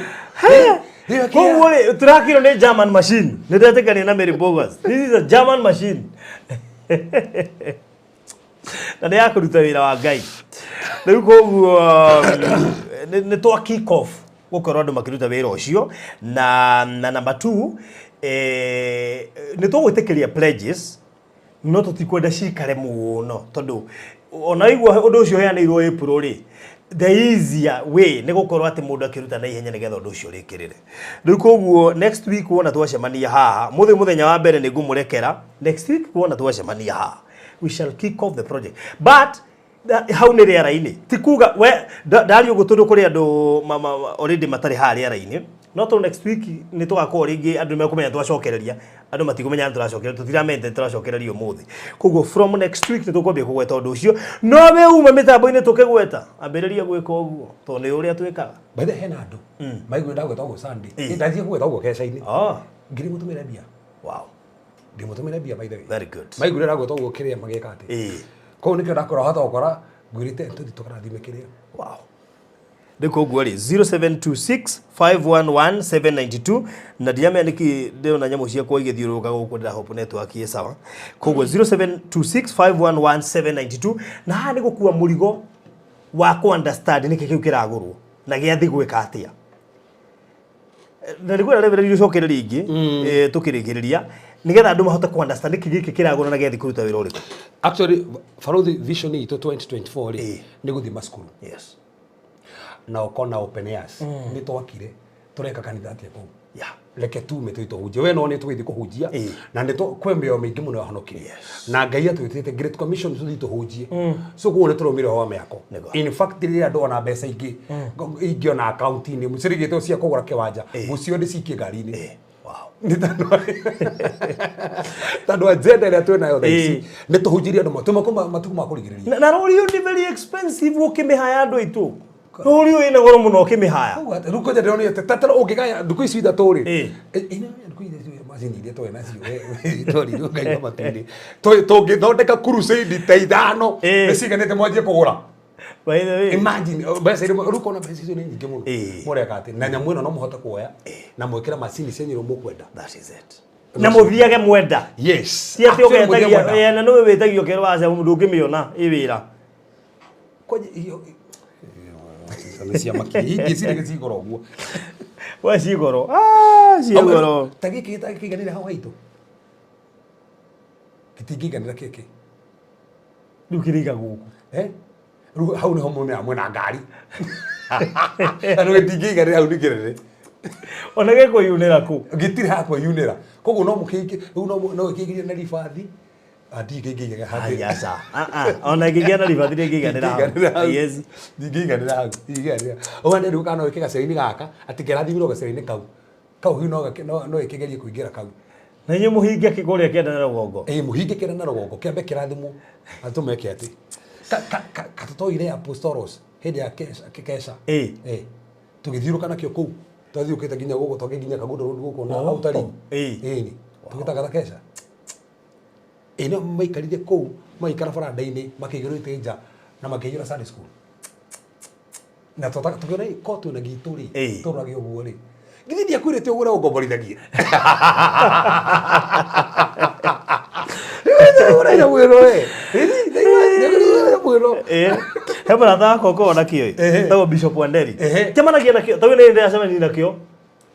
S6: Koguo rĩ truck ĩno nĩ German machine. Nĩ ndetĩkania na Mary Bogus. This is a German machine. Na nĩ ya kũruta wĩra wa Ngai. Rĩu koguo nĩ twa kick off gũkorwo andũ makĩruta wĩra ũcio na number 2 nĩ tũgwĩtĩkĩria pledges no tũtikwenda cikare mũno tondũ ona igua ũndũ ũcio ũheanĩirwo April rĩ the easier way nĩ gũkorwo atĩ mũndũ akĩruta na ihenya nĩgetha ũndũ ũcio ũrĩkĩrĩre. Rĩu koguo next week wona twacemania haha mũthĩ mũthenya wa mbere nĩ ngũmũrekera next week wona twacemania haha we shall kick off the project but hau nĩ rĩera-inĩ ti kuga we ndaria ũguo tondũ kũrĩ andũ already matarĩ haha rĩera-inĩ no tondũ next week nĩ tũgakorwo rĩngĩ andũ nĩmekũmenya twacokereria andũ matikũmenya nĩ tũracokereria tũtiramenyete tũracokereria ũmũthĩ koguo from next week nĩ tũkwambia kũgweta ũndũ ũcio no we uma mĩtambo-inĩ tũkĩgweta ambĩrĩria gwĩka ũguo tondũ nĩ ũrĩa twĩkaga.
S5: By the way, hena andũ maiguire ndagweta ũguo Sunday. Ndathiĩ kũgweta ũguo keca-inĩ. Ngiri mũtũmĩre mbia.
S6: Wow.
S5: Ndimũtũmĩre mbia by the way.
S6: Very good.
S5: Maiguire ndagweta ũguo kĩrĩa magĩka atĩ. Koguo nĩkĩo ndakora hota gũkora ngwĩrĩte tũthiĩ tũkarathime kĩrĩa.
S6: Wow. Rĩu koguo rĩ, 0726 511 792, na ndiramenya nĩkĩ ndĩrona nyamũ ciakwa igĩthiũrũrũka gũkũ, ndĩrahope network ĩ sawa. Koguo 0726 511 792, na haha nĩ gũkua mũrigo wa kũ understand nĩkĩ kĩu kĩragũrwo na gĩathi gwĩka atĩa. Na nĩkwenda reverend ũcokere rĩngĩ, tũkĩrĩkĩrĩria, nĩgetha andũ mahote kũ understand nĩkĩ gĩkĩ kĩragũrwo na gĩathi kũruta wĩra ũrĩkũ.
S5: Actually, barothi, vision itũ 2024 rĩ, nĩ gũthiĩ macukuru na ũkona open airs nĩ twakire, tũreka kanitha atĩa kũu? Reke tume tũthiĩ tũhunjie. We no nĩ tũgĩthiĩ kũhunjia na nĩ kwĩ mĩoyo mĩingĩ mũno yahonokirie na Ngai atwĩtĩte Great Commission tũthiĩ tũhunjie. So koguo nĩ tũraumire ũhoro wa mĩako. In fact, rĩrĩa andũ ona mbeca ingĩ ingĩona akaunti-inĩ cirigĩtwo cia kũgũra kĩwanja, mũcio ndĩcikie ngari-inĩ. Nĩ tondũ agenda ĩrĩa twĩ nayo thaa ici nĩ tũhunjĩrie andũ matũ matukũ ma kũrigĩrĩria.
S6: Na rori ĩyo nĩ very expensive ũkĩmĩhaya, andũ aitũ. Rori ĩyo ĩna goro mũno ũkĩmĩhaya.
S5: Rĩu kwanja ndĩronire tatara ũngĩgaya ndukũ ici ithatũ rĩ, ĩno ndukũ ici macini iria twarĩ nacio twarirwo Ngai wa matu-inĩ, tũngĩthondeka crusade ta ithano nĩ ciganĩte mwanjie kũgũra.
S6: By the way,
S5: Imagine, mbeca iria rĩu kona mbeca icio nĩ nyingĩ mũno. Mũreka atĩ na nyamũ ĩno no mũhote kuoya na mwĩkĩre macini cianyu iria mũkwenda.
S6: That is it. Na mũthiage mwenda.
S5: Yes.
S6: Ti atĩ
S5: Actually, mũthiage
S6: ũgetagia
S5: mwenda.
S6: na nĩwe wĩtagio ũkerwo aca ndũngĩmĩona ĩ wĩra.
S5: Kwanja iyo nĩ cia makinya ingĩ cirĩ cigoro ũguo.
S6: We cigoro. Ah, cigoro.
S5: Ta gĩkĩ gĩtangĩkĩiganĩra hau haitũ, gĩtingĩiganĩra kĩkĩ.
S6: Rĩu kĩrĩiga gũkũ.
S5: Eh? Rĩu hau nĩho mumĩra mwĩna ngari na gĩtingĩiganĩra hau nĩ kĩnene.
S6: Ona gĩkwĩyunĩra kũ?
S5: Gĩtirĩ ha kwĩyunĩra, koguo no mũkĩingĩ rĩu no gĩkĩingĩrie na ribathi ndingĩingĩria
S6: Ai, aca. Ah, ah. Ona ĩngĩgĩa na ribathi ndĩngĩiganĩra hau. Yes.
S5: Ndingĩiganĩra hau, ndingĩiganĩra ũgane. Rĩu kana no ĩke gacĩra-inĩ gaka atĩ kĩrathimĩrwo gacĩra-inĩ kau hiu no ĩkĩgerie kũingĩra kau.
S6: Na inyuĩ mũhinge kũrĩa kĩanda na rũgongo.
S5: Ĩ, mũhinge kĩanda na rũgongo, kĩambe kĩrathimwo na tũmeke atĩ katũtoire apostolos hĩndĩ ya kesha. Ĩ, tũgĩthiũrũka nakĩo kũu, twathiũkĩte nginya gũkũ, twakĩnginya Kagundo Road gũkũ na Outer Ring. Ĩni tũgĩtaga ta kesha ĩ, no maikarire kũu, maikara baranda-inĩ, makĩigĩrwo itĩ nja na makĩiyũra Sunday school na tũkĩona ko twĩna gitũ rĩ, tũrage ũguo rĩ, githĩ ndiakwĩrĩte ũgũre ũngomborithagie ũgũre nyamũ ĩno ĩ, nyamũ ĩno.
S6: He mũrata wakwa ũkoragwo nakĩo ĩ, tagwo Bishop Wanderi. Njemanagia nakĩo tondũ nĩ ndĩracemania nakĩo.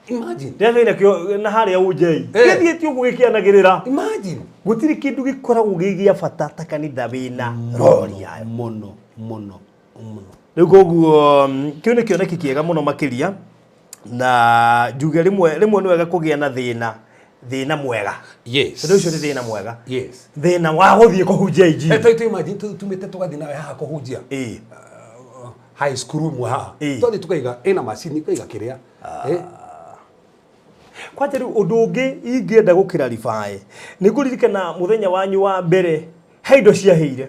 S5: Imagine.
S6: Ndĩracemania nakĩo na harĩa ũnjei gĩthiĩte ũguo gĩkĩanagĩrĩra.
S5: Imagine.
S6: Gũtirĩ kĩndũ gĩkoragwo gĩ gĩa bata ta kanitha wĩna rori yayo.
S5: Mũno mũno mũno.
S6: Rĩu koguo kĩu nĩ kĩoneki kĩega mũno makĩria, na njuge rĩmwe rĩmwe nĩ wega kũgĩa na thĩna mwega. Tondũ ũcio nĩ thĩna mwega. Thĩna wa gũthiĩ kũhunjia injiri.
S5: Tu imagine tumĩte tũgathiĩ nawe haha kũhunjia high school imwe haha, twathiĩ tukaiga ĩna macini, ukaiga kĩrĩa.
S6: Kwanja rĩu ũndũ ũngĩ ingĩenda gũkĩra ribaĩ nĩ ngũririkana mũthenya wanyu wa mbere he indo ciahĩire.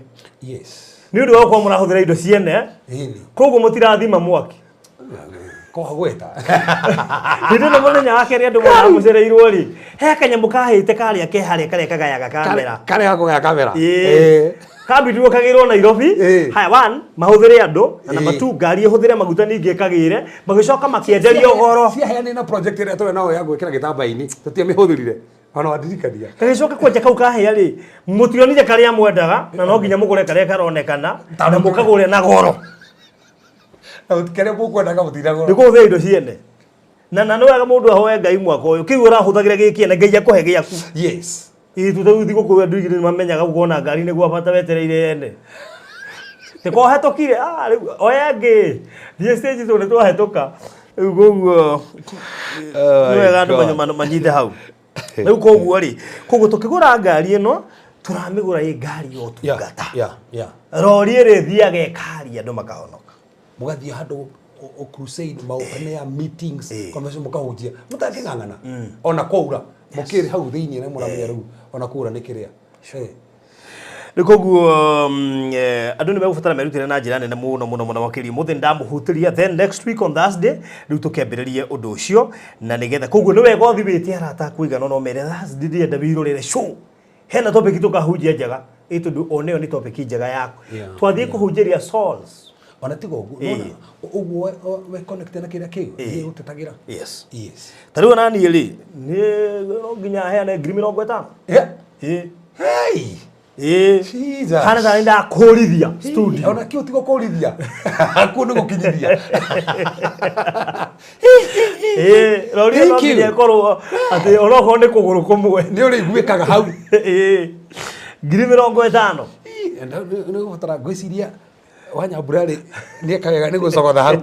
S6: Nĩ ũndũ wa gũkorwo mũrahũthĩra indo ciene, koguo mũtirathima mwaki.
S5: Kwagweta.
S6: Hĩndĩ ĩno mũthenya wa kerĩ andũ mona mũcereirwo rĩ, he kanyamũ kahĩte karĩa ke harĩa karĩa kagayaga kamera.
S5: Karĩa kũgaya kamera.
S6: Kambindirwo kagĩrwo Nairobi. Haya, one, mahũthĩre andũ, na number two, ngari ĩhũthĩre maguta ningĩ ĩkagĩre, magĩcoka makĩenderio goro.
S5: Ciaheanire na project ĩrĩa tũrĩ nayo ya gwĩkĩra gĩtamba-inĩ, tũtiamĩhũthĩrire ona wandirikania.
S6: Gagĩcoka kwanja kau kahĩa rĩ, mũtionire karĩa mwendaga na no nginya mũgũre karĩa karonekana na mũkagũre na goro.
S5: Na karĩa mũkwendaga mũtinagũra.
S6: Nĩ kũhũthĩra indo ciene na nĩ wega mũndũ ahoe Ngai mwaka ũyũ kĩu ũrahũthagĩra gĩ kĩene, Ngai akũhe gĩaku. Ĩ tu thigũkũ andũ aingĩ nĩ mamenyaga gũkorwo na ngari nĩ gwa bata wetereire ene. Tĩko hetũkire, ah, rĩu oya ĩngĩ, thiĩ stage tondũ nĩ twahĩtũka. Rĩu koguo nĩ wega andũ manyite hau. Rĩu koguo rĩ, koguo tũkĩgũra ngari ĩno, tũramĩgũra ĩ ngari ya ũtungata. Rori ĩrĩ ĩthiaga ĩkaria andũ makahonoka.
S5: Mũgathiĩ handũ o crusade, ma open air meetings, convention, mũkahunjia mũtangĩng'ang'ana ona kwaura, mũkĩrĩ hau thĩinĩ na mũramenya rĩu ona kwaura nĩ kĩrĩa.
S6: Rĩu koguo andũ nĩ megũbatara merutĩre na njĩra nene mũno mũno mũno makĩria. Mũthĩ ndamũhutĩria, then next week on Thursday rĩu tũkĩambĩrĩrie ũndũ ũcio, na nĩgetha koguo nĩ wega ũthi wĩte arata aku igana no mere Thursday ndĩrenda wĩrorere show, hena topic tũkahunjia njega ĩ, tondũ ona ĩyo nĩ topic njega yaku. Twathiĩ kũhunjĩria souls.
S5: Ona tiga ũguo.
S6: Ĩĩ.
S5: Nĩwona, ũguo we connect na kĩrĩa kĩu nĩ ũtetagĩra.
S6: Yes.
S5: Yes.
S6: Ta rĩu ona niĩ rĩ, nĩ no nginya heane 50,000.
S5: Yeah.
S6: Ĩĩ.
S5: Hey!
S6: Ĩĩ.
S5: Jesus.
S6: Hana ta ndakũrithia studio.
S5: Ona kĩu tigo kũrithia. Kuo nĩ gũkinyithia.
S6: Ĩĩ, rori ĩyo no
S5: Thank you.
S6: nginya ĩkorwo atĩ onokorwo nĩ kũgũrũ kũmwe.
S5: Nĩ ũrĩiguĩkaga hau.
S6: Ĩĩ. 50,000.
S5: Nĩ gũbatara ngwĩciria Wanyambura rĩ nĩ eka wega nĩ gũcogotha hau.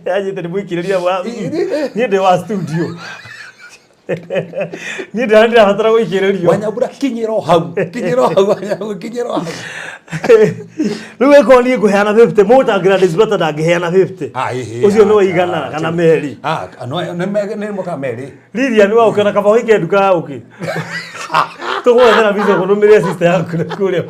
S6: Anjĩte nĩ mũikĩrĩria wa niĩ ndĩ wa studio. Niĩ ndĩrabatara gũikĩrĩrio.
S5: Wanyambura kinyĩra o hau. Kinyĩra o hau Wanyambura kinyĩra o hau.
S6: Rĩu ĩkorwo niĩ ngũheana 50, mũta Gladys Bata ndangĩheana 50.
S5: Ah, ĩhĩ,
S6: Ũcio nĩ
S5: ah,
S6: waigana
S5: ah,
S6: kana merĩ.
S5: Ah, no nĩ moka merĩ.
S6: Lilian wa ũkĩona kaba ũhike nduka ya ũkĩ. Tũgwethera visa ũkũnũmĩrĩre sister yaku na kũrĩa.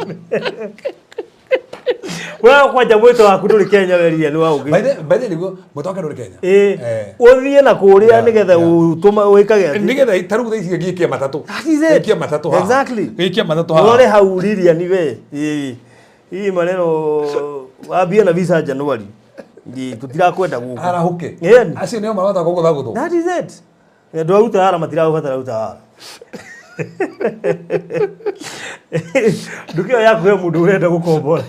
S6: We kwanja mwĩto waku ndũrĩ Kenya we Lilian wa ũkĩ.
S5: By the nĩguo mũtoke ndũrĩ Kenya.
S6: Ĩĩ.
S5: Eh.
S6: Ũthiĩ na kũrĩa
S5: Yeah,
S6: nĩgetha
S5: yeah.
S6: ũtũma wĩkage atĩ.
S5: Nĩgetha ta rĩu thaa ici ngĩikia matatũ.
S6: That is it.
S5: Ngĩikia matatũ haha.
S6: Exactly.
S5: Ngĩikia matatũ haha.
S6: Ũrore hau Lilian we. Ĩĩ. Hii maneno wambie na visa January. Ĩĩ, tũtirakwenda gũkũ.
S5: Arahũke.
S6: Ĩni.
S5: Acio nĩo marahota kũgũtha gũthũ.
S6: That is it. Andũ a utawala matiragũbatara utawala. Nduka ĩyo yaku he mũndũ ũrenda gũkombora.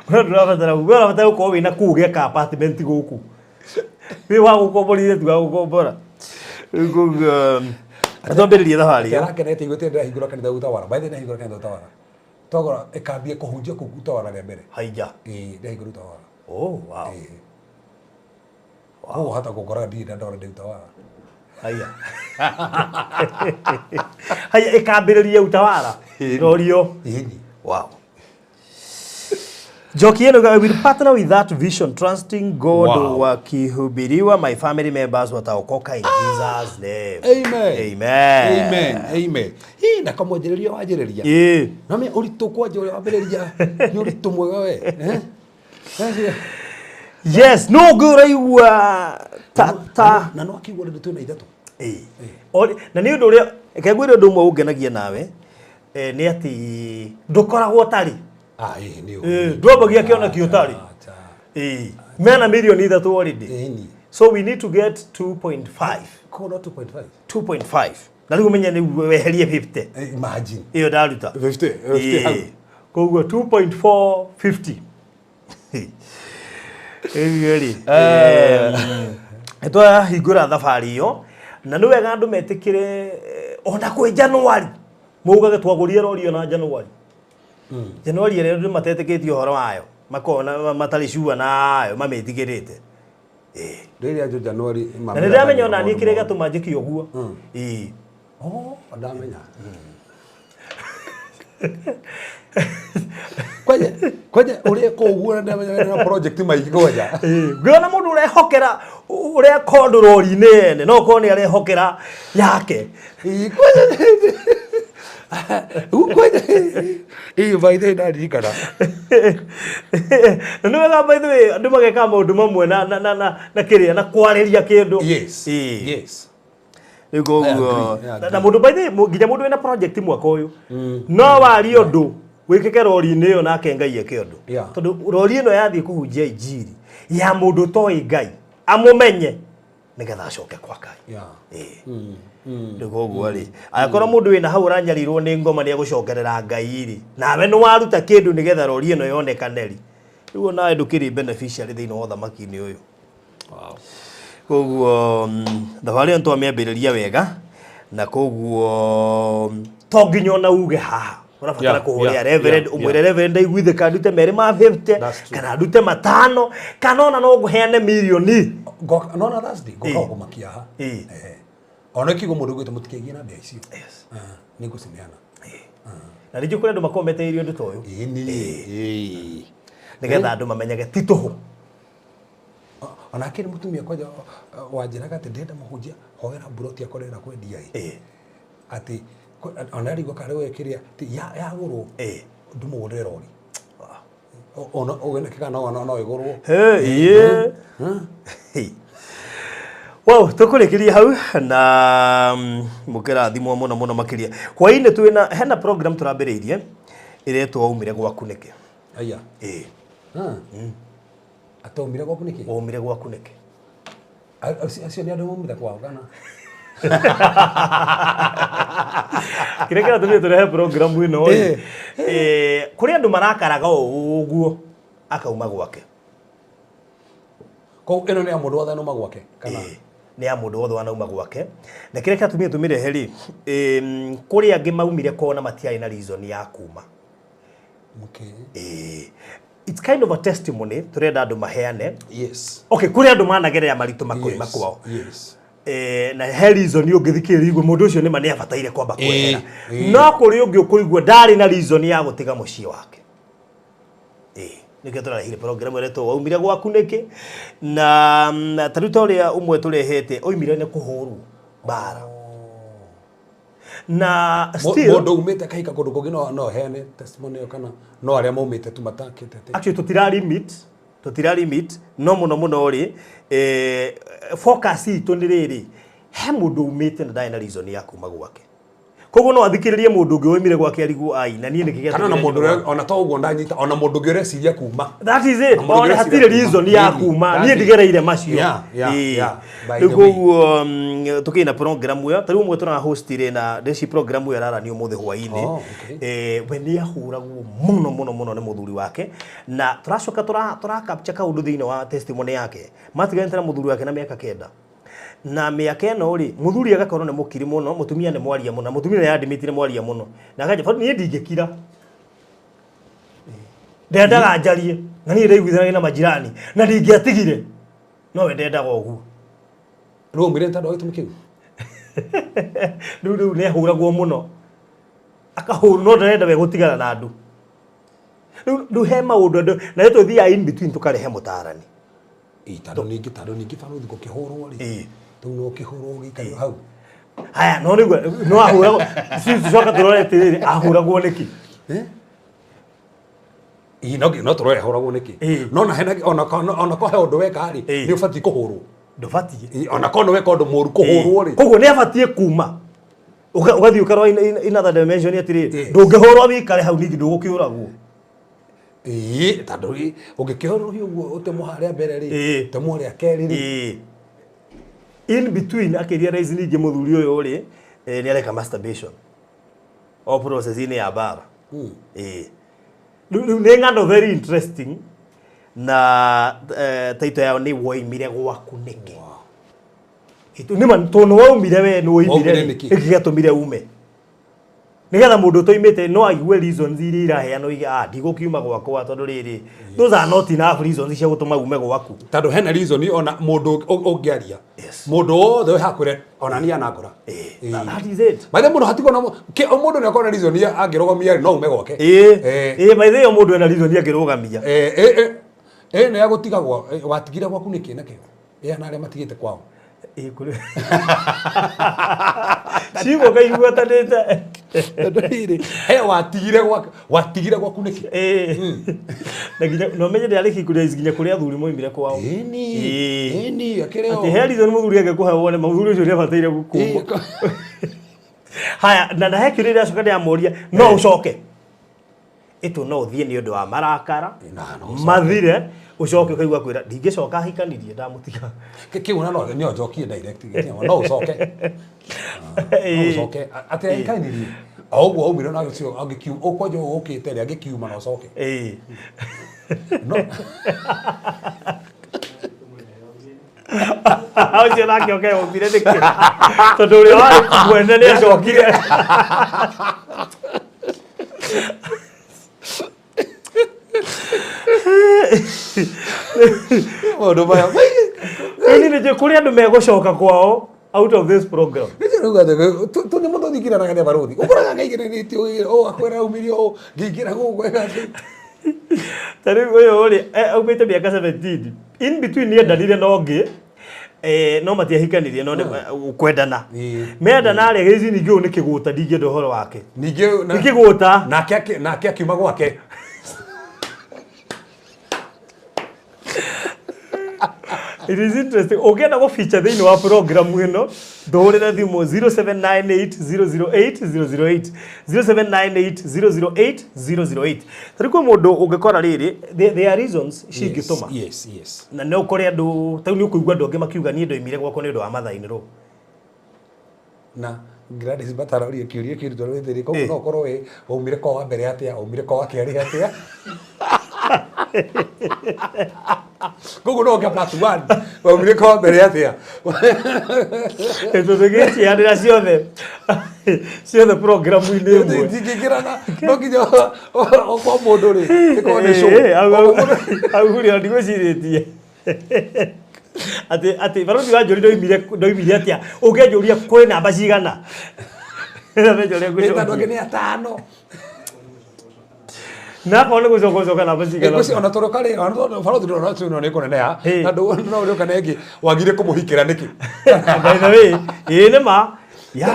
S6: We ndũrabatara, we ũrabatara gũkorwo wĩna kũu gĩaka apartment gũkũ. Wĩ wa gũkomborire ti wa gũkombora. Rĩu koguo twambĩrĩrie thabarĩ ĩyo.
S5: Arakenete igwete ndĩrahingũra kanitha Utawala. By the way ndĩrahingũra kanitha Utawala. Twagũra ĩkambia kũhunjia kũu Utawala rĩa mbere.
S6: Haija.
S5: Ĩĩ, ndĩrahingũra Utawala.
S6: Oh, wow.
S5: Ĩĩ. Koguo hata gũkora ndirĩ na ndora ndĩ Utawala.
S6: Haya. Haya ĩkambĩrĩria utawala.
S5: Ĩĩ.
S6: Rorio.
S5: Ĩni.
S6: Wow. Njoki ĩno I will partner with that vision trusting God.
S5: Wow.
S6: Wakihubiriwa my family members wataokoka in Jesus name.
S5: Amen.
S6: Amen.
S5: Amen. Amen. Hii na kamwanjĩrĩria wanjĩrĩria.
S6: Ĩĩ.
S5: No me ũritũ kwanja ũrĩa wambĩrĩria nĩ ũritũ mwega we. Eh?
S6: Yes, no ngĩ ũraigua ta ta
S5: Na no akiuga rĩu twĩna ithatũ.
S6: Ĩĩ. Na nĩ ũndũ ũrĩa reke ngwĩre ũndũ ũmwe ũngenagia nawe nĩ atĩ ndũkoragwo ũtarĩ.
S5: Ah, ĩĩ nĩ
S6: Ĩĩ, ndwambagia kĩoneki ũtarĩ.
S5: Acha.
S6: Ĩĩ. Mena 3 million already.
S5: Ĩni.
S6: So we need to get 2.5.
S5: Koguo no 2.5.
S6: 2.5. Na rĩu ũmenye nĩ weherie 50.
S5: Eh, Imagine.
S6: Ĩyo ndaruta.
S5: 50, 50 hau.
S6: Ĩĩ. Koguo 2.450. Ĩguo rĩ. Nĩ twahingũra thabarĩ ĩyo na nĩ wega andũ metĩkĩre ona kwĩ January maugage twagũrire rori ĩyo na January. January ĩrĩa andũ matetĩkĩtie ũhoro wayo makona matarĩ sure nayo mamĩtigĩrĩte.
S5: Rĩrĩa njo January
S6: Na nĩ ndĩramenya ona niĩ kĩrĩa gĩatũma njĩke ũguo. Ĩĩ.
S5: Oh, ndamenya. Kwanja kwanja ũrĩa ũguo na ndamenya wĩna project maingĩ kwanja.
S6: Ngĩona mũndũ ũrehokera ũreka ũndũ rori-inĩ ene no korwo nĩ arehokera yake.
S5: Ĩĩ, kwanja kwanja ĩĩ by the way ndaririkana.
S6: Na nĩ wega by the way andũ mageka maũndũ mamwe na na na na na kĩrĩa na kwarĩria kĩndũ.
S5: Yes.
S6: Ĩĩ.
S5: Yes.
S6: Rĩu koguo
S5: I agree, I
S6: na- na mũndũ by the way nginya mũndũ wĩna project mwaka ũyũ no warie ũndũ wĩkĩke rori-inĩ ĩyo nake Ngai eke ũndũ.
S5: Yeah.
S6: Tondũ rori ĩno yathiĩ kũhunjia injiri ya mũndũ ũtoĩ Ngai amũmenye nĩgetha acoke kwa Ngai.
S5: Yeah.
S6: Ĩĩ. Rĩu koguo rĩ angĩkorwo mũndũ wĩna hau ũranyarirwo nĩ ngoma nĩ egũcokerera Ngai rĩ nawe nĩ waruta kĩndũ nĩgetha rori ĩno yonekane rĩ rĩu onawe ndũkĩrĩ beneficiary thĩinĩ wa ũthamaki-inĩ ũyũ.
S5: Wow.
S6: Koguo thabarĩ ĩyo nĩtwamĩambĩrĩria wega na koguo to nginya ona uge haha ũrabatara kũhũrĩra reverend ũmwĩre reverend ndaiguithĩka ndute merĩ ma 50
S5: That's true.
S6: kana ndute matano kana ona no ngũheane mirioni.
S5: Ngoka no na Thursday ngoka
S6: Ĩĩ.
S5: kũmakia ha.
S6: Ĩĩ.
S5: Eh. Ona kiugo mũndũ gwĩte mũtikĩgie na mbia icio.
S6: Yes.
S5: Ah, nĩ ngũcineana.
S6: Na ningĩ kũrĩ andũ makoragwo metereirie ũndũ ta ũyũ
S5: Ĩĩ nĩ. Ĩĩ.
S6: nĩgetha andũ mamenyage ti tũhũ.
S5: Onake nĩ mũtumia kwanja wanjĩraga atĩ ndĩrenda mũhunjia hoera mburoti yakwa ndĩrenda kwendia ĩ.
S6: Ĩĩ.
S5: Atĩ ona arigwo kana we kĩrĩa atĩ yagũrwo
S6: Ĩĩ.
S5: ndũmũgũrĩre rori. Ona ũgĩ kana no no ĩgũrwo.
S6: Hey, yeah. Wow, tũkũrĩkĩria hau na mũkĩrathimwo mũno mũno makĩria. Hwaĩ-inĩ twĩna hena program tũrambĩrĩirie ĩretwo waumire gwaku nĩkĩ.
S5: Aya.
S6: Ĩĩ.
S5: Ah. Ataumire gwaku nĩkĩ?
S6: Waumire gwaku nĩkĩ?
S5: Acio nĩ andũ maumire kwao kana?
S6: Kĩrĩa kĩratũmire tũrehe program ĩno rĩ, kũrĩ andũ marakaraga o ũguo akauma gwake.
S5: Koguo ĩno nĩ ya mũndũ wothe anauma gwake kana?
S6: Ĩĩ, nĩ ya mũndũ wothe wanauma gwake. Na kĩrĩa kĩratũmire tũmĩrehe rĩ, kũrĩ angĩ maumire kwao na matiarĩ na reason ya kuma.
S5: Okay.
S6: Ĩĩ. It's kind of a testimony tũrenda andũ maheane.
S5: Yes.
S6: Okay, kũrĩ andũ managerera maritũ makoima
S5: Yes.
S6: kwao.
S5: Yes.
S6: Na he reason ũngĩthikĩrĩria igue mũndũ ũcio nĩma nĩabataire kwamba kwehera.
S5: Ĩĩ.
S6: No kũrĩ ũngĩ ũkũigua ndarĩ na reason ya gũtiga mũciĩ wake. Ĩĩ, nĩkĩo tũrarehire program ĩretwo waumire gwaku nĩkĩ, na ta rĩu ta ũrĩa ũmwe tũrehete oimire nĩ kũhũrwo mbara. Na still
S5: Mũndũ umĩte akahika kũndũ kũngĩ no heane testimony ĩyo kana no arĩa maumĩte tu matakĩte atĩ?
S6: Actually tũtira limit, no mũno mũno rĩ, focus itũ nĩ rĩrĩ, he mũndũ umĩte na ndarĩ na reason ya kuma gwake. Koguo no athikĩrĩrie mũndũ ũngĩ waumire gwake arigwo ai, na niĩ nĩkĩ gĩatũmire
S5: Kana ona mũndũ
S6: nyume
S5: ũrĩa,
S6: gwakwa?
S5: ona to ũguo ndanyita, ona mũndũ ũngĩ ũreciria kuma.
S6: That is it.
S5: Na mũndũ ũngĩ
S6: Ona
S5: ũreciria
S6: hatirĩ
S5: kuma.
S6: reason ya
S5: Really?
S6: kuma.
S5: That
S6: Niĩ
S5: is-
S6: ndigereire macio.
S5: Yeah, yeah,
S6: Ĩĩ.
S5: yeah. By
S6: Rĩu
S5: the way.
S6: koguo, tũkĩrĩ na program ĩyo, ta rĩu ũmwe tũra hostire na ndeci program ĩyo ĩraranio ũmũthĩ hwaĩ-inĩ.
S5: Oh, okay.
S6: We nĩ ahũragwo mũno mũno mũno nĩ mũthuri wake, na tũracoka tũra capture kaũndũ thĩinĩ wa testimony yake. Matiganĩte na mũthuri wake na mĩaka 9. Na mĩaka ĩno rĩ, mũthuri agakorwo nĩ mũkiri mũno, mũtumia nĩ mwaria mũno, mũtumia nĩ admit nĩ mwaria mũno. Na akanja, niĩ ndingĩkira. Ndendaga njarie, na niĩ ndaiguithanagia na majirani, na ndingĩatigire. No we ndendaga ũguo.
S5: Rĩu aumire nĩ tondũ wa gĩtũmi kĩu?
S6: Rĩu nĩ ahũragwo mũno. Akahũrwo, no ndarenda we gũtigana na andũ. Rĩu he maũndũ andũ, na rĩu tũthiaga in between tũkarehe mũtaarani.
S5: Ĩĩ, tondũ ningĩ barũthi gũkĩhũrwo rĩ,
S6: Ĩĩ.
S5: rĩu no ũkĩhũrwo ũgĩikario hau.
S6: Haya, no nĩguo, no ahũragwo, si tũcoka tũrore atĩrĩrĩ, ahũragwo nĩkĩ?
S5: Ĩĩ, no tũrore ahũragwo nĩkĩ?
S6: Ĩĩ.
S5: No na hena, ona ko he ũndũ weka rĩ,
S6: Ĩĩ.
S5: nĩ ũbatiĩ kũhũrwo.
S6: Ndũbatiĩ.
S5: Ĩĩ, ona ko nĩ weka ũndũ mũũru kũhũrwo rĩ.
S6: Koguo nĩ abatiĩ kuma. Ũgathiĩ ũkarora in other dimension atĩrĩrĩ,
S5: Yes.
S6: ndũngĩhũrwo wĩikare hau ningĩ ndũgũkĩũragwo.
S5: Ĩĩ, tondũ rĩ, ũngĩkĩhũrwo rũhiũ ũguo ũtemwo harĩa mbere rĩ,
S6: Ĩĩ.
S5: ũtemwo harĩa kerĩ rĩ.
S6: Ĩĩ. In between akĩrealize ningĩ mũthuri ũyũ rĩ, nĩ areka masturbation. O process-inĩ ya mbara. Ĩĩ. Rĩu nĩ ng'ano very interesting na title yao nĩ woimire gwaku nĩkĩ. Nĩ ma, tondũ nĩ waumire we, nĩ woimire
S5: Waumire
S6: rĩ,
S5: nĩkĩ?
S6: nĩkĩ gĩatũmire ume? Nĩgetha mũndũ ũtoimĩte no aigue reasons iria iraheanwo oige, ndigũkiuma gwakwa tondũ rĩrĩ, those are not enough reasons cia gũtũma ume gwaku.
S5: Tondũ hena reason ona mũndũ ũngĩaria.
S6: Yes.
S5: Mũndũ wothe wĩ hakuhĩ ona niĩ anangora.
S6: Ĩĩ.
S5: Ĩĩ.
S6: That is it.
S5: By the way, mũndũ hatigwo na o mũndũ nĩ akoragwo na reason ya angĩrũgamia rĩ, no ume gwake.
S6: Ĩĩ.
S5: Ĩĩ.
S6: Ĩĩ, by the way, o mũndũ ena reason angĩrũgamia.
S5: Ĩĩ, ĩĩ, nĩ ya gũtiga gwa, watigire gwaku nĩkĩ nakĩo? Ĩĩ, na arĩa matigĩte kwao.
S6: Ĩĩ, kũrĩ. Ciugo kaiguatanĩte.
S5: Tondũ rĩrĩ, he watigire gwaku, watigire gwaku nĩkĩ?
S6: Ĩĩ. Na nginya, no menye ndĩarĩki kũrĩa nginya kũrĩa athuri moimire kwao.
S5: Ĩni,
S6: Ĩĩ.
S5: ĩni, akĩrĩ o.
S6: Atĩ he reason mũthuri angĩkũhe wone, mũthuri ũcio nĩabataire gũkũma.
S5: Ĩĩ,
S6: Haya, na he kĩũria ndĩracoka ndĩramũria, no ũcoke. Ĩtũ no ũthiĩ nĩ ũndũ wa marakara,
S5: Na, no ũcoke.
S6: mathire, ũcoke ũkaigua kwĩra, ndingĩcoka ahikanirie, ndamũtiga.
S5: Kĩu na no njokie direct, gĩtinya, no ũcoke. No ũcoke. Atĩ ahikanirie. O ũguo aumire na ũcio angĩkiuma, ũkwanja ũguo ũkĩte rĩ, angĩkiuma na ũcoke.
S6: Ĩĩ.
S5: No.
S6: Ũcio nake oke aumire nĩkĩ? Tondũ ũrĩa warĩ mwene nĩ acokire.
S5: Maũndũ maya.
S6: Rĩu niĩ nĩnjũĩ kũrĩ andũ megũcoka kwao out of this program.
S5: Nĩkĩo rĩu atĩ, tũnyamũ tũthingiranaga nĩ barũthi. Ũkoraga ngaigĩrĩrĩtio wĩra, ũũ akwĩra aumirio ũũ, ngĩingĩra gũkũ eka atĩ.
S6: Ta rĩu ũyũ rĩ, aumĩte mĩaka 17. In between nĩ endanire na ũngĩ, no matiahikanirie, no nĩ kwendana.
S5: Ĩĩ.
S6: Mendana rĩ, gĩci ningĩ ũyũ nĩ kĩgũta, ndingĩenda ũhoro wake.
S5: Ningĩ
S6: Nĩ kĩgũta.
S5: Nake akiuma gwake.
S6: It is interesting. Ũngĩenda gũficha thĩinĩ wa program ĩno, ndũhũrĩre thimũ 0798008008, 0798008008. Tarĩu kwĩ mũndũ ũngĩkora rĩrĩ, there are reasons cingĩtũma.
S5: Yes.
S6: Na no ũkore andũ, tarĩu nĩ ũkũigua andũ angĩ makiuga niĩ ndoimire gwakwa nĩ ũndũ wa mathainĩ rũ.
S5: Na Gladys batarorie kĩũria kĩrutwo rwĩthĩrĩ koguo no ũkorwo wĩ waumire kwa wa mbere atĩa, waumire kwa wa kerĩ atĩa, koguo no ũke part one, waumire kwa wa mbere atĩa.
S6: Tũngĩcianĩra ciothe ciothe programu-inĩ ĩmwe.
S5: Tingĩkĩrana, no nginya o kwa mũndũ rĩ ĩkorwo nĩ show.
S6: Hau rĩ, ndigwĩcirĩtie atĩ barothi wa njũri ndoimire atĩa, ũngĩanjũria kwĩ namba cigana. Namenye ũrĩa
S5: Nĩ tondũ angĩ
S6: ngũcokia.
S5: nĩ atano.
S6: Na akorwo nĩ gũcoka gũcoka namba cigana.
S5: Ngwĩciria ona tondũ karĩ ona tondũ barothi ndũrona tuno nĩ kũneneha na no ũrĩũka na ĩngĩ wagire kũmũhikĩra nĩkĩ?
S6: By the way, ĩĩ nĩ ma ya.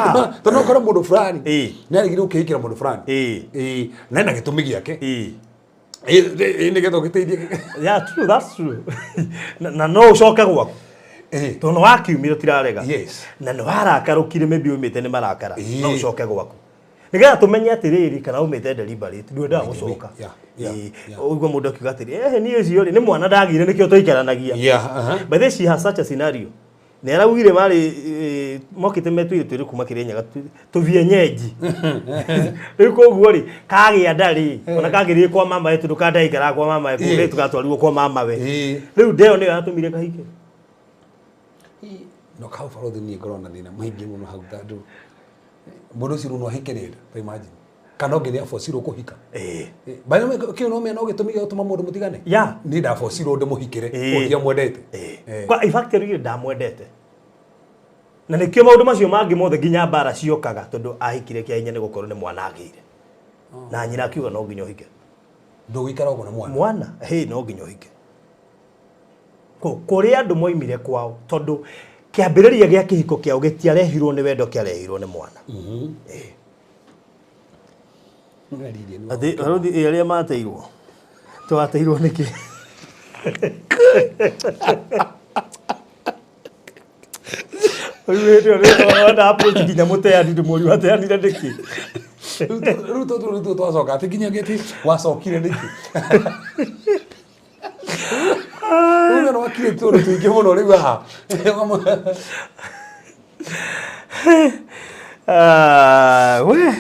S5: Tondũ no ũkore mũndũ fulani nĩ aregire gũkĩhikĩra mũndũ fulani. Na ena gĩtũmi gĩake. Ĩĩ, nĩgetha ũgĩteithie.
S6: Yeah, true, that's true. Na no ũcoke gwaku. Tondũ nĩ wakiumire ũtirarega. Na nĩ warakarũkire, maybe umĩte nĩ marakara. No ũcoke gwaku. Nĩgetha tũmenye atĩrĩrĩ kana umĩte deliberate, ndwendaga gũcoka. Ũguo mũndũ akiuga atĩrĩ, niĩ ũcio rĩ, nĩ mwana ndagĩire nĩkĩo tũikaranagia. By the way, she has such a scenario. Nĩ araugire marĩ mokĩte metwĩrĩ twĩrĩ kuma Kĩrĩnyaga tũvienyeji. Rĩu koguo rĩ, kagĩa nda rĩ, ona kagĩrĩire kwa mama we tondũ kandaikaraga kwa mama we, koguo tũgatwarirwo kwa mama we. Rĩu ndeo nĩyo yatũmire kahike.
S5: No kau barothi niĩ ngorwo na thĩna mũingĩ mũno hau tondũ mũndũ ũcio rĩu no ahike rĩ, ta imagine. Kana ũngĩ nĩ abocirwo kũhika. By the way, kĩu no mena no gĩtũmi gĩa gũtũma mũndũ mũtigane. Niĩ ndabocirwo ndĩmũhikĩre, ndiamwendete.
S6: Kwa in fact rĩu ndamwendete. Na nĩkĩo maũndũ macio mangĩ mothe nginya mbara ciokaga tondũ ahikire kĩa hinya nĩ gũkorwo nĩ mwana agĩire. Na nyina akiuga no nginya ũhike.
S5: Ndũgũikara ũguo na mwana.
S6: Mwana, hĩ no nginya ũhike. Kũrĩ andũ moimire kwao tondũ kĩambĩrĩria gĩa kĩhiko kĩao gĩtiarehirwo nĩ wendo, kĩarehirwo nĩ mwana. Atĩ barothi arĩa mateirwo twateirwo nĩkĩ? Rĩu hĩndĩ ĩyo nĩ wenda approach nginya mũteani ndĩmũri wateanire nĩkĩ?
S5: Rĩu tũtũ rĩu twacoka atĩ nginya gĩti wacokire nĩkĩ? Rĩu no wakire tũndũ tũingĩ mũno rĩu haha.
S6: Ah, we.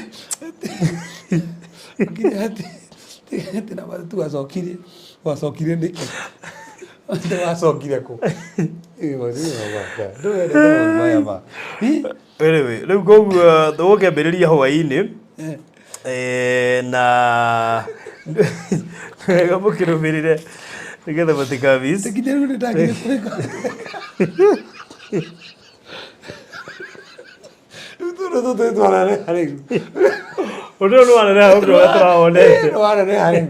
S5: Nginya atĩ atĩ na tu wacokire wacokire nĩkĩ? Atĩ wacokire kũ? Ndũwendete maũndũ maya ma.
S6: Anyway, rĩu koguo tũgũkĩambĩrĩria hwaĩ-inĩ na wega mũkĩrũmĩrĩre nĩgetha mũtikamiss.
S5: Nginya rĩu nĩndagire kũrĩka. Rĩu tũndũ tũtũ nĩtwarareha rĩu.
S6: Ũndũ ũyũ nĩwarereha ũndũ ũrĩa tũrawonete.
S5: Nĩwarereha rĩu.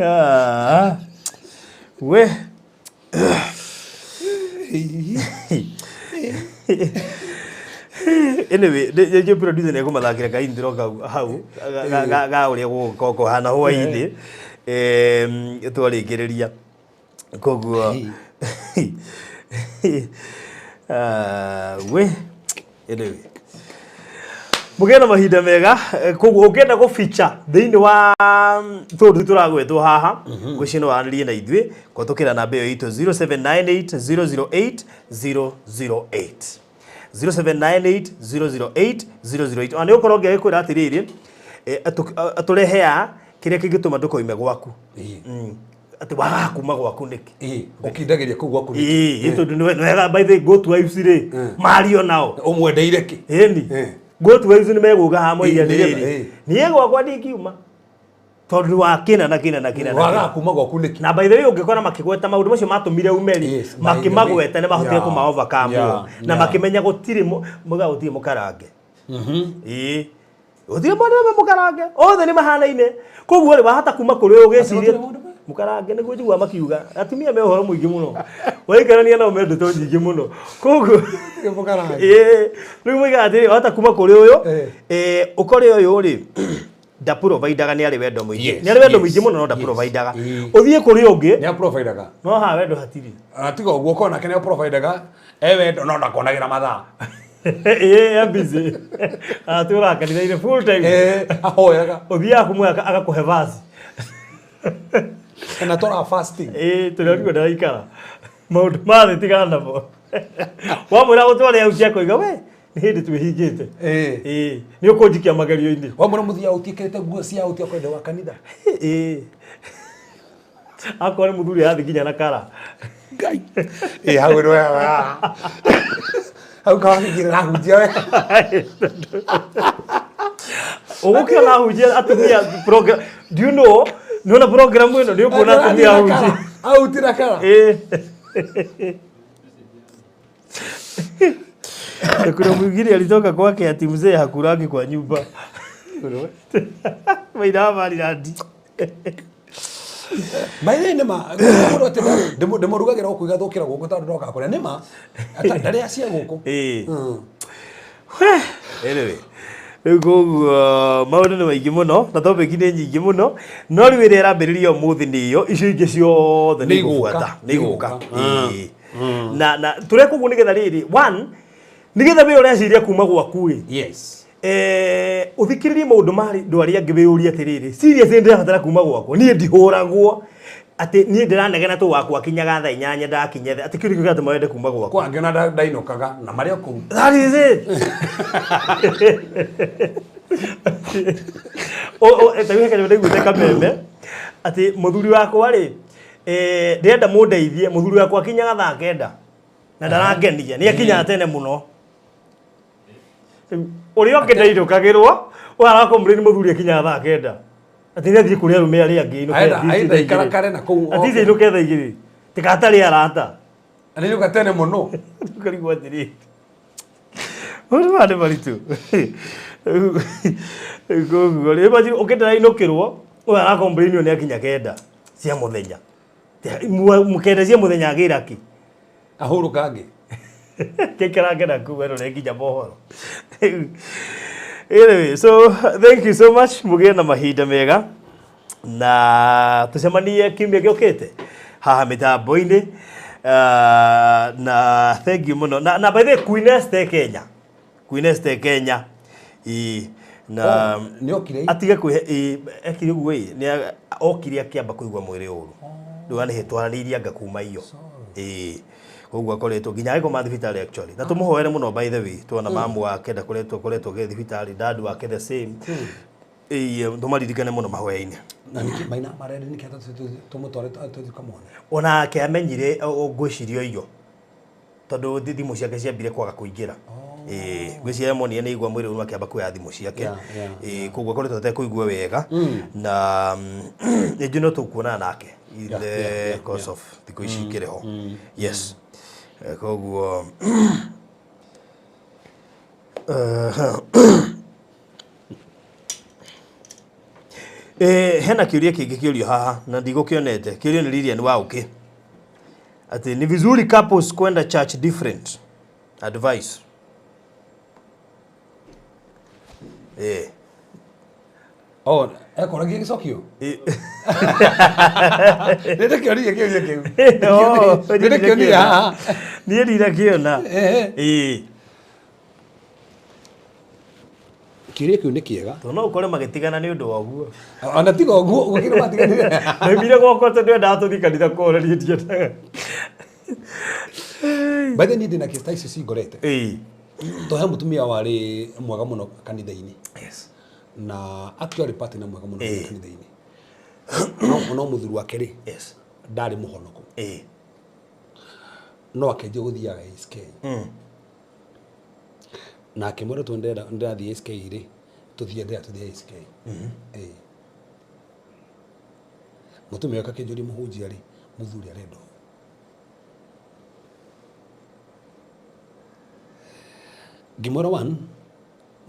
S6: Ah, we. Anyway, nĩ producer nĩ ekũmathakĩra ka intro kau hau ga ũrĩa gũgũkorwo kũhana hwaĩ-inĩ twarĩkĩrĩria. Koguo ah, we anyway mũgĩe na mahinda mega. Koguo ũngĩenda gũficha thĩinĩ wa tũndũ tũragwetwo haha, ngwĩciria no waranĩrie na ithuĩ kũhetũkĩra namba ĩyo itũ 0798 008 008, 0798 008 008. Ona nĩ ũkorwo ũngĩagĩkwĩra atĩrĩrĩ, atũrehea kĩrĩa kĩngĩtũma ndũkoime gwaku. Atĩ wagaga kuma gwaku nĩkĩ?
S5: Ũkindagĩria kũu gwaku nĩkĩ?
S6: Ĩĩ, tondũ nĩ wega, by the way, go to wives rĩ, mario nao.
S5: Ũmwendeire kĩ?
S6: Ĩni go to wives nĩ megũka haha moige
S5: nĩgetha,
S6: atĩrĩrĩ, niĩ gwakwa ndingiuma tondũ wa kĩna na kĩna na kĩna na
S5: Wagaga
S6: kĩna.
S5: kuma gwaku nĩkĩ?
S6: Na by the way, ũngĩkora makĩgweta maũndũ macio matũmire ume rĩ,
S5: Yes, by the way.
S6: makĩmagweta nĩ mahotire kũma overcome na makĩmenya gũtirĩ mũga gũtirĩ mũkarange. Ĩĩ, gũtirĩ mũndũ mũkarange, othe nĩ mahanaine. Koguo rĩ, wahota kuma kũrĩ ũyũ ũgĩciria
S5: Atĩ gũtirĩ mũndũ
S6: mũkarange nĩguo njiguaga makiuga atumia me ũhoro mũingĩ mũno, waikarania nao me ndeto nyingĩ mũno, koguo
S5: Gũtirĩ mũkarange.
S6: Ĩĩ, rĩu moigaga atĩrĩ, wahota kuma kũrĩ ũyũ, ũkore ũyũ rĩ ndaprovidaga nĩ arĩ wendo mũingĩ.
S5: Yes,
S6: Nĩ arĩ wendo
S5: yes,
S6: mũingĩ mũno no
S5: yes.
S6: ndaprovidaga.
S5: Ĩĩ.
S6: Ũthiĩ kũrĩ ũngĩ
S5: Nĩ aprovidaga.
S6: no haha wendo hatirĩ.
S5: Tiga ũguo korwo nake nĩ aprovidaga e wendo no ndakonagĩra mathaa.
S6: Ĩĩ e busy. Atũraga kanitha-inĩ full time.
S5: Eh, ahoyaga.
S6: Ũthiaga kũmwe agakũhe vaci.
S5: Kana tora fasting.
S6: Ĩĩ tũrĩa ndaraikara. Maũndũ ma thĩ tigana namo. Wamwĩra gũtware au ciakoiga we nĩ hĩndĩ twĩhingĩte.
S5: Ĩĩ.
S6: Ĩĩ nĩ ũkũnjikia magerio-inĩ.
S5: Wamwĩra mũthiaga ũtiĩkĩrĩte nguo cia ũti akwenda wa kanitha.
S6: Ĩĩ. Akorwo nĩ mũthuri arathiĩ nginya na kara.
S5: Ngai. Ĩĩ hau nĩ wega. Hau kawakĩngĩra rahunjia we.
S6: Ũgũkĩona ahunjia atumia program. Do you know? Nĩwona program ĩno nĩ ũkuona atumia ahunjia.
S5: Auti na kara.
S6: Ĩĩ. Na kuna mwingine alitoka kwake ati mzee hakurangi kwa nyumba. Maina Marilandi.
S5: Maithe nĩ ma mũndũ atĩ ndĩmũrugagĩra gũkũ igathũkĩra gũkũ tondũ ndoka kũrĩa nĩ ma ndarĩa cia gũkũ.
S6: Ĩĩ. Anyway, rĩu koguo maũndũ nĩ maingĩ mũno na topic nĩ nyingĩ mũno no rĩu ĩrĩa ĩrambĩrĩria ũmũthĩ nĩ ĩyo icio ingĩ ciothe nĩ
S5: Nĩ igũka.
S6: igũbuata nĩ igũka.
S5: Nĩ
S6: Ĩĩ. Na tũreka ũguo nĩgetha rĩrĩ one nĩgetha we ũreciria kuma gwaku rĩ
S5: Yes.
S6: Ũthikĩrĩrie maũndũ ma andũ arĩa angĩ wĩyũrie atĩrĩrĩ serious nĩ ndĩrabatara kuma gwakwa niĩ ndihũragwo atĩ niĩ ndĩranegena tũ wakwa kinyaga thaa inyanya ndakinya atĩ kĩu nĩkĩo kĩratũma wende kuma gwakwa.
S5: Kwa angĩ ona ndainũkaga na marĩ o kũu.
S6: That is it. Ta rĩu he kanyamũ ndaiguĩte kameme atĩ mũthuri wakwa rĩ ndĩrenda mũndeithie mũthuri wakwa akinyaga thaa kenda na ndarangenia nĩ akinyaga tene mũno. Ũrĩa ũngĩ ndainũkagĩrwo ũyũ arakomplain mũthuri akinyaga thaa kenda atĩ nĩ athiĩ kũrĩ arũme arĩa angĩ ainũke
S5: Aenda aikara kare na kũu.
S6: athiĩ ainũke thaa igĩrĩ tikatarĩ arata.
S5: Anainũka tene mũno.
S6: Ũkarigwo atĩrĩrĩ maũndũ maya nĩ maritũ. Koguo rĩ imagine ũkĩenda ainũkĩrwo ũyũ arakomplainio nĩ akinya kenda cia mũthenya. Kenda cia mũthenya agĩra kĩ?
S5: Ahurũka ngĩ.
S6: Kĩkarange na kuu werore nginya mohoro. Anyway, so thank you so much mũgĩe na mahinda mega na tũcemanie kiumia gĩũkĩte haha mĩtambo-inĩ. Na thank you mũno na by the way Queen Esther Kenya. Queen Esther Kenya. Ĩĩ na
S5: Nĩ okire.
S6: Atige kwĩhe ĩĩ ekire ũguo ĩ nĩ okire akĩamba kũigua mwĩrĩ ũru. Rĩu nĩ twaranĩirie anga kuma iyo. Ĩĩ koguo akoretwo nginya agĩkoma thibitarĩ actually. Na tũmũhoere mũno by the way tuona mamu wake ndakoretwo akoretwo agĩthiĩ thibitarĩ dad wake the same. Ĩĩ tũmaririkane mũno mahoya-inĩ.
S5: Na nĩkĩ maina marenda nĩkĩ tũmũtware tũthiĩ tũkamwone.
S6: Onake amenyire ngwĩciria iyo tondũ thimũ ciake ciambire kwaga kũingĩra. Ĩĩ ngwĩciria monire nĩ igua mwĩrĩ ũru akĩamba kuoya thimũ ciake. Ĩĩ koguo akoretwo atekũigua wega na nĩ no tũkuonana nake in the course of thikũ ici ikĩrĩ ho. Yes. Koguo hena kĩũria kĩngĩ kĩũrio haha na ndigũkĩonete kĩũrio nĩ Lilian Waũkĩ atĩ ni vizuri couples kwenda church different advice.
S5: Oh, ekoragia gĩcokio? Nĩ ndĩkĩonire kĩũria kĩu. Nĩ ndĩkĩonire haha.
S6: Niĩ ndinakĩona. Ĩĩ.
S5: Kĩũria kĩu nĩ kĩega.
S6: Tondũ no ũkore magĩtigana nĩ ũndũ wa ũguo.
S5: Ona tiga ũguo gũkĩrĩ matiganire.
S6: Ndaumire gwakwa tondũ endaga tũthiĩ kanitha kwao na niĩ ndiendaga.
S5: By the way, niĩ ndĩna kĩsta icio cingorete.
S6: Ĩĩ.
S5: To he mũtumia warĩ mwega mũno kanitha-inĩ.
S6: Yes.
S5: Na actually partner mwega mũno
S6: Ĩĩ.
S5: kanitha-inĩ. No mũthuri wake rĩ
S6: Yes.
S5: ndarĩ mũhonoku.
S6: Ĩĩ.
S5: No akĩanjia gũthiaga SK. Na akĩmwĩra tondũ ndĩrathiĩ SK rĩ tũthiĩ ndĩra tũthiĩ SK. Ĩĩ. Mũtumia wake akĩnjũria mũhunjia rĩ mũthuri arenda ũũ. Ngĩmwĩra one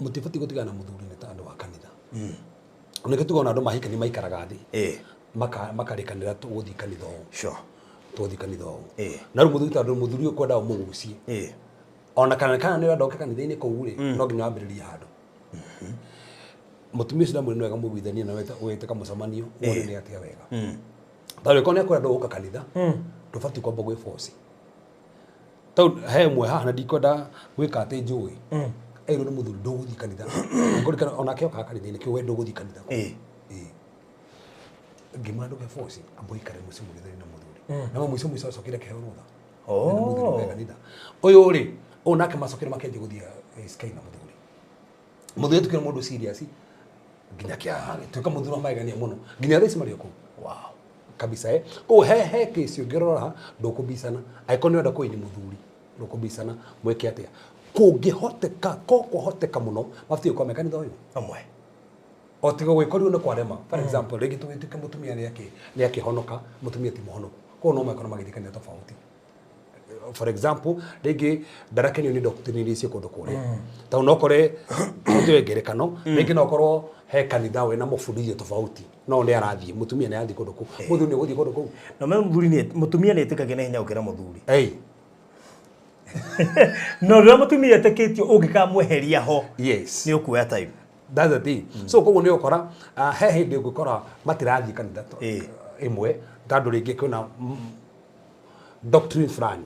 S5: mũtibatiĩ gũtigana na mũthuri nĩ ta andũ a kanitha. Nĩkĩo tugaona andũ mahikania maikaraga thĩ.
S6: Ĩĩ.
S5: Makarĩkanĩra tũgũthiĩ kanitha ũũ.
S6: Sure.
S5: Tũgũthiĩ kanitha ũũ.
S6: Ĩĩ.
S5: Na rĩu mũthuri tondũ mũthuri ũyũ kwenda ũmũgucie.
S6: Ĩĩ.
S5: Ona kana nĩ ũrenda ũke kanitha-inĩ kũu rĩ no nginya wambĩrĩrie handũ. Mutumia ucio ndamwĩra nĩ wega mũiguithanie na wĩte kamũcemanio wone nĩ atĩa wega. Tondũ ĩkorwo nĩ akwenda gũka kanitha ndũbatiĩ kwamba gwĩ force. Tondũ he ĩmwe haha na ndikwenda gwĩka atĩ njũĩ. Erwo nĩ mũthuri ndũgũthiĩ kanitha. Ngũrikana onake okaga kanitha-inĩ kĩu we ndũgũthiĩ kanitha. Ngĩmwĩra ndũge force amba ũikare mũciĩ mũgĩthani na mũthuri. Na mũico mũico acokire akĩheo rũtha. Na mũthuri ũkae kanitha. Ũyũ rĩ, ũyũ nake macokire makĩanjia gũthiĩ Sky na mũthuri. Mũthuri atuĩkire mũndũ serious nginya kĩagĩtuĩka mũthuri wa magegania mũno nginya thaa ici marĩ o kũu.
S6: Wow.
S5: Kabisa eh. Koguo he kesi ũngĩrora ndũkũbicana angĩkorwo nĩ ũrenda kũini mũthuri ndũkũbicana mwĩke atĩa kũngĩhoteka ko kwahoteka mũno mabatiĩ gũkorwo me kanitha ũyũ
S6: Hamwe.
S5: o tiga gwĩkorirwo nĩ kwarema. For example rĩngĩ tũgĩtuĩke mũtumia nĩ akĩhonoka mũtumia ti mũhonoku koguo no mekorwo magĩthiĩ kanitha tofauti. For example rĩngĩ ndarakenio nĩ doctrine iria ciĩ kũndũ kũrĩa tondũ no ũkore tuwe ngerekano rĩngĩ no ũkorwo he kanitha wĩna mũbundithio tofauti no nĩ arathiĩ mũtumia nĩ arathiĩ kũndũ kũu mũthuri nĩ ũgũthiĩ kũndũ kũu.
S6: Na me mũthuri nĩ mũtumia nĩ etĩkagia na hinya gũkĩra mũthuri.
S5: Hey.
S6: No rĩrĩa mũtumia etĩkĩtio ũngĩkamweheria ho
S5: Yes.
S6: nĩ ũkuoya time.
S5: That's the thing. So koguo nĩ ũkora he hĩndĩ ũngĩkora matirathiĩ kanitha ĩmwe tondũ rĩngĩ kwĩna doctrine fulani.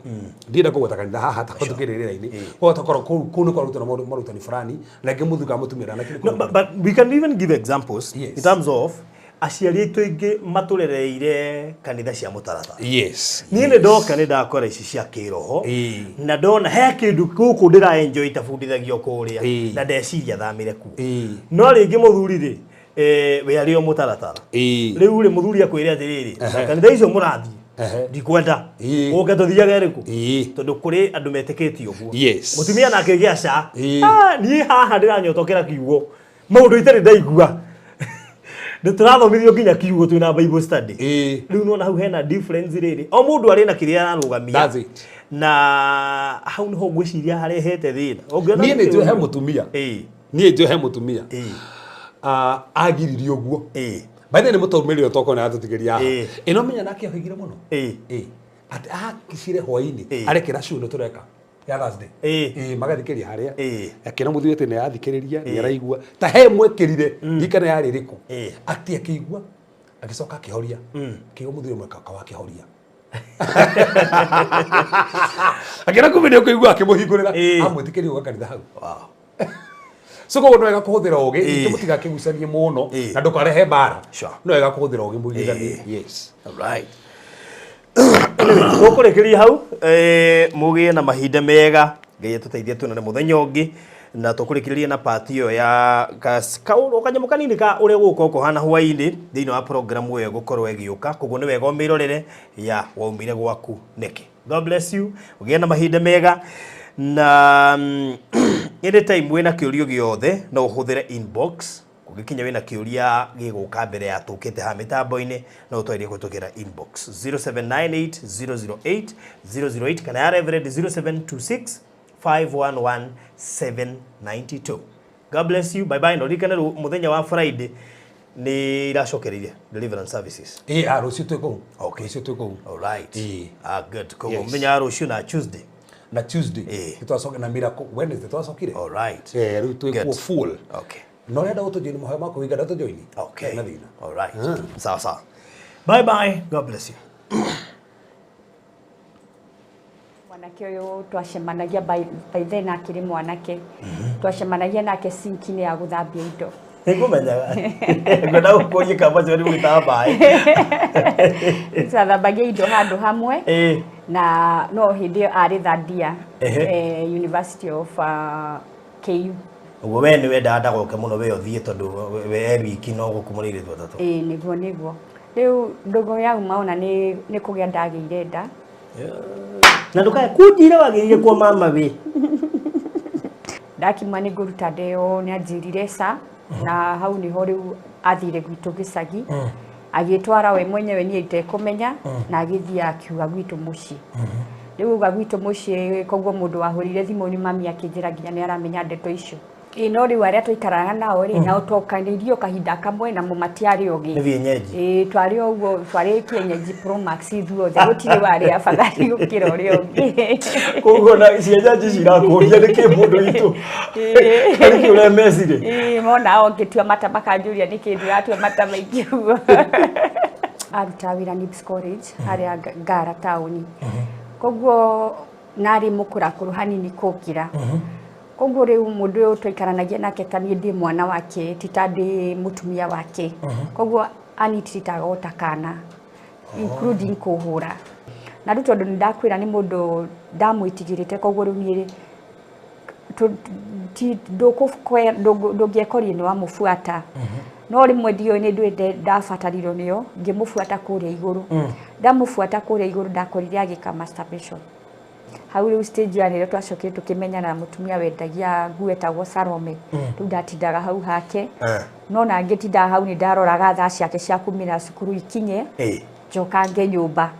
S5: Ndienda kũgweta kanitha haha ta tũkĩrĩ rĩera-inĩ. Koguo tokorwo kũu nĩ kwarutana marutani fulani na rĩngĩ mũthuri kana mũtumia ndanakĩrĩ
S6: No, but we can even give examples
S5: Yes.
S6: in terms of aciari aitũ aingĩ matũrereire kanitha cia mũtaratara.
S5: Yes.
S6: Niĩ nĩ ndoka nĩ ndakora ici cia kĩroho
S5: Ĩĩ.
S6: na ndona he kĩndũ gũkũ ndĩra enjoy itabundithagio kũrĩa
S5: Ĩĩ.
S6: na ndeciria thamĩre kuo.
S5: Ĩĩ.
S6: No rĩngĩ mũthuri rĩ we arĩ o mũtaratara.
S5: Ĩĩ.
S6: Rĩu rĩ mũthuri akwĩre atĩrĩrĩ na kanitha icio mũrathiĩ ndikwenda
S5: Ĩĩ.
S6: ũke tũthiage rĩkũ
S5: Ĩĩ.
S6: tondũ kũrĩ andũ metĩkĩtie ũguo.
S5: Yes.
S6: Mũtumia nake gĩaca
S5: Ĩĩ.
S6: Niĩ haha ndĩranyotokera kiugo maũndũ itarĩ ndaigua nĩ tũrathomithio nginya kiugo twĩna Bible study.
S5: Ĩĩ.
S6: Rĩu nĩwona hau hena difference rĩrĩ o mũndũ arĩ na kĩrĩa ararũgamia.
S5: That's it.
S6: Na hau nĩho ngwĩciria harehete thĩna. Ũngĩona
S5: Niĩ nĩ njũĩ he mũtumia.
S6: Ĩĩ.
S5: Niĩ njũĩ he mũtumia.
S6: Ĩĩ.
S5: Agiririe ũguo.
S6: Ĩĩ.
S5: By the way nĩ mũtũmĩrĩre tokorwo nĩ aratũtigĩria haha.
S6: Ĩĩ.
S5: Ĩno menya nake oigire mũno.
S6: Ĩĩ.
S5: Ĩĩ. Atĩ akicire hwaĩ-inĩ
S6: Ĩĩ.
S5: arekĩra show nĩ tũreka ya Thursday.
S6: Ĩĩ.
S5: Ĩĩ magathikĩrĩria harĩa.
S6: Ĩĩ.
S5: Akĩra mũthuri atĩ nĩ arathikĩrĩria nĩ araigua ta he mwekĩrire ndikana yarĩ ĩrĩkũ.
S6: Ĩĩ.
S5: Atĩ akĩigua agĩcoka akĩhoria. Akĩigua mũthuri ũmwe kaka wakĩhoria. Akĩra kumbe nĩ ũkũigua akĩmũhingũrĩra
S6: Ĩĩ.
S5: amwĩtĩkĩria gũka kanitha hau.
S6: Wow.
S5: So koguo nĩ wega kũhũthĩra ũgĩ
S6: Ĩĩ.
S5: ningĩ mũtigakĩgucanie mũno
S6: Ĩĩ.
S5: na ndũkarehe mbara.
S6: Sure.
S5: No wega kũhũthĩra ũgĩ mũiguithanie. Yes.
S6: All right. Tũkũrĩkĩria hau mũgĩe na mahinda mega Ngai atũteithie tuonane mũthenya ũngĩ na tũkũrĩkĩrĩria na part ĩyo ya kanyamũ kanini ka ũrĩa gũgũkorwo kũhana hwaĩ-inĩ thĩinĩ wa program ĩyo ĩgũkorwo ĩgĩũka koguo nĩ wega ũmĩrorere ya waumire gwaku nĩkĩ. God bless you ũgĩe na mahinda mega na anytime wĩna kĩũrio gĩothe no ũhũthĩre inbox ũngĩkinya wĩna kĩũria gĩgũka mbere ya tũkĩte haha mĩtambo-inĩ no ũtwarĩrie kũhĩtũkĩra inbox 0798 008 008 kana ya Reverend 0726 511 792. God bless you. Bye bye. Na ũririkane mũthenya wa Friday nĩ iracokereirie deliverance services.
S5: Ĩĩ rũciũ twĩ kũu.
S6: Okay.
S5: Rũciũ twĩ kũu.
S6: All right.
S5: Ĩĩ.
S6: Good. Koguo
S5: Yes.
S6: mũthenya wa rũciũ na Tuesday.
S5: Na Tuesday.
S6: Ĩĩ.
S5: Nĩ twacokire na Miracle Wednesday twacokire.
S6: All right.
S5: Ĩĩ rĩu twĩ
S6: Good.
S5: kuo full.
S6: Okay.
S5: No ũrenda gũtũjoini mahoya ma kũhinga tũjoini.
S6: Okay.
S5: Na thĩna.
S6: All right. Sawa sawa. Bye bye. God bless you.
S7: Mwanake ũyũ twacemanagia by then akĩrĩ mwanake twacemanagia nake sinki-inĩ ya gũthambia indo.
S6: Nĩngũmenyaga. Ngwenda gũkũria kamba cio nĩ mũgĩtaga maĩ.
S7: Twathambagia indo handũ hamwe
S6: Ĩĩ.
S7: na no hĩndĩ ĩyo arĩ third year
S6: Ehe.
S7: University of KU.
S6: Ũguo we nĩ wendaga ndagoke mũno we ũthiĩ tondũ we e wiki no gũkũ mũrĩ airĩtu atatũ.
S7: Ĩĩ nĩguo nĩguo. Rĩu ndũgũ yauma ona nĩ kũgĩa ndagĩire nda.
S6: Na ndũkae kũnjĩra wagĩrĩire kwa mama we.
S7: Ndakiuma nĩ ngũruta nda ĩyo nĩ anjĩrire ca na hau nĩho rĩu athire gwitũ gĩcagi agĩtwara we mwenyewe niĩ itekũmenya na agĩthiĩ akiuga gwitũ mũciĩ. Rĩu uga gwitũ mũciĩ koguo mũndũ wahũrire thimũ nĩ mami akĩnjĩra nginya nĩ aramenya ndeto icio. Ĩ no rĩu arĩa twaikaraga nao rĩ, nao twokanĩirio kahinda kamwe namo matiarĩ ogĩ.
S6: Nĩ vienyeji.
S7: Ĩ twarĩ o ũguo, twarĩ kienyeji Pro Max ithuothe, gũtirĩ warĩ afadhali gũkĩra ũrĩa ũngĩ.
S6: Koguo na cienyenji cirakũria nĩkĩ mũndũ witũ nĩkĩ ũremecire.
S7: Ĩ mona o ngĩtua mata makanjũria nĩkĩ ndĩratua mata maingĩ ũguo. Arutaga wĩra Nibs College harĩa Ngara taũni. Koguo narĩ mũkũrakũrũ hanini kũngĩra. Koguo rĩu mũndũ ũyũ twaikaranagia nake ta niĩ ndĩ mwana wake, ti ta ndĩ mũtumia wake. Koguo anitiritaga o ta kana, including kũhũra. Na rĩu tondũ nĩndakwĩra nĩ mũndũ ndamwĩtigĩrĩte, koguo rĩu niĩ ndũngĩekorire nĩ wamũbuata. No rĩmwe ndiũĩ nĩ ndũĩ ndabatarirwo nĩyo, ngĩmũbuata kũrĩa igũrũ. Ndamũbuata kũrĩa igũrũ ndakorire agĩka masturbation. Hau rĩu stage ya nĩrĩo twacokire tũkĩmenyana na mũtumia wendagia nguo etagwo Salome. Rĩu ndatindaga hau hake. No na ngĩtindaga hau nĩ ndaroraga thaa ciake cia kumĩra cukuru ikinye, njokange nyũmba.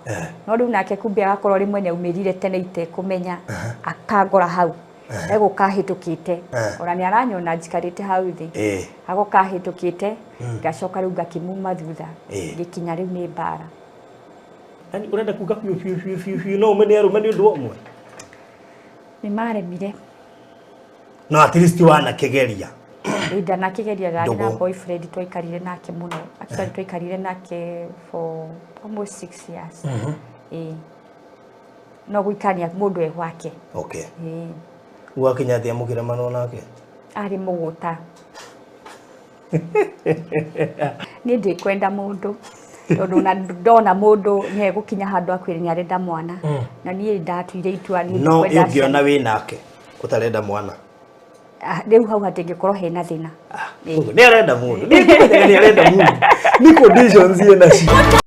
S7: No rĩu nake kumbe agakorwo rĩmwe nĩ aumĩrire tene itekũmenya, akangora hau. Egũka ahĩtũkĩte. Ona nĩ aranyona njikarĩte hau thĩ. Agoka ahĩtũkĩte, ngacoka rĩu ngakĩmuma thutha. Ngĩkinya rĩu nĩ mbara.
S6: Yaani ũrenda kuga biũ biũ biũ biũ biũ no ũmene arũme nĩ ũndũ wa ũmwe?
S7: Nĩ maremire.
S6: No at least wanakĩgeria.
S7: Ndanakĩgeria, ndarĩ na
S6: Ndũgũ.
S7: boyfriend twaikarire nake mũno. Actually twaikarire nake for almost 6 years. Ĩĩ. No gũikarania mũndũ e gwake.
S6: Okay.
S7: Ĩĩ.
S6: Gwakinya atĩa mũkĩremanwo nake?
S7: Arĩ mũgũta. Niĩ ndikwenda mũndũ tondũ na ndona mũndũ nĩ egũkinya handũ akwĩre nĩ arenda mwana. Na niĩ ndatuire itua niĩ
S6: No
S7: ndikwenda
S6: ũngĩona wĩ nake ũtarenda mwana.
S7: Rĩu hau hatingĩkorwo hena thĩna.
S6: Nĩ arenda mũndũ. Nĩ ngũmenyaga nĩ arenda mũndũ. Nĩ conditions ena cio.